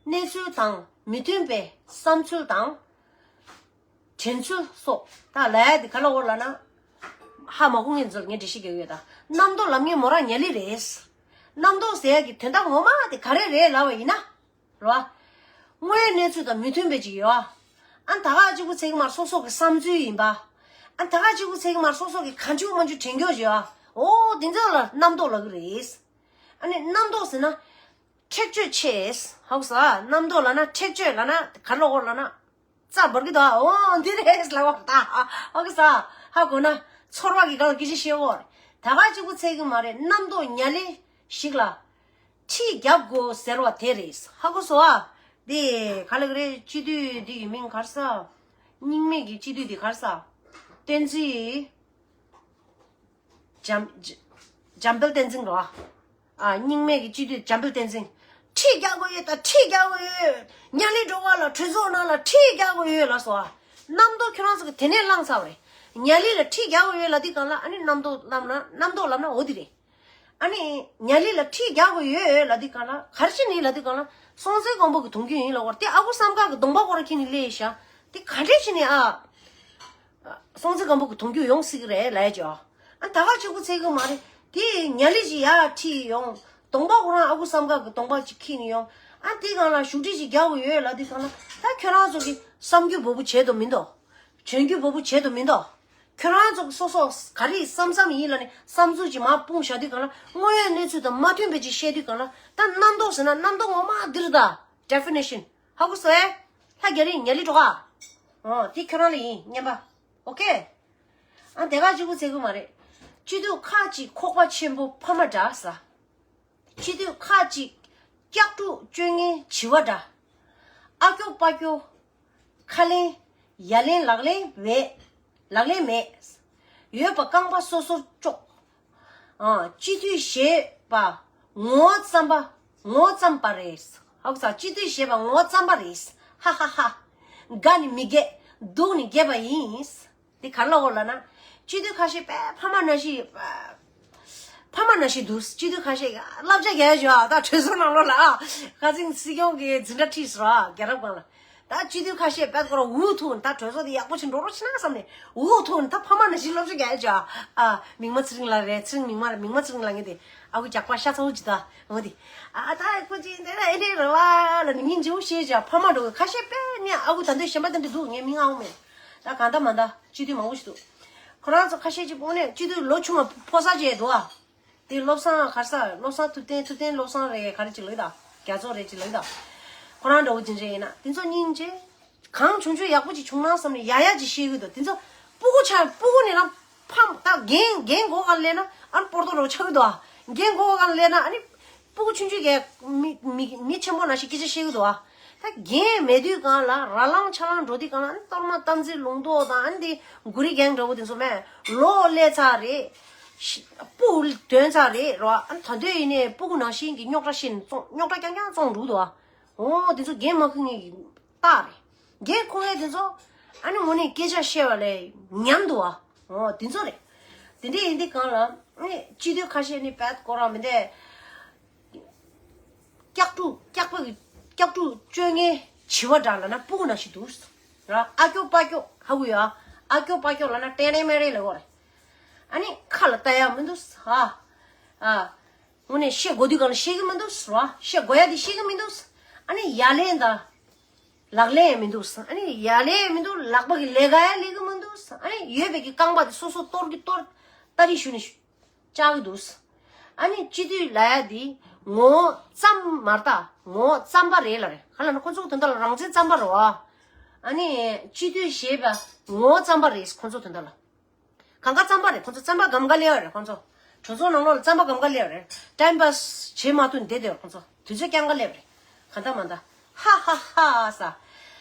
གནས་ཚུལ་དང་མི་མཐུན་པའི་བསམ་ཚུལ་དང་། དྲན་ཚུལ་སོགས། ད་ལབ་ཡ་འདི་ག་ལ་འོ་ལབ་ན། ཧ་མ་གོ་མཁན་ཚོར་ངས་འགྲེལ་བཤད་རྒྱག་གི་ཡོད་ད། རྣམ་རྟོག་ལབ་མཁན་མོ་རང་ཉ་ལི་རེད། རྣམ་རྟོག་ཟེར་ཡ་གི་དོན་དག་ངོ་མ་དེ་ག་རེ་རེད་ལབ་པ་ཡིན་ན། རོ། དངོས་ཡོད་གནས་ཚུལ་དང་མི་མཐུན་པའི་ཅིག་ཡོད་ཨ། ཨ་ད་ག་གཅིག་པུ་ཚེ་གི་མར་སོ་སོ་གི་བསམ་ཚུལ་ཡིན་པ། ཨ་ད་ག་གཅིག་པུ་ཚེ་གི་མར་སོ་སོ་གི་ག་འཇུག་མ་འཇུག་དྲན་རྒྱུ་ཡོད་ཨ། འོ་དེ་ཚོ་ལ་རྣམ་རྟོག་ལབ་གི་རེད། ཨ་ནི་རྣམ་རྟོག་ཟེར་ན། འཁྲིག་སྤྱོད་ཆེ། ཧ་གོ་ས། རྣམ་རྟོག་ལབ་ན་འཁྲིག་སྤྱོད་ལབ་ན་ག་ལ་འོ་ལབ་ན། རྩ་འབར་གི་འདུག་ཨ། འོ་འདི་རེད་ལབ་པ་ད། ཧ་གོ་ས། ཧ་གོ་ན་ ཚོར་བ་གི་སྒང་ལ་སྐད་ཆ་བཤད་འོ་རེད། ད་ག་གཅིག་པུ་ཚད་གི་མ་རེད། རྣམ་རྟོག་ཉ་ལི་ཞིག་ལ་ཁྲིད་རྒྱབ་དགོས་ཟེར་བ་དེ་རེད། ཧ་གོ་སོང་ཨ། དེ་ག་ལ་གི་རེད། སྤྱི་འཐུས་འདི་ཡི་མིང་ག་རེ་ཟ། རྙིང་མའི་གི་སྤྱི་འཐུས་འདི་ག་རེ་ཟ། བསྟན་འཛིན། འཇམ། འཇམ་དཔལ་བསྟན་འཛིན་རོ། ཨ། རྙིང་མའི་གི་སྤྱི་འཐུས་འཇམ་དཔལ་བསྟན་འཛིན། ཁྲིད་རྒྱག་དགོས་ཡོད། ད་ཁྲིད་རྒྱག་དགོས་ཡོད། ཉ་ལི་འགྲོ་བ་ལ་གྲོས་ཚོགས་ནང་ལ་ཁྲིད་རྒྱག་དགོས་ཡོད་ལ་སོ། རྣམ་རྟོག་ཁྱོད་རང་ཚོ་གི་དེ་ནས་བླངས་ཚར་བ་རེད། ཉ་ལི་ལ་ཁྲིད་རྒྱག་དགོས་ཡོད་ལ་དེ་གང་ལ། ཨ་ནི་རྣམ་རྟོག་ལབ་ན། རྣམ་རྟོག་ལབ་ན་འོ་དེ་རེད། ཨ་ནི་ཉ་ལི་ལ་ཁྲིད་རྒྱག་དགོས་ཡོད་ལ་དེ་གང་ལ། ག་རེ་བྱས་ནས་ལ་དེ་གང་ལ། སྲོང་བཙན་སྒམ་པོ་གི་གདུང་རྒྱུད་ཡིན་ལ་འོ་རེད། དེ་ཨ་ཁུ་བསམ་འགག་གི་གདོང་པ་ཁོ་ར་ཁྱེར་ནས་སླེབས་ཤག་དེ་ག་འདྲས་བྱས་ནས་ཨ། སྲོང་བཙན་སྒམ་པོ་གི་གདུང་རྒྱུད་ཡོང་སྲིད་ཀྱི་རེད་ལབ་ཡ་ཅོ། ཨ། ད་ག་གཅིག་པུ་ཚད་གི་མ་རེད། དེ་ཉ་ལི་ཅིག་ཡར་ཁྲིད་ཡོང་། གདོང་པ་ཁོ་རང་ཨ་ཁུ་བསམ་འགག་གི་གདོང་པ་ཅིག་ཁྱེར་ནས་ཡོང་། ཨ། དེ་གང་ལ་བཞུགས་ཁྲི་ཅིག་རྒྱག་དགོས་ཡོད་ལབ་དུས་གང་ལ། ད་ཁྱོད་རང་ཚོ་གི་བསམ་རྒྱུ་བོ་བུ་བྱེད་དོ་མི་འདུག་བྱོན་རྒྱུ་བོ་བུ་བྱེད་དོ་མི་འདུག་ཁྱོད་རང་ཚོ་གི་སོ་སོ་ག་རེ་བསམ་བསམ་ཡིན་ལབ་ནས་བསམ་ཚུལ་ཅིག་མར་སྤུངས་བཞག་དུས་གང་ལ། དངོས་ཡོད་གནས་ཚུལ་དང་མ་མཐུན་པའི་ཅིག་བཤད་དུས་གང་ལ། ད་རྣམ་རྟོག་ཟེར་ན་རྣམ་རྟོག་ངོ་མ་འདི་རེད་ད། Definition། ཧ་གོ་སོང་ཨེ། ལྷ་རྒྱ་རི་ཉ་ལི་འགྲོ་ག་འོ། དེ་ཁྱོད་རང་ལ་ཡིན། ཉན་པ། ཨོ་ཁེ། ཨ། དེ་ག་གཅིག་པུ་ཚད་གི་མ་རེད། སྤྱི་འཐུས་ཁག་ཅིག་ཁོག་པ་ཆེན་པོ་ཕ་མ་འདྲ་ཟ། སྤྱི་འཐུས་ཁག་ཅིག་སྐྱག་ཕྲུག་སྤྱོད་ངན་བྱི་བ་འདྲ། ཨ་སྐྱོ་པ་སྐྱོ། ཁ་ལེན། ཡ་ལེན་ལག་ལེན་མེད། ལག་ལེན་མེད། ཡོད་པ་རྐང་པ་སོ་སོར་གཅོག་ཨ། སྤྱི་འཐུས་ཞེས་པ་ངོ་བོ་ཙམ་པ། ངོ་བོ་ཙམ་པ་རེད། ཧ་གོ་སོང་། སྤྱི་འཐུས་ཞེས་པ་ངོ་བོ་ཙམ་པ་རེད། ཧ་ཧ་ཧ། དགའ་ནི་མི་རྒས། སྡུག་ནི་རྒས་པ་ཡིན། འདི་ག་རེ་ལབ་དགོས་ལབ་ན། སྤྱི་འཐུས་ཁ་ཤས་དཔེ་ཕ་མ་ནང་བཞིན། ཕ་མ་ནང་བཞིན་འདུག་སྤྱི་འཐུས་ཁ་ཤས་ཀྱིས་བསླབ་བྱ་རྒྱག་ཡ་བྱོས་ཨ། ད་གྲོས་ཚོགས་ནང་ལོགས་ལ་ཨ། ཁ་སང་སྲིད་སྐྱོང་གི་འཛིན་གྲྭ་ཁྲིད་སོང་ཨ། རྒྱལ་རབས་སྒང་ལ། ད་སྤྱི་འཐུས་ཁ་ཤས་དཔེ་ཁོ་རང་འུ་ཐུག་ད་གྲོས་ཚོགས་འདི་ཡག་པོ་ཞིག་འགྲོ་རོགས་བྱེད་ན་བསམ་ནས་འུ་ཐུག་ད་ཕ་མ་ནང་བཞིན་སློབ་གསོ་རྒྱག་ཡ་བྱོས་ཨ། མིག་དམར་ཚེ་རིང་ལགས་རེད། ཚེ་རིང་མིག་དམར། མིག་དམར་ཚེ་རིང་ལགས་ངེས་ཏེ་ཨ་ཁུ་ཇག་པ་ཤ་ཚ་བོ་ཅིག་ད་འོ་དེ། ཨ། ད་ཁོ་ཅིག་འདི་ལ་ཨེ་འདྲས་རེད་བ་ལ་ནི་སྙིང་རྗེ་བོ་བྱེད་བྱ། ཕ་མ་འགྲོ་ཁ་ཤས་དཔེ་ནི་ཨ་ཁུ་ད་འདོད་གཞན་པ་དེ་འདྲ་འདུག་ངས་མིང་ཨང་མེད། ད་གང་ལྟར་མ་ད་སྤྱི་འཐུས་མང་པོ་ཞིག་འདུག་ཁོ་རང་ཚོ་ཁ་ཤས་ཅིག་དངོས་གནས་སྤྱི་འཐུས་ལོ་ཆུང་བ་ཕོ་གསར་བྱས་འདུག་ཨ། དེ་བློ་བཟང་ག་རེ་ཟ། བློ་བཟང་ཐུབ་བསྟན། ཐུབ་བསྟན་བློ་བཟང་རེད། ག་རེ་ཅིག་ལབ་ད། རྒྱ་མཚོ་རེད་ཅིག་ལབ་ད། ཁོ་རང་འདྲ་བོ་ཅིག་རེད། ཡིན་ན་དེ་ཚོ་སྙིང་རྗེ། གང་བྱུང་བྱུང་ཡག་པོ་ཅིག་བྱུང་ན་བསམ་ནས་ཡ་ཡ་ཅིག་བཤད་གི་འདུག་དེ་ཚོ་སྤུ་གུ་ཆགས། སྤུ་གུ་ནས་རང་ཕམ་ད་རྒན་རྒན་མགོ་སྒང་སླེབས་ན་ཨ་ནི་སྤོར་ཏོ་འདྲ་བོ་ཆགས་གི་འདུག་ཨ། རྒན་མགོ་སྒང་སླེབས་ན་ཨ་ནི་སྤུ་གུ་ཆུང་ཆུང་གིས་མི་མི་མི་ཆེན་པོ་ནང་བཞིན་སྐད་ཆ་བཤད་གི་འདུག་ཨ། ད་རྒན་མེད་དུས་སྒང་ལ་ར་ལངས་ཆ་ལངས་འགྲོ་དུས་སྒང་ལ་ཨ་ནི་གཏོར་མ་བསྟན་འཛིན་ལུང་རྟོགས་དང་ཨ་ནི་དེ་གུ་རི་རྒན་འདྲ་བོ་དེ་ཚོ་མས་ལོ་སླེབས་ཚར་རེད། ཤི་སྤུ་གུ་ཐོན་ཚར་རེད་རོ། ཨ་ནི་ད་དུང་ཡིན་ནའི་སྤུ་གུ་ནང་བཞིན་གྱི་རྙོག་དྲ་བཤད་ནས་བཙོང་། རྙོག་དྲ་རྐྱང་རྐྱང་བཙོང་འགྲོ་གི་འདུག་ཨ། འོ་དེ་ཚོ་རྒན་མ་ཁུག་ངེས་ཀྱི་རྟགས་རེད། རྒན་ཁུག་མཁན་དེ་ཚོ་ཨ་ནི་དངོས་གནས་སྐད་ཆ་བཤད་པ་ལས་ཉམས་འདུག་ཨ། འོ་དེ་ཚོ་རེད། དེ་འདྲ་ཡིན་དུས་སྒང་ལ་ཨ་ནི་སྤྱི་འཐུས་ཁ་ཤས་ནི་བད་ཀོ་རང་མི་འདས། སྐྱག་ཕྲུག་སྐྱག་པ་གི་སྐྱག་ཕྲུག་སྤྱོད་ངན་བྱི་བ་འདྲ་ལབ་ན་སྤུ་གུ་ནང་བཞིན་འདུག་ར། ཨ་སྐྱོ་པ་སྐྱོ་ཧ་གོ་ཡ། ཨ་སྐྱོ་པ་སྐྱོ་ལབ་ན་ཏན་ཏན་མེ་རེ་ལབ་དགོས་རེད། ཨ་ནི་ཁ་ལ་ལྟ་ཡ་མི་འདུག་ཧ། ཨ། དངོས་གནས་བཤད་དགོས་དུས་སྒང་ལ་བཤད་གི་མི་འདུག་ར། བཤད་དགོས་ཡ་དེ་བཤད་གི་མི་འདུག་ཨ་ནི་ཡ་ལན་དང་། ལག་ལེན་ཡང་མི་འདུག་ཨ་ནི་ཡ་ལན་ཡང་མི་འདུག་ལག་པ་གི་ལས་ཀ་ཡང་ལས་གི་མི་འདུག་ཨ་ནི་ཡོད་པའི་གི་རྐང་པ་དེ་སོ་སོ་གཏོར་གི་གཏོར། ཏ་རིག་ཞུ་ནི་ཞུ། བཅག་གི་འདུག་ཨ་ནི་སྤྱི་འཐུས་ལབ་ཡ་དེ་ངོ་བོ་ཙམ་མ་རེད་ད། ངོ་བོ་རྩམ་པ་རེད་ལབ་རེད། ག་ལབ་ན་ཁོ་ཚོ་དོན་དག་ལ་རང་བཙན་རྩམ་པ་རེད་བ། ཨ་ནི་སྤྱི་འཐུས་ཞེས་པ་ངོ་བོ་རྩམ་པ་རེད། ཁོ་ཚོ་དོན་དག་ལ། གང་ག་རྩམ་པ་རེད། ཁོ་ཚོ་རྩམ་པ་སྒམ་ག་ལས་རེད། ཁོ་ཚོ་གྲོས་ཚོགས་ནང་ལོགས་ལ་རྩམ་པ་སྒམ་ག་ལས་རེད། ཊའིམ་པཱས་བྱེད་མ་ཐུབ་བསྡད་དེ། ཁོ་ཚོ་དུས་ཚོད་རྐྱང་ག་ལས་རེད། གང་ལྟར་མ་ལྟར་ཧ་ཧ་ཧ་ས།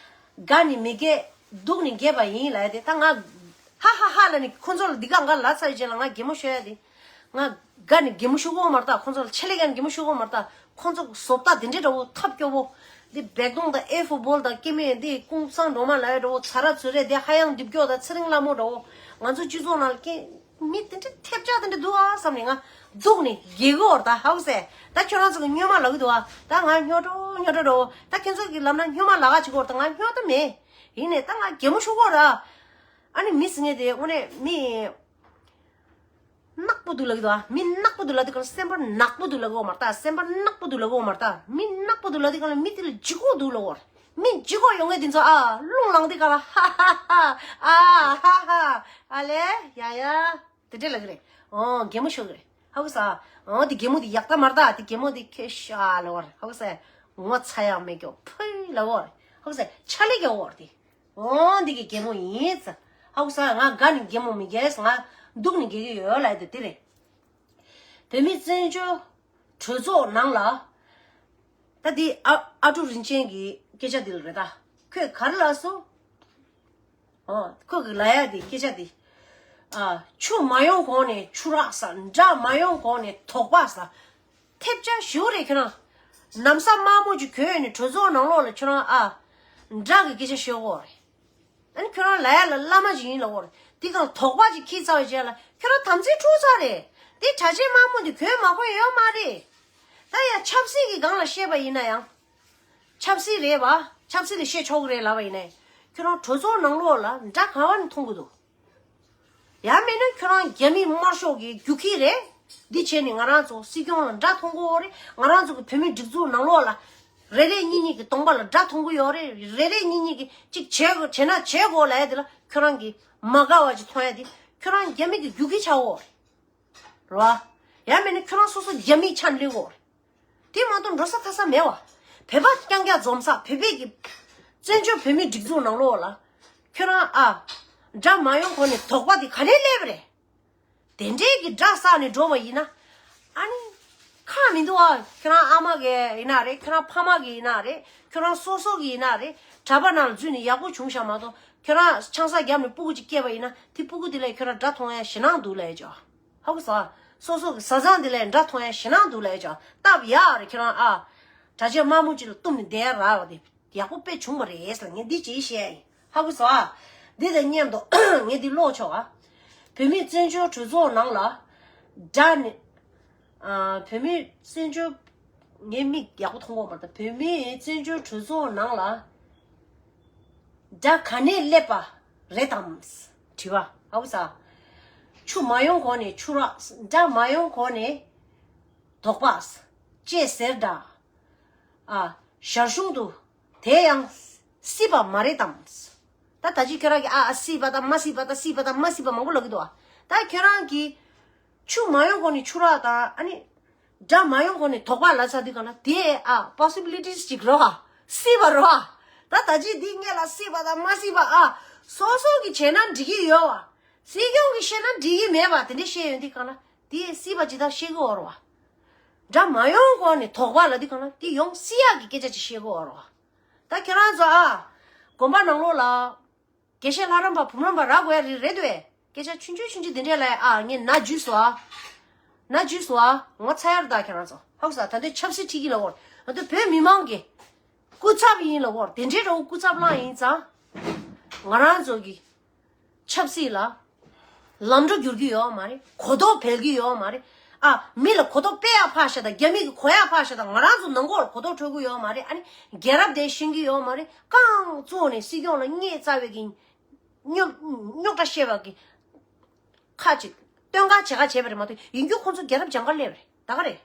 དགའ་ནི་མི་རྒས་སྡུག་ནི་རྒས་པ་ཡིན་ལབ་ཡ་དེ། ད་ང་ཧ་ཧ་ཧ་ལབ་ནི་ཁོ་ཚོ་ལ་འདི་ག་འགའ་ལབ་ཚར་རྗེས་ལ་ང་གད་མོ་ཤོར་ཡ་དེ། ང་དགའ་ནི་གད་མོ་ཤོར་གོ་མ་རེད་ད། ཁོ་ཚོ་ལ་ཆེ་ལེ་ག་ནི་གད་མོ་ཤོར་གོ་མ་རེད་ད། ཁོང་ཚོ་བཟོ་ལྟ་དེ་འདྲའི་འདྲ་བོ་ཐབས་སྐྱོ་བོ། འདི་བེག་དོང་དང་ཨེ་ཧྥུ་བོལ་དང་སྐྱེ་དམན། འདི་ཀུན་བཟང་སྒྲོལ་མ་ལབ་ཡ་འདྲ་བོ། ཚ་ར་ཚུ་རེ། འདི་ཧ་ཡང་འདི་སྐྱོ་དང་ཚེ་རིང་ལྷ་མོ་འདྲ་བོ། ང་ཚོ་སྤྱི་ཚོགས་ནང་ལ་སྐྱེ་མི་དེ་འདྲ་ཐེབས་ཆག་དེ་འདྲ་འདུག་ཨ་བསམ་ནས་ང་སྡུག་ནས་རྒྱལ་གི་འོར་ད་ཧའུ་སེ། ད་ཁྱོད་རང་ཚོ་གི་སྨྱོན་མ་ལབ་གི་འདུག་ཨ། ད་ང་སྨྱོ་འགྲོ་སྨྱོ་འགྲོ་འདྲ་བོ། ད་ཁྱོད་ཚོ་གི་ལབ་ན་སྨྱོན་མ་ལབ་ག་བྱེད་གི་འོར་ད། ང་སྨྱོ་ད་མེད། ཡིན་ནས་ད་ང་གད་མོ་ཤོར་གི་འོར་ད། ཨ་ནི་མི་ཟེར་མཁན་དེ་དངོས་གནས་མི། ནག་པོ་འདུག་ལབ་ཀྱི་འདུག་ཨ། མི་ནག་པོ་འདུག་ལབ་དུས་སྒང་ལ་སེམས་པ་ནག་པོ་འདུག་ལབ་ཀྱི་ཡོད་མ་རེད་ད། སེམས་པ་ནག་པོ་འདུག་ལབ་ཀྱི་ཡོད་མ་རེད་ད། མི་ནག་པོ་འདུག་ལབ་དུས་སྒང་ལ་མི་དེ་ལ་ལྗིད་ཁོག་འདུག་ལབ་ཀྱི་ཡོད་རེད། མི་ལྗིད་ཁོག་ཡོད་མཁན་དེ་ཚོ་ཨ་རླུང་ལངས་དུས་སྒང་ལ་ཧ་ཧ་ཧ། ཨ་ཧ་ཧ། ཨ་ལེ་ཡ་ཡ། དེ་འདྲས་ལབ་ཀྱི་རེད། ཨོ་གད་མོ་ཤོར་གྱི་རེད། ཧ་གོ་སོང་། ཨོ་དེ་གད་མོ་དེ་ཡག་ད་མ་རེད་ད། དེ་གད་མོ་དེ་ཁྱོད་ཤ་ལབ་པ་རེད། ཧ་གོ་སོང་། ངོ་ཚ་ཡག་མེད་ཀྱོ་ཕུ་ལབ་པ་རེད། ཧ་གོ་སོང་། ཆ་ལེ་རྒྱག་པ་རེད་དེ། འོ་འདི་གི་གད་མོ་ཡིན་ཙང་། ཧ་གོ་སོང་། ང་དགའ་ནི་གད་མོ་མི་རྒྱས། ང་ འདུག་ནས་འགལ་གྱི་ཡོད་ལབ་ཡ་དེ་དེ་རེད། བོད་མི་བཙན་བྱོལ་གྲོས་ཚོགས་ནང་ལ། ད་འདི་ཨ་ཨ་ཀྲུག་རིན་ཆེན་གྱི་སྐད་ཆ་འདི་ལ་རེད་ད། ཁོས་ག་རེ་ལབ་སོང་། ཨོ། ཁོ་གི་ལབ་ཡ་དེ་སྐད་ཆ་དེ། ཨ། ཆུ་མ་ཡོང་གོང་ནས་ཆུ་རགས་ཟ། དགྲ་མ་ཡོང་གོང་ནས་དོགས་པ་ཟ། ཐེབས་ཆག་ཞེ་པོ་རེད་ཁྱོད་རང་། ན་བཟའ་དམར་མོ་ཅིག་གྱོན་ནས་གྲོས་ཚོགས་ནང་ལོགས་ལ་ཁྱོད་རང་ཨ། དགྲ་གི་སྐད་ཆ་ཤོད་གོ་རེད། ཨ་ནི་ཁྱོད་རང་ལབ་ཡ་ལ་བླ་མ་ཅིག་ཡིན་ལབ་གོ་རེད། དེ་གང་དོགས་པ་ཅིག་འཁྱེར་ཚར་བའི་རྗེས་ལ་ཁྱོད་རང་དམ་ཚིག་འཁྲུག་ཚར་རེད། དེ་གྲྭ་ཆས་དམར་མོ་དེ་གྱོན་མ་དགོས་ཡོད་མ་རེད། ད་ཡ་ཆབ་སྲིད་ཀྱི་སྒང་ལ་བཤད་པ་ཡིན་ན་ཡང་། ཆབ་སྲིད་རེད་བ། ཆབ་སྲིད་ལ་བཤད་ཆོག་གི་རེད་ལབ་པ་ཡིན་ནའི། ཁྱོད་རང་གྲོས་ཚོགས་ནང་ལོགས་ལ་དགྲ་ག་བ་ནས་མཐོང་གི་འདུག་ཡང་མིན་ན་ཁྱོད་རང་རྒྱ་མི་དམར་ཤོག་གི་རྒྱུག་ཁྱི་རེད། འདི་བྱས་ནས་ང་རང་ཚོ་སྲིད་སྐྱོང་ལ་དགྲ་མཐོང་གི་ཡོད་རེད། ང་རང་ཚོ་གི་བོད་མི་སྒྲིག་འཛུགས་ནང་ལོགས་ལ་རེ་རེ་གཉིས་གཉིས་ཀྱི་གདོང་པ་ལ་དགྲ་མཐོང་གི་ཡོད་རེད། རེ་རེ་གཉིས་གཉིས་ཀྱི་གཅིག་བྱེད་དགོས་བྱེད་ན་བྱེད་དགོས་ལབ་ཡ་དེ་ལ་ཁྱོད་རང་གི་མ་དགའ་བ་ཅིག་མཐོང་ཡ་དེ་ཁྱོད་རང་རྒྱ་མི་གི་རྒྱུག་ཁྱི་ཆགས་ཡོད་རེད། རེད་བ། ཡང་མིན་ན་ཁྱོད་རང་སོ་སོ་རྒྱ་མིའི་ཆ་ནས་སླེབས་ཡོད་རེད། དེ་མ་གཏོགས་འགྲོ་ས་ཐར་ས་མེད་བ། བོད་པ་རྐྱང་རྐྱང་འཛོམས་ས་བོད་པའི་གི་བཙན་བྱོལ་བོད་མིའི་སྒྲིག་འཛུགས་ནང་ལོགས་ལ། ཁྱོད་རང་ཨ། དགྲ་མ་ཡོང་གོང་ནས་དོགས་པ་དེ་ག་ནས་སླེབས་པ་རེད། དེ་འདྲའི་གི་དགྲ་བསགས་ནས་འགྲོ་བ་ཡིན་ན། ཨ་ནི། ཁག་མི་འདུག་ཨ། ཁྱོད་རང་ཨ་མ་གི་ཡིན་ན་རེད། ཁྱོད་རང་ཕ་མ་གི་ཡིན་ན་རེད། ཁྱོད་རང་སོ་སོ་གི་ཡིན་ན་རེད། གྲྭ་པ་ནང་ལ་འཛུལ་ནས་ཡག་པོ་བྱུང་ཤག་མ་གཏོགས་ཁྱོད་རང་ཆང་ས་བརྒྱབ་ནས་སྤུ་གུ་ཅིག་སྐྱེས་པ་ཡིན་ན་དེ་སྤུ་གུ་དེ་ལ་ཁྱོད་རང་དགྲ་མཐོང་ཡ་ཞེད་སྣང་འདུག་ལབ་ཡ་ཅོ། ཧ་གོ་སོང་ཨ། སོ་སོ་གི་བཟའ་ཚང་དེ་ལ་དགྲ་མཐོང་ཡ་ཞེད་སྣང་འདུག་ལབ་ཡ་ཅོ། སྟབས་ཡག་རེད་ཁྱོད་རང་ཨ། གྲྭ་ཆས་དམར་མོ་ཅིག་ལ་བཏུམས་ནས་བསྡད་ཡ་རག་པ་དེ་ཡག་པོ་དཔེ་བྱུང་བ་རེད་ཟེར་ངས་འདི་ཅིག་བཤད་ཡིན། ཧ་གོ་སོང་ཨ། འདི་དང་མཉམ་དུ་ངས་འདི་ཀློག་ཆོག་ཨ། བོད་མིའི་བཙན་བྱོལ་གྲོས་ཚོགས་ནང་ལ་དགྲ་ནི། ཨ། བོད་མིའི་བཙན་བྱོལ། ངའི་མིག་ཡག་པོ་མཐོང་གི་མ་རེད། བོད་མིའི་བཙན་བྱོལ་གྲོས་ཚོགས་ནང་ལ་དགྲ་ག་ནས་སླེབས་པ་རེད་དམ། དྲི་བ། ཧ་གོ་ས། ཆུ་མ་ཡོང་གོང་ནས་ཆུ་རགས། དགྲ་མ་ཡོང་གོང་ནས་དོགས་པ། ཅེས་ཟེར་འདྲ། ཨ། ཞར་བྱུང་དུ་དེ་ཡང་སྲིད་པ་མ་རེད་དམ། ད་ད་ཅི་ཁྱོད་རང་གིས་ཨ་ཨ་སྲིད་པ་དང་མ་སྲིད་པ་དང་སྲིད་པ་དང་མ་སྲིད་པ་མང་པོ་ལབ་ཀྱི་འདུག་ཨ། ད་ཁྱོད་རང་གིས་ཆུ་མ་ཡོང་གོང་ནས་ཆུ་རགས་དང་ཨ་ནི། དགྲ་མ་ཡོང་གོང་ནས་དོགས་པ་ལབ་ཚར་དུས་གང་ལ་དེ་ཨ་possibilities་ཅིག་རེད་བ། སྲིད་པ་རེད་བ། ད་ད་ཅི་འདི་སྔོན་ལ་སྲིད་པ་དང་མ་སྲིད་པ་ཨ། སོ་སོ་གིས་བྱས་ན་འགྲིག་གི་ཡོད་བ། སྲིད་སྐྱོང་གིས་བཤད་ན་འགྲིག་གི་མེད་པ་དེ་འདྲ་བཤད་ཡོང་དུས་གང་ལ་དེ་སྲིད་པ་ཇི་ལྟར་བཤད་གི་ཡོད་རེད་བ། དགྲ་མ་ཡོང་གོང་ནས་དོགས་པ་ལབ་དུས་གང་ལ་དེ་ཡོང་སྲིད་ཡག་གི་སྐད་ཆ་ཅིག་བཤད་གི་ཡོད་རེད་བ། ད་ཁྱེད་རང་ཚོ་ཨ། དགོན་པ་ནང་ལོགས་ལ། དགེ་བཤེས་ལྷ་རམས་པ་བུམ་རམས་པ་རག་དགོས་ཡ་རེད་རེད་དོ། སྐད་ཆ་ཆུང་ཆུང་ཆུང་ཆུང་དེ་འདྲས་ལ་ཨ་ངས་ན་འཇུས་སོ་ཨ། ན་འཇུས་སོ་ཨ། ངོ་ཚ་ཡར་ད་ཁྱེད་རང་ཚོ་ཧ་གོ་ས། ད་འདོད་ཆབ་སྲིད་ཁྲིད་ཀྱི་ལ་འོར་ང་ཚོ་བོད་མི་མང་གི་སྐུ་ཚབ་ཡིན་ལ་འོར་དེ་འདྲས་རོ་སྐུ་ཚབ་བླངས་ཡིན་ཙང་། ང་རང་ཚོ་གི་ཆབ་སྲིད་ལ་ལམ་འགྲོ་འགྱུར་གྱི་ཡོད་མ་རེད། གོ་རྟོགས་འཕེལ་གྱི་ཡོད་མ་རེད། ཨ། མི་ལ་གོ་རྟོགས་སྤེལ་ཡག་ཕར་བཞག་དང་རྒྱ་མི་གི་གོ་ཡག་ཕར་བཞག་དང་ང་རང་ཚོ་ནང་ཁོག་ལ་གོ་རྟོགས་འཕྲོད་ཀྱི་ཡོད་མ་རེད། ཨ་ནི་རྒྱལ་རབས་དེ་ཤེས་ཀྱི་ཡོད་མ་རེད། རྐང་བཙུགས་ནས་སྲིད་སྐྱོང་ལ་བརྙས་བཙལ་བའི་གི་རྙོག་རྙོག་དྲ་བཤད་པ་གི་ཁ་ཅིག་སྟོན་ཁ་བྱེད་ཁ་བྱས་པ་རེད་མ་གཏོགས་ཡིན་རྒྱུ་ཁོང་ཚོ་རྒྱལ་རབས་སྦྱང་ག་སླེབས་རེད་ད་ག་རེད།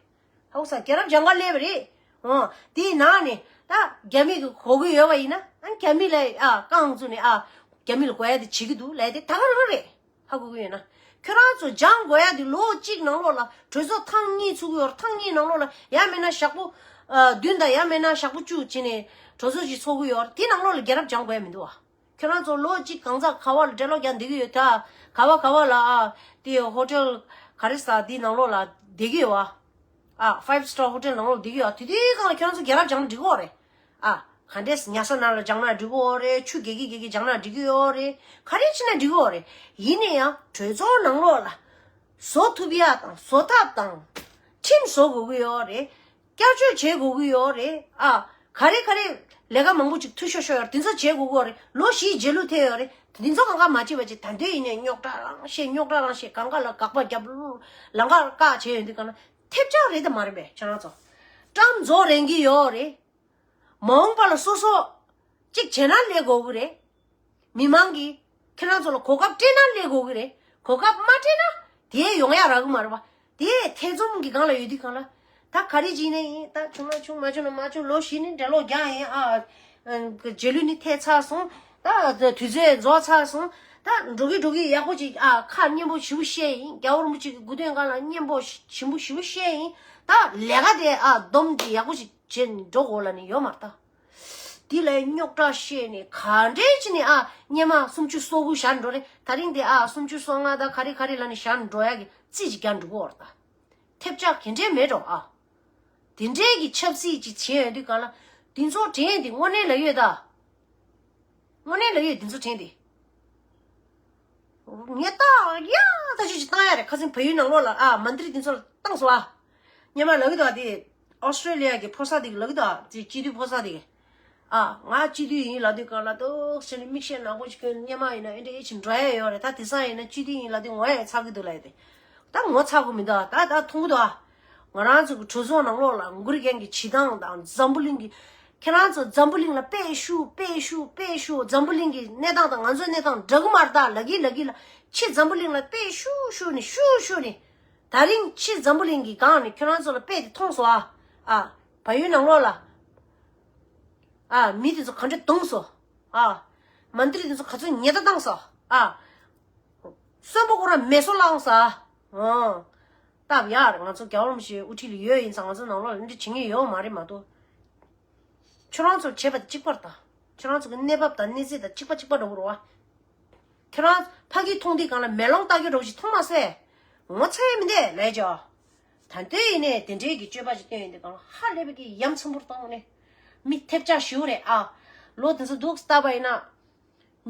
ཧ་གོ་ས། རྒྱལ་རབས་སྦྱང་ག་སླེབས་རེད། འོ། དེའི་ནང་ནས་ད་རྒྱ་མི་གི་གོ་གི་ཡོད་པ་ཡིན་ན་ཨ་རྒྱ་མི་ལ་ཨ་རྐང་བཙུགས་ནས་ཨ་རྒྱ་མི་ལ་གོ་ཡ་དེ་བྱེད་ཀྱི་འདུག་ལབ་དེ་ད་ག་རང་རེད། ཧ་གོ་གི་ཡོད་ན། ཁྱོད་རང་ཚོ་སྦྱང་དགོས་ཡ་དེ་ལོ་གཅིག་ནང་ལོགས་ལ་གྲོས་ཚོགས་ཐེངས་གཉིས་ཚུགས་ཀྱི་ཡོད་རེད། ཐེངས་གཉིས་ནང་ལོགས་ལ་ཡང་མིན་ན་ཞག་པོ་ཨ་བདུན་དང་ཡང་མིན་ན་ཞག་པོ་བཅུ་བྱས་ནས་གྲོས་ཚོགས་ཤིག་ཚོགས་ཀྱི་ཡོད་རེད། དེ་ནང་ལོགས་ལ་རྒྱལ་རབས་སྦྱང་དགོས་ཡ་མི་འདུག་བ། ཁྱོད་རང་ཚོ་ལོ་གཅིག་གང་ཟག་ག་བ་ལ་འགྲེ་ལོག་རྒྱག་བསྡད་ཀྱི་ཡོད་ད། ག་བ་ག་བ་ལ་ཨ་དེ་ཧོ་ཊེལ་ག་རེ་ཟ་དེ་ནང་ལོགས་ལ་བསྡད་ཀྱི་ཡོད་བ། ཨ་five star hotel་ནང་ལོགས་བསྡད་ཀྱི་ཡོད། དེ་དུས་གང་ལ་ཁྱོད་རང་ཚོ་རྒྱལ་རབས་སྦྱང་ན་འགྲིག་གི་ཡོད་རེད། ཨ་ག་འདྲས་ཉལ་ས་ནང་ལ་སྦྱང་ན་འགྲིག་གི་ཡོད་རེད། ཆུ་རྒྱག་གི་རྒྱག་གི་སྦྱང་ན་འགྲིག་གི་ཡོད་རེད། ག་རེ་བྱས་ན་འགྲིག་གི་ཡོད་རེད། ཡིན་ན་ཡང་གྲོས་ཚོགས་ནང་ལོགས་ལ་བཟོ་ཐུབ་ཡ་དང་བཟོ་ཐབས་དང་ཁྲིམས་བཟོ་དགོས་ཀྱི་ཡོད་རེད། བསྐྱར་བཅོས་བྱེད་དགོས་ཀྱི་ཡོད་རེད། ཨ་ག་རེ་ག་རེ་ལས་ཀ་མང་པོ་ཅིག་འཐུས་ཤོར་ཤོར་ཡོད་རེད། དེ་ཚོ་བྱེད་དགོས་ཀྱི་ཡོད་རེད། ལོ་བཞིའི་རྗེས་ལུས་ཐེབས་ཡོད་རེད། དེ་ཚོ་གང་ག་མ་བྱེད་པ་བྱེད་ད་འདོད་ཡིན་ནས་རྙོག་དྲ་རང་བཤད་རྙོག་དྲ་རང་བཤད་གང་ག་ལ་དགག་པ་རྒྱབ་ལམ་ཁ་བཀག་བྱས་ཡོད་དུས་གང་ལ་ཐེབས་ཆག་རེད་དམ་མ་རེད་པས་ཁྱེད་རང་ཚོ། བཀྲམ་རྫོགས་རན་གྱི་ཡོད་རེད། མ་འོངས་པ་ལ་སོ་སོ་གཅིག་བྱས་ན་ལས་དགོས་ཀྱི་རེད། མི་མང་གིས་ཁྱེད་རང་ཚོ་ལ་གོ་སྐབས་སྤྲད་ན་ལས་དགོས་ཀྱི་རེད། གོ་སྐབས་མ་སྤྲད་ན་དེ་ཡོང་ཡ་རག་གི་མ་རེད་པ། དེ་ཐེ་ཚོམ་གྱི་སྒང་ལ་ཡོད་དུས་གང་ལ། ད་ག་རེ་བྱས་ནས་ཡིན། ད་བྱུང་ན་བྱུང་མ་བྱུང་ན་མ་བྱུང་། ལོ་བཞི་ནི་འགྲེ་ལོག་རྒྱག་ཡིན་ཨ། རྗེས་ལུས་ནི་ཐེབས་ཚར་སོང་། ད་དུས་ཚོད་རྫོགས་ཚར་སོང་། ད་འགྲོ་གི་འགྲོ་གི་ཡག་པོ་ཅིག་ཨ་ཁ་སྙན་པོ་ཞིབ་པོ་བཤད་ཡིན། རྒྱལ་བ་རིན་པོ་ཆེ་གི་སྐུ་དོན་སྒང་ལ་སྙན་པོ་ཞིབ་པོ་ཞིབ་པོ་བཤད་ཡིན། ད་ལས་ཀ་དེ་ཨ་སྡོམ་གྱི་ཡག་པོ་ཅིག་བྱེད་འགྲོ་དགོས་ལ་ནི་ཡོད་མ་རེད་ད། དེ་ལ་རྙོག་དྲ་བཤད་ནས་ག་འདྲས་བྱས་ནས་ཨ་སྔོན་མ་སུམ་ཅུ་སོ་དགུ་བཞག་འགྲོ་རེད། ད་རིང་དེ་ཨ་སུམ་ཅུ་སོ་ལྔ་དང་ག་རེ་ག་རེ་ལབ་ནས་བཞག་འགྲོ་ཡ་གི་རྩིས་ཅིག་རྒྱག་འགྲོ་གི་ཡོད་རེད་ད། ཐེབས་ཆག་ག་འདྲས་མེད་འགྲོ་ཨ། དེ་འདྲས་ཀྱི་ཆབ་སྲིད་ཅིག་བྱས་ཡོང་དུས་གང་ལ་དེ་ཚོ་དྲན་དེ་དངོས་གནས་ལབ་ཡོད་ད། དངོས་གནས་ལབ་ཡོད་དེ་ཚོ་དྲན་དེ། ངས་ད་ཡ་ད་ཅི་ཅིག་བཏང་ཡ་རེད། ཁ་སང་བལ་ཡུལ་ནང་ལོགས་ལ་ཨ་མན་ཏྲི་དེ་ཚོ་ལ་བཏང་སོང་ཨ། སྔོན་མ་ལབ་གི་འདུག་ཨ་དེ། ཨོ་སི་ཀྲེ་ལི་ཡ་གི་ཕོ་གསར་དེ་གི་ལབ་གི་འདུག་ཨ་དེ་སྤྱི་འཐུས་ཕོ་གསར་དེ་གི། ཨ་ང་སྤྱི་འཐུས་ཡིན་ལབ་དུས་གང་ལ་ཏོག་ཙམ་མིག་ཤེལ་ནག་པོ་ཅིག་གྱོན། སྔོན་མ་ཡིན་ན་ཨེ་འདྲ་ཨེ་ཅིག་འགྲོ་ཡ་ཡོད་རེད། ད་དེང་སང་ཡིན་ན་སྤྱི་འཐུས་ཡིན་ལབ་དུས་ངོ་ཡ་ཚ་གི་འདུག་ལབ་ཡ་དེ། ད་ངོ་ཚ་གི་མི་འདུག་ཨ། ད་ད་མཐོང་གི་འདུག་ཨ། ང་རང་ཚོ་གི་གྲོས་ཚོགས་ནང་ལོགས་ལ་འགུལ་མཁན་གྱི་བྱེད་སྟངས་དང་འཛམ་བུ་གླིང་གི། ཁྱེད་རང་ཚོ་འཛམ་བུ་གླིང་ལ་དཔེ་ཞུ་དཔེ་ཞུ་དཔེ་ཞུ། འཛམ་བུ་གླིང་གི་གནས་སྟངས་དང་ང་ཚོའི་གནས་སྟངས་འདྲ་གི་མ་རེད་ད་ལབ་གི་ལབ་གི་ལ། ཕྱི་འཛམ་བུ་གླིང་ལ་དཔེ་ཞུ་ཞུ་ནས་ཞུ་ཞུ་ནས། ད་རིང་ཕྱི་འཛམ་བུ་གླིང་གི་སྒང་ནས་ཁྱོད་རང་ཚོ་ལ་དཔེ་དེ་མཐོང་སོང་ཨ། ཨ་བལ་ཡུལ་ནང་ལོགས་ལ་ཨ་མི་དེ་ཚོ་ག་འདྲ་བརྡུངས་སོང་ཨ། མན་ཏྲི་དེ་ཚོ་ག་ཚོད་ཉེས་ད་བཏང་སོང་ཨ། གསོན་པོ་ཁོ་རང་མེ་སོ་བླངས་སོང་ཨ། ཨོ། སྟབས་ཡག་རེད། ང་ཚོ་རྒྱལ་བ་རིན་པོ་ཆེའི་དབུ་ཁྲིད་ལ་ཡོད་ཡིན་ཙང་ང་ཚོ་ནང་ལོགས་ལ་འདི་འདྲ་བྱེད་མཁན་ཡོད་མ་རེད་མ་གཏོགས། ཁྱོད་རང་ཚོར་བྱས་པ་དང་གཅིག་པ་རེད་ད། ཁྱོད་རང་ཚོ་གི་གནས་བབ་དང་གནས་ཚད་དང་གཅིག་པ་གཅིག་པ་འདྲ་བོ་རེད་བ། ཁྱོད་རང་ཕ་གི་མཐོང་དུས་གང་ལ་མེ་ལོང་ལྟ་རྒྱུ་འདྲ་བོ་ཞིག་མཐོང་མ་སོང་། ངོ་ཚ་ཡ་མི་འདུག་ལབ་ཀྱང་། ད་ལྟའི་ཡིན་ནའི་དེ་འདྲའི་གི་སྤྱོད་པ་ཞིག་སྟོན་ཡོང་དུས་གང་ལ་ཧ་ལས་པའི་གི་ཡ་མཚན་པོ་རེད་ད། དངོས་གནས་མི་ཐེབས་ཆག་ཞེ་པོ་རེད་ཨ། ལོ་དེ་ཚོ་འདུག་ལྟ་བ་ཡིན་ན།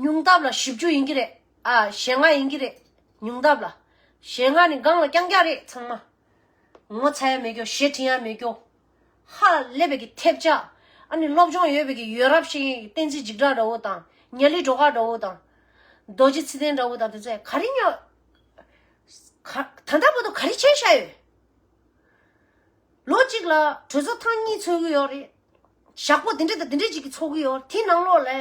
ཉུང་མཐའ་ལ་བཞི་བཅུ་ཡིན་གྱི་རེད། ཨ་ཞེ་ལྔ་ཡིན་གྱི་རེད། ཉུང་མཐའ་ལ། ཞེ་ལྔ་ནི་སྒང་ལ་རྐྱང་རྐྱང་རེད་ཚང་མ། ངོ་ཚ་ཡ་མེད་རྒྱུ། ཞེ་དྲན་ཡ་མེད་རྒྱུ། ཧ་ལས་པའི་གི་ཐེབས་ཆག་ཨ་ནི་སློབ་སྦྱོང་ཡོད་པའི་གི་ཡོད་རབས་ཤིག་བསྟན་འཛིན་འཇིགས་གྲགས་འདྲ་བོ་དང་། ཉ་ལི་སྒྲོལ་དཀར་འདྲ་བོ་དང་། རྡོ་རྗེ་ཚེ་བརྟན་འདྲ་བོ་དང་དེ་ཚོས་ག་རེ་ཉོ། ག་ད་ལྟ་བར་དུ་ག་རེ་བྱས་བཞག་ཡོད། ལོ་གཅིག་ལ་གྲོས་ཚོགས་ཐེངས་གཉིས་ཚོགས་ཀྱི་ཡོད་རེད། ཞག་པོ་དེ་འདྲ་དང་དེ་འདྲ་ཅིག་གི་ཚོགས་ཀྱི་ཡོད། དེ་ནང་ལོགས་ལ།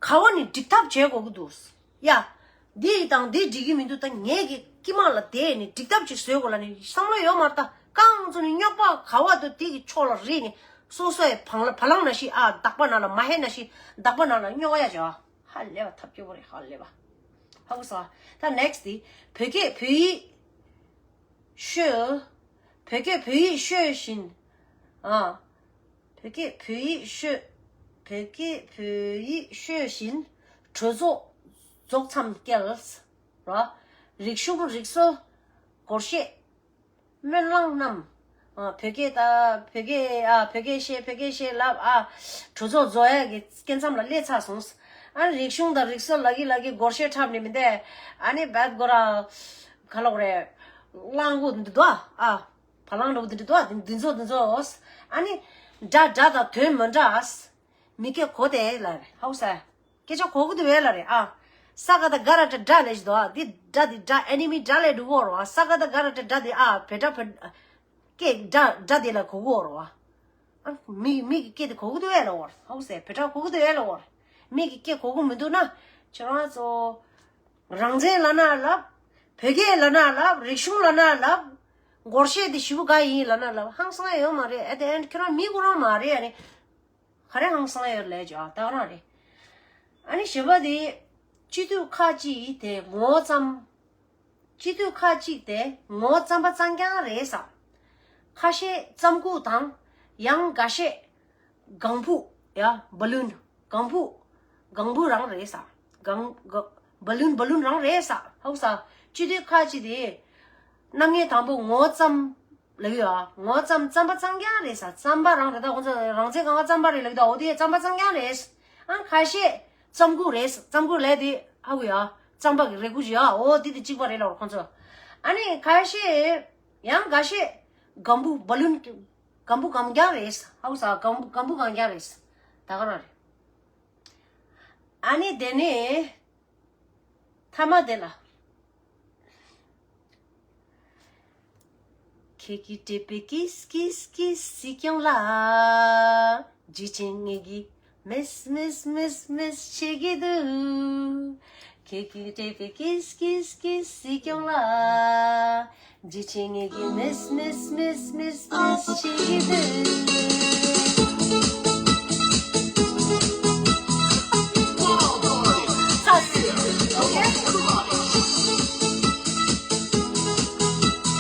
ག་བ་ནས་འགྲིག་ཐབས་བྱེད་དགོས་ཀྱི་འདུག་ཡ། འདི་དང་འདི་འགྲིག་གི་མི་འདུག་ད་ངས་ཀྱི་དཀྱིལ་མ་ལ་བསྡད་ནས་འགྲིག་ཐབས་ཅིག་བཟོས་དགོས་ལབ་ནས་བསམ་བློ་ཡོད་མ་རེད་ད། རྐང་བཙུགས་ནས་རྙོག་པ་ག་བ་འདུག་དེ་གི་ཕྱོགས་ལ་རིལ་ནས་སོ་སོའི་བང་ལ་བ་ལང་ན་ཤི་ཨ། བདག་པ་ནང་ལ་མ་ཧེ་ན་ཤི་བདག་པ་ནང་ལ་རྙོག་ཡ་བྱ། ཧ་ལས་པ་ཐབས་སྐྱོ་པོ་རེད། ཧ་ལས་པ། ཧ་གོ་སོང་ཨ། ད་next དེ་བོད་སྐད་བོད་ཡིག་ཤོད། བོད་སྐད་བོད་ཡིག་ཤོད་བཞིན། ཨ། བོད་སྐད་བོད་ཡིག་ཤོད། བོད་སྐད་བོད་ཡིག་ཤོད་བཞིན། གྲོས་ཚོགས་རྫོགས་མཚམས་བསྐྱལ། ར། རིག་གཞུང་རིག་གསོ་སྒོར་གཞས། སྨོན་ལམ་རྣམས། ཨ། བོད་སྐད་ད་བོད་སྐད་ཨ། བོད་སྐད་བཤད་བོད་སྐད་བཤད་ལབ་ཨ། གྲོས་ཚོགས་རྫོགས་ཡས་ཀྱི་སྐབས་མཚམས་ལ་སླེབས་ཚར་སོང་། ཨ། རིག་གཞུང་དང་རིག་གསོ་ལབ་ཀྱི་ལབ་ཀྱི་སྒོར་གཞས་འཁྲབ་ནས་མི་འདས། ཨ་ནི་བད་གོ་ར། ག་ལོག་རེད། གླང་གོ་འདི་འདུག་ཨ། བ་ལང་འདྲ་བོ་འདི་འདྲ་འདུག་ཨ། འདི་འདི་ཚོ་འདི་ཚོ། ཨ་ནི། སྒྲ་སྒྲ་དང་དོན་མི་འདྲ། མི་སྐད་གོ་དེ་ལ་རེད། ཧའུ་ས། སྐད་ཆ་གོ་གི་འདུག་བས་ལ་རེད་ཨ། ས་ག་ད་ག་ར་ཏྲ་སྒྲ་ལས་ཞིག་འདུག་ཨ། འདི་སྒྲ་འདི་སྒྲ་ཨེ་ནི་མི་སྒྲ་ལས་འགྲོ་གི་ཡོད་རེད་བ། ས་ག་ད་ག་ར་ཏྲ་སྒྲ་འདི་ཨ། བེ་ཏྲ་བེ། སྐད་སྒྲ་སྒྲ་འདི་ལ་གོ་གི་ཡོད་རེད་བ། ཨ། མི་མི་གི་སྐད་དེ་གོ་གི་འདུག་བས་ལ་བ། ཧའུ་ས། བེ་ཏྲ་གོ་གི་འདུག་བས་ལ་བ། མི་གི་སྐད་གོ་གི་མི་འདུག་ན། ཁྱེད་རང་ཚོ། རང་བཙན་ལབ་ན་ལབ། བོད་སྐད་ལབ་ན་ལབ། རིག་གཞུང་ལབ་ན་ལབ། སྒོར་གཞས་དེ་ཞེ་པོ་ག་ཡིན་ལབ་ན་ལབ། ཧང་སང་ཡོད་མ་རེད། at the end ཁྱོད་རང་མི་ཁོ་རང་མ་རེད་ཨ་ནི། ག་རེ་ཧང་སང་ཡོད་ལས་ཀྱང་ད་ག་རང་རེད། ཨ་ནི་གཞན་པ་དེ། སྤྱི་འཐུས་ཁག་ཅིག་དེ་ངོ་བོ་ཙམ། སྤྱི་འཐུས་ཁག་ཅིག་དེ་ངོ་བོ་རྩམ་པ་རྩྭ་རྐྱང་རེད་ས། ཁ་ཤས་རྩམ་ཁུག་དང་། ཡང་འགའ་ཤས། ལྒང་བུ། ཡ། བ་ལུན། ལྒང་བུ། ལྒང་བུ་རང་རེད་ས། ལྒང་། ལྒང་། བ་ལུན་བ་ལུན་རང་རེད་ས། ཧའུ་ས། སྤྱི་འཐུས་ཁག་ཅིག་དེ། རྣམ་ངེས་དང་པོ་ངོ་བོ་ཙམ། ལབ་ཡོད་ཨ། ངོ་བོ་ཙམ་རྩམ་པ་རྩྭ་རྐྱང་རེད་ས། རྩམ་པ་རང་རེད་ད། ཁོང་ཚོ་རང་བཙན་གང་ག་རྩམ་པ་རེད་ལབ་ད། འོ་དེ་རྩམ་པ་རྩྭ་རྐྱང་རེད། ཨ་ཁ་ཤས་རྩམ་ཁུག་རེད། རྩམ་ཁུག་ལབ་དེ་ཧ་གོ་ཡ། རྩམ་པ་གི་རས་ཁུག་ཅིག་ཡ། འོ་དེ་དེ་གཅིག་པ་རེད་ལབ་ཁོང་ཚོ། ཨ་ནི་ཁ་ཤས་ཡང་འགའ་ཤས་ལྒང་བུ་བ་ལུན། ལྒང་བུ་གང་རྐྱང་རེད། ཧ་གོ་ས། ལྒང་བུ་ལྒང་བུ་གང་རྐྱང་རེད། ད་ག་རང་རེད། ཨ་ནི་དེ་ནས། ཐ་མ་དེ་ལ། ཁྱེད་ཀྱིས་སྤྲད་པའི་ཀིས་ཀིས་ཀིས་སྲིད་སྐྱོང་ལ། འཇིགས་ཆེན་ངེད་ཀྱིས་མིས་མིས་མིས་མིས་བྱེད་ཀྱི་འདུག་ཁྱེད་ཀྱིས་སྤྲད་པའི་ཀིས་ཀིས་ཀིས་སྲིད་སྐྱོང་ལ། འཇིགས་ཆེན་ངེད་ཀྱིས་མིས་མིས་མིས་མིས་མིས་བྱེད་ཀྱི་འདུག